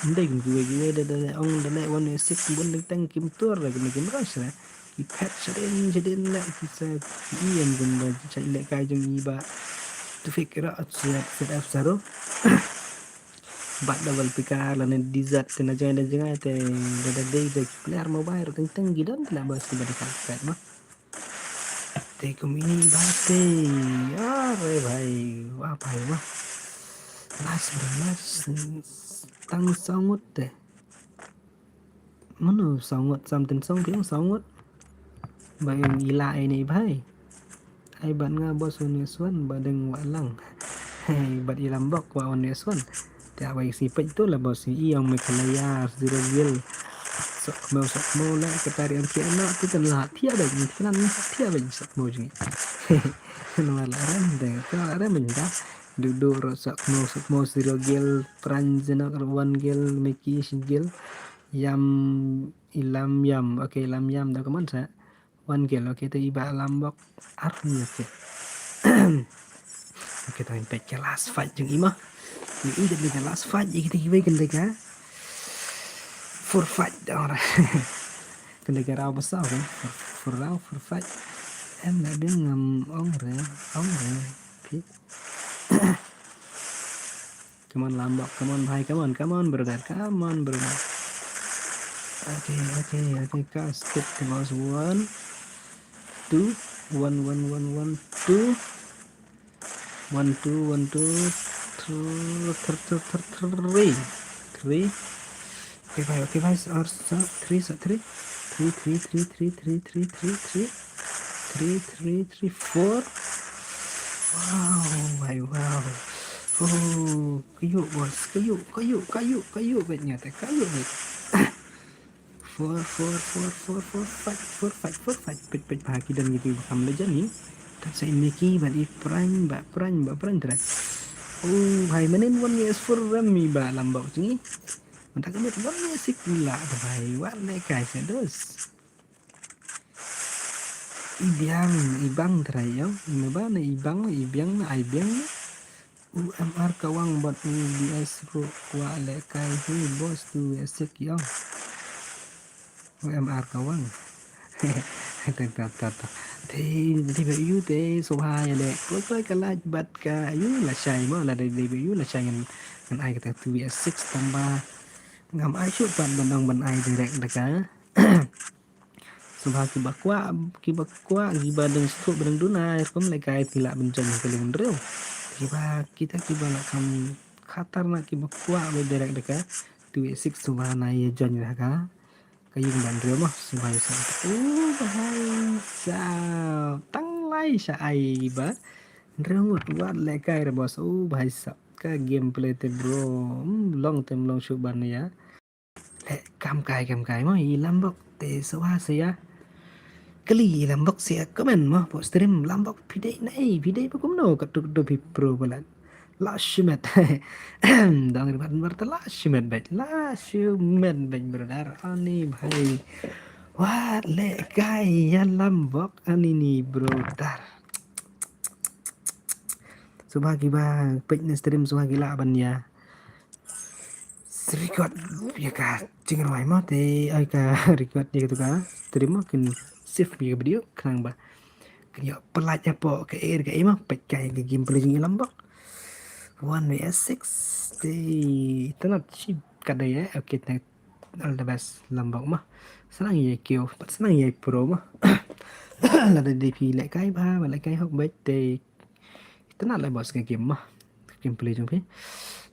Ndai kum kiwei kiwei da da ong da leh one v six bun ding tang kim tur da kim kim rush da. Ki phet shadin shadin leh ki sa ki ïam kum ba jingshah lehkai jong i ba. Tu fik ra at set set up saro. Bat double pick lane desert te na jngai da jngai te da da dei da ki player mobile teng teng ki don te la bas ki ba da ka pet ma. Te kum ini ba te. Are bhai. Wah bhai wah. Nice bro, nice. Tang saw ngut te. Mano saw ngut, Sam Tynsong phi ong saw ngut. Ba ïa i la ai ne bhai. Ai bad nga bos one v one ba dang wah lang. Hei bad i Lambok wah one v one. Te wei si peit tu la bos i ong Meghalaya zero gil. Sok mo sok mo la ka tari am ki na tu kan la thia ba ni kan ni thia ba sok mo jing. Kan wala ran de ka la ran ba ni da. Du du ro sok mo sok mo zero gil pran jeno one gil meki shi gil. Yam ilam yam. Okay, ilam yam da kaman sa. One kill. Okay, te iba Lambok ar ni. Okay. Okay, to peit ka last fight jong i ma. Ni i da ka last fight i kita kiwei kan da ka. Four fight da ora. Kan da ka raw basa kan. Four, four round, four fight. Em na ding ngam ong re, ong re. Pi. Come on, Lambok. Come on, bhai. Come on, come on, brother. Come on, brother. Okay, okay, okay. Ka skip the last one. Two. One, one, one, one, two. One, two, one, two. Three, three, three, three, three. Three. Okay, bhai, okay, bhai. Or sa three, sa three. Three, three, three, three, three, three, three, three. Three, three, three, four. Wow, bhai, wow. Oh, kayu, boss. Kayu, kayu, kayu, kayu. Bad nyata, kayu, bad. Four, four, four, four, four, five, four, five, four, five. Pit, pit, bha, ki don ngi tu kam lejan ni. Tak sa ini ki, bad i prime, bad prime, bad prime, try. Oh, bhai, manin one S four ram mi ba Lambok ni. Mata ka mit one S six la, bhai, wan ne kai se dos. Ibiang, ibang trai yo. Ina ba na ibang, ibiang na ibiang na. U M R Kawang bad U B S ru wa le kai hi bos tu we sik yo. U M R Kawang. Tang tang tang tang. Te te be yu te so ha ya le. Koi koi ka laj bad ka yu la shai mo la de be yu la shai ngan ngan ai ka tu we sik tamba. Ngam ai shu pat ban dang ban ai direct da ka. Sngewbha kiba kwah, kiba kwah, kiba dang sngewthuh ba dang duna, rukom lehkai te lah ban join ka link hynriew. Kiba, kita kiba lah kham khatarnak kiba kwah ba direct da ka two eight six sngewbha na ïa join da ka. Ka ïing ba hynriew mo, sngewbha ïa sa. Oh, bhai sa. Tang lai sha ai ba. Hynriew ngut wat lehkai re boss. Oh, bhai sa. Ka gameplay te bro. Hmm, long te long shu ban ïa. Le kam kai kam kai mo i Lambok te sngewbha sa ïa kylli i Lambok sa ïa comment mo po stream Lambok phi dei na ei phi dei ba kumno katto katto phi pro palat. La shimet. Dang ribat bar ta la shimet bad la shimet bad brother ani bhai. Wat lehkai ïa Lambok ani ni brother. Sngewbha kiba peit na stream sngewbha ki lah ban ïa record ïa ka jingrwai mo te ai ka record ïa ka tu ka stream mo kin save ïa ka video khnang ba kin ïoh pynlait hapoh ka air ka ei mo peit ka ïa ka gameplay jong i Lambok. One V S six. Te itynnad shibun ka dei eh. Okay, te all the best Lambok ma. Snang ïa kiew, pat snang ïa pro ma. Lada dei phi lehkai bha, ba lehkai hok beit te itynnad leh boss ka game ma. Game play jong phi.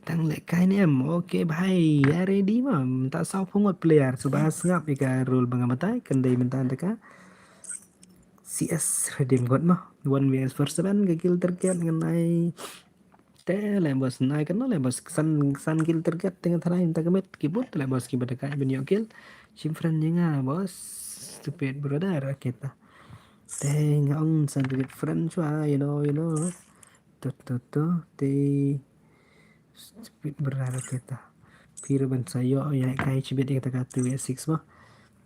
Tang lehkai ne em. Okay bhai, ïa ready ma. Mynta saw phew ngut player, sngap ïa ka rule ba nga batai, kan dei mynta ka C S redeem code ma. One V S four seven ka kill target ngan ai. Te leh boss nai kano leh boss san, san kill target te nga tharai mynta ka met ki bun te leh boss ki ba da kai ban ïoh kill. Shim friend ïa nga boss. Stupid brother kita. Te nga ong san kill friend shuwa, you know, you know. Tu tu tu te stupid brother kita. Phi ruh ban sa ïoh ïalehkai shibit ïa kata ka two V six ma.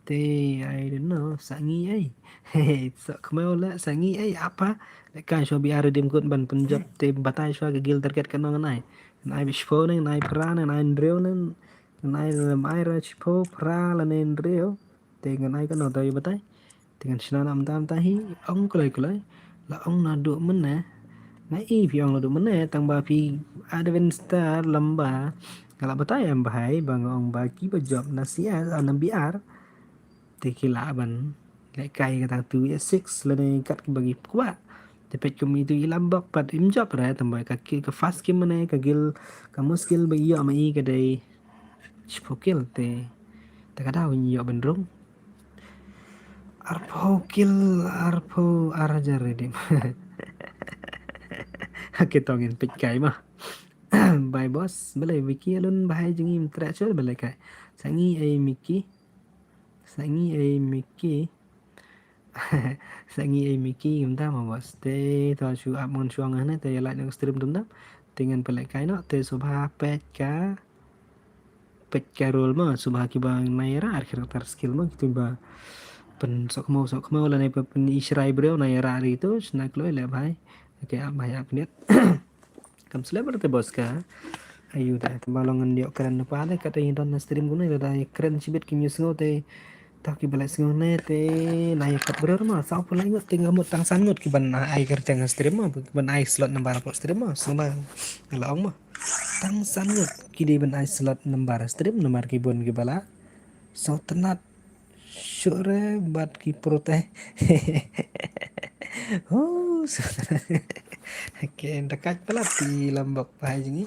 Te I don't know, sa ngi ei. Hey, sa kmeu la sa ngi ei apa. Lehkai shuwa biar redeem code ban pynjop te batai shuwa ka kill target kano ngan ai. Ngan ai shiphew ne, ngan ai phra ne, ngan ai hynriew ne, ngan ai lem ai ra shiphew phra lane hynriew. Te ngan ai kano to ïa batai. Te ngan shna na mynta mynta hi ong kloi kloi. La ong naduh mynne. Nga i phi ong naduh mynne tang ba phi Advent Star lamba. Nga la batai em bhai ba nga ong ba ki ba jop na C S, ah, na B R. Te ki lah ban lehkai kata two V six lane kat kiba ki kwah. Te peit kum itu i Lambok pat im jop re tang ba ka ki ka fast game ne ka kill ka muskil ba ïoh ma i ka dei shiphew kill te. Te ka daw ïoh ban rung. Arphew kill, arphew ar hajar redeem. Kita ngin peit kai ma. Bye boss, balei Mickey alun bahai jingim trek chul balei kai. Sa ngi ei Mickey. Sa ngi ei Mickey. Sa ngi ei Mickey kumta ma boss. Te to shu ap mon shuang hane te like na stream tum tam. Te ngan peit kai no te sngewbha peit ka peit ka role ma, sngewbha kiba nai rah ar character skill ma, kitu ba pyn sok khmiew sok khmiew lane pyn ishrai briew nai rah ri tu, shna kloi leh bhai. Okay, ap bhai ap niat. Kam slem te boss ka. Ayu da, tang ba long ngan ïoh kren pa da, kata ïa don na stream kumne da, kren shibit ki news ngo te. Tang kiba leh sngew ne te nai kat briew ma, saw phew lai ngut te nga mut tang san ngut kiban ai kyrteng stream ma, kiban ai slot number hapoh stream ma, sngewbha nga la ong ma. Tang san ngut ki dei ban ai slot number stream, namar ki bun kiba la. Saw tnat shuh re bad ki protest. Oh, okay, da kat palat ki Lambok pa jingim.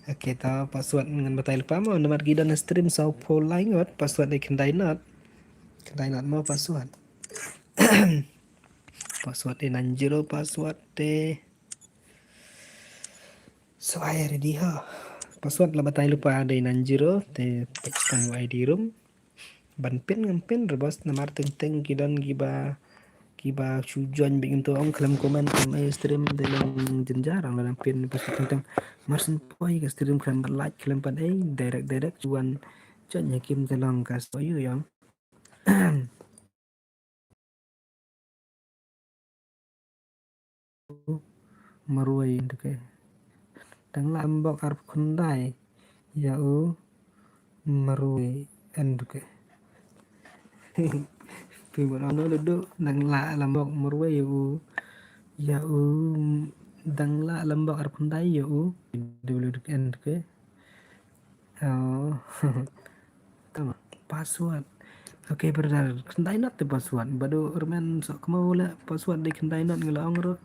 Okay, ta password ngan batai lypa mo, namar ki don stream saw phew lai ngut, password dei khyndai not. Khyndai not mo password. Password dei nine zero password te. So ai ready ha. Password la batai lypa dei nine zero te peit tang I D room. Ban pin ngam pin re boss namar teng teng ki don kiba kiba shu join bad ngim tip ong khlem comment khlem ei stream te long jynjar ong la pin password teng teng. Mar syn poi ka stream khlem pat like khlem pat ei direct direct shu wan join ïa kim te long ka sto yu ïong. Marwei, okay. Dang lah Lambok arphew khyndai ïa u marwei, okay. Phi mut ano duh dang lah Lambok marwei ïa u, ïa u dang lah Lambok arphew khyndai ïa u, okay. Oh. Tama password. Okay brother, khyndai not te password. Bad u Urmen sok khmiew leh password dei khyndai not nga la ong ruh.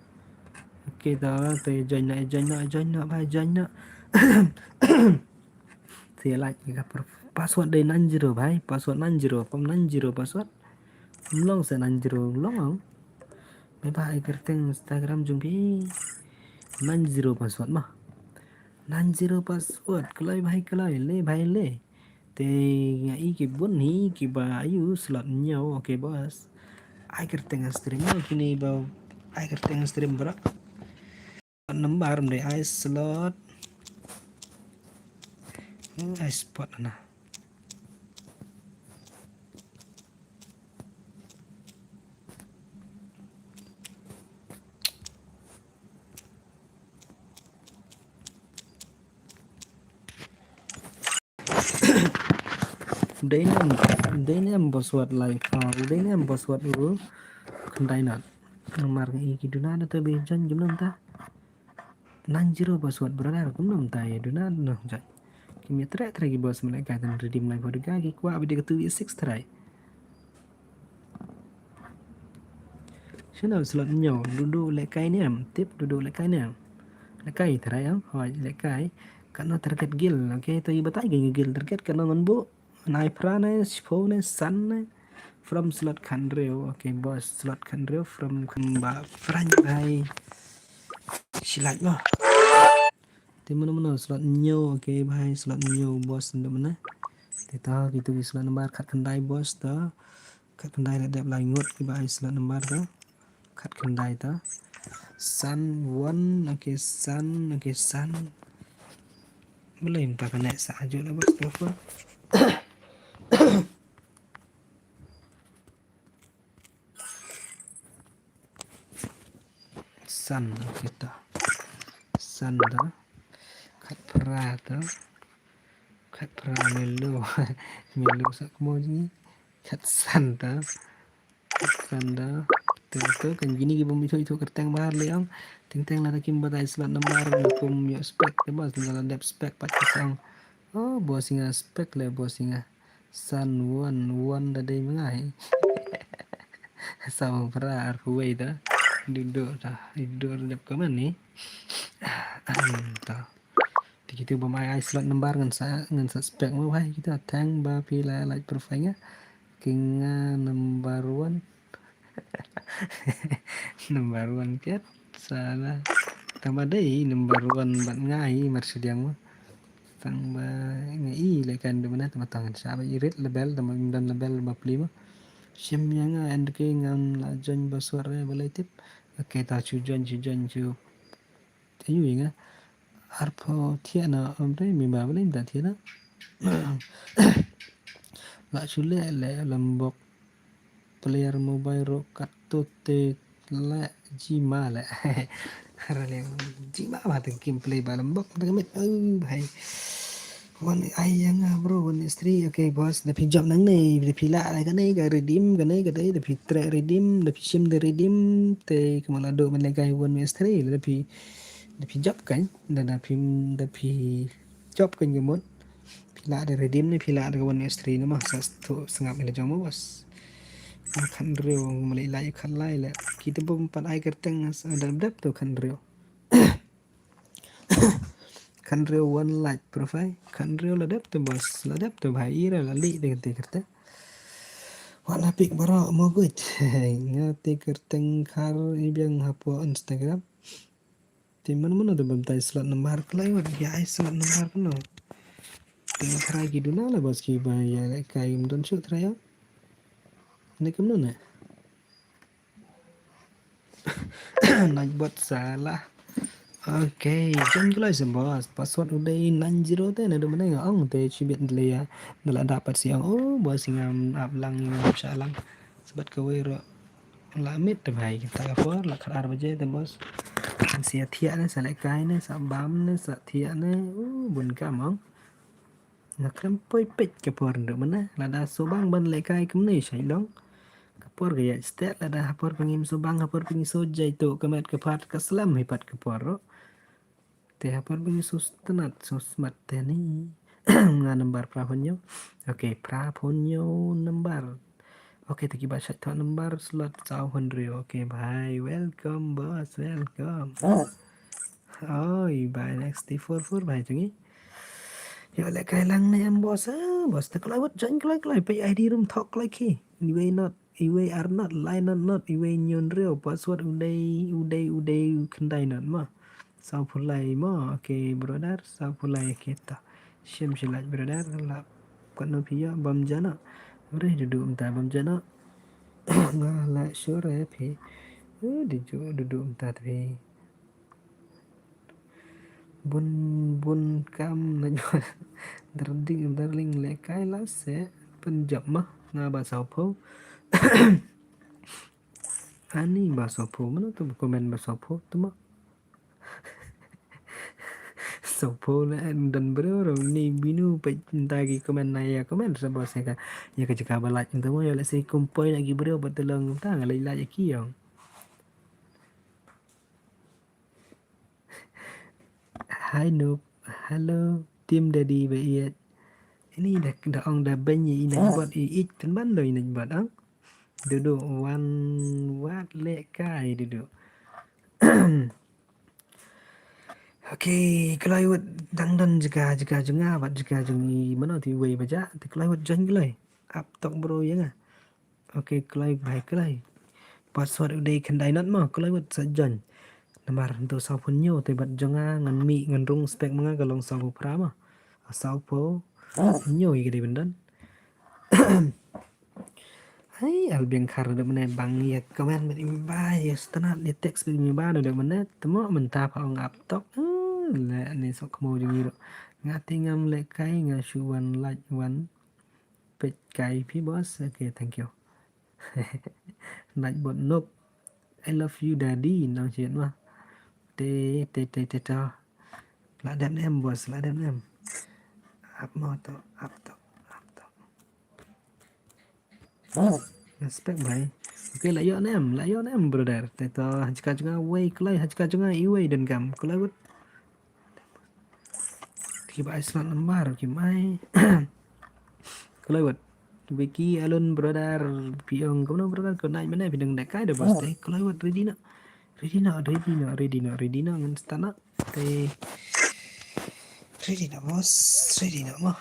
Okay, ta te join noh, join noh, join noh bhai, join noh. Te like ka password dei nine zero bhai, password nine zero, pom nine zero password. Long se nine zero long ong. Bhai bhai kyrteng Instagram jong phi nine zero password ma. Nine zero password, kloi bhai kloi, le bhai le. Te nga i ki bun hi kiba ayu slot ñiew, okay boss. Ai kyrteng stream mo kine ba ai kyrteng stream bro. Number ym dei ai slot. Ai spot na. Dei nem, dei nem password live. Ah, dei nem password u khyndai not. Namar ngi ki duna na te bi jan jumnam ta. Nine zero password brother, kumno mynta ïa duna noh jat. Kim ïa treh treh ki boss, ma lehkai, tang redeem nine four ka, ki kwah ba dei ka two v six trai. Shano slot hynñiew, duh duh lehkai ne em, tip duh duh lehkai ne em. Lehkai trai em, hooid lehkai. Katno target guild, okay, to ïa batai ki guild target, katno ngan buh. Nai phra ne, shiphew ne, san ne. From slot khathynriew, okay boss, slot khathynriew from khan ba Frank bhai. Shi lait mo. Te mano mano slot hynñiew, okay bhai, slot hynñiew boss, ndu mana. Te to kitu ki slot number khatkhyndai boss to. Khatkhyndai la dep lai ngut ki ba ai slot number to. Khatkhyndai to. San one, okay, san, okay, san. Balei mynta ka net sa ajo la boss, telepon. San, okay to. San to. Khatphra to. Khatphra melo. Melo sa kmo jngi. Khatsan to. Khatsan to. Te to kan kine ki bym ithuh ithuh kyrteng bha lei ong. Teng teng lada kim batai slot number kum ïoh spec te boss, lada dep spec pat ki sa ong. Oh boss, nga spec lei boss, nga. San one, one da dei ma nga hi. Saw phra arphew wei da. Duh duh da. Duh duh dep ka man ni. Ta. Te kitu ba mai ai slot number ngan sa, ngan sa spec mo bhai, kitu. Tang ba phi la like profile nga. Ki nga number one. Number one ket. Sala. Tang ba dei number one bad nga hi mar shu diang mo. Tang ba nga i lehkai ndu mana, tang ba tang sha ba i rit level, tang ba i don level ba pli mo. Shim ïa nga and ke ngam lah join ba suar re, balei tip. Okay, ta shu join, shu join, shu. Te yu nga. Arphew thiah na, ym dei mi ba balei ta thiah na. Lah shu leh leh lambok. Player mobile ruh katto te leh jima leh. Ra leh jima ba te kim play ba lambok te mit. Oh bhai. Wan ai ïa nga bro, one S three. Okay boss, da phi jop nangne, da phi lah da kane ka redeem, kane ka dei, da phi treh redeem, da phi shim da redeem, te kumno la duh ban lehkai one S three, da phi, da phi jop kan, da, da phi, da phi jop kan ka mut. Phi lah da redeem ne, phi lah da ka one S three ne ma, sa tu sngap ïa la jong mo boss. Khathynriew, ma lei lai khatlai leh. Kita bym pat ai kyrteng sa da dep tu khathynriew. Khathynriew one like profile. Khathynriew la dep tu boss, la dep tu bhai, ira la lih da kata kyrteng. Wat la pick baroh mo guid. Nga te kyrteng khar i biang hapoh Instagram. Te mano mano te bym tai slot number, kloi wat ïa ai slot number kano. Te trai ki duna la boss ki ba ïa lehkai ym don shuh trai ïa. Ne kumno ne? Nine bot salah. Okay, jom kloi sa boss. Password u dei nine zero te, naduh mynne nga ong te shibit lei ïa. Da la dap pat shi ong, oh boss, ngam ap lang, ngam shah lang. Sa bad kawei ruh la miet te bhai, kita ka por la khatar baje te boss. Sa thiah ne, sa lehkai ne, sa bam ne, sa thiah ne. Uh, bun kam ong. Nga khlem poi peit ka por ndu mynne, lada shu bang ban lehkai kumne shai long. Ka por ka ïaid stet, lada ha por ba ngim shu bang, ha por ba ngi shu jai tu ka met ka phad ka slem hi pat ka por ruh. Te ha por ba ngi shu stet shu smat te ni. Nga number phra phone ïoh. Okay, phra phone ïoh number. Okay, te ki ba shait thoh number slot saw hynriew. Okay bhai, welcome boss, welcome. Oi bhai, next day four four bhai jong ngi. Ïoh lehkai lang ne em boss, ah boss, te kloi wat join kloi kloi, peit I D room thoh kloi ki. Iwei not, iwei ar not, lai not not, iwei hynñiew hynriew, password u dei, u dei, u dei, u khyndai not mo. Saw phew lai mo, okay brother, saw phew lai, okay ta. Shim shi lait brother, la katno phi ïoh, bam jana. Bre duh duh mynta bam jana. Nga la sure phi. Uh, di ju duh duh mynta phi. Bun bun kam na ju. Darling, darling lehkai la se pynjop ma nga ba saw phew. Ani ba saw phew, mano tu comment ba saw phew tu ma. Saw phew na en don briew ro ni binu peit mynta ki comment na ïa comment sa ba se ka ïa ka jaka ba like tu ma ïa lehse kum poi na ki briew ba te long mynta nga leh like ïa ki ong. Hi Noob. Hello Team Daddy ba ïeit. Ini da da ong da beng i nai bot i ich ten ban lo i nai bot ang. Dudu wan wat le kai dudu. Okay, kloi wut dang don jaka jaka jong nga bad jaka jong i mano ti wei baja ti kloi wut join kloi. Ap tok bro ïa nga. Okay, kloi bhai kloi. Password u dei khyndai not mo, kloi wut sa join. Namar ntu saw phone nyo te bad jong nga ngan mih ngan rung spek ma nga ka long saw phra mo. Saw nyo i ka dei byndan. Hai al biang khar da mane bang ïa comment bad imi ba ïa stanat ïa text bad imi ba da mane temo mynta pha ong ap tok. Hmm, le ni sok mo jong i ro. Nga ti ngam le kai nga shu wan like wan pet kai phi boss. Okay, thank you. Nai bot Noob. I love you daddy nong shit ma. Te te te te ta. La dem em boss, la dem em. Ap mo to, ap to, ap to. Respect bhai. Okay, la yo nem, la yo nem brother. Te to hajka jnga wei klai, hajka jnga i wei den kam. Klai wut. Ki ba ai slot number ki mai. Kloi wat. Vicky Alun brother piong kono brother ko nai mane pideng dekai de boss te. Kloi wat ready no. Ready no, ready no, ready no, ready no ngan stana. Te ready no boss, ready no mo.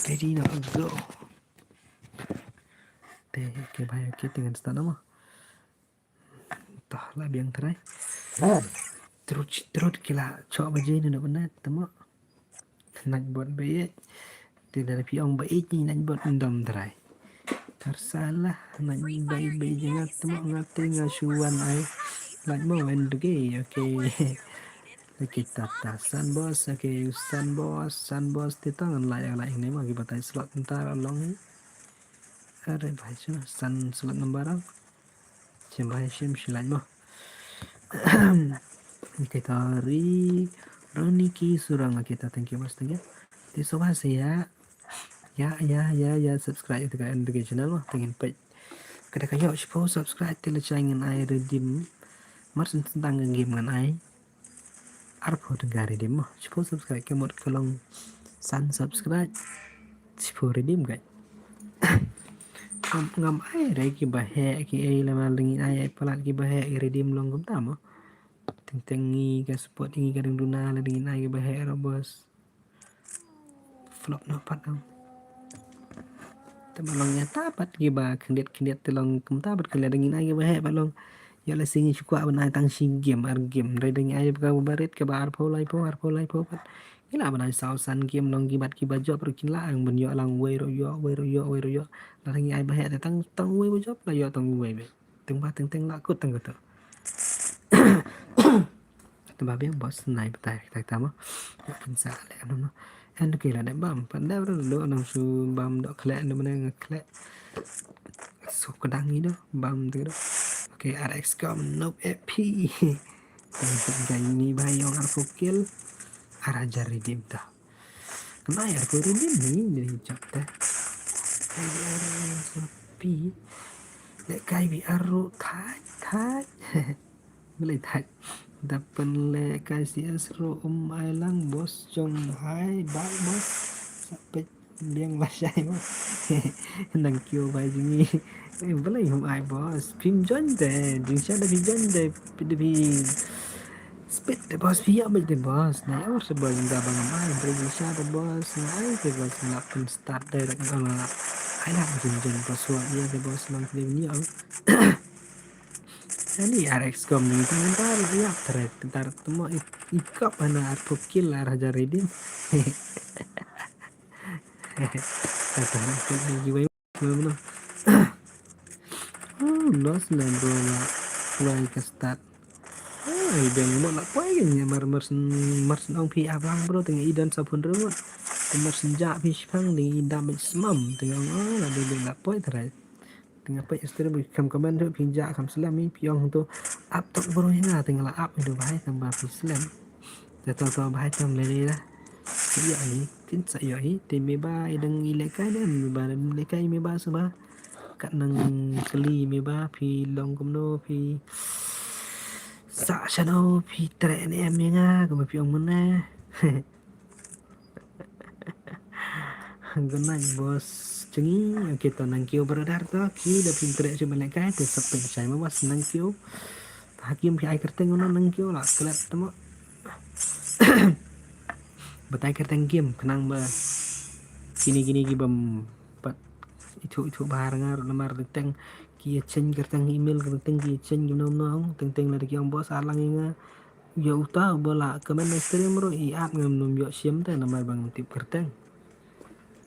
Ready no go. Te ke bhai ke te ngan stana mo. Tah la biang trai. Trut trut kila chok baje ni nak benar temo. Nak buat baik. Tidak ada piong baik ni nak buat endam trai. Tersalah nak baik baik je ngat temo ngat te ngat suan ai. Nak mau main dege okay. Okay tata san boss okay san boss san boss ti tangan layak layak ni mah kita slot ntar long. Are bhai chuna san slot number ang. Chim bhai shim shilai mo. Kita ri Roniki Surang kita thank you mas thank you. Ti soba se ya. Ya ya ya ya subscribe kita ka end channel mo tengin page. Kada ka yok shipho subscribe ti le chai ngan ai redeem. Mar sen tentang game ngan ai. Arpho tengah redeem mo. Shipho subscribe ke mot kelong san subscribe. Shipho redeem kai. Ngam ngam ai re ki bahe ki ai lama dingin ai ai palat ki bahe ki redeem long kumta mo. Teng teng ngi ka support ngi ka ding duna la dingin ai ki bahe ro boss. Flop no pat dong. Te ba long ya ta pat ki ba khyndiat khyndiat te long kumta pat ki la dingin ai ki bahe pat long. Ya la singi shukwa ban ai tang shi game ar game re dingin ai ka ba rit ka ba arpho laipho arpho laipho pat. Ki la ban ai saw san game long ki bat ki ba jop ru kin la ang ban yo lang wei ro yo wei ro yo wei ro yo. La dingin ai bahe te tang tang wei ba jop la yo tang wei be. Teng ba teng teng la kut teng kut. Teng ba biang boss nai batai tai tamo. Pun sa le ano no. En ke la de bam pan da ro do nang su bam do kle no mane nge kle. Su kedang ni do bam tu do. Okay R X com no F P. Teng teng ni bai yong ar fokil. Ar ajar redeem ta. Kemai ar ko redeem ni ni jap ta. Pi. Le kai bi ar ro thai thai. Bele thai. Dapen le kai si as ro um ai lang boss jong hai bak boss. Sapet biang ba shai boss. Nang kio bai jong i. Bele um ai boss. Phim join de. Jing sha da phi join de. Phi de phi. Speed de boss phi ya de boss. Na ya se boss da bang mai. Bele jing sha de boss. Na ai de boss na pun start de rak na. Ai na jing jing password ya de boss lang de ni au. Ani R X com ni kan tar ya tret tar temo ikap ana ar pukil ar hajar redeem. Kata nak kena jiwa mana. Oh, lost lah bro lah. Why ke start? Ai deng mo nak poi ke ni mar mar sen mar sen ong phi abang bro tengah idan sapun rumah. Mar sen ja phi shpang ding idan bit semam tengah ong la ding la poi terai. Tengah poi stream kam comment tu phi ja kam selam ni phi ong tu ap tok bro ni la tengah la ap tu bahai tang ba phi selam. Jatuh tu bahai tam lele lah. Iya ni tin sa iya ni te me ba idang ilekai dan me ba lekai me ba seba. Kat nang keli me ba phi long kumno phi Sa shano phi treh ne em ïa nga, kumba phi ong mynne. Good night boss jong ngi. Okay, to nang kiew brother, to ki da phim treh shuh ban lehkai te sap pynshai ma boss, nang kiew. Ha game phi ai kyrteng, nang kiew la klet te mo. Batai kyrteng game khnang ba kine kine ki bym pat ithuh ithuh bha ha nga ruh, namar teng teng ki ïa change kyrteng email, kyrteng ki ïa change kumno kumno, teng teng lada ki ong boss ar lang ïa nga, ïa uta uba la comment ha stream ruh i ap, ngam nym ïoh shim te namar ba ngam tip kyrteng.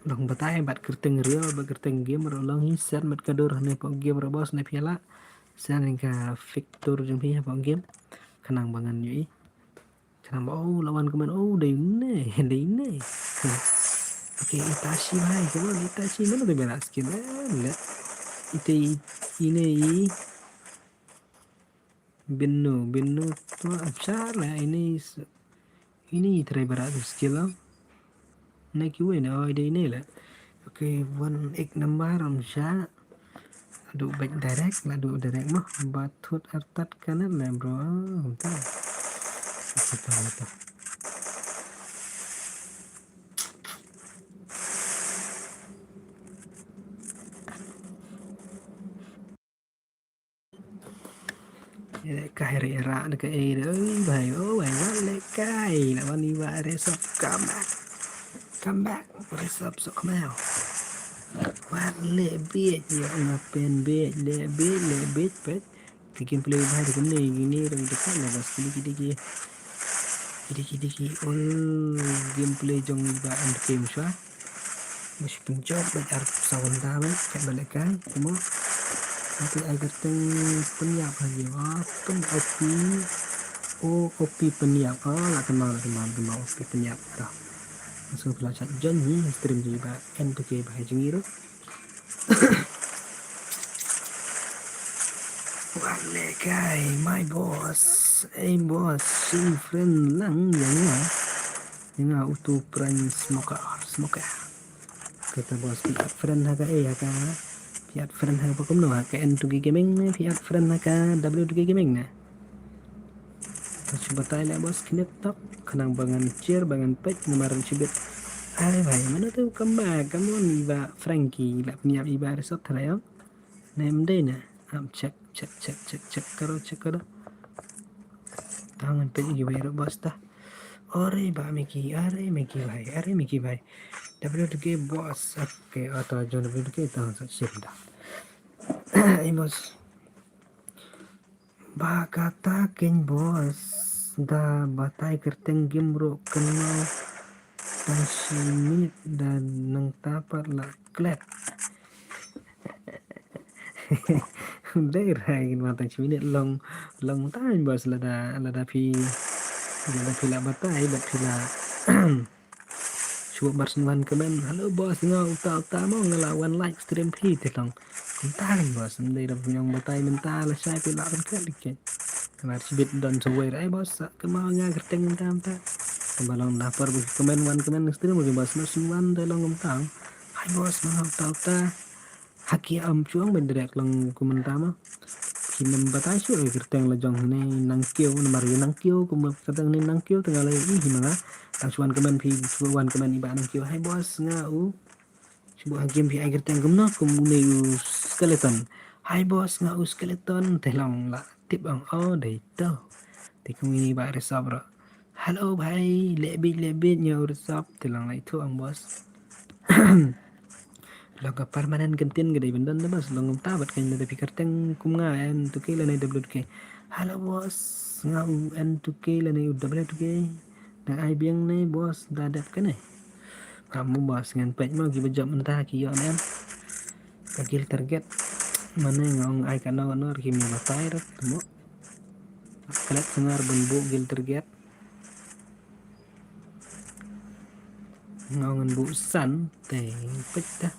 Long batai bad kyrteng real bad kyrteng game ruh long hi. Send bad ka dur hangne hapoh game ruh boss, ne phi lah send ïa ka fake dur jong phi hapoh game khnang ba ngan ïohi. Khnang ba, oh, la wan comment, oh, dei ne, dei ne. Okay, Itachi bhai, come on, Itachi, mano te ba rah skill, eh, le. Ite i, ine i. Binnu, Binnu, to, apsar le, ine i s-, ine i trai ba rah skill, oh. Ne kiwei ne, oh, dei ne le. Okay, one eight number, um, sha. Duh bad direct, la duh direct mo. Ba thut artat kanet le bro. Ah, kumta. Kumta, kumta. Ïa, kai re ra de ka ei de. Oi bhai, oh bhai, wat leh kai. La wan i Bah Resop, come back. Come back, Resop sok kmau. Wat leh biej, ïa nga pen biej, leh biej, leh biej, peit. Ki gameplay bhai de kumne, kine rang de kan la bas, kine ki de ki. Ki de ki de ki, all gameplay jong i Bah N K Mshwa. Ba shu pynjop bad arphew saw kynta bad kat ba lehkai, kumno. Atu ai kyrteng pynïap ha ïa, ah, pyn O P, oh, O P pynïap, ah, la kynmaw, la kynmaw, la kynmaw, O P pynïap, to. Nga sngewbha la chat jon hi, stream jong i Bah N two K bhai jong i ruh. Wat lehkai, my boss, eh boss, sing friend lang ïa nga. Ïa nga utu pran smoker, smoker. Kata boss, phi add friend ha ka, eh, ha ka, phi add friend ha ka kumno, ha ka N two K Gaming ne, phi add friend ha ka W two K Gaming ne? Shu batai leh boss, kine tok, khnang ba ngan share, ba ngan peit, namar shibit. Ai bhai, mano te u come back, come on, i Bah Frankie, la pynïap i Bah Resop tharai ong. Ne em dei ne, am check, check, check, check, check karo, check karo. Tang ngan peit iwei ruh boss ta. Are Bah Mickey, are Mickey bhai, are Mickey bhai. W two K boss, okay, oh to jong W two K to sa shim da. Ai boss. Ba kata kein boss, da batai kyrteng game ruh kynmaw tang shi minit da nangta pat la klet. Dei rai kynmaw tang shi minit long, long time boss, lada, lada phi, lada phi la batai, lada phi la Shu bar sngewbha comment, "Hello boss, nga uta uta mo, nga la wan live stream phi," te long. Kumta kan boss, ym dei da phi ong batai mynta lashai phi lah ban klet dikit. Namar shibit don sa wei, "Ai boss, sa kynmaw nga kyrteng mynta mynta." Kumba long da por ba comment wan comment stream, okay boss, bar sngewbha te long kumta. "Hi boss, nga uta uta." Ha ki am chuang ban direct lang kumta ma. Phi nym batai shuh ïa kyrteng la jong ne nang kiew, namar ïa nang kiew, kumba kyrteng ne nang kiew te nga la ïohi hi ma nga. Tang shu wan comment phi, shu wan comment i Bah nang kiew. "Hi boss, nga u." Shu buh ha game phi ai kyrteng kumno, kum une u Skeleton. "Hi boss, nga u Skeleton." Te long la tip ong, oh, dei to. Te kum ini Bah Resop ruh. "Hello bhai, leh bit, leh bit, nga u Resop." Te long la ithuh ong boss. Long ka permanent ktien ka dei ban don da boss, long kumta bad kan da phi kyrteng kum nga N two K lane W two K. "Hello boss, nga u N two K lane u W two K. Dang ai biang ne boss, da dep kane?" Ka mu boss, ngan peit mo kiba jop mynta ki ïoh ne em. Ka kill target. Mane nga ong ai kano kano ki, me batai ruh mo. Klet sngar ban buh kill target. Nga ong ngan buh san te peit ta.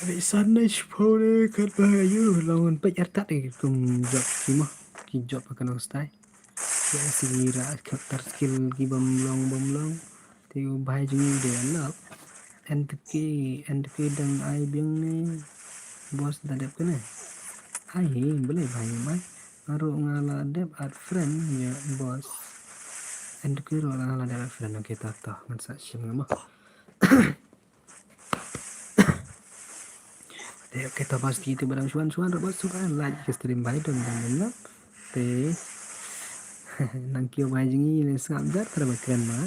Abi san ne shiphew ne katba ïoh long ngan peit artat ki kum jop ki mo. Ki jop ka nong stai. Ki asi ki rah ki tar skill ki bym long bym long. Te u bhai jong ngi u dei u N two K, N two K dang ai biang ne. Boss da dep kane. Ai hi, balei bhai mai. Ruh nga la dep add friend ïa boss. Enduki ruh la, la dep add friend. Okay, ta ta ngan sa shim nga mo. Te okay, ta boss, ki te ba dang shuan shuan ruh boss, shuwa like ka stream bhai, don don don. Te nang kiew bhai jong ngi, ne sngap jar tara ba kren ma.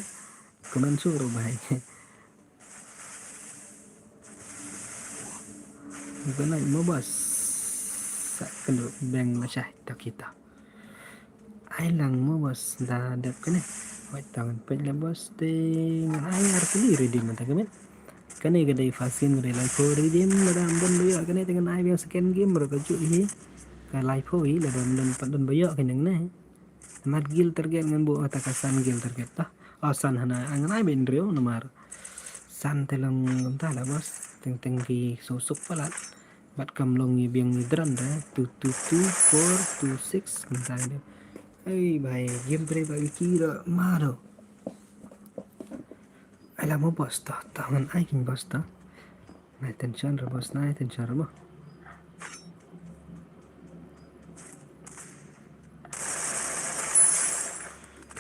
Comment shuh ruh bhai. Good night mo boss. Sa kynduh beng lashai to kita. Ai lang mo boss, da dep kane. Wait, tang peit la boss, te ngan ai ar kali redeem mynta ka miet. Kane ka dei first game, ka dei laiphew redeem, lada ym don ba ïoh kane te ngan ai biang second game ruh kajuh hi. Ka laiphew hi, lada ym don pat don ba ïoh kane ne. Mat guild target ngan buh kata ka san guild target ta. Oh, san hana, ngan ai ba hynriew namar san te long kumta la boss. Teng teng ki suk suk palat. Bad kam long ïa biang ïa dran da. Two two two four two six kumta da. Ei bhai, game pre ba wiki ra maro. Ai la mo boss ta, ta ngan ai king boss ta. Nai tension ra boss, nai tension ra mo.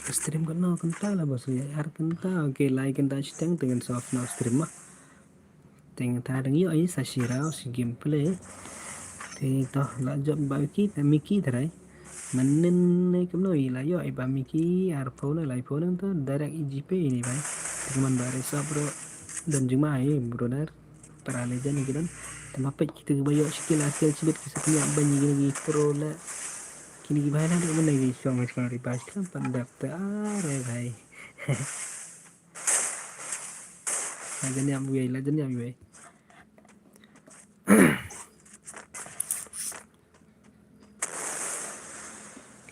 Stream kano kynta la boss, ïa ar kynta, okay, lai kynta shiteng, te ngan sa off noh stream mo. Te nga ta dang ïoh i sa shi round shi gameplay. Te to la jop ba Miki, te Miki trai. Manin ne kumno i la ïoh i ba Miki, arphew ne laiphew ne to direct i GPay ini bai. Te kumne ba resap bro. Don jingma i brother. Para legend ki don. Te ma peit kita ki ba ïoh shi kill, ar kill shibit ki sa pynïap ban ïa kine ki pro la. Kine ki bai la dei ban ïa ki shong shong ri ba shi kan pan dap te are bai. La jan ïap wei, la jan ïap wei.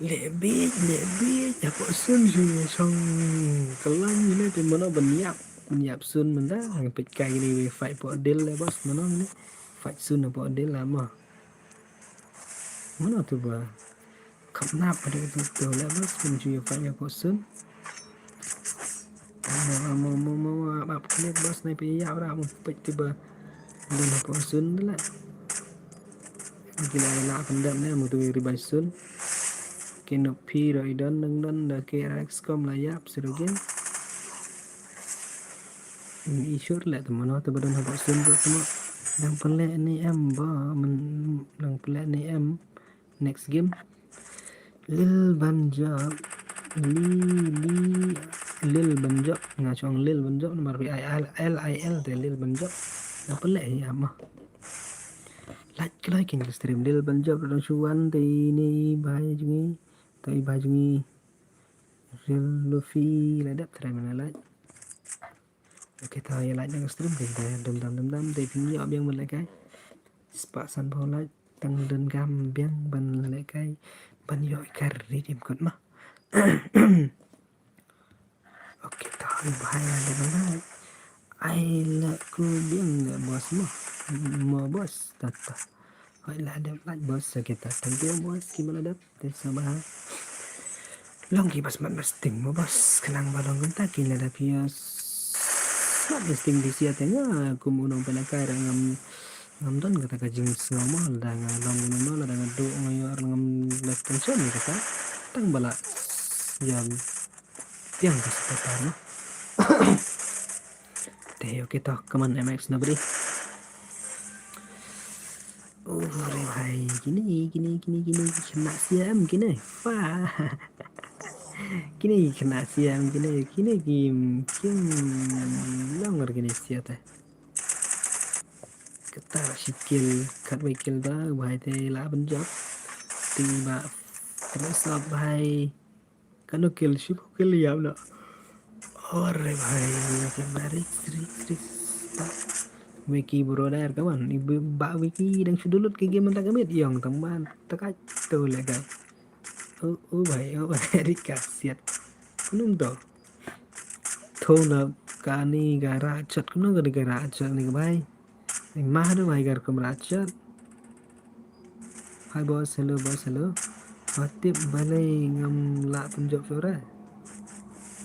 Leh bieit, leh bieit, hapoh sun shu shong kyllaiñ ne te mano ban ïap, ban ïap sun mynta, hang peit kai kine wei fight poh dil le boss, mano ne fight sun hapoh dil la mo. Mano tu ba. Kham nap ade tu tu le boss, pun shu ïa fight ïa poh sun. Mo mo mo mo mo ap ap klik boss, nai pe ïa ra mo peit tu ba. Don hapoh sun tu la. Ki la la pyndap ne mo tu ri bai sun. Ki no phi ro i don dang don da ke Rex kom la ïap sir again. I shur le tu mano tu ba don hapoh sun tu mo. Dang pynleh ne em ba, men dang pynleh ne em. Next game. Lil Banjop. Li, li, Lil Banjop. Nga shong Lil Banjop namar bi ai L I L te Lil Banjop. Nga pynleh hi ama. Like, like in stream Lil Banjop dang shu wan te ini bai jngi. Te bai jngi. Real Luffy la dep try mana like. Okay, ta ïa like na ka stream, te dum dam dum dam, te phin ïoh biang ban lehkai. Spah sanphew like, tang dun kam biang ban lehkai, ban ïoh i kar redeem code ma. Okay, ta ïa bhai la dep ban like. Ai la ku biang le boss mo. Mo boss, ta ta. Hoi la dep like boss, okay ta. Thank you boss, ki ba la dep. Te sa ba long ki ba smat ba sting mo boss, khnang ba long kumta ki la dep ïa smat ba sting di sia te nga kum u nongpynlehkai ra ngam, ngam don kata ka jingsngew mo, lada nga long kumno, lada nga duh nga ïoh ngam less tension kata. Tang ba la ïa biang ka supporter mo. Te okay to, come on M X nobody. Oh re bhai, kine, kine, kine, kine, kine, khynnah sia em kine. Fa. Kine, khynnah sia em kine, kine, kim, kim, long re kine sia te. Kata shi kill, khatwei kill da, bhai te la ban jop. Te ba, terus bhai. Kano kill, shiphew kill ïa na. Ore bhai, ïa ka ba rik, rik, rik. Wiki brother, come on. Ibu ba Wiki dang shu download ka game mynta ka miet ïong tang ban. Takai tu le ka. Oh, oh bhai, oh bhai, rik ka siat. Kunum to. Thona kani ka rachot, kunum kani ka rachot ni ka bhai. Ni mah da bhai gar kam rachot. Hi boss, hello boss, hello. Ba tip balei ngam lah pynjop shuh re.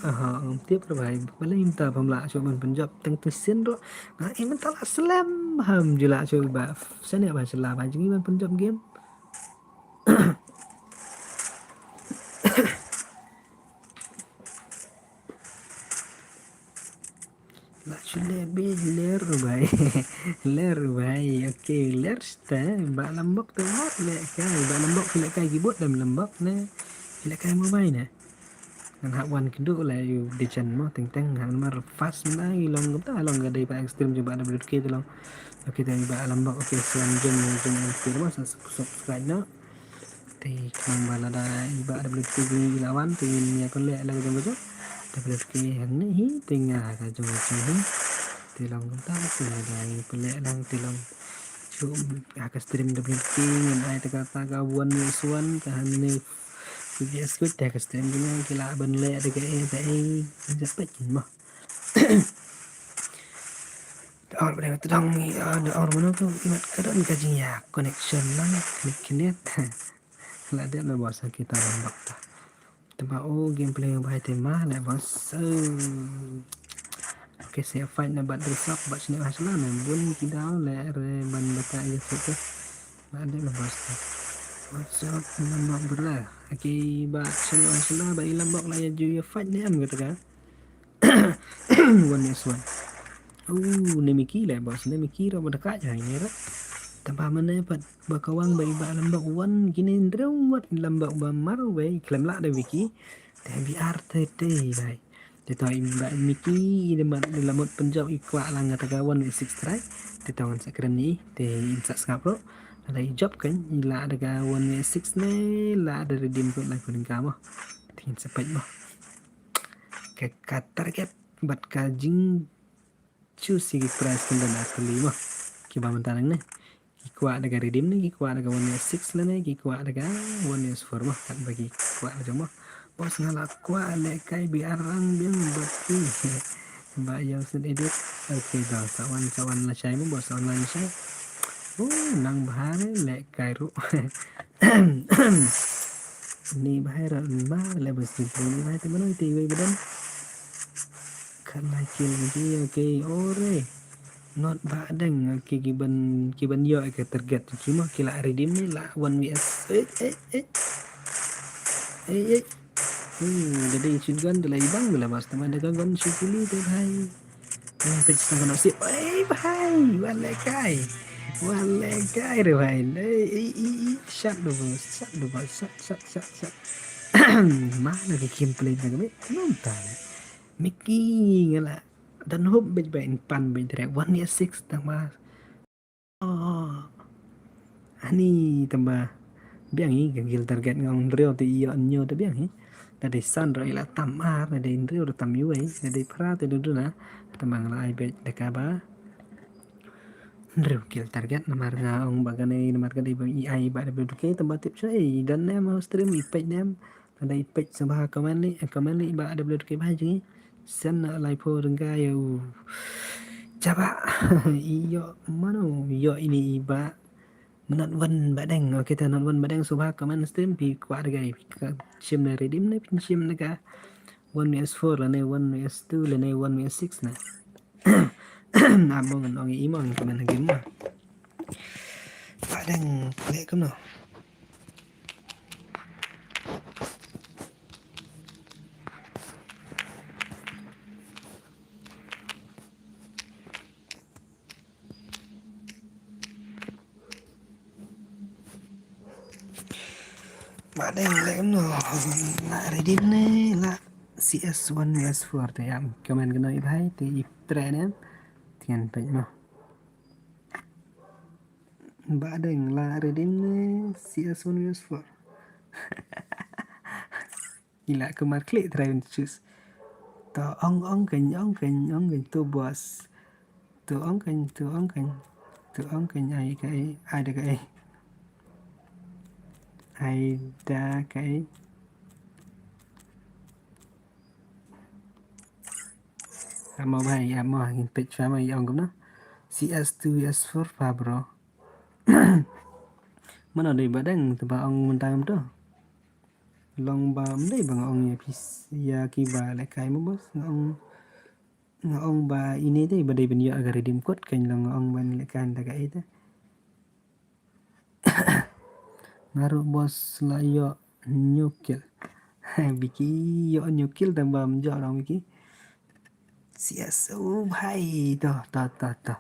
Aha, ngam tip re bhai. Balei mynta pham lah shuh ban pynjop tang tu sin ro. Nga i mynta lah slem ham ju lah shuh ba. Sene ba sela ba jngi ban pynjop game. Ler bit, ler bhai. Ler bhai. Okay, ler shata. Ba lambok te mat lehkai. Ba lambok phi lehkai keyboard dam lambok ne. Phi lehkai mobile ne. Ngan hap wan kynduh la ïa u Dejan mo, teng teng ngan mar fast na i long kumta long ka dei ba extreme jong ba da blut ki te long. Okay, te ba lambok, okay, slam jam jam jam mo, subscribe noh. Te khnang ba lada i ba da blut ki jong i la wan te ngin ïa kon leh la ka jong ka jong. Da blut ki hangne hi te nga ka jong ka jong hi. Te long kumta te lada i pynleh lang te long. Shu ha ka stream da blut ki ngin ai te kata ka one vs one ka hangne. Ku ji eskuit te ka stream ki nang ki lah ban leh da ka eh da eh. Japet kin mo. Da or ba dang tdong ni, ah, da or mano tu imat ka don ka jingïa connection lang klik kinet. La dep na bos kita lambak ta. Teba o gameplay ba hai tema la bos. Okay, sia fight na bat dress up bat sini hasla na bun ki daw le re ban bata ya tu. Ba dep na bos ta. What's up, lambak bra? Okay, ba sini hasla ba i lambak la ya ju ya fight ne am kata ka. One vs one. Oh, ne Mickey le bos, ne Mickey ro ba dekat jai ne ra. Tamba mane pat ba kawang ba i ba lambak one kine ndrew wat lambak ba mar wei klem la da Mickey. Te bi ar te te dai. Te to i ba Mickey i de mat de lamot penjop i kwah lang kata ka one vs six try. Te to ngan sa kren ni te in sa sngap ro. Ada i jop kan i la da ka one vs six ne la da redeem ko la ko ning kama. Te in sa pet mo. Ka, ka target bad ka jing choose ïa ki prize ki don ar tylli mo. Kiba mynta nangne ki kwah da ka redeem ne ki kwah da ka one vs six lane ki kwah da ka one vs four mo. Katba ki kwah da jong mo. Bos nga la kwah lehkai bi ar rang biang bad ki. Ba ïa sut edit. Okay, da sa wan sa wan lashai mo, bos sa wan lashai. Oh, nang bha lehkai ruh. Ni bha ruh ma le bos ni bha te mano te wei ba don. Khat lai kill ki, okay, ore. Not ba dang, okay, ki ban, ki ban ïoh ka target ki mo, ki la redeem ne la one vs. Eh, eh, eh. Eh, eh. Hmm, da dei shoot gun da la i bang da la bas, tama da ka gun shoot kili te bhai. Hmm, pech tang kana sip. Eh, bhai, wan lehkai. Wan lehkai re bhai. Eh, eh, eh, eh. Shot da bos, shot da bos, shot, shot, shot, shot. Mana ki gameplay da kami, belum tahu. Mickey ngala. Dan hop bej bej in pan bej direct one vs six tang ma. Oh. Ani tamba. Biang hi ka kill target nga ong ndreo te ïoh nyo te biang hi. Da dei san ro ila tam ar, da dei ndreo da tam yuai, da dei phra te duduna. Tamba ngala ai bej da ka ba. Ndreo kill target namar nga ong ba kane namar ka dei ba i ai ba da bej duke tamba tip chai dan nem stream i pej nem. Lada i peit sngewbha comment leh, comment leh ba da blut ki ba jong ngi. Sien na lai phew ryngka ïa u. Jaba. Ïoh mano ïoh ini i ba. Not one ba deng. Okay, ta not one ba deng sngewbha comment stream phi kwah da ka i phi ka shim na redeem ne phi shim na ka one vs four lane one vs two lane one vs six na. Na mo ngan ong i mo ngan comment ha game ma. Ba deng leh kumno. Ba deng leh kumno la redeem ne la C S one vs four te ïa comment kumno i bhai te i treh ne. Tian peit mo. Ba deng la redeem ne C S one vs four. Ila kumar klik try to choose. To ong ong keng ong keng ong keng to boss. To ong keng to ong keng to ong keng ai ka ai ai da ka ai. Ai da ka ai. Amo bhai amo ngin peit chwa ma ong kumno. C S two S four pa bro. Mano dei ba dang te ba ong mynta ngam to. Long ba mdei ba nga ong ïa phi ïa ki ba lehkai mo boss nga ong nga ong ba ini dei ba dei ban ïoh ka redeem code kan long nga ong ban lehkai da ka ita. Nga ruh boss la ïoh new kill. Biki ïoh new kill tang ba mjok dang biki. CS, oh bhai, to, to, to, to.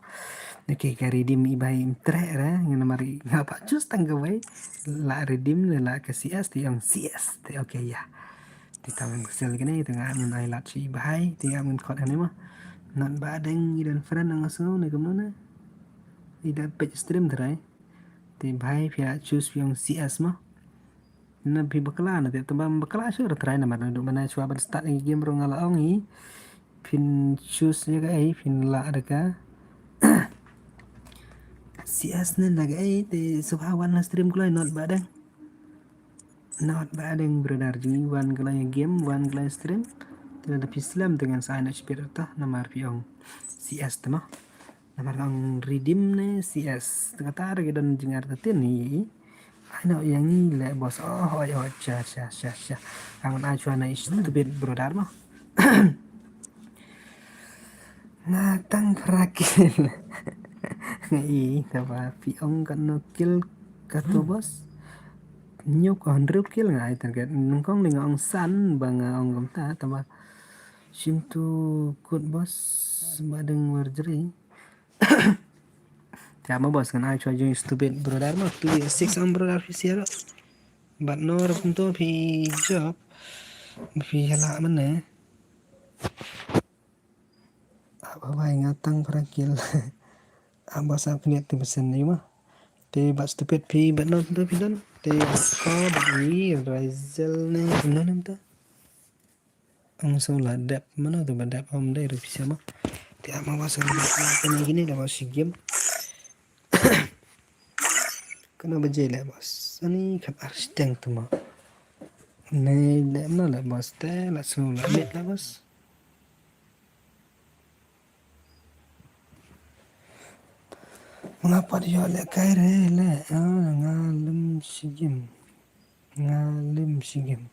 Okay, ka redeem i bhai im treh re, nga namar i nga pat choose tang kawei. La redeem ne la ka CS te ong CS te, okay, ya. Te tang sel kane, te nga ngin ai lad shi i bhai, te nga ngin khot ane mo. Not Bah Deng, i don friend nga sngew ne kumno ne. I da page stream trai. Te bhai phi la choose phi ong CS mo. Na phi bakla na te tang ba bakla shu ra trai namar na duk mana chwa ban start ïa game ruh nga la ong hi. Phin choose ïa kaei, phin lah da ka CS ne da kaei, te sngewbha wan na stream kloi Not Bah Deng. Not Bah Deng brother, jingwan kloi game, wan kloi stream. Te da phi slem te ngan sa ai na speed ta namar phi ong CS te mo. Namar ong redeem ne CS. Te kata re ki don jingartatien hi. Ai no ïa ngi le boss. Oh, hoi, hoi, sha, sha, sha, sha. Ang na chwa na stupid brother mo. Nga tang phra kill. Nga i, taba phi ong katno kill kato boss. Nyuk hynriew kill nga ai target. Nyngkong le nga ong san ba nga ong kumta, taba shim tu kut boss, Bah Deng Warjri. Te ma boss ngan ai chwa jong stupid brother mo, tu six am brother phi siar. But no rukom to phi job. Phi hala mane. Aba bai nga tang phra kill. Aba sa khniat te besen ni ma. Te ba stupid phi ba no to phi don. Te ko ba ni Razel ne no nem ta. Ang so la dep mano to ba dep am dei rupi sama. Te ama ba sa ni kini da ba shi game. Kana ba je le boss. Ani khat ar steng tu ma. Ne le mano le boss te la so la met la boss. Nga pat ïoh lehkai re le, ah, nga lum shi game. Nga lum shi game.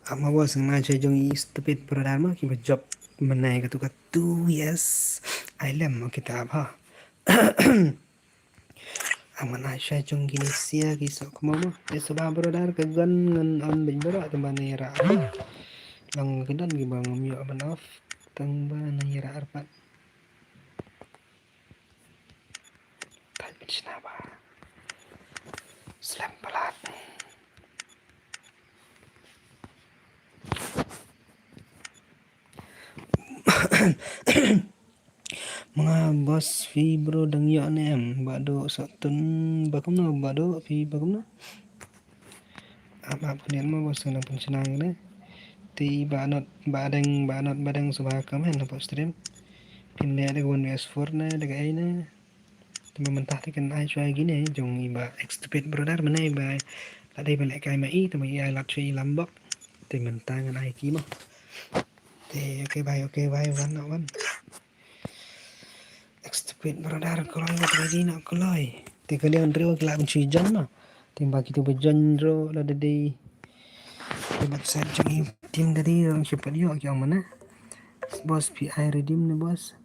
Ama boss ngan ai chwa jong i stupid brother ma ki ba job menai katu katu, yes. Ai lem kita ba. Ama ngan ai chwa jong kine sia ki sok mo ma. Te sngewbha brother ka gun ngan on beit baroh te ba na ïarap. Long ki don ki ba ngam ïoh ban off tang ba na ïarap arpat. Thait beit shna ba slem palat. Manga boss phi bro dang ïoh ne em ba do sa tun ba kumno ba do phi ba kumno. Ap ap khniat ma boss ngan pynshna ne. Te ba not ba dang ba not ba dang sngewbha comment hapoh stream. Phin leh da ka one vs four ne da kaei ne. Te mynta te kan ai chwa ïa kine jong i ba stupid brother mane ba la dei ba lehkai ma i te ma i ai lad chwa i lambok. Te mynta ngan ai ki mo. Te okay bhai, okay bhai, wan noh wan. Stupid brother kloi wat ready noh kloi. Te ka liang hynriew ki lah ban shu join noh. Te ba kitu ba join ruh la dei. Te ba sa jong i team dei ruh shu pat ïoh ki ong mane. Boss phi ai redeem ne boss.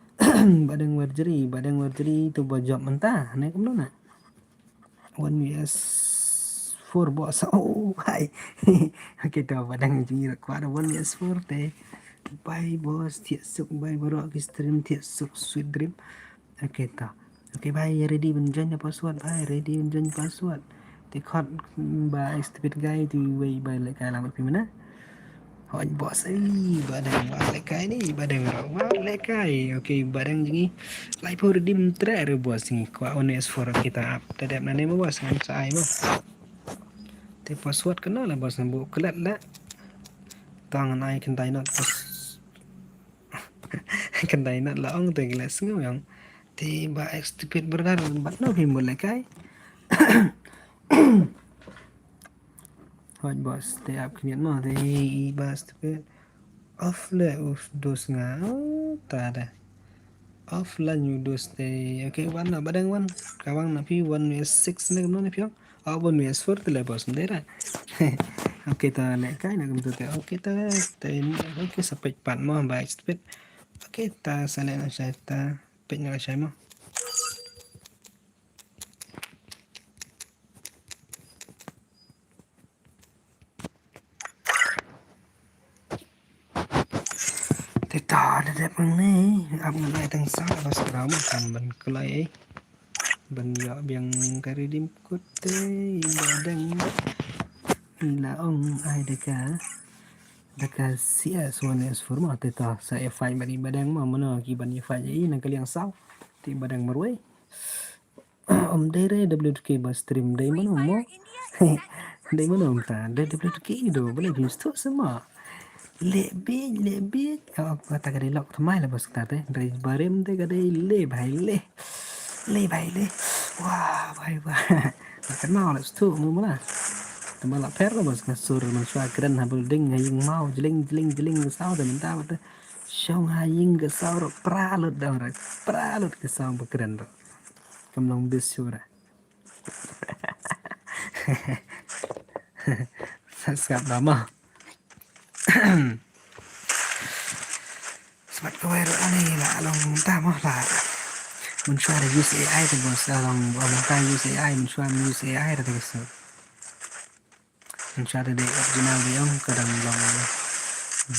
Ba dang Warjri, ba dang Warjri tu ba job mynta ne kumno na. One vs four boss. Oh hai. Okay to ba dang jingïarap kwah da one vs four te. Bye boss, thiah suk, bye baroh ki stream, thiah suk, sweet dream. Okay to. Okay bye, ready ban join da password bye, ready ban join password. Te khot ba stupid guy tu wei ba lehkai lang bad phi mane. Hoi boss, ei ba dang wat lehkai ni, ba dang wat lehkai. Okay ba dang jingïarap. Lai pho redeem treh re boss ngi kwah one vs four kita ap. Te dep nane mo boss ngan sa ai mo. Te password kano la boss ngan buh klet la. Tang ngan ai khyndai not boss. Khyndai not la ong te klet sngew ïong. Te ba stupid brother bad no phi mut lehkai. Hoi boss, te ap khniat mo, te i ba stupid. Off le u dos nga, oh, ta da. Off la nyu dos te. Okay, wan na ba dang wan. Ka wan na phi one vs six ne kumno ne phi ong. Oh, one vs four te le boss ndera. Okay, ta lehkai na kumtu te. Okay, ta, ta, okay, sa peit pat mo ba stupid. Okay, ta sa leh na sa ta. Peit na ka shai mo. Te ta da dep nang ne, ap ngan ai tang sa, bas kram kam ban kloi. Ban ïoh biang ka redeem code te, ba dang. Ila ong ai da ka, da ka C S one S four mo, te ta sa e fight bad i ba dang mo, mano ki ban i fight i nang ka liang saw. Te ba dang marwei. Om dei re W two K ba stream dei mano mo. Dei mano mo ta, dei W two K do, bale bim stu sama. Le bit, le bit. Oh, kata ka dei lok thamai la bos kata te. Dei barim te ka dei le bhai le. Le bhai le. Wah, bhai wah. Kan mau la stu mo mala. Tama la pher la bos ka sur man shwa kren ha building ha ïing mau jling jling jling ka saw te mynta ba te. Shong ha ïing ka saw ro pra lut dang ro. Pra lut ka saw ba kren ro. Kam long bis shu ra. Sa sngap da ma. Smat kawei ruh ani la long ta ma la. Mun shwa da use A I te bos la long ba mun ka use A I, mun shwa use A I ra te ka sur. Mun shwa da dei original biang ka dang long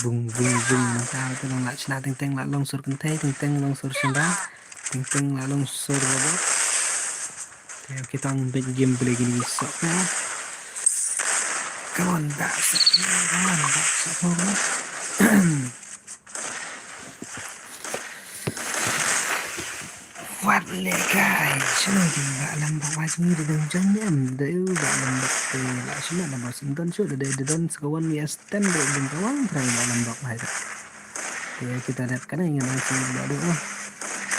bung bung bung, mun ta te long la shna teng teng la long sur kynthei, teng teng long sur shynrang, teng teng la long sur robot. Te kita ong bad gameplay kini sok na. Come on, back, come on, back, come on. Wat le kai, shano ki ba lam bok wai sini da dang jan em, da u ba lam bok te la shima da bos inton shu da dei da don sekawan V S ten da dang kawan trai ba lam bok wai da. Te kita dep kana ngan ai sini ba do ah.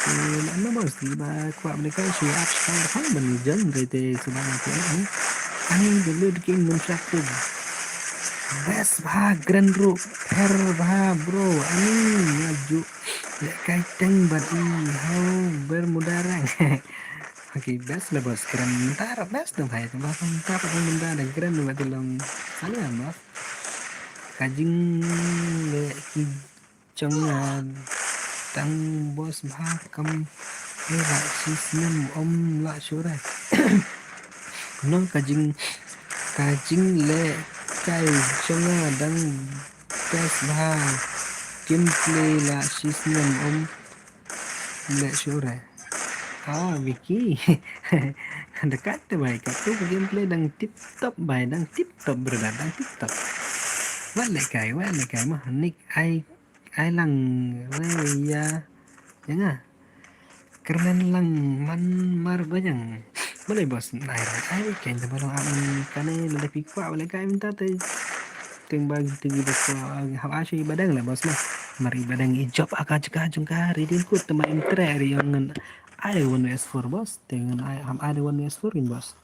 Te la na bos ki ba kwah ba le kai shu ap shkang da khang ban jan dei te subang te ni. Ani da le da king mun shak te. Best bha grand ru pher bha bro ani ngaju. Lehkai teng bad i hau Bermuda rang. Okay, best la bos kren tar best dong hai tu bos tar bad Bermuda dong kren bad long salah bos. Ka jingleh ki jong nga dang bos bha kam ïa la shi snem ym lah shuh re. No ka jing ka jingleh kai jong nga dang best bha. Gameplay la shi snem ym leh shuh re. Ah, Vicky. Dekat tu bai, kat tu gameplay dang tip top bai, dang tip top brother, dang tip top. Wat leh kai, wat leh kai mah Nick ai ai lang re ïa ïa nga. Kyrmen lang man mar banyang. Balei bos nai ra ai ken te balong am kane lada phi kwah balei kai mynta te. Teng ba te gi ba kwah hap ai shu i badang le bos mah. Mar i badang i jop aka jaka jong ka ri ding kut te ma im tre ri ong ngan ai one S four bos. Te ngan ai ham ai one S four in bos.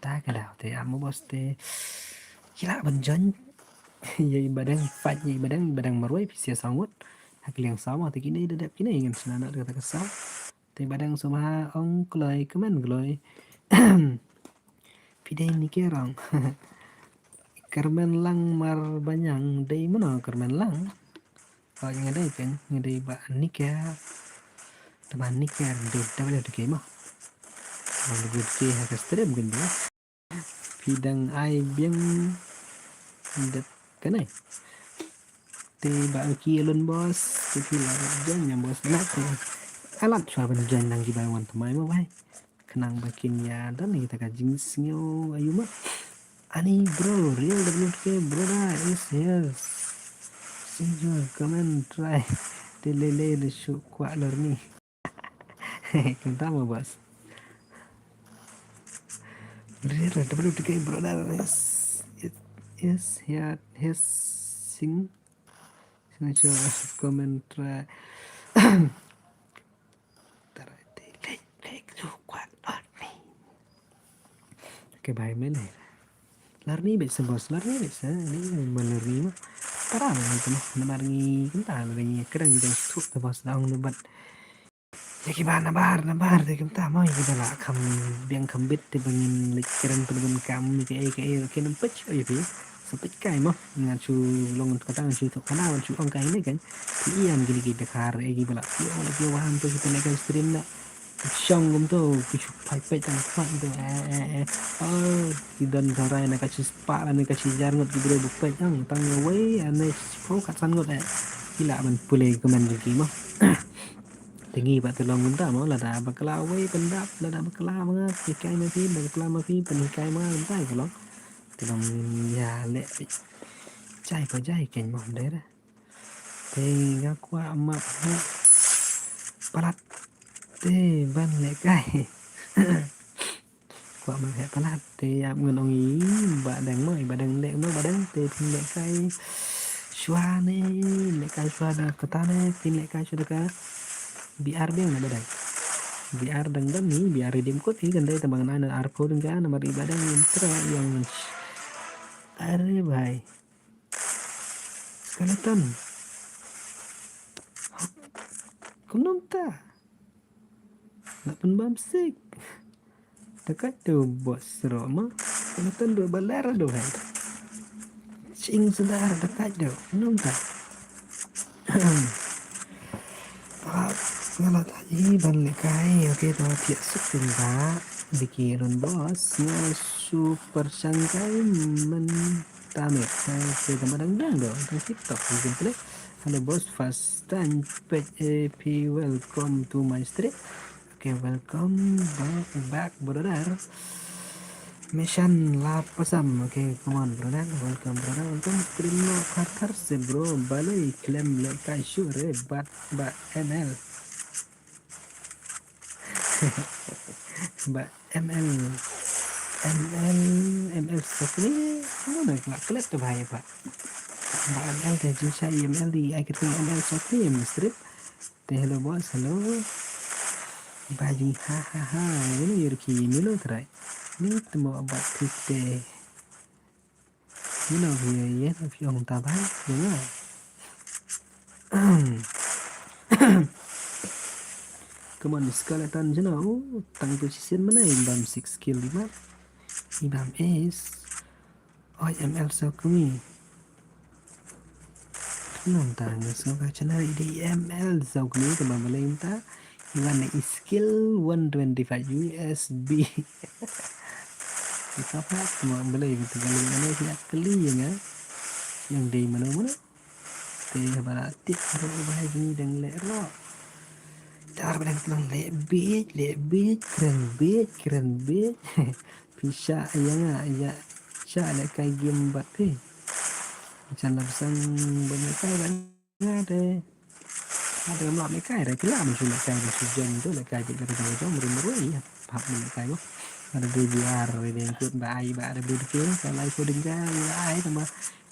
Ta ka daw te am bos te ki lah ban join. Ïa i badang fight ïa i badang badang marwei phi sia saw ngut. Ha ka liang saw ma te kine da dep kine ngan sna na da kata ka saw. Te badang sum ha ong kloi kmen kloi. Phi dei ni ke rong. Kyrmen lang mar banyang dei mano kyrmen lang. Hooid nga dei peng nga dei ba Nika. Te ba Nika dei da ba dei ke ma. Ba dei ke ha ka stream kan dei. Phi dang ai biang dep kanai. Te ba ki lun bos te phi la jam jam bos na te. Alat shuwa ban jam nang ki bai wan tmai ma bai. Khnang ba kin ïa don ïa ta ka jingsngew ayu ma. Ani bro, real W K brother is here. See you, come and try. Te lele le shu kwah lor ni. Kumta ma bos. Real W K brother is is here his sing. Sing shu come and try. Tarai te lek lek lu kwat lor ni. Ke bai men he. Lor ni bit se bos lor ni bit se ni ma lor ni ma. Para ni tu ma namar ni kenta lor ni kerang jang suk te bos daung ni bat. Ya ki ba nabar nabar te kenta ma ya ki ba la kam biang kam bit te bangin lek kerang pen pen kam ni ke ai ke ai ke nam pech ai pi. Sa peit kai mo, nga shu long kata nga shu thok khana, nga shu ong kai ne kan. Phi ïam kine ki dkhar eh ki ba la phi ong la phi wan to ki pynleh kai stream na. Shong kumto ki shu phai peit tang khmat to eh eh eh. Oh, ki don tharai na ka shi spah la na ka shi hajar ngut ki briew ba peit ang tang wei ane shiphew khatsan ngut eh. Ki lah ban pule comment jong ki mo. Te ngi ba te long kumta mo, lada bakla wei pyndap, lada bakla ma nga pynhikai ma phi, lada bakla ma phi pynhikai ma nga kumta ka long. Te long ïa leh jai pa jai keiñ mo, ym dei re. Te nga kwah map heh palat te ban lehkai. Kwah map heh palat te ïap ngan ong i Bah Deng mo, i Bah Deng leh mo, Bah Deng te phin lehkai shuwa ne, lehkai shuwa da kata ne, phin lehkai shuwa da ka B R biang ne Bah Deng. B R dang dang ni, B R redeem code i kan dei tang bang na na arphew dang ka namar i Bah Deng ïa tra ïa ngan. Are bhai. Skeleton. Kumno mynta? Lah pynbam sik. Dekat tu bos ro ma. Skeleton dei ba ler dei hai. Sing sedar dekat tu. Kumno mynta? Ah, nga la thait ban lehkai, okay, to thiah suk pynba. Dei ki run bos, nga super shangkai mynta met. Okay, tang ba dang dang do, tang TikTok, you can play. Hello boss, first time page A P, welcome to my stream. Okay, welcome back, back brother. Mission la pasam. Okay, come on brother. Welcome brother. Welcome. Stream no kharkhar se bro. Balei khlem lehkai shuh re bat ba M L. Ba M L. M L, M L Sokni. Mano la klet tu bhai ba. Ba M L te jin sa M L di ai kete M L Sokni em strip. Te hello boss, hello. Ba jing ha ha ha. Ini yurki milo trai. Ni temo ba kete. Ino phi ïa ïa phi ong ta bhai ïa nga. Come on, skeleton jeno. Oh, tang tu shisien mana i bam six kill i bam. I bam ace. Oi M L Sokmi. Nang ta nga so ka channel i dei M L Sokmi ka bam balei ta. Iwan na i skill one twenty-five U S B. Kita pa tuma balei kita balei ane ki akli ïa nga. Yang dei mano mano. Te ba la tip ro ba hai ni dang leh ro. Dar ba dang tlang leh bit, leh bit, kren bit, kren bit. Pisa ïa nga ïa. Sa lehkai game bat phi. Chan la bsang ban lehkai ban. Nga te. Nga te ngam lah lehkai re, phi lah ban shu lehkai ban shu join tu lehkai bit lehkai jong jong mari mari ïa. Hap ban lehkai mo. Ada D G R re deng kut ba ai ba ada bit ke ka lai ko deng ka ai tama.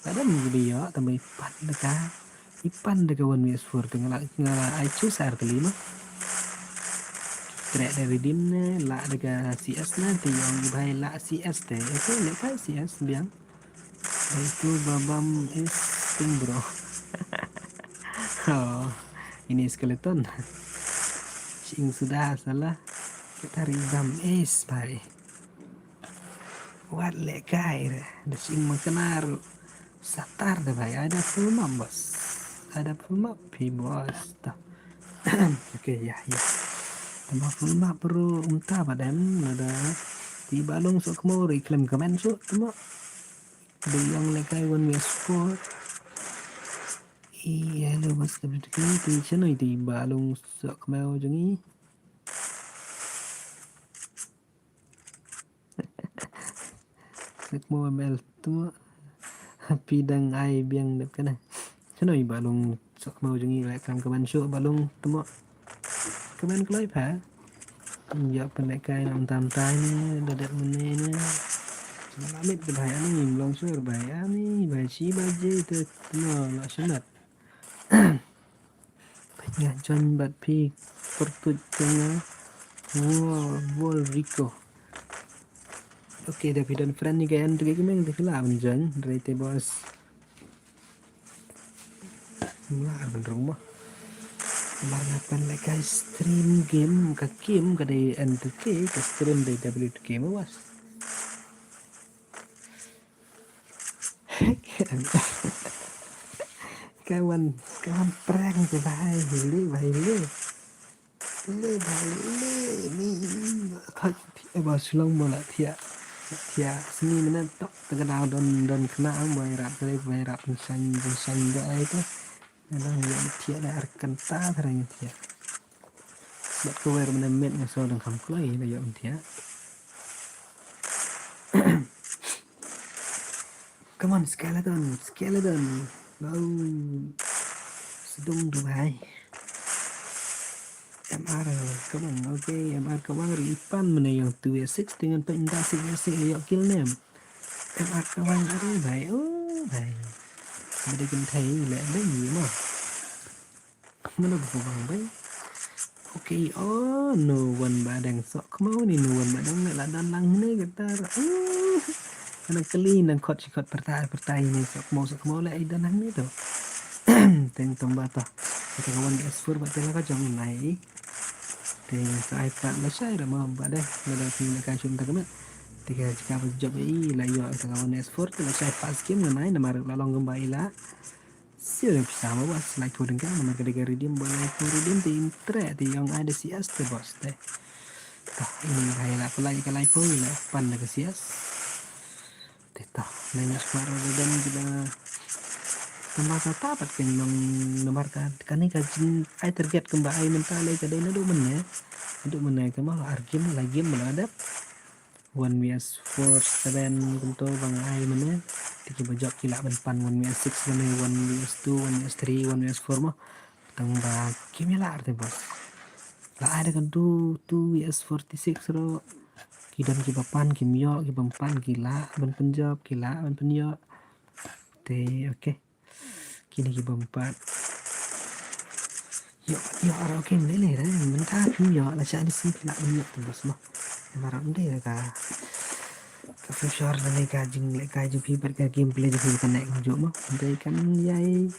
Ka dam gi ïa tama i pat lehkai. I pan da ka one V S four te nga la nga la ai chu sar kali mo. Trek da redeem ne la da ka C S ne te ïong i bhai la C S te. Ito lehkai C S biang. Itu babam is ting bro. Oh, ini skeleton. Sing sudah salah. Kita ribam is bai. Wat lehkai re. Da sing makan aru. Satar da bai. Ada full map bos. Ada full map pi bos. Tuh. Okay, ya, ya. Tama full map bro. Umta badem. Ada. Di balung sok kemau ri klem kemen sok. Tama. Dei ïong lehkai one way sport. Ïa lo bas da bit ki ti chano iti ba long sok kmau jong i. Sok kmau M L tu. Pi dang ai biang dep kana. Chano i ba long sok kmau jong i leh kam kaban shuh ba long temo. Kaban kloi pha. Ïa pynlehkai nam tam tai ne da dep mene ne. Selamat de bhai ani mlong sur bhai ani bhai shi baje te temo la shumat. Pynleh join bat pi pertut tengah. Wall Rico. Okay, da phi don friend ni ka en tu ka kemeng tu phi lah ban join. Rete bos. Mula ar ban rung mo. Mar nga pynlehkai stream game ka game ka dei N two K ka stream dei W two K mo bas. Hey, Ka wan, ka wan prank ka bhai, le bhai le. Le bhai le, ni. Thot thiah ba shlong mo la thiah. La thiah, sngi mynne tok, ta ka daw don, don khynnah, bai rap, bai rap, pynshang, pynshang da ai to. Nang ïa thiah da ar kynta thrang thiah. Bad ka wer mynne met nga so dang kham kloi, la ïoh thiah. Come on, skeleton, skeleton. Wow. Sdung du bhai. M R, come on, okay, M R ka wang ri pan mynne ïa two vs six, te ngan pynda six vs six ïa kill nem. M R ka wang ri bhai, oh bhai. Mynne kan thei le dei mo. Mano ba bang bai. Okay, oh, no one ba dang sok mo ni, no one ba dang la don lang ni kata. Uh, ana kali nang khot shi khot pertai, pertai ni sok mo, sok mo le ai don lang ni to. Teng tong ba to. Kata ka one S four ba te la ka jong nai. Teng sa ai pat la shai ra mo ba deh, la da phi la ka shum ta ka met. Te ka jika ba jop i la ïoh kata ka one S four te la shai first game nai namar la long gam ba i la. Sio da pisa mo bos, lai pho dengka namar ka dei ka redeem ba lai pho redeem te in tre te ïong ai da C S te bos te. Toh, ini hai la pho lai ka lai pho la pan da ka C S. Te toh, lai ngas mar da dan kita. Tamba sa ta pat ken nong namar ka kane ka jing ai target kamba ai mynta lai ka dei na du mynne. Du mynne ka ma ar game lai game ba la dep. One V S four seven kumto ba nga ai mynne. Te kiba jop ki lah ban pan one V S six mynne, one V S two, one V S three, one V S four mo. Tang ba kim ïa lah te bos. La ai da kan two, two V S forty-six ruh. Ki don kiba pan kim ïoh, kiba pan ki lah ban pynjop, ki lah ban pynïoh. Te okay. Kine ki bym pat. Ïoh, ïoh, ara, okay, mlei lei re, mynta phim ïoh, la shah ni sngi phi lah ban ïoh te bos mo. Namar ym dei re ka, ka future lane ka jinglehkai jong phi bad ka gameplay jong phi ba kan neh kumjuh mo. Ym dei kan ïai.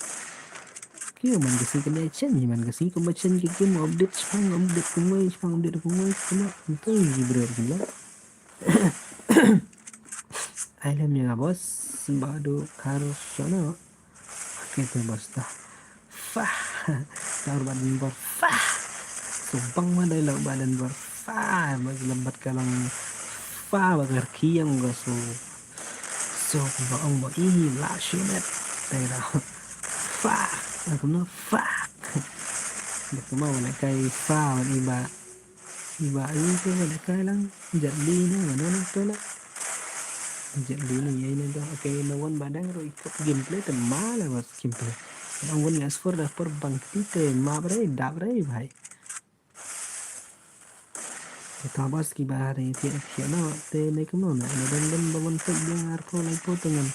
Ki man ka sngi kan ïai change, man ka sngi kumba change ka game, update shipang, update kumwei, shipang update kumwei, kumba. Ym dei ki brer kumba. Ai lem ïa nga bos, ba du khar shano. Okay te bos ta. Fa. Taur ba dun bor fa. Sumpang ma dai lo ba dun bor fa. Ba lambat ka long fa ba kar kiang ga so. So ba ong ba i la shunet. Te da. Fa. Aku no fa. Ba kuma ba kai fa ba i ba. Iba ayu ke ba da kai lang. Jet li ne, mano ne to la. Jet li ne, yei ne to. Okay, no one ba dang ro ikop gameplay te ma la bas gameplay. Dang one S four da por bang kti te ma bre, da bre bhai. Te ta bas ki ba re, te, te, no, te ne kum no, ne, ne, dan, dan, ba wan pek dang ar ko lai ko te ngan.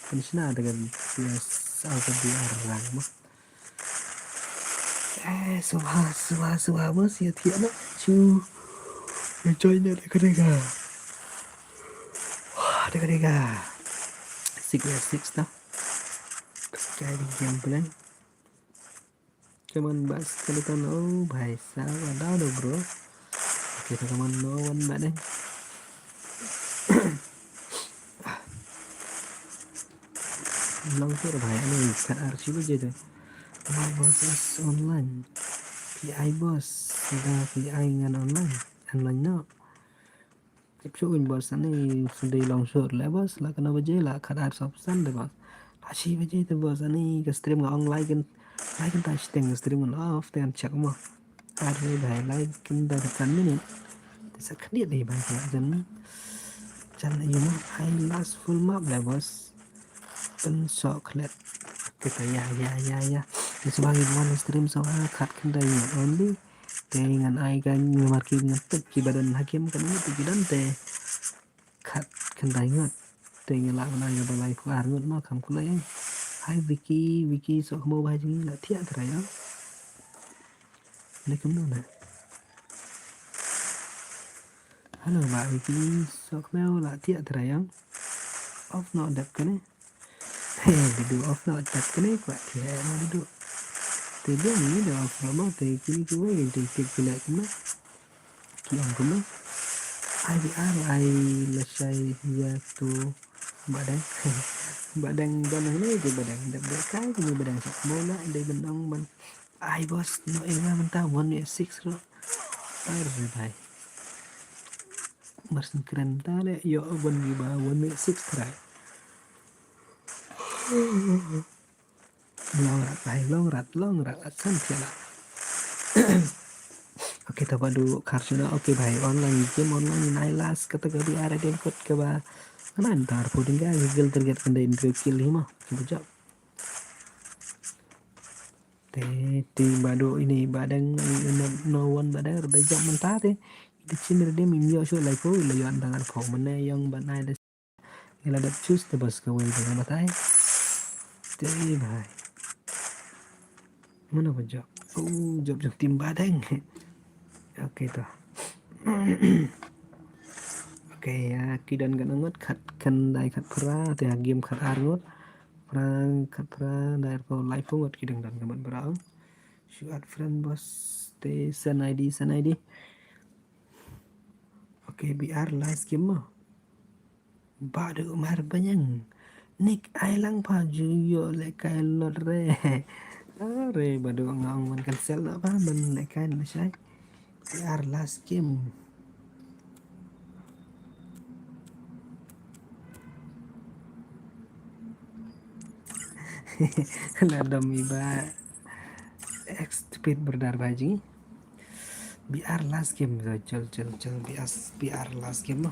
Kan shna te kan, yes, au ka di ar rang ma. Eh, suba, suba, suba, bos, ïa thiah noh. Shu. Enjoy noh, dei ka, dei ka. Wah, dei ka, dei ka. Six, eh, six ta. Kai di game blank. Come on, bas, skeleton. Oh, bhai sahab, ada do, bro. Okay, ta come on, no one ba deh. Long tu bhai, ani kat ar shi baje tu. My boss is online. P I boss, da P I ngan online. Online no. Tip shu win boss ani sudei long shur le boss, la kano baje la kat ar sop san de boss. La shi baje tu boss ani ka stream nga ong lai kan, lai kan ta shiteng ka stream ngan off te ngan check mo. Ar ni bhai lai kan da kan minute. Te sa khyndiat dei bhai ka jan. Jan ïa mo ai last full map le boss. Pynsoh klet. Kita ya, ya, ya, ya. Te shuwa ngi wan stream shuwa khat khyndai ngut only. Te ngan ai ka namar ki ngan tip ki ba don ha game ka ngut ki don te. Khat khyndai ngut. Te ngi lah ban ai ka ba lai phew ar ngut ma kham kulai. Hai Vicky, Vicky soh mo ba jing la thiah trai ya. Ni kumno na. Hello ba Vicky, soh mo la thiah trai ya. Off no dep kane. He, dudu off no dep kane kwah thiah no dudu. Te biang ni da off no mo te kini ki wei te ki pile kumno. Ki ong kumno. Ai di ar ai lashai ya tu ba dai. Ba dang don hangne te ba dang dep dep kai kane ba dang sah mo la dei ban ong ban. Ai boss, no area mynta one minute six ruh. Ar re bhai. Mar syn kren ta le ïoh ban ngi ba one minute six try. Long rat bhai, long rat, long rat, asan thiala. Okay, ta ba du khar shuna. Okay bhai, online game, online nai last kata ka bi ara den kot ka ba. Ana ntar puding ka gigil target kan dei ntar kill hima. Ka ba jop. Te te ba du ini ba dang no, no one ba dang da jop mynta te. Ita chin re dem im yo shu lai po la yon dang ar po mane yong ban ai da. Ila dap choose te bas ka wei dang batai. Te bhai. Mana ba jop? Oh, jop jop tim ba dang. Okay to. Okay, ya ki don kan ngut khat kan dai khat phra te ha game khat ar ngut. Phra khat phra dai ar po lai po ngut ki dang don kan mat bra. Shu add friend boss te send I D, send I D. Okay, B R last game mo. Ba du mar banyang. Nick ai lang pa ju yo le kai lot re. Are ba du nga ong ban cancel na ba ban le kai na shai. B R last game. La dom iba. Ex stupid brother baji. B R last game, chal chal chal B R, B R last game mo.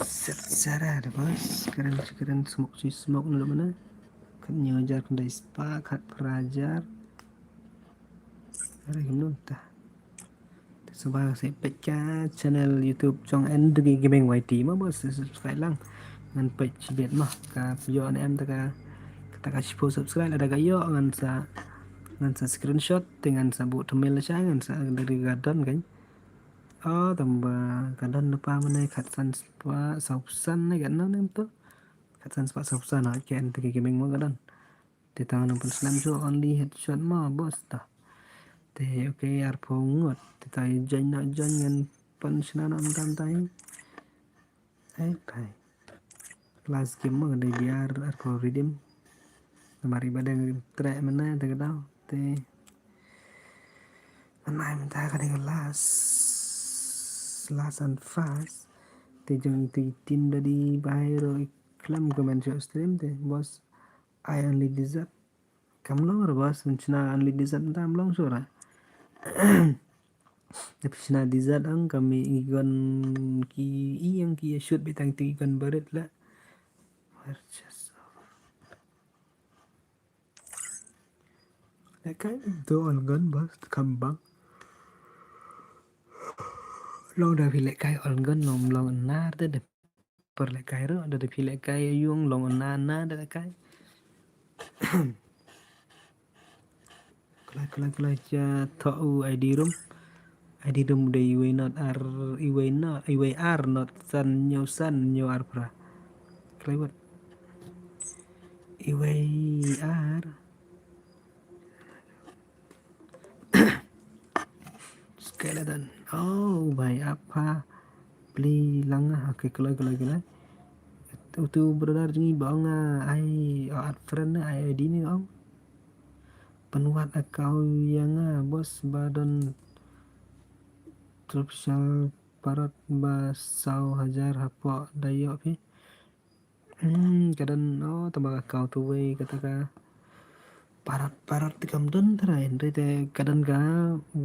Set sara da boss. Karen karen smoke si smoke na mana. Kan nyojar kan dai spa kat prajar. Are gimno ta. Te sngewbha sa peit ka channel YouTube jong N D K Gaming Y T mo ba sa subscribe lang. Ngan peit shibit mo ka ïoh ne em ta ka, ta ka shiphew subscribe lada ka ïoh ngan sa, ngan sa screenshot te ngan sa buh thumbnail sha ngan sa dari ka don kan. Oh tamba ka don na pa mane khatsan spah sawphew san ne ka na nem to. Khatsan spah sawphew san ha ka N D K Gaming mo ka don. Te tang nang pynslem shu only headshot ma boss ta. Te okay arphew ngut. Te ta join na join ngan pynshna na mynta mynta hi. Ai pai. Last game ma ka dei B R arphew redeem. Namar iba dang treh mynne te ka dau. Te mynne mynta ka dei ka last, last and fast. Te jong ite i team da dei ba hero i khlem ka man shuh stream te boss. I only desert. Kam long re boss, un shna only desert mynta kam long shuh re. Te phi shna desert ang kami i gun ki i ang ki shoot bit tang tu i gun barit la. Where just lehkai to all gun boss kam bang. Long da phi lehkai all gun long long nar te de. Par lehkai ruh da phi lehkai yung long na na da lehkai. Klai klai klai cha tho u I D room. I D room da iwei not ar iwei not iwei ar not san nyo san nyo ar pra. Klai wat. Iwei ar. Skeleton. Oh, bhai apa. Pli langa. Okay, kloi kloi kloi. Utu brother jong i ba nga ai add friend ne ai I D ne ong. Pynwad account ïa nga boss ba don trip shal parot ba saw hajar hapoh da ïoh phi. Hmm, ka don, oh, taba ka kau tu wei kata ka. Parot parot te kam don trai hynrei te ka don ka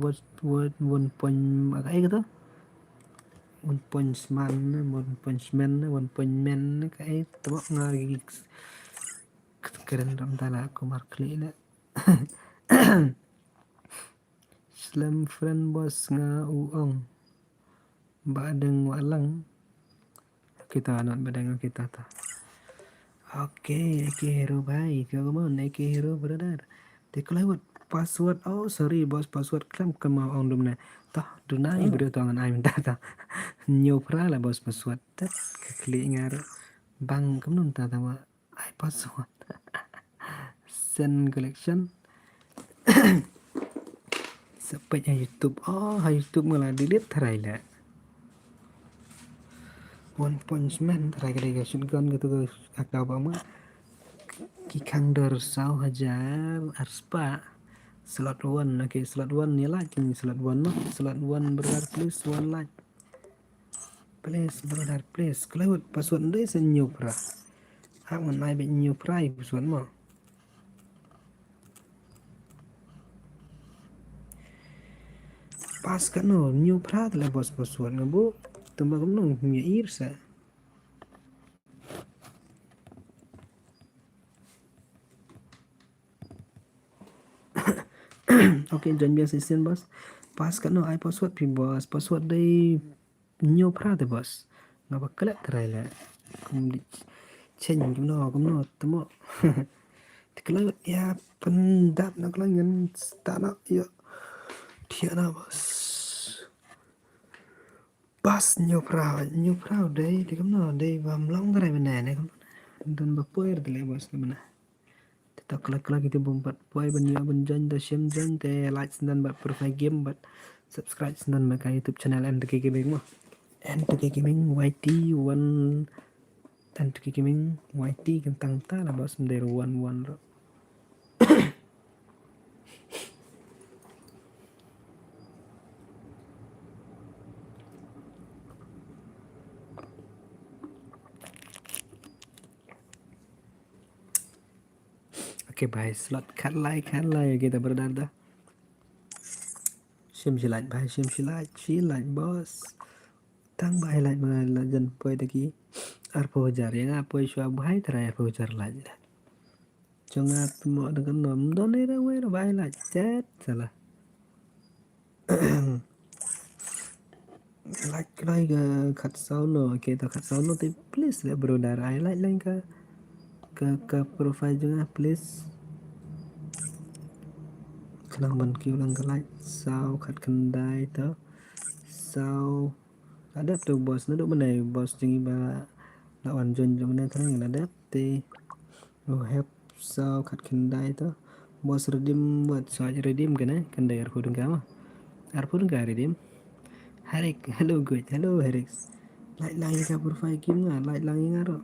word word one point ka ei kata. One point man, one point man, one point man ka ei taba nga gi kren ram tala kumar klik le. Slem friend boss nga u ong. Ba deng wa lang. Kita not ba deng kita ta. Okay, okay hero bhai, come on, okay hero brother. Te kloi wat password. Oh sorry boss, password khlem kynmaw ong dum ne. Tah duna i bro tong ai mynta ta. Nyo phra la boss password. Tat ka klik ngar. Bang kam nun ta ta wa. Ai password. Send collection. Sa peit ha YouTube. Oh, ha YouTube nga la delete tharai le. One Punch Man, trai ka dei ka shotgun ka tu ka akau ba ma. Ki khang dor saw hajar arspah. Slot one, okay, slot one ni lah, kini slot one ma. Slot one brother, please, one like. Please, brother, please. Klewet password ndai sa hynñiew phra. Hak ngan ai beit hynñiew phra ïa password ma. Pass katno, hynñiew phra te la boss password nga buh. Tang ba kumno ngim ïohi sa. Okay, join biang session boss. Pass katno, ai password phi boss. Password dei hynñiew phra te boss. Nga ba klet trai le. Kum di change kumno kumno te mo. Te klet ïa pyndap na klet ngan start na ïa. Thiah na boss. Pass hynñiew phra, hynñiew phra dei te kumno dei bym long trai bynne ne kumno. Don ba poi te le boss ne bynne. Te to klet klet kito bym pat poi ban ïoh ban join, to shim join te like sngewdon bad profile game bad subscribe sngewdon bad ka YouTube channel N two K Gaming mo. N two K Gaming Y T one, N two K Gaming Y T kan tang ta la boss, ym dei one one ruh. Okay bhai, slot khatlai khatlai, okay, ta brother ta. Shim shi like bhai, shim shi like, shi like boss. Tang bhai like ma la jan poi ta ki arphew hajar, ïa nga poi shuwa bhai trai arphew hajar like. Jong nga te mo da kan nom don ïa da wei da bhai like chet sala. Like kloi ka khatsaw no, okay, ta khatsaw no te please le brother ai like lang ka, ka, ka profile jong nga please. Khnang ban kiew lang ka like, saw khatkhyndai to. Saw. La dep to boss, naduh mynne boss jong ngi ba la wan join jong mynne thrang la dep te. Oh, hep saw khatkhyndai to. Boss redeem wat, saw redeem kane, khyndai arphew tyngka ma. Arphew tyngka redeem. Harik, hello good, hello Harik. Like lang ïa ka profile kim nga, like lang ïa nga ruh.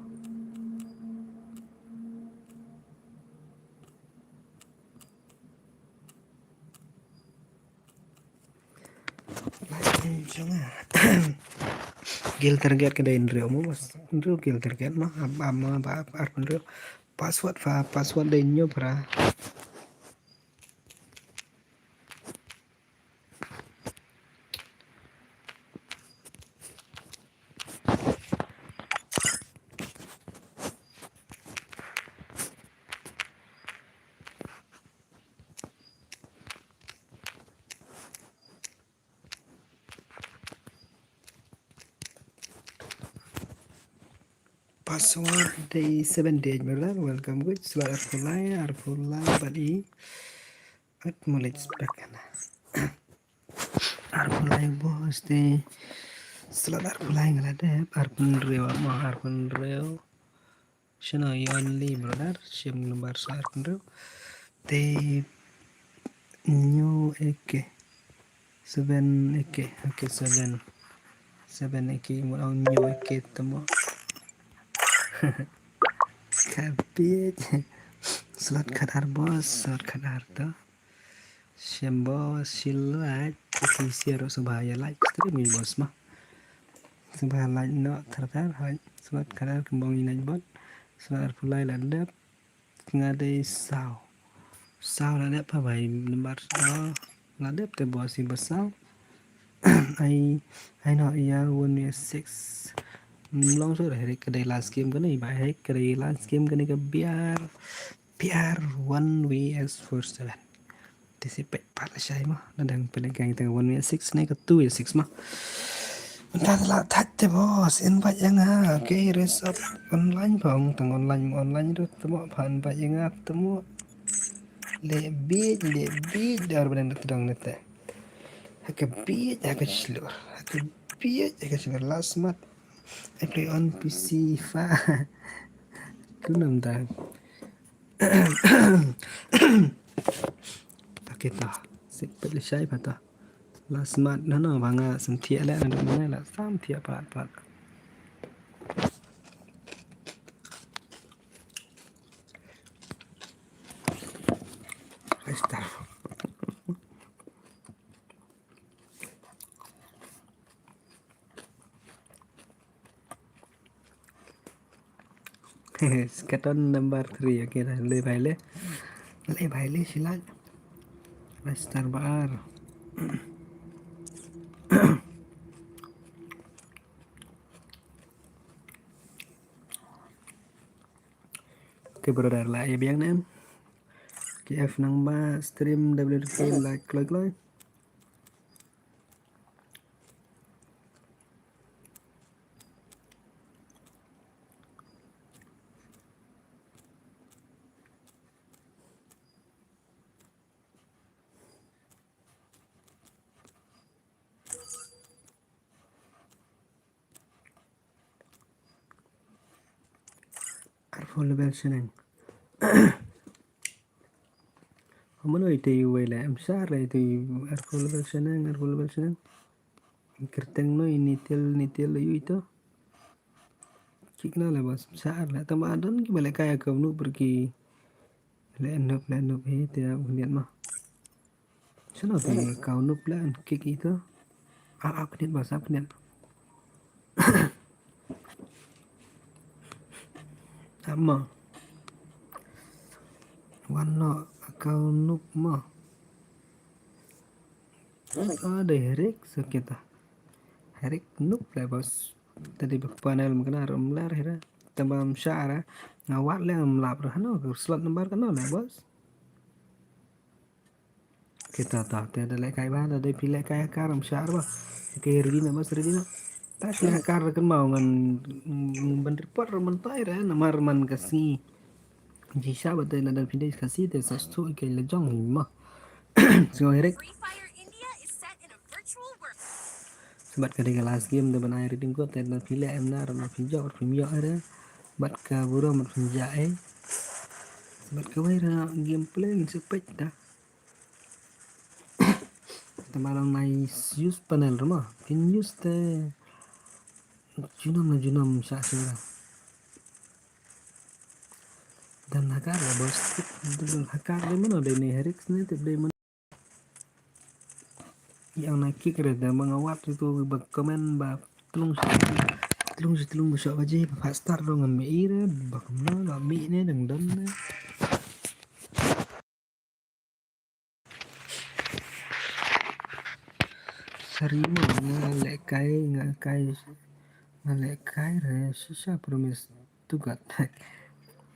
Guild target ka dei hynriew mo bos. Hynriew guild target mo, ap, ap mo, ba ap, arphew hynriew. Password pha, password dei hynñiew phra. Password dei seventy eight brother. Welcome good. Slot arphew lai, arphew lai bad i. At mulit spek kana. Arphew lai bos te. Slot arphew lai nga la dep, arphew hynriew ma, arphew hynriew. Shano you only brother, shim number sa arphew hynriew. Te new A K. Seven A K, okay, seven. Seven A K, mo, oh, new A K te mo. Kabit. Slot khatar bos, slot khatar to. Shim bos, shi like, ki share ruh sngewbha ïa like stream ïa bos ma. Sngewbha like noh thar thar, hai. Slot khatar kynbong ïa nai bot. Slot arphew lai la dep. Nga dei saw. Saw la dep ha bai number saw. La dep te bos ïa ba saw. Ai, ai noh ïa one V six. Mlong shuh da Herik ka dei last game kane, ba Herik ka dei last game kane ka biar. P R one V S four seven. Te si peit pat lashai mo, na dang peit lashai tang one V six ne ka two V six mo. Mynta te la thait te bos, invite ïa nga, okay, raise up online pha ong tang online mo, online ruh te mo, pha invite ïa nga te mo. Leh biej, leh biej, dar ba dang te dang ne te. Ha ka biej, ha ka shlur, ha ka biej, ha ka shlur, last mat. I play on P C fa. Tu nam dang. Ta kita. Sik pet lishai pata. La smat na no banga sem thiah le na dum na la sam thiah pat pat. Star. Skaton number three, okay, da le bai le. Le bai le, sila. Star bar. Okay, brother, la ïa biang ne em? K F nang ba stream W K like kloi kloi. Arphew level shaneng. Mano ito iwei le em share ito arphew level shaneng, arphew level shaneng. Kyrteng no ini tel, ini tel ayu ito. Kik na le bas share le tama don ki bale kaya ka nu pergi. Le nup, le nup hi te ap khniat ma. Shano te ka u nup le kik ito. Ap, ap khniat bas, ap khniat. Ap ma. Wan no ka u nup ma. Ah, dei herik sa kita. Herik nup le bas. Tadi bak panel mengkena ram lar hira. Tama mshara. Ngawat le mlap ra hano slot number kano le bas. Kita ta te da le kai ba da dei phi le kai kar mshara ba. Ke ready na bas, ready na. Ta le kar kan mau ngan, mm, ban report ra man tai ra namar man ka sngi. Ji sha ba te na da phi dei ka si te sa stu ke le jong ma. Sngo herik. Free Fire India is set in a virtual world. Sebat ka dei ka last game da ban ai reading ko te na phi le em na ra na phi jok phi myo ra. Bat ka buro mat phi ja eh. Sebat ka wai ra gameplay ngin sepet da. Te ma long nai use panel ra ma. Kin use te junam na junam sha sha ra. Dan hakar la bos. Dan hakar dei mano dei ne herik ne te dei mano. Yang na kik re da ma ngawat tu ba comment ba tlung shi tlung shi tlung ba shok ba je ba fast start dong ngam ire ba kumno ba mi ne dang don ne. Sari mo nga le kai nga kai nga le kai re shisha promise. Tukat.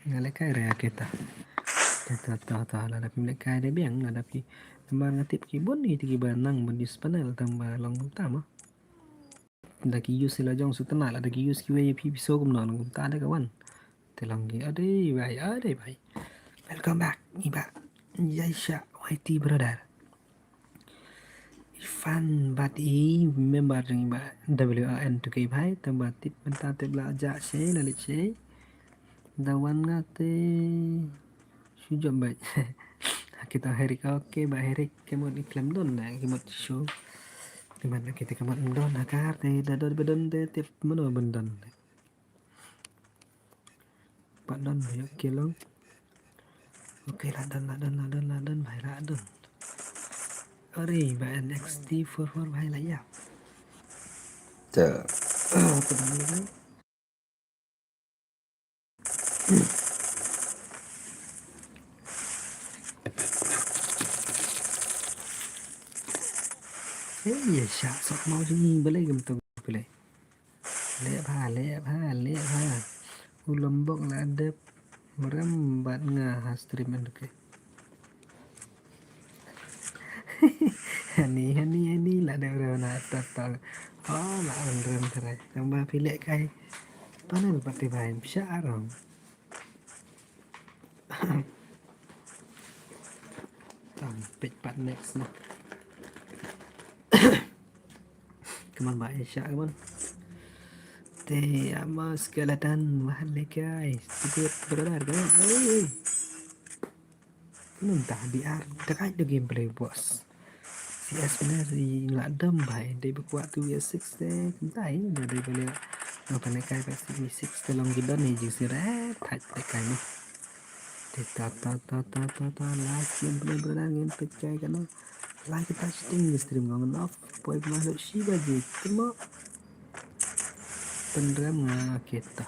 Nga le kai re kita. Kita ta ta la da phi le kai de biang la da phi. Tama nga tip ki bun ni tiki ba nang bun di spanel tang ba long ta ma. Da ki use la jong su tana la da ki use ki wei phi phi so kumno long ta da ka wan. Te long ki ade bai ade bai. Welcome back. Iba. Yaisha Y T brother. Ifan bat i member jong i ba W A N tu ke bhai tang ba tip mynta tip la ja she la lit she. Da wan nga te shu jom bai. Kita herik, okay ba herik ke mut i klem don na ke mut shu. Di man kita ke mut don hakar te da don bedon te tip mano bendon. Pat don ba ïoh kill long. Okay, la don, la don, la don, la don, bhai la don. Are ba N X T four four bhai la ïap. Te. Hey, ya sha sok mau jing balai gam tu balai. Leh bha, leh bha, leh bha. U Lombok la dep mrem bad nga ha stream en ke. Hani, hani, hani la dep mrem na ta ta. Oh, la mrem trai. Tang ba phi leh kai. Panel party bhai, sha arong. Tam peit pat next na. Kaman ba Asia kaman. Te ama skeleton wahan lekai. Tidur brother kaman. Oi. Nang dah B R dekat the gameplay boss. C S benar i la dam bai dei ba kwah two V six te kumtai ba dei ba leh. Nga pynlehkai ba six v six te long ki don hi jingsngewrit thait lehkai noh. Te ta ta ta ta ta ta last gameplay brother, ngin peit kai kano. Lai kita shiteng ni stream ngam off. Poi kemah lo shi baje. Kemah. Pynrem nga kita.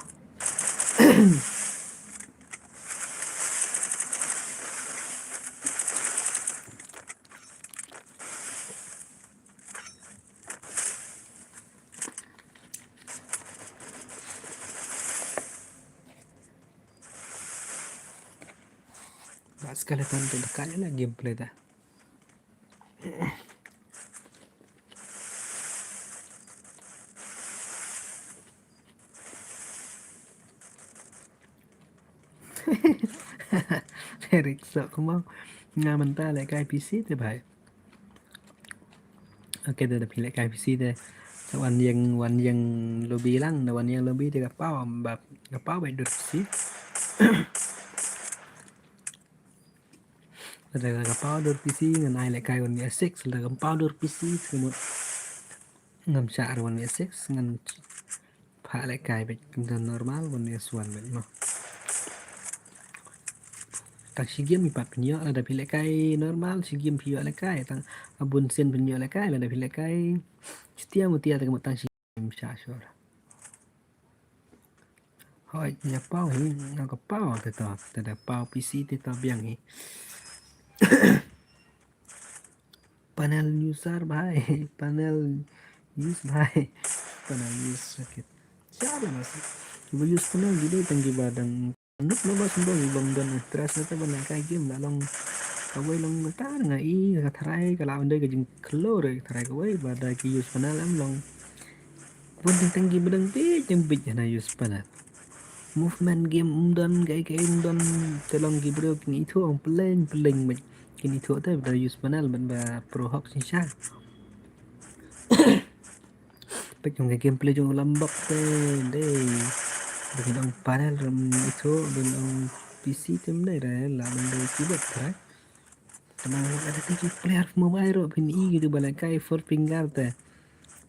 Ba skeleton tu dekat je lah gameplay dah. Eric sok kumang. Nga mynta leh kai P C te bhai. Okay, da da phi leh kai P C te. Sa wan ïeng, wan ïeng lobby lang, da wan ïeng lobby te ka paw, ba ka paw ba dur P C. Lada ka paw dur P C ngan ai leh kai one V six, lada ka paw dur P C te mut ngam shah one V six, ngan phah leh kai beit kumta normal one V one beit mo. Tang shi game pat pynïoh, lada phi leh kai normal shi game phi ïoh leh kai, tang abun sien pynïoh leh kai, lada phi leh kai. Shutia mutia te ka mut tang shi game shah shor. Hoi, ïa paw hi, nga ka paw te to, te da paw P C te to biang hi. Panel user bhai, panel use bhai, panel use sakit. Siapa masih? Kiba use panel gidi tang kiba dang nuk no bas ndo kiba ym don interest na te ban leh kai game la long kawei long tar nga i ka tharai ka la undai ka jingkhlur ka tharai kawei ba da ki use panel em long. Bun teng teng kiba dang bit jang bit hana use panel. Movement game ym don, kaei kaei ym don, te long ki briew kin ithuh ong pleng pleng bad kin ithuh te ba use panel bad ba pro hok shisha. Peit ong ka gameplay jong u Lambok te dei. Ba kin ong panel ym ithuh, ba kin ong P C te ym dei re, la ban dei keyboard te re. Te nang lok ada ki player mobile ruh phin i kito ba leh kai four finger te.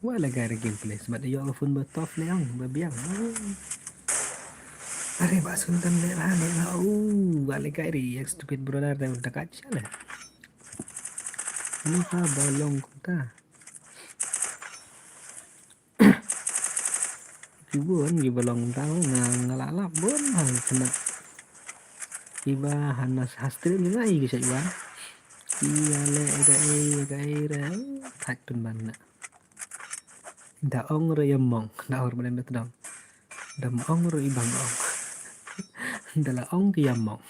Wa leh kai re gameplay smat ïoh ka phone ba tough ne ong ba biang. Are ba sun tam leh ba leh ba u ba leh kai re yak stupid brother te un takat sha leh. Ano ka ba long kumta. Ki bun kiba long tang nga nga la lap bun hang kena. Kiba hana ha stream nga i ki shait wan. Ki ïa leh ïa ka ei ïa ka ei re thait pynban na. Da ong re ïa mong da ong re ba dang da tdong. Da ong re i bang ong. Da la ong ki ïa mong.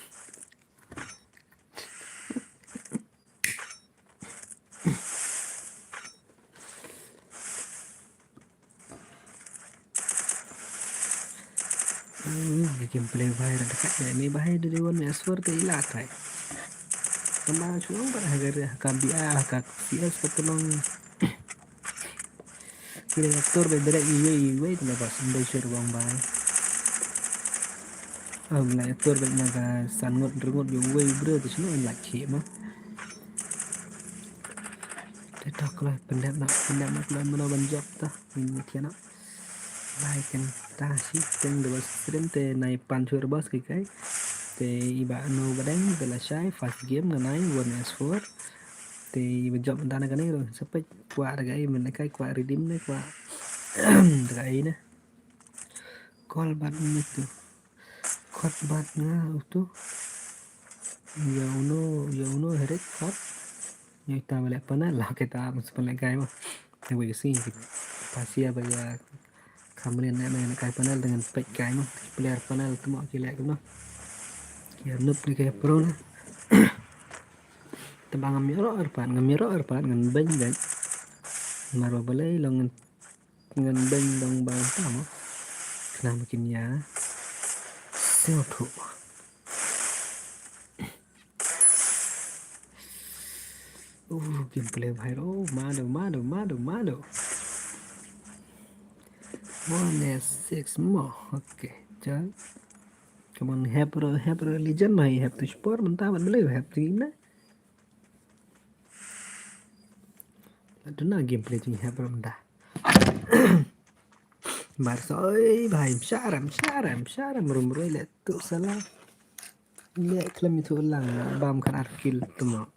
Hmm, gameplay bahai da dekat da ni bahai da dewan ni aswar te ila tai. Tama chuang ba ha gari ha ka B R ha ka C S ka tulong. Kila atur ba direct iwei iwei tama ba sendai shur bang bai. Am la atur ba na ka san ngut rengut iwei bro tu sino lak ki ma. Te tok la pendap na pendap na la mano ban jop ta. Ni tiana. Bai kan ta shi teng da bas stream te nai pan chur bas ki kai. Te iba no badeng te la shai first game nga nai one S four. Te iba jop da na kane ro sepet kwa da kai men kai kwa redeem ne kwa da kai ne. Call bat ni tu. Kot bat nga utu. Ya uno ya uno heret kot. Ïa ita ba leh panel la kita mus panel kai mo. Te wei si pasia ba ïa kamlien ne ne kai panel dengan pek kai mo. Player panel tu mo ki leh kumno. Ki noob ni kai pro na. Te ba ngam ïaroh arpat ngam ïaroh arpat ngan beng beng. Mar ba balei long ngan ngan beng dong ba ta mo. Khnang ba kin ïa sngewthuh. Uh, gameplay bhai ro, mado, mado, mado, mado. One S six mo. Okay, chal. Come on, hep ro, hep ro Legion mai, hep tu sport mynta ban beli, hep tu ina. La duna gameplay jing hep ro mynta. Bar soi bhai, sharam, sharam, sharam, rum roi le tu sala. Leh khlem ïathuh lang, bam khatar kill tymok.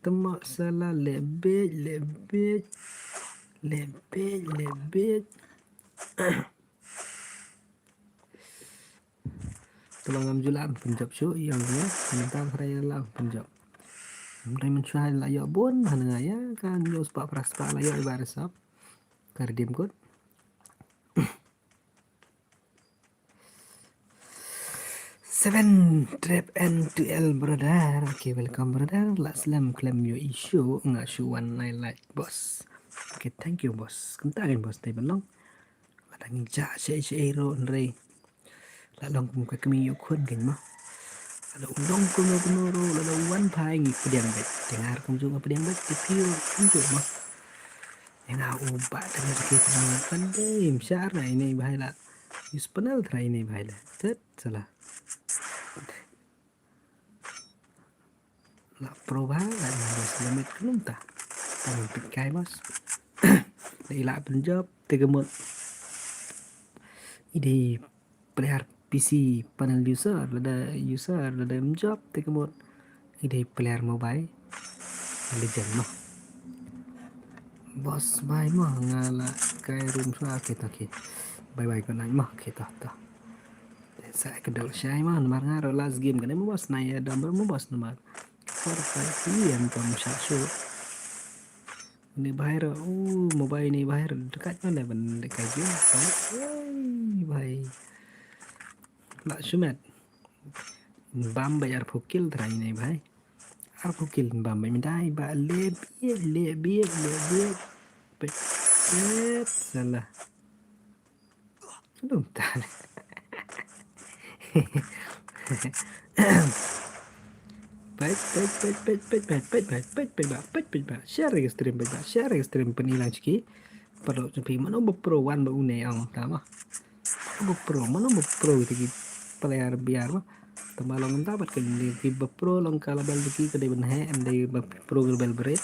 Tymok sala leh bej, leh bej. Leh bej, leh bej. Tymok ngam ju lah pynjop shuh ïa nga, mynta trai lah pynjop. Mynta mynshuwa la ïoh bun ha nga ïa ka hynñiew spah phra spah la ïoh i Bah Resap. Ka redeem code. Seven trip and twelve brother. Okay, welcome brother. La slem khlem ïoh issue nga shu wan nai like boss. Okay, thank you boss. Kumta kan boss, te ban long. La dang ja she she ro nrei. La long kum ka kmie ïoh khun kan mo. La dang long kum ro kum ro, la dang wan phai ngi pdiang bek. Dengar kum ju nga pdiang bek, te phi ro kum ju mo. Nga u ba ta ngi ki ta ngi pan de, mshar na ine bhai la. Use panel tra ine bhai la. Tet sala. La pro bha, la ni boss limit kumta. Tang pit kai boss. Dei la pynjop, te ka mut. I dei player P C panel user, lada user, lada em jop, te ka mut. I dei player mobile. Legend mo. Boss bye mo, nga la kai room shuwa, okay, okay. Bye bye, good night mo, okay, to, to. Sa ka dol shai mo, namar nga ro last game kane mo boss, na ïa dam mo boss namar. Four five P M kam sha shu. Ni bahai ro, uh, mobile ni bahai ro, dekat mana ban dekat game, bahai. Oi, bahai. La shumet. Bam ba arphew kill trai ni bahai. Arphew kill bam ba mindai ba le biet, le biet, le biet. Pet, pet, salah. Aduh, tak. Pet, pet, pet, pet, pet, pet, pet, pet, pet, pet, ba, pet, pet, ba. Share ke stream, pet, ba. Share ke stream, penilang ciki. Perlu cempi, mano ba pro wan ba une ong, ta ma. Mano ba pro, mano ba pro, kita ki player biar ma. Tama long entah, bat ke ni ki ba pro long ka level ki, ka dei ban he, em dei ba pro ke level berat.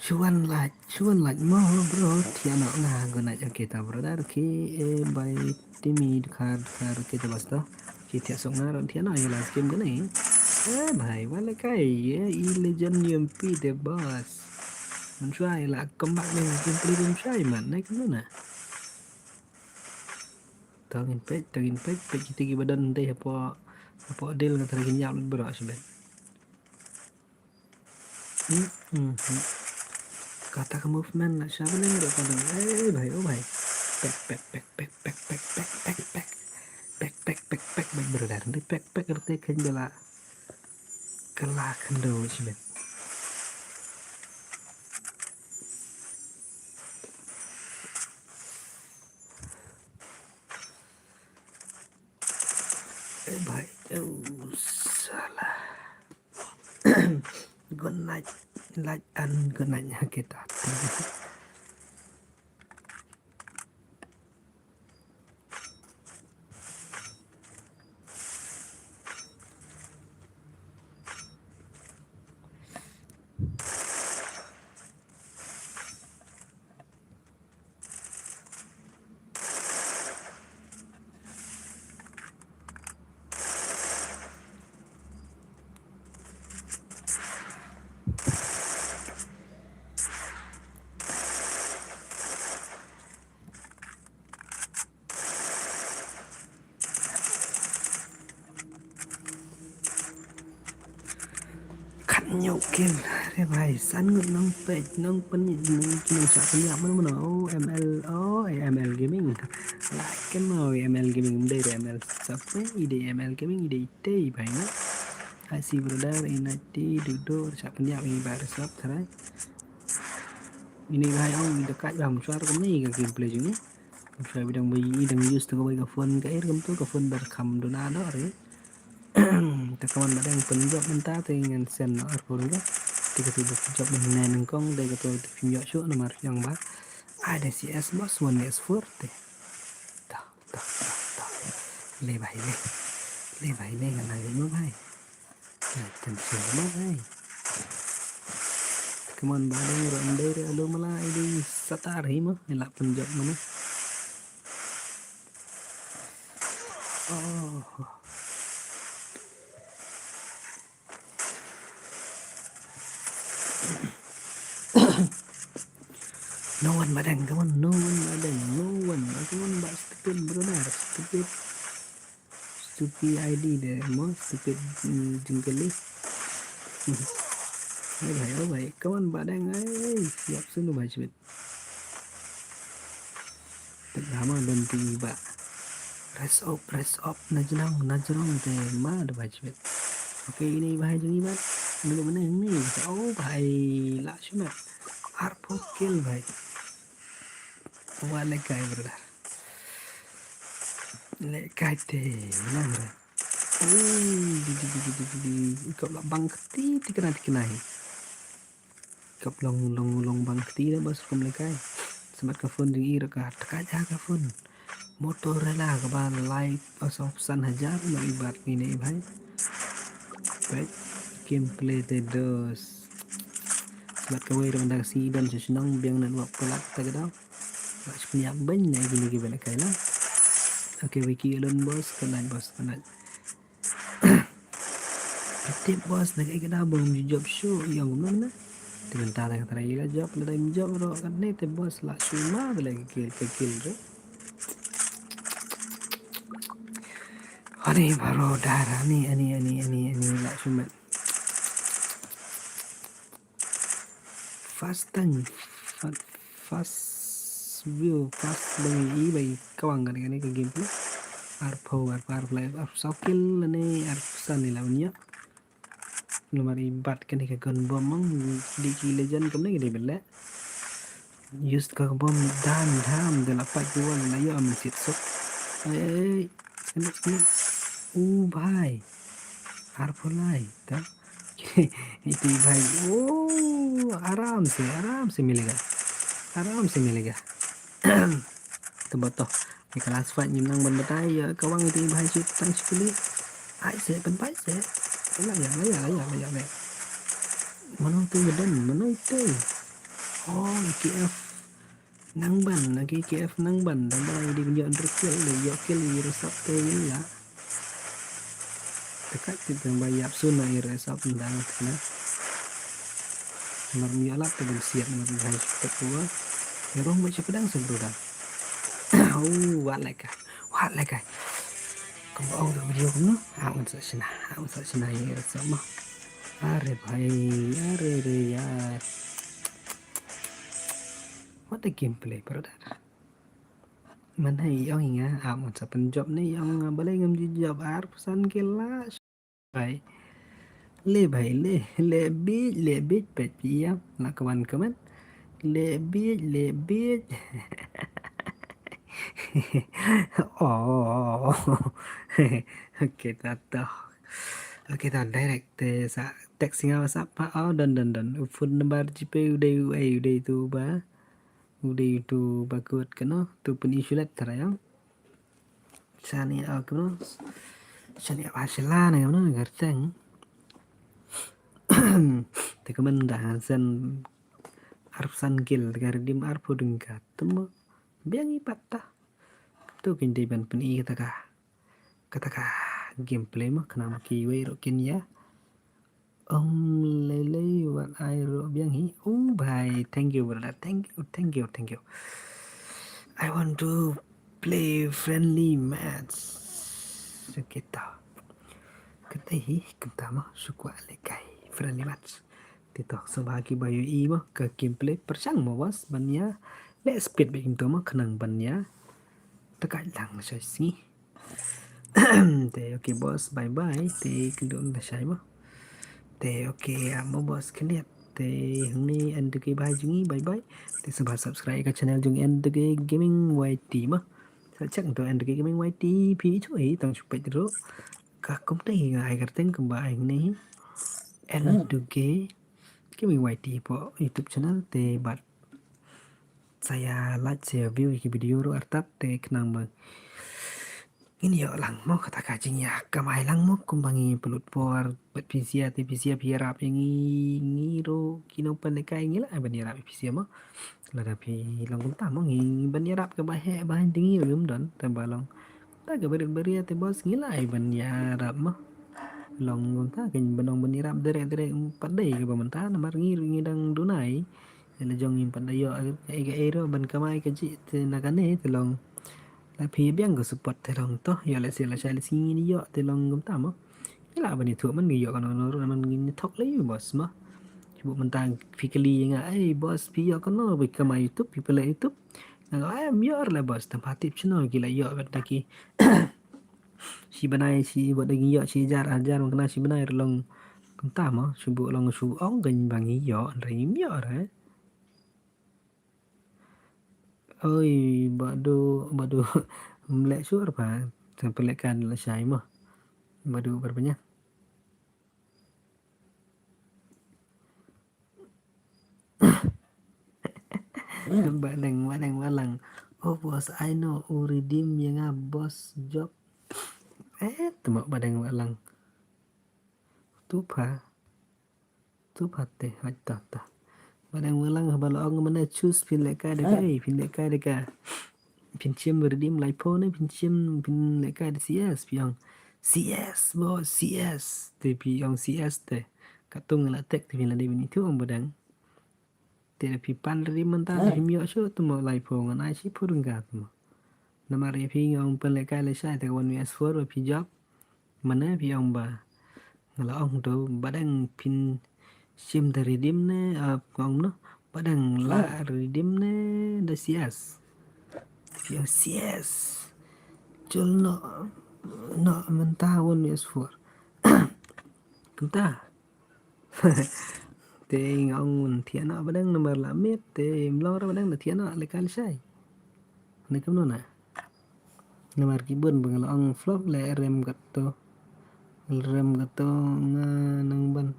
Shuan lait, shuan lait mo bro, thiah noh nga, good night, okay ta brother, okay, eh, bye, Timmy, dkhar, dkhar, okay ta basta, okay, thiah sok nga, thiah noh, ïa last game kane, eh, bhai, wale kai, eh, i legend U M P the boss, mynshuwa, ïa la comeback ne, gameplay mynshuwa, man, naik kemana? Tang in pek, tang in pek, pek kita ki badan dei hapoh, hapoh deal nga tara ki nyap lut bro, sibet. Hmm, hmm, hmm. Kata ka movement la sha byneng ruh ka dang. Eh, bhai, oh bhai. Pek, pek, pek, pek, pek, bhai, brother. Dei pek, pek, rete khein bela. Kala khyndew shi bet. Eh, bhai. Oh, salah. Good night, night and good night, ha, kita. Khatñiew kill. Re bhai, san ngut nong peit, nong pynïap, nong, nong shah pynïap mano mano. Oh, M L, oh, eh, M L Gaming. Like kan mo, M L Gaming, ym dei re M L sub, eh, i dei M L Gaming, i dei itei bhai na. I see brother, i na ti, dudo, shah pynïap, i bar sub, tharai. Ini bhai ong, i da kaj bam, suar kumne, ka gameplay jong i. Shwa bidang ba i dang use to ka bai ka phone ka ir kam to ka phone bar kham duna do re. Te ka man ba dang pynjop mynta te ngan send no ar phone ka. Te ka tu ba pynjop mynta nang kong te ka tu te pynjop shu namar yang ba. Ai da C S boss one S four te. Ta ta ta ta. Le bai le. Le bai le ngan ai mo bai. Ai tem shu mo bai. Come on, Badeng, ruh ym dei re, alo mala, i dei satar hi mo, i la pynjop mo. Oh. No one, Badeng, come on, no one, Badeng, no one, come on, Bad, stupid brother, stupid. Stupid I D de mo, stupid, mm, jingkali. Hai bhai, oh bhai, come on, Badeng, ai, yap sunu bhai, shibit. Tek lama don ti ba. Rest up, rest up, na jnong, na jnong te ma de bhai, shibit. Okay, ini bhai jong i ba. Ini mana ini? Oh bhai, la shuna. Arphew kill bhai. Wa le kai brother. Le kai te, na brother. Ui, di, di, di. Kop la bang kti, tikna, tikna hi. Kop long, long, long bang kti da bos kum le kai. Smat ka phone jong i ruh ka, taka ja ka phone. Motorola kaba lai, oh, san hajar, no i bat ni ne bhai. Right. Gameplay te dos. Smat ka wei ruh nda ka si don sha shnong, biang network palat ta ka daw. Ba shu pynïap beiñ na kine ki bela kai la. Okay, wiki alone bos, good night bos, good night. Tip bos na ka ikada bom ju job show, ïong kumno na. Te mynta ta ka trai la job, la dai job ro kan ne te bos la shu ma bela ki kill, ki kill ro. Ani baro dar, ani, ani, ani, ani, ani la shu met. Fast time, fa-, fast view, fast bang i bai kawang kane kane ka gameplay. Arphew, arphew, arphew, arphew saw kill ne, arphew san ne la unya. Namar i bat kane ka gun bom mang, di ki legend kumne ki dei bele. Use ka bom dan dham, de la pat ki wall, la ïoh am sit suk. Ei, ei, ei, kena, kena. U bhai. Arphew lai, ta. Iti bhai. Oh, aram se, aram se milega. Aram se milega. To ba to. Ni kelas fight ni nang ban batai ya kawang iti bhai shi tang shi kuli. Ai se ban bai se. La ya, la ya, la ya, la ya, la ya. Mano tu badan, mano itu? Oh, K F. Nang ban, lagi K F nang ban, dan ba i dei ban ïoh underkill, dei ïoh kill i resap te ïa la. Te kat tip dan ba ïap sun na i resap ndang te na. Mar ïoh lap te ban siat mar ïa hai stek dua. Ïa rong ba sha pedang sa bro da. Oh, wat leka. Wat leka. Kumba ong tu video kumno? Ah, un sa shna. Ah, un sa shna i resap ma. Are bhai, are re yaar. What a gameplay, brother. Man hai ong nga, ah, man sa pynjop ne ong nga, balei ngam ju jop ar phew san kill la. Bhai. Le bhai, le, le bit, le bit, pet pia, na kawan kawan. Le bit, le bit. Oh. Okay, ta to. Okay, ta direct te sa text nga WhatsApp pa. Oh, don, don, don. Phone number GPay u dei u, eh, u dei tu ba. U dei tu ba kut kano, tu pyn issue let tara yang. Shani au kano. Shani au shila na kano, garteng. Te kaman da sen arphew san kill, te ka redeem arphew ding ka. Temo biang i pat ta. Tu kin dei ban pyn i kata ka. Kata ka gameplay mo, khnang ba kiwei ruh kin ïa ong lei lei wat ai ruh biang hi. Oh bhai, thank you brother, thank you, thank you, thank you. I want to play friendly match. Kita. Kata hi, kata mo, shu kwah leh kai friendly match. Te to, sngewbha kiba ïohi mo ka gameplay, pyrshang mo bos ban ïa leh speed bad kumto mo, khnang ban ïa takaid lang sha sngi. Te okay bos, bye bye. Te kynduh lashai mo. Te okay, ah, mo bos khyndiat. Te hangne end to ki bye jong ngi, bye bye. Te sngewbha subscribe ka channel jong N to K Gaming Y T mo. Sa check to N to K Gaming Y T, phi ïohi tang shu peit ruh. Ka kumta hi nga ai kyrteng kumba ai hangne hi. N to K Gaming Y T hapoh YouTube channel te bad sa ïa like, sa ïa view ïa ki video ruh artat te khnang ba Ngin ïoh lang mo kata ka jingïakamai lang mo kumba ngi pynlut por bad phi sha te phi sha phi ïarap ïa ngi, ngi ruh ki nongpynlehkai ngi lah ban ïarap ïa phi sha mo. Lada phi long kumta mo ngi ban ïarap kaba heh ba hynrei ngi ruh ngim don te ba long ta ka barit baria te boss ngi lah ban ïarap mo. Long kumta ka ban ong ban ïarap direct direct pat dei kaba mynta namar ngi ruh ngi dang dunai. Ïa la jong ngim pat da ïoh ka ei ka ei ruh ban kamai ka jingïarap te na kane te long. La phi biang ka support te long to ïoh lehse lashai lashai ngin ïoh te long kumta mo. Ïa la ban ïathuh man ngi ïoh kano kano ruh man ngin ïathuh la ïa boss mo. Shu mynta phi kylli ïa nga ei boss phi ïoh kano ba kamai YouTube phi pynleh YouTube. Nga ong em ïoh la boss tam ha tip shano ki la ïoh bad da ki. Shi bnai shi bad da ki ïoh shi hajar hajar man kane shi bnai ruh long kumta mo shu bu long shu ong kan ba ngi ïoh hynrei ngim ïoh re. Oi, badu, badu. Mlek sur pa. Sampai lekan lashai mo. Badu berbanyak. Badeng, badeng walang. Oh boss, I know u redeem ïa nga boss job. Eh, tuma badeng walang. Tu pa. Tu pat te haj ta ta. Badeng walang haba la ong mane choose phin lehkai da ka ei phin lehkai da ka. Phin shim redeem lai pho ne phin shim phin lehkai da C S phi ong. C S bo C S te phi ong C S te. Ka tung la tek te phin la dei bini tu ong badeng. Te da phi pan redeem mynta da phi ïoh shuh tu mo lai pho ngan ai shi pho ryngkat tu mo. Namar ïa phi nga ong pynlehkai lashai te ka one V S four ba phi job. Mane phi ong ba nga la ong tu badeng phin shim da redeem ne ap nga ong no badeng la redeem ne da C S. Phi ong C S. Jol no no mynta one V S four. Kumta. Te nga ong un thiah noh badeng namar la miet te mlong ra badeng da thiah noh lehkai lashai. Ne kumno na. Namar ki bun ba nga la ong flop le rem kato. Rem kato nga nang ban.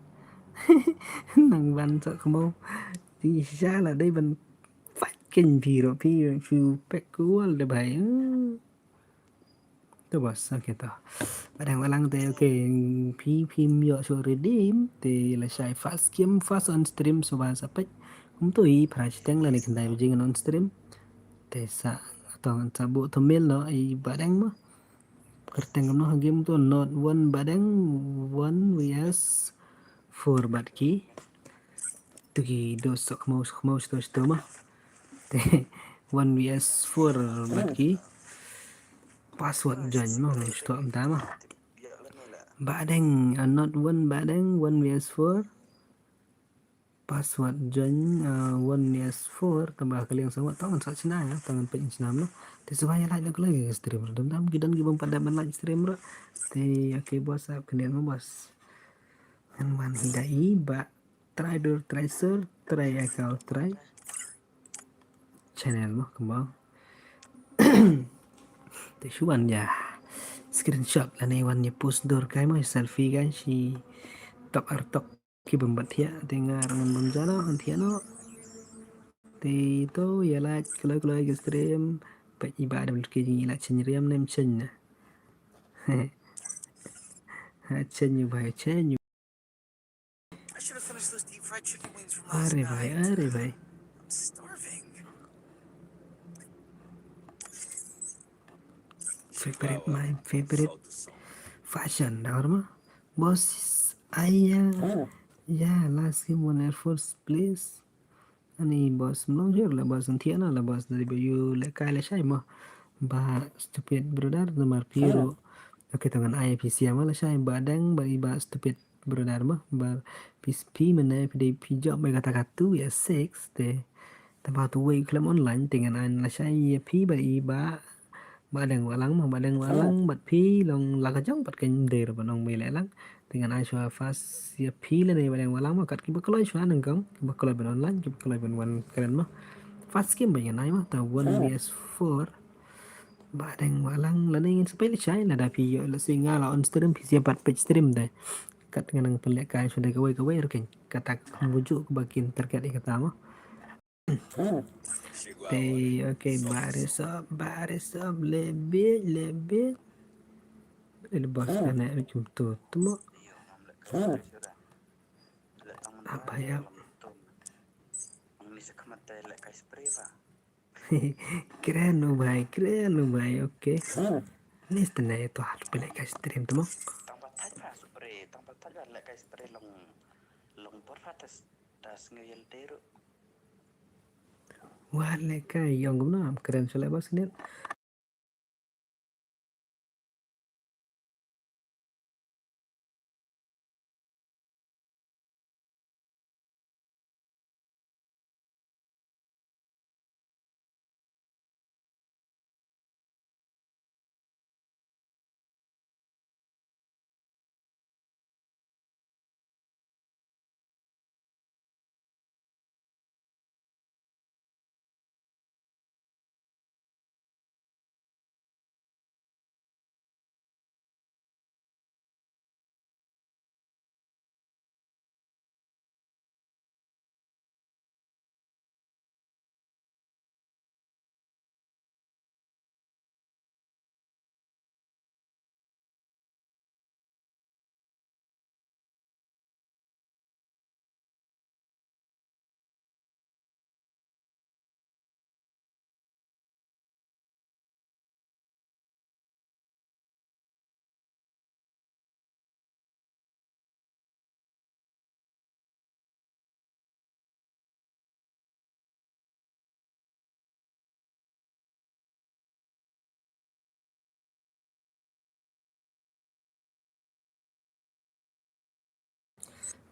Nang ban sok kmo. Ti sha la dei ban fight ken phi ro phi phi pek kual de bai. To boss, okay to. Badeng walang te okay phi phi ïoh shuh redeem te lashai first game first on stream so ba sa pek. Kum to i price teng la ne khyndai baje on stream. Te sa tong sa bu thumbnail no i badeng mo. Kyrteng no game to not one badeng one V S four bad ki. Tu ki do sok mau sok mau sto sto ma. Te one V S four bad ki. Password join ma sto am ta ma. Badeng uh, not one badeng one V S four. Password join uh, one V S four tambah kali yang sama tangan sak sina ya tangan pek sina no. Te sebab ya like nak lagi stream dam dam gidan gibang pada ban like stream ro. Te okay boss ap kendian ma boss. Ngan wan hidai ba try dur try sur try akal try channel mo kembang. Te shuan ya screenshot lane wan ya post dur kai mo selfie kai shi tok ar tok ki bam bat thiah te nga rangan bam jalo an thiah no. Te to ya like kloi kloi ke stream pek iba ada belki jing ila chen riam nem chen na. Ha chen yu bai chen yu. Are bai, are bai. Favorite, my favorite fashion, da horma. Boss, aya. Ya, last game one air force, please. Ani boss mlong jur la boss ntiana la boss dari bayu le kai le shai mo. Ba stupid brother namar piro. Okay, tangan ai P C ama la shai badang ba iba stupid brother mo. Ba P C P mana pide pi job mai kata katu ya six te. Taba tu wei klem online te ngan ai la shai ya pi ba iba. Badang walang mo badang walang bat pi long la ka jong bat kan der ba nong mai le lang. Te ngan ai shwa fast ya pi le ne badang walang mo kat ki ba kloi shwa nang kong ki ba kloi ban online ki ba kloi ban wan kren mo. Fast game ba ngan ai mo ta one V S four. Badang walang la ne ngin sepai le shai la da pi yo la singa la on stream pi siap bat page stream de. Kat ngan nang pelek kai shwa de kawai kawai rukin kata bujuk ba kin terkat ikata mo. Te okay baris up baris up lebih lebih. Ele bos kane me kumto tumo. Apa ya? Kren u bhai, kren u bhai, okay. Nis tene to hat pele ka stream tumo. Wale ka yong kumno am kren sule bos nin.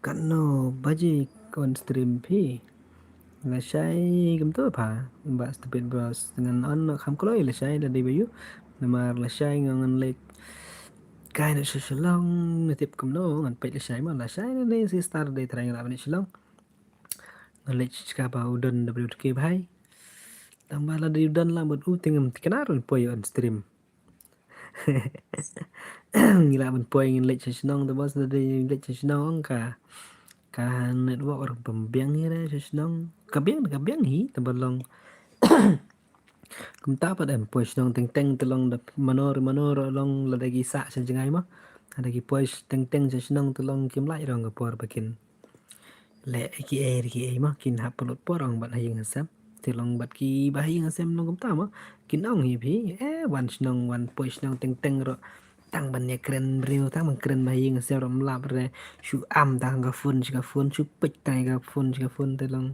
Katno baje kon stream phi? Lashai kumto pha. Ba stupid bros ngan on no kham kloi lashai da dei ba ïoh. Namar lashai ngan lek kai na sha Shillong, na tip kumno ngan peit lashai ma lashai na dei si star dei trai ngan lap na Shillong. Ngan lek shika ba u don W two K bhai. Tang ba la dei u don la bad u tingam tikna run poi on stream. Ngi lah ban poi ngin leit sha shnong te bos, da dei leit sha shnong ong ka, ka network ruh pynbiang hi re sha shnong. Ka biang, ka biang hi te ba long. Kumta pat em poi shnong teng teng te long da mano re mano re long lada ki sah sha jngai ma. Lada ki poi teng teng sha shnong te long kim lait rong ka por ba kin leh kiei kiei ma kin hap pynlut por ong bad ha ïing ha sem. Te long bad ki ba ha ïing ha sem long kumta ma kin ong hi phi, eh, wan shnong wan poi shnong teng teng ruh tang ban ïa kren briew, tang ban kren ba ha ïing ha sem ruh mlap re. Shu am tang ka phone sha ka phone, shu peit tang ka phone sha ka phone te long.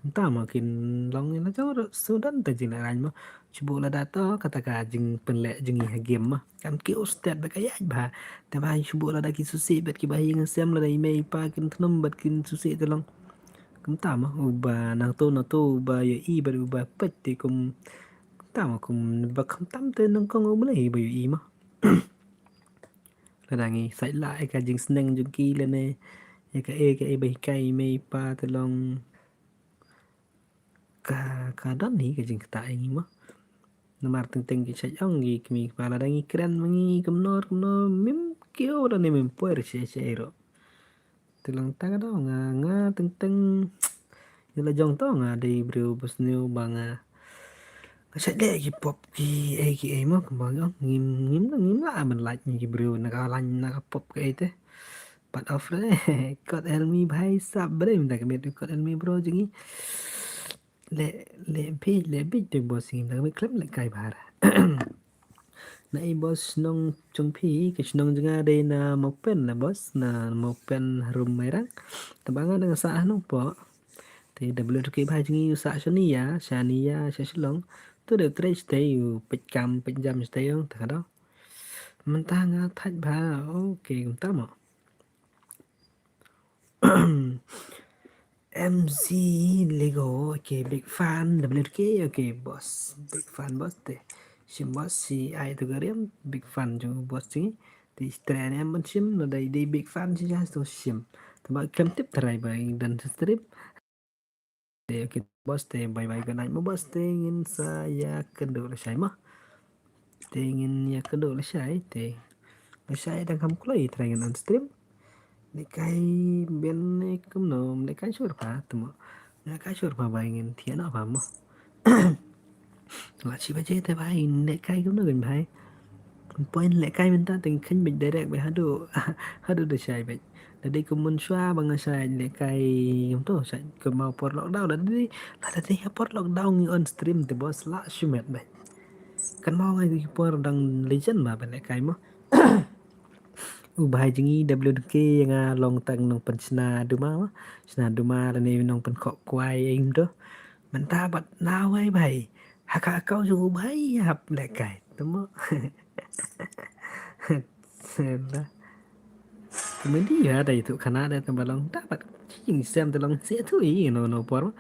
Kumta ma kin long ïa la jong ruh shu don te jinglehraiñ ma. Shu buh lada to kata ka jingpynleh jingïa ha game ma. Kam kiew stet ba ka ïaid bha. Te ba shu buh lada ki suse bad ki ba ha ïing ha sem lada i mei i pa kin thnum bad kin suse te long. Kumta ma uba nangto nangto uba ïohi bad uba peit te kum. Kumta ma kum ba khamtam te nyngkong u Blei ba ïohi ma. Lada ngi sait lah ïa ka jingsneng jong ki lane ïa kaei kaei ba hikai i mei i pa te long. Ka, ka don hi ka jingktah ïa ngi mo. Namar teng teng ki shait ong ki kmie ki kpa lada ngi kren ma ngi kumno kumno mim kiew lane mim poi re shai shai ruh. Te long tang ka dei nga, nga teng teng ïa la jong to nga dei briew ba sniew ba nga, nga shait leh ki pop kiei kiei mo kumba nga ong ngim, ngim, ngim lah ban lait ngi ki briew na ka lain na ka pop kaei te. Pat off re. Kot Elmi bhai sap bre mynta ka miet kot Elmi bro jong ngi. Le, le bit, le bit te boss ngi mynta ka miet khlem lehkai bha. Na i boss shnong jong phi, ka shnong jong nga dei na Mawpen na boss, na Mawpen harum Mairang. Tang ba nga dang sah ha Nongpoh. Te da blut ki bha jong ngi u sah shane ïa, shane ïa, sha Shillong. To da trei shatei u peit kam peit jam shatei ong ta ka dei. Mynta nga thait bha. Okay, kumta mo. M C Lego, okay, big fan, W K, okay, boss, big fan, boss te. Shim boss, shi ai tu gariam, big fan jong boss jong ngi. Te tren em ban shim, no dei, dei big fan shi jas to shim. Te ba kem tip trai ba dan stream. Te, okay, boss te, bye bye, good night mo boss te, ngin sa ïa kynduh lashai mo. Te ngin ïa kynduh lashai, te lashai dang kham kloi trai ngin on stream. Lehkai biang ne kumno, lehkai shur pha, te mo. Lehkai shur pha bhai ngin thiah noh pha mo. Wat shi baje te bhai, lehkai kumno ngin bhai. Point lehkai mynta te ngi kheiñ beit direct beit haduh, haduh da shai beit. Lada dei kum mynshuwa ba nga shai lehkai kumto, shai kynmaw por lockdown, lada dei, lada dei ha por lockdown ngi on stream te boss lah shimet beit. Kynmaw nga ki por dang legend ba ban lehkai mo. U bhai jong ngi W D K nga long tang nongpynshna duma mo. Shna duma lane nongpynkhoh kwai ing to. Mynta bad nawei bhai. Ha ka account jong u bhai hap lehkai. Te mo. Sela. Comedy ha dei tu khana dei tang ba long ta bad jingsem te long se tu i no no por.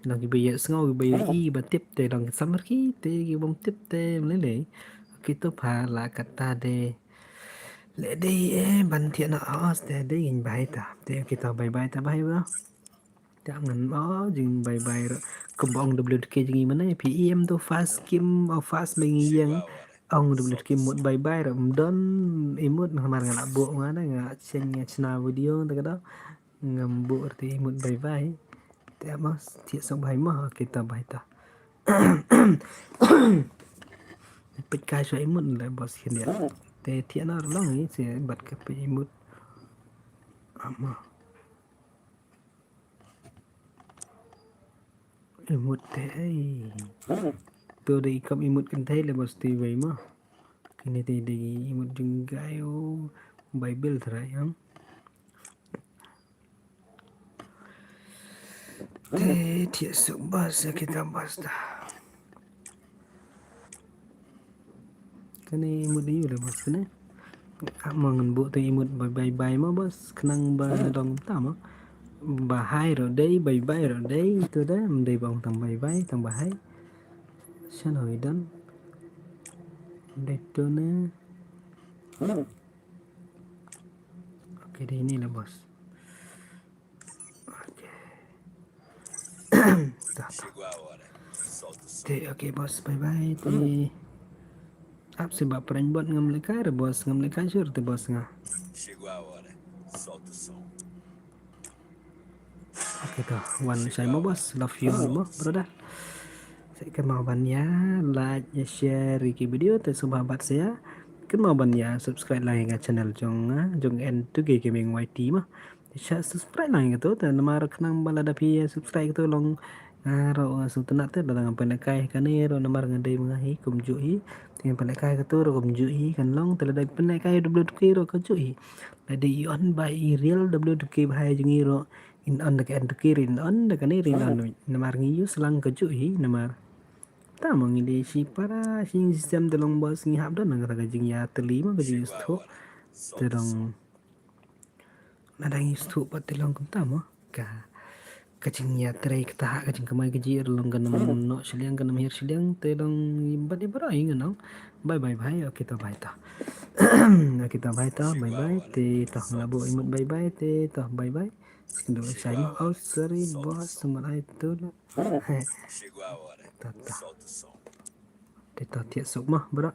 Long kiba ïa sngew kiba ïa i ba tip te long samar ki te ki bym tip te mlele. Ki to pha la kata de. Le dei e ban thiah na os te dei ngin bhai ta. Te ki to bye bye ta bhai ba. Te ngan o jing bye bye ro. Kumba ong W D K jing i mane P E M to fast kim o fast me ngi ïeng. Ong W D K mut bye bye ro. Mdon imut namar nga la buh nga na nga cheng nga chna video te ka do. Ngam buh te imut bye bye. Te mo thiah sok bhai mo ki to bhai ta. Peit kai sha imut le boss khin dia. Te thiah na long ni se bat ka peit imut. Ama. Imut te ei. To dei kam imut kan thei le boss ti wei ma. Kini te dei imut jinggai o Bible trai am. Te thiah suk bas ya kita bas ta. Kane imut yu le bas kane. Amang bu te imut bye bye ma bas kenang ba dong ta ma. Ba hai ro dei bye bye ro dei tu da mdei bang tang bye bye tang ba hai. Shan hoi dan. Dei tu ne. Okay, dei ni le bas. Okay. Te okay boss bye bye te. Ap se ba prank bot ngam lekai re boss ngam lekai sure te boss nga. Okay to wan shai mo boss love you mo brother. Sa kynmaw ban ïa like ïa share ki video te sngewbha bat sa ïa kynmaw ban ïa subscribe lang ïa ka channel jong nga jong N two K Gaming Y T ma. Te sa subscribe lang ïa kato te namar khnang ba lada phi subscribe kato long nga ro nga sngewtynnat te lada nga pynlekai kane ro namar nga dei ma nga hi kumjuh hi. Te nga pynlekai kato ro kumjuh hi kan long te lada pynlekai W two K ro kumjuh hi. Lada i on ba i real W two K bha jong i ro in on da ka N two K ro in on da kane ro in on namar ngi use lang kumjuh hi namar. Ta ma ngi dei shi para shi system te long boss ngi hap don nang kata ka jingïatylli ma ka jingïathuh. Te long na dang ïathuh pat te long kumta ma ka ka jingïatrei kata ka jingkamai ka jingïarap long ka nam noh shiliang ka nam hiar shiliang te long bad i bara i ngan ong. Bye bye bye okay to bye to. Okay to bye to bye bye te to nga la buh imut bye bye te to bye bye. Skin do shai ma oh sorry boss sumar ai tu la. Ta ta. Te to thiah suk ma bro.